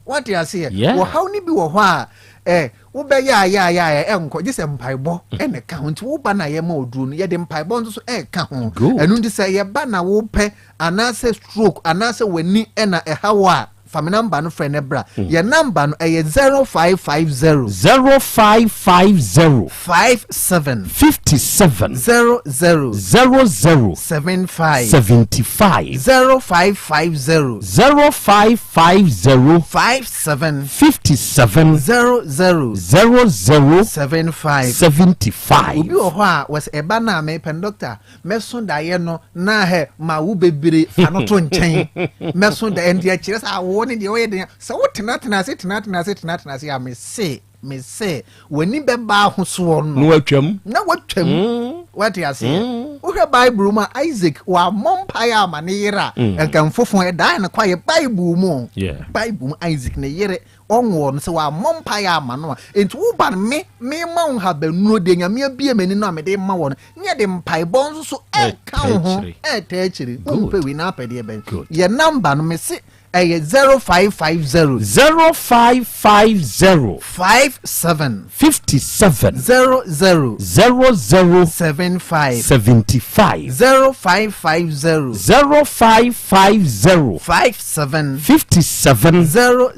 S1: Wate aseɛ?
S18: Yeah.
S1: Ɔhaw no bi wɔ hɔ a, ɛ, wobɛyɛ a yɛ a yɛ a ɛnkɔ, gye sɛ mpaebɔ ɛna ɛka ho. Nti woba na yɛma oduro no, yɛde mpaebɔ nso so ɛka ho.
S18: Good.
S1: Ɛno nti sɛ yɛba na wopɛ, anaasɛ stroke, anaasɛ w'ani ɛna ɛha wo a, fa me namba no frɛ no bra. Yɛ namba no ɛyɛ 0550.
S18: 0550.
S1: 57.
S18: 57.
S1: 00.
S18: 00.
S1: 75.
S18: 75.
S1: 0550.
S18: 0550.
S1: 57.
S18: 57.
S1: 00.
S18: 00.
S1: 75.
S18: 75.
S1: Obi wɔ hɔ a wɔsɛ ɛba no a mepɛ no dɔkta mɛso daeɛ no na hɛ ma wo bebree fa no to nkyɛn mɛso daeɛ nti ɛkyerɛ sɛ awoɔ ne deɛ ɔyɛ den sɛ wotenatena ase tenatena ase tenatena ase a mese mese w'ani bɛba ahosoɔ no
S18: na watwam
S1: na watwam mm. wate aseɛ mm. Wohwɛ Bible mu a, Isaac wammɔ mpaeɛ ama ne yere a, nka mfofo ɛdaa no kwaeɛ. Bible mu o. Bible mu Isaac ne yere ɔnwoɔ no, sɛ wammɔ mpaeɛ ama no a, enti woba no me mema wo nhabannuro deɛ Nyame abue m'ani no a mede ma wɔ no, ne yɛde mpaebɔ nso so ɛka wo ho ɛtaa akyire. Wompɛ wei na apɛ deɛ bɛn? Yɛ number no mese Ɛyɛ 0550.
S18: 0550.
S1: 57.
S18: 57.
S1: 00.
S18: 00.
S1: 75.
S18: 75.
S1: 0550.
S18: 0550.
S1: 57.
S18: 57.
S1: 00.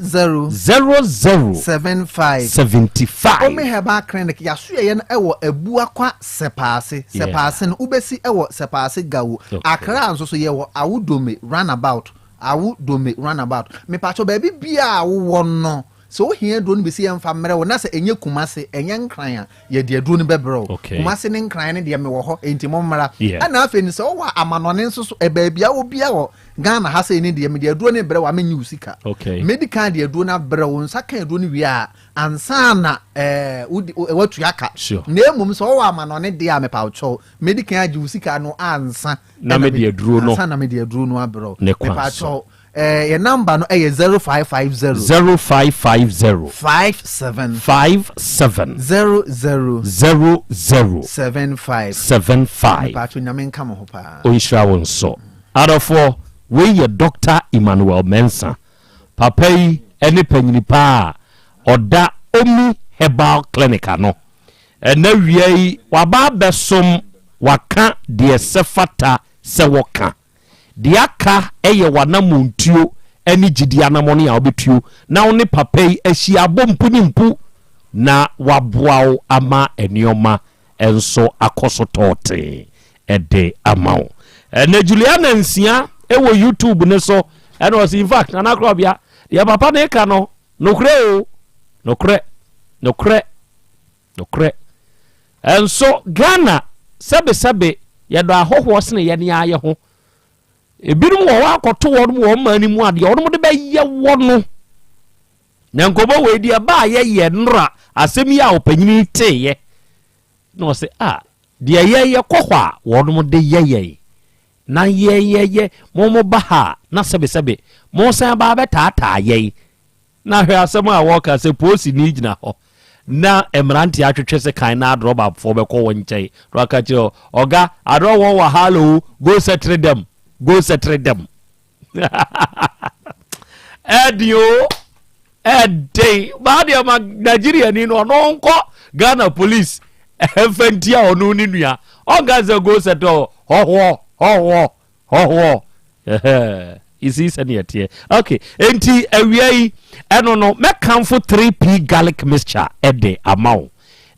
S18: 00.
S1: 75.
S18: 75.
S1: Omi Herbal Clinic yasoɛyɛ no ɛwɔ Abuakwa Sɛpaase. Sɛpaase no wobɛsi ɛwɔ Sɛpaase Gawo. Accra nso so yɛwɔ Awudome Runabout. Awo dome run about. Mepakyɛw baabi biaa a wowɔ no sɛ wohia aduro no bi sɛ yɛmfa mmerɛ wo na sɛ ɛnyɛ Kumase ɛnyɛ Nkran a yɛde aduro no bɛbrɛ wo. Kumase ne Nkran no deɛ mewɔ hɔ enti mommra. Ɛna afei no sɛ wowɔ amanɔne nso so baabi a wɔ biaa wɔ Ghana ha sei no deɛ mede aduro no brɛ wo a mennye wo sika. Mɛdi kan de aduro no abrɛ wo, wo nsa ka aduro no wie a ansa na wode watua ka. Na mmom sɛ wowɔ amanɔne deɛ a mepakyɛw mɛdi kan agye wo sika no ansa
S18: Na mede aduro no.
S1: Ansa na mede aduro no abrɛ wo.
S18: Ne kwan so.
S1: Mepakyɛw, eh, yɛn number no ɛyɛ 0550.
S18: 0550.
S1: 57.
S18: 57.
S1: 00.
S18: 00.
S1: 75.
S18: 75.
S1: Mepakyɛw, Nyame nka mo ho paa.
S18: Ɔnhyira wo nso. Adɔfoɔ, wei yɛ Doctor Emmanuel Mensah. Papa yi ne panyini paa a ɔda Omi Herbal Clinic ano. Ɛnnɛ awia yi, waba abɛsom, waka deɛ ɛsɛ fata sɛ wɔka. Deɛ aka yɛ w'anammɔntuo ne gyidie anammɔn a wobɛtuo na wo ne papa yi ahyia abɔ mpu ne mpu na waboa wo ama nneɛma nso akɔ so tɔɔtee de ama wo. Ɛnnɛ Juliana Nsia wɔ YouTube no so ɛna ɔse in fact Nana Korɔbea deɛ papa no reka no nokorɛ o, nokorɛ, nokorɛ. Nokorɛ. Nso Ghana sɛbesɛbe yɛdɔ ahɔhoɔ sene yɛn ara yɛ ho. Ebinom wɔ hɔ akɔto wɔn wɔ wɔn man no mu a deɛ wɔn de bɛyɛ wɔ no. Na nkɔmmɔ wei deɛ ɛbaa yɛ yɛ nnora asɛm yi a ɔpanyini yi teeɛ na ɔse a deɛ yɛyɛ kɔ hɔ a wɔn de yɛ yɛn na yɛyɛyɛ mo mo ba ha a na sɛbesɛbe mo san ba abɛtaataa yɛn. Na hwɛ asɛm a wɔka sɛ polisini gyina hɔ na mmeranteɛ atwetwe sekan na adrɔbafoɔ bɛkɔ wɔn nkyɛn na waka kyerɛ wɔn, Ɔga, I don't want wahala o, go settle them, go settle them. Ɛden o, ɛden. Baa deɛ ma Nigeria ni no ɔno nkɔ Ghana police ɛmfa ntia ɔno ne nua. Ɔnka sɛ go settle hɔhoɔ, hɔhoɔ. Hɔhoɔ ɛhɛɛ you see sɛdeɛ ɛteɛ okay enti awia yi ɛno no mɛkamfo 3P garlic mixture ɛde ama wo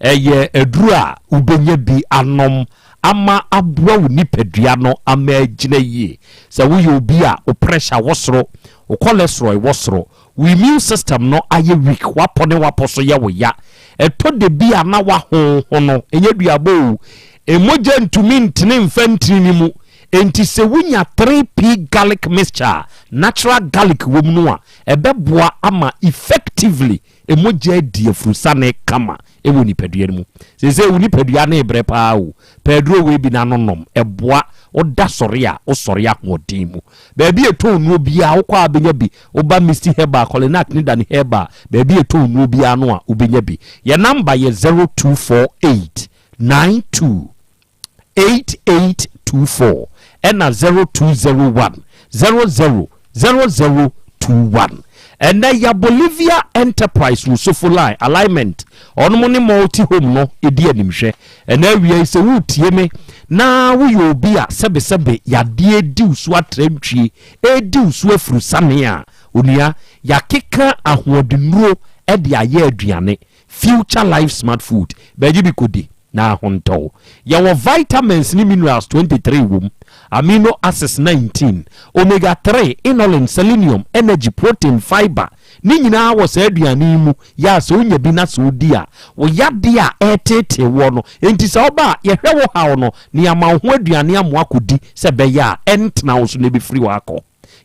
S18: ɛyɛ aduru a wobɛnya bi anom ama aboa wo nipadua no ama agyina yie sɛ woyɛ obi a wo pressure wɔ soro wo cholesterol wɔ soro Wo immune system no ayɛ weak, w'apɔ ne w'apɔ so yɛ wo ya. Ɛtɔ da bi a na w'ahonhono, ɛnyɛ duabɔ o, mogya ntumi ntene mfa ntini no mu. Enti sɛ wunya 3P garlic mixture a natural garlic wom no a, ɛbɛboa ama effectively mogya adi afurusane kama wɔ nipadua no mu. Seesei wo nipadua no rebrɛ paa o, pɛ aduro wei bi na no nom, ɛboa, woda sɔre a, wosɔre ahoɔden mu. Baabi a ɛtɔn nnuro biara wokɔ a wobɛnya bi, woba Misty Herbal, Colenac ne Dani Herbal, baabi a ɛtɔn nnuro biara no a wobɛnya bi. Yɛn namba yɛ 0248 92 8824 ɛna 0201 00 0021. Ɛnɛ ya Bolivia Enterprise wɔ Sofo Line Alignment ɔnom ne Multi Home no di animhwɛ. Ɛnɛ awia yi sɛ woretie me na woyɛ obi a sɛbesɛbe yadeɛ di wo so atrantwie, ɛredi wo so afurusane a, onua, yɛakeka ahoɔdennuro de ayɛ aduane, Future Life Smart Food, bɛgye bi kɔdi. na ahontɔw. Yɛwɔ vitamins ne minerals 23 wom, amino acids 19, omega 3, inulin, selenium, energy, protein, fiber, ne nyinaa wɔ saa aduane yi mu. Yɛ a sɛ wonya bi na sɛ wodi a, wo yadeɛ a ɛreteetee woɔ no, enti sɛ woba a, yɛhwɛ wo haw no na yɛama wo ho aduane ama woakɔdi sɛ ɛbɛyɛ a ɛntena wo so na ɛbɛfiri hɔ akɔ.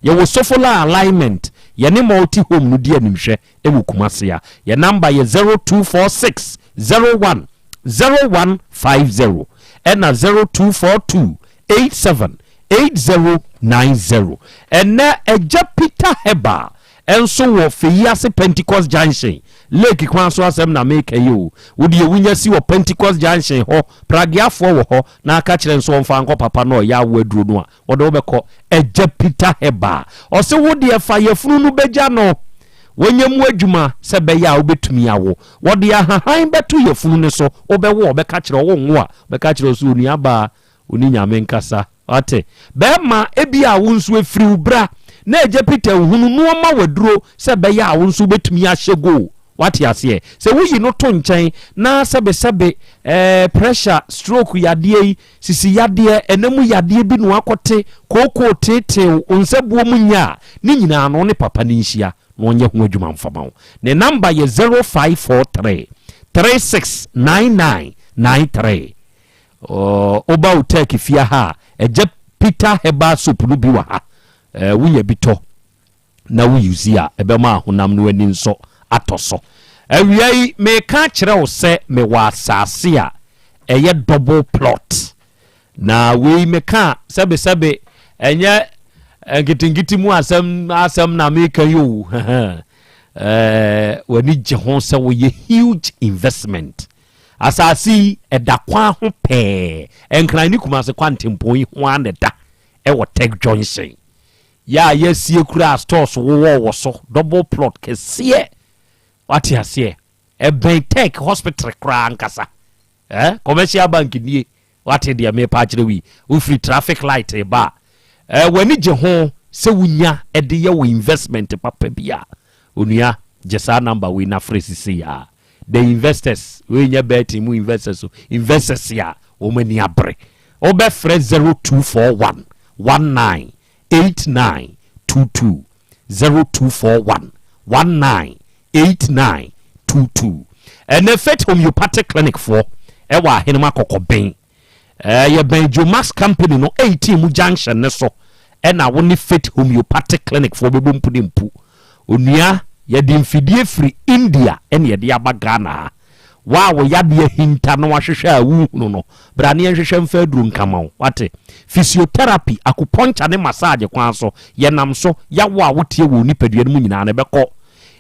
S18: Yɛwɔ Sofola Alignment, yɛne Multi Home no di animhwɛ wɔ Kumasi a. Yɛn number yɛ 0246 01 0150. ɛna 0242 87 8090. Ɛnɛ Agya Peter Herbal nso wɔ Feyiase Pentecost Junction, Lake kwan so asɛm na meka yi o. Wo deɛ wonya si wɔ Pentecost Junction hɔ, Prageafoɔ wɔ hɔ na aka kyerɛ nso ɔmfa nkɔ papa no a ɔyɛ awo aduro no a, wɔde wo bɛkɔ Agya Peter Herbal. Ɔse wo deɛ fa yafunu no bɛgya no, wɔnyɛ mu adwuma sɛ ɛbɛyɛ a wobɛtumi awo. Wɔde ahahan bɛto yafunu no so, wobɛwo a ɔbɛka kyerɛ wo, wonwo a ɔbɛka kyerɛ wo sɛ onuabaa Wo ne Nyame nkasa. Wate? Bɛɛma, ebia wo nso efiri wo bra na Agya Peter nhunu no ɔma wo aduro sɛ ɛbɛyɛ a wo nso wobɛtumi ahyɛ goal. Wate aseɛ? Sɛ woyi no to nkyɛn na sɛbesɛbe ɛɛ pressure, stroke yadeɛ yi, sisi yadeɛ, ɛna mu yadeɛ bi na wakɔte, kookoo teeteew, wo nsabuo mu nyɛ a, ne nyinaa no wo ne papa no nhyia na ɔnyɛ ho adwuma mfa ma wo. Ne number yɛ 0543 3699 93. Woba wo Turkey fie ha a, ɛgya Peter Herbal soap no bi wɔ ha. Wonya bi tɔ na wo use a, ɛbɛma ahonam no ani nso atɔ so. Awia yi, meka akyerɛ wo sɛ mewɔ asase a ɛyɛ double plot. Na wei meka a, sɛbesɛbe ɛnyɛ nketenkete mu asɛm asɛm na meka yi o. W'ani gye ho sɛ woyɛ huge investment. Asase yi, ɛda kwan ho pɛɛ. Nkran ne Kumase kwantempɔn yi ho ara na ɛda wɔ Tech Junction. Yɛ a yɛasie koraa stores wowɔ wɔ so, double plot kɛseɛ. Wate aseɛ? Ɛbɛn Tech Hospital koraa ankasa. Eh, Commercial Bank nie. Wate deɛ merepa akyerɛ wo yi? Wofiri traffic light reba a, eh, w'ani gye ho sɛ wonya de yɛ wo investment papa bi a, onua, gye saa number wei na frɛ sisei ara. The investors, wei nyɛ betting mu investors o, investors a wɔn ani abere. Wobɛfrɛ 0241 19 89 22, 0241 19 89 22. Ɛnɛ Faith Homeopathic Clinic foɔ ɛwɔ Ahenema Kɔkɔben. Ɛɛ yɛbɛn Jomax Company no 18 mu junction ne so ɛna wo ne Faith Homeopathic Clinic foɔ bɛbɔ mpu ne mpu. Onua, yɛde mfidie firi India ɛna yɛde aba Ghana ha. Wo a wo yadeɛ ahinta na wahwehwɛ a wonhunu no, bra na yɛnhwehwɛ mfa aduro nka ma wo. Wate? Physiotherapy, acupuncture ne massage kwan so, yɛnam so, yaw a woteɛ wɔ wo nipadua no mu nyinaa no, ɛbɛkɔ.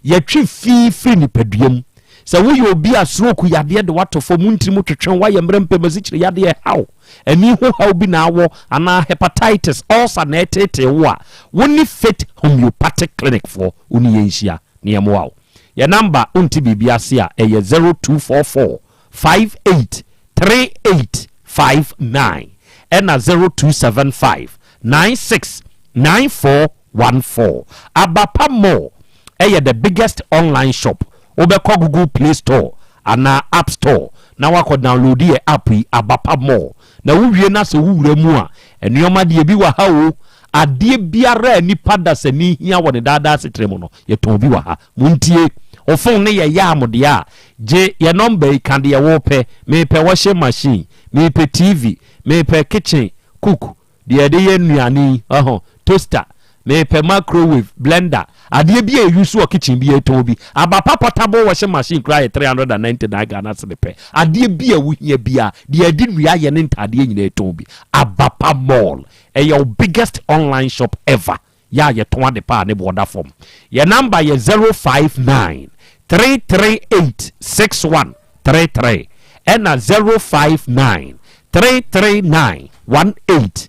S18: Yɛtwe fi firi nipadua mu. Sɛ woyɛ obi a stroke yadeɛ de wo ato fam, wo ntini mu twetwe wo, woayɛ mmerɛ mpem, asikyire yadeɛ ɛha wo, ani ho haw bi na awɔ, anaa hepatitis, ulcer na ɛreteetee wo a, wo ne Faith Homeopathic Clinic foɔ, wo ne yɛn nhyia na yɛmmoa wo. Yɛn number, wonte biribi ase a, ɛyɛ 0244 58 38 59 ɛna 0275 96 94 14. Abapa Mall yɛ the biggest online shop. Wobɛkɔ Google Play Store anaa App Store na woakɔ download yɛ app yi, Abapa Mall. Na wowie na sɛ wowura mu a, nneɛma deɛ ebi wɔ ha o. Adeɛ biara a nipa dasani hia wɔ ne daadaa asetra mu no, yɛtɔn bi wɔ ha. Montie! Wo phone no yɛ yam deɛ a, gye yɛ number yi, ka deɛ wopɛ. Mepɛ washing machine, mepɛ TV, mepɛ kitchen cook, Deɛ yɛde yɛ nnuane yi, ɔho, toaster, mepɛ microwave, blender, adeɛ bi a yɛ use wɔ kitchen bi yɛtɔn bi. Aba pa portable washing machine koraa yɛ 399 Ghana cedi pɛ. Adeɛ bi a wohia biara, deɛ yɛde nnua yɛ ne ntaadeɛ nyinaa yɛtɔn bi. Aba pa mall, ɛyɛ wo biggest online shop ever. Yɛ a yɛtɔn ade pa a ne boɔ da fam. Yɛn number yɛ 059 338 6133 ɛna 059 339 18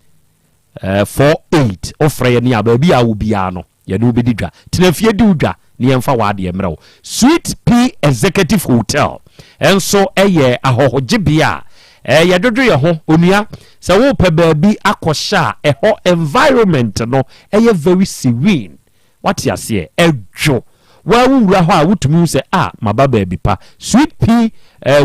S18: 48. Wofrɛ yɛn a, baabi a wɔ biara no, yɛne wo bɛdi dwa. Tena fie di wo dwa na yɛmfa w'adeɛ mmerɛ wo. Sweet Pea Executive Hotel nso yɛ ahɔhogyebea a yɛdwodwo yɛn ho. Onua, sɛ wopɛ baabi akɔhyɛ a, ɛhɔ environment no yɛ very serene. Wate aseɛ? Ɛdwo. Woa wowura hɔ a, wotumi hu sɛ, ah, maba baabi pa. Sweet Pea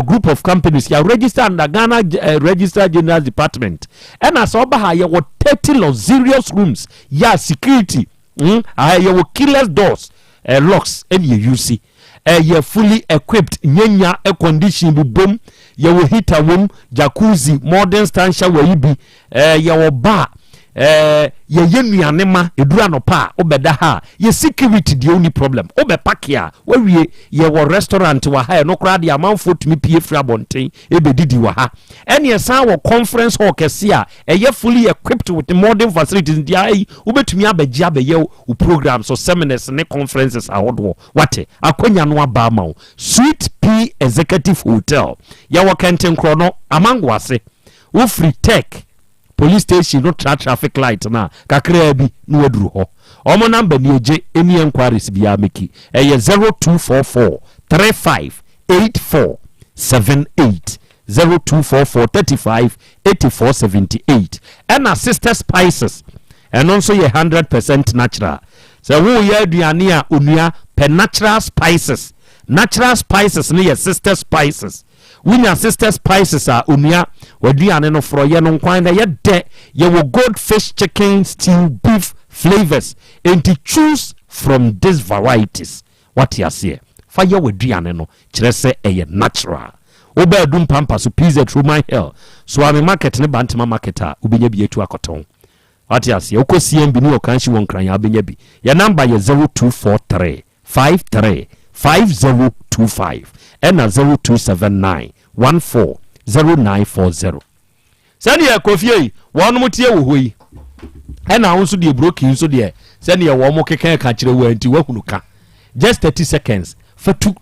S18: Group of Companies, yɛ register under Ghana Registrar General's Department. Ɛna sɛ woba ha a, yɛwɔ 30 luxurious rooms, yɛ a security, mm, aha yɛwɔ keyless doors, locks ɛna yɛ use. Ɛyɛ fully equipped, nyanya air condition bobom, yɛwɔ heater wom, jacuzzi, modern stand shower yi bi, yɛwɔ bar. Ɛɛ yɛyɛ nnuane ma ɛduru anɔpa a wobɛda ha a, yɛ security deɛ wonni problem. Wobɛ park a wawie. Yɛwɔ restaurant wɔ ha, ɛno koraa deɛ amanfoɔ tumi pie firi abɔnten ɛbɛdidi wɔ ha. Ɛne ɛsan wɔ conference hall kɛse a ɛyɛ fully equipped with modern facilities, nti ha yi wobɛtumi abɛgye abɛyɛ wo programs so, seminars ne conferences ahodoɔ. Wate akwanya no aba ama wo. Sweet P Executive Hotel, yɛwɔ Kɛntenkorɔ no Amango ase. Wofiri Tech police station no, tra traffic light no a kakraa bi na waduru hɔ. Ɔmo number ni, egye any enquiries biara meki, ɛyɛ 0244 35 84 78, 0244 35 84 78. Ɛna Sister Spices, ɛno nso yɛ 100% natural. Sɛ woyɛ aduane a, onua, pɛ natural spices. Natural spices no yɛ Sister Spices. Wonya Sister Spices a, onua, waduane no forɔyɛ no nkwan na yɛ dɛ. Yɛwɔ gold fish, chicken, stew, beef flavours, enti choose from these varieties. Wate aseɛ? Fa yɛ w'aduane no, kyerɛ sɛ ɛyɛ natural. Wobaa du mpampa so, PZ Roman Hill, Soame Market ne Bantama Market a, wobɛnya bi atu akɔtɔn. Wate aseɛ? Wokɔ CMB ne Ɔkanhyi wɔ Nkran a, wobɛnya bi. Yɛ number yɛ 0243 53 5025 ɛna 0279 14 0940. Sɛdeɛ Kofie yi wɔnom tie wɔ hɔ yi, ɛna wo nso deɛ broki nso deɛ, sɛdeɛ wɔn keka ka kyerɛ wɔ nti wahunu ka, just 30 seconds fa tu.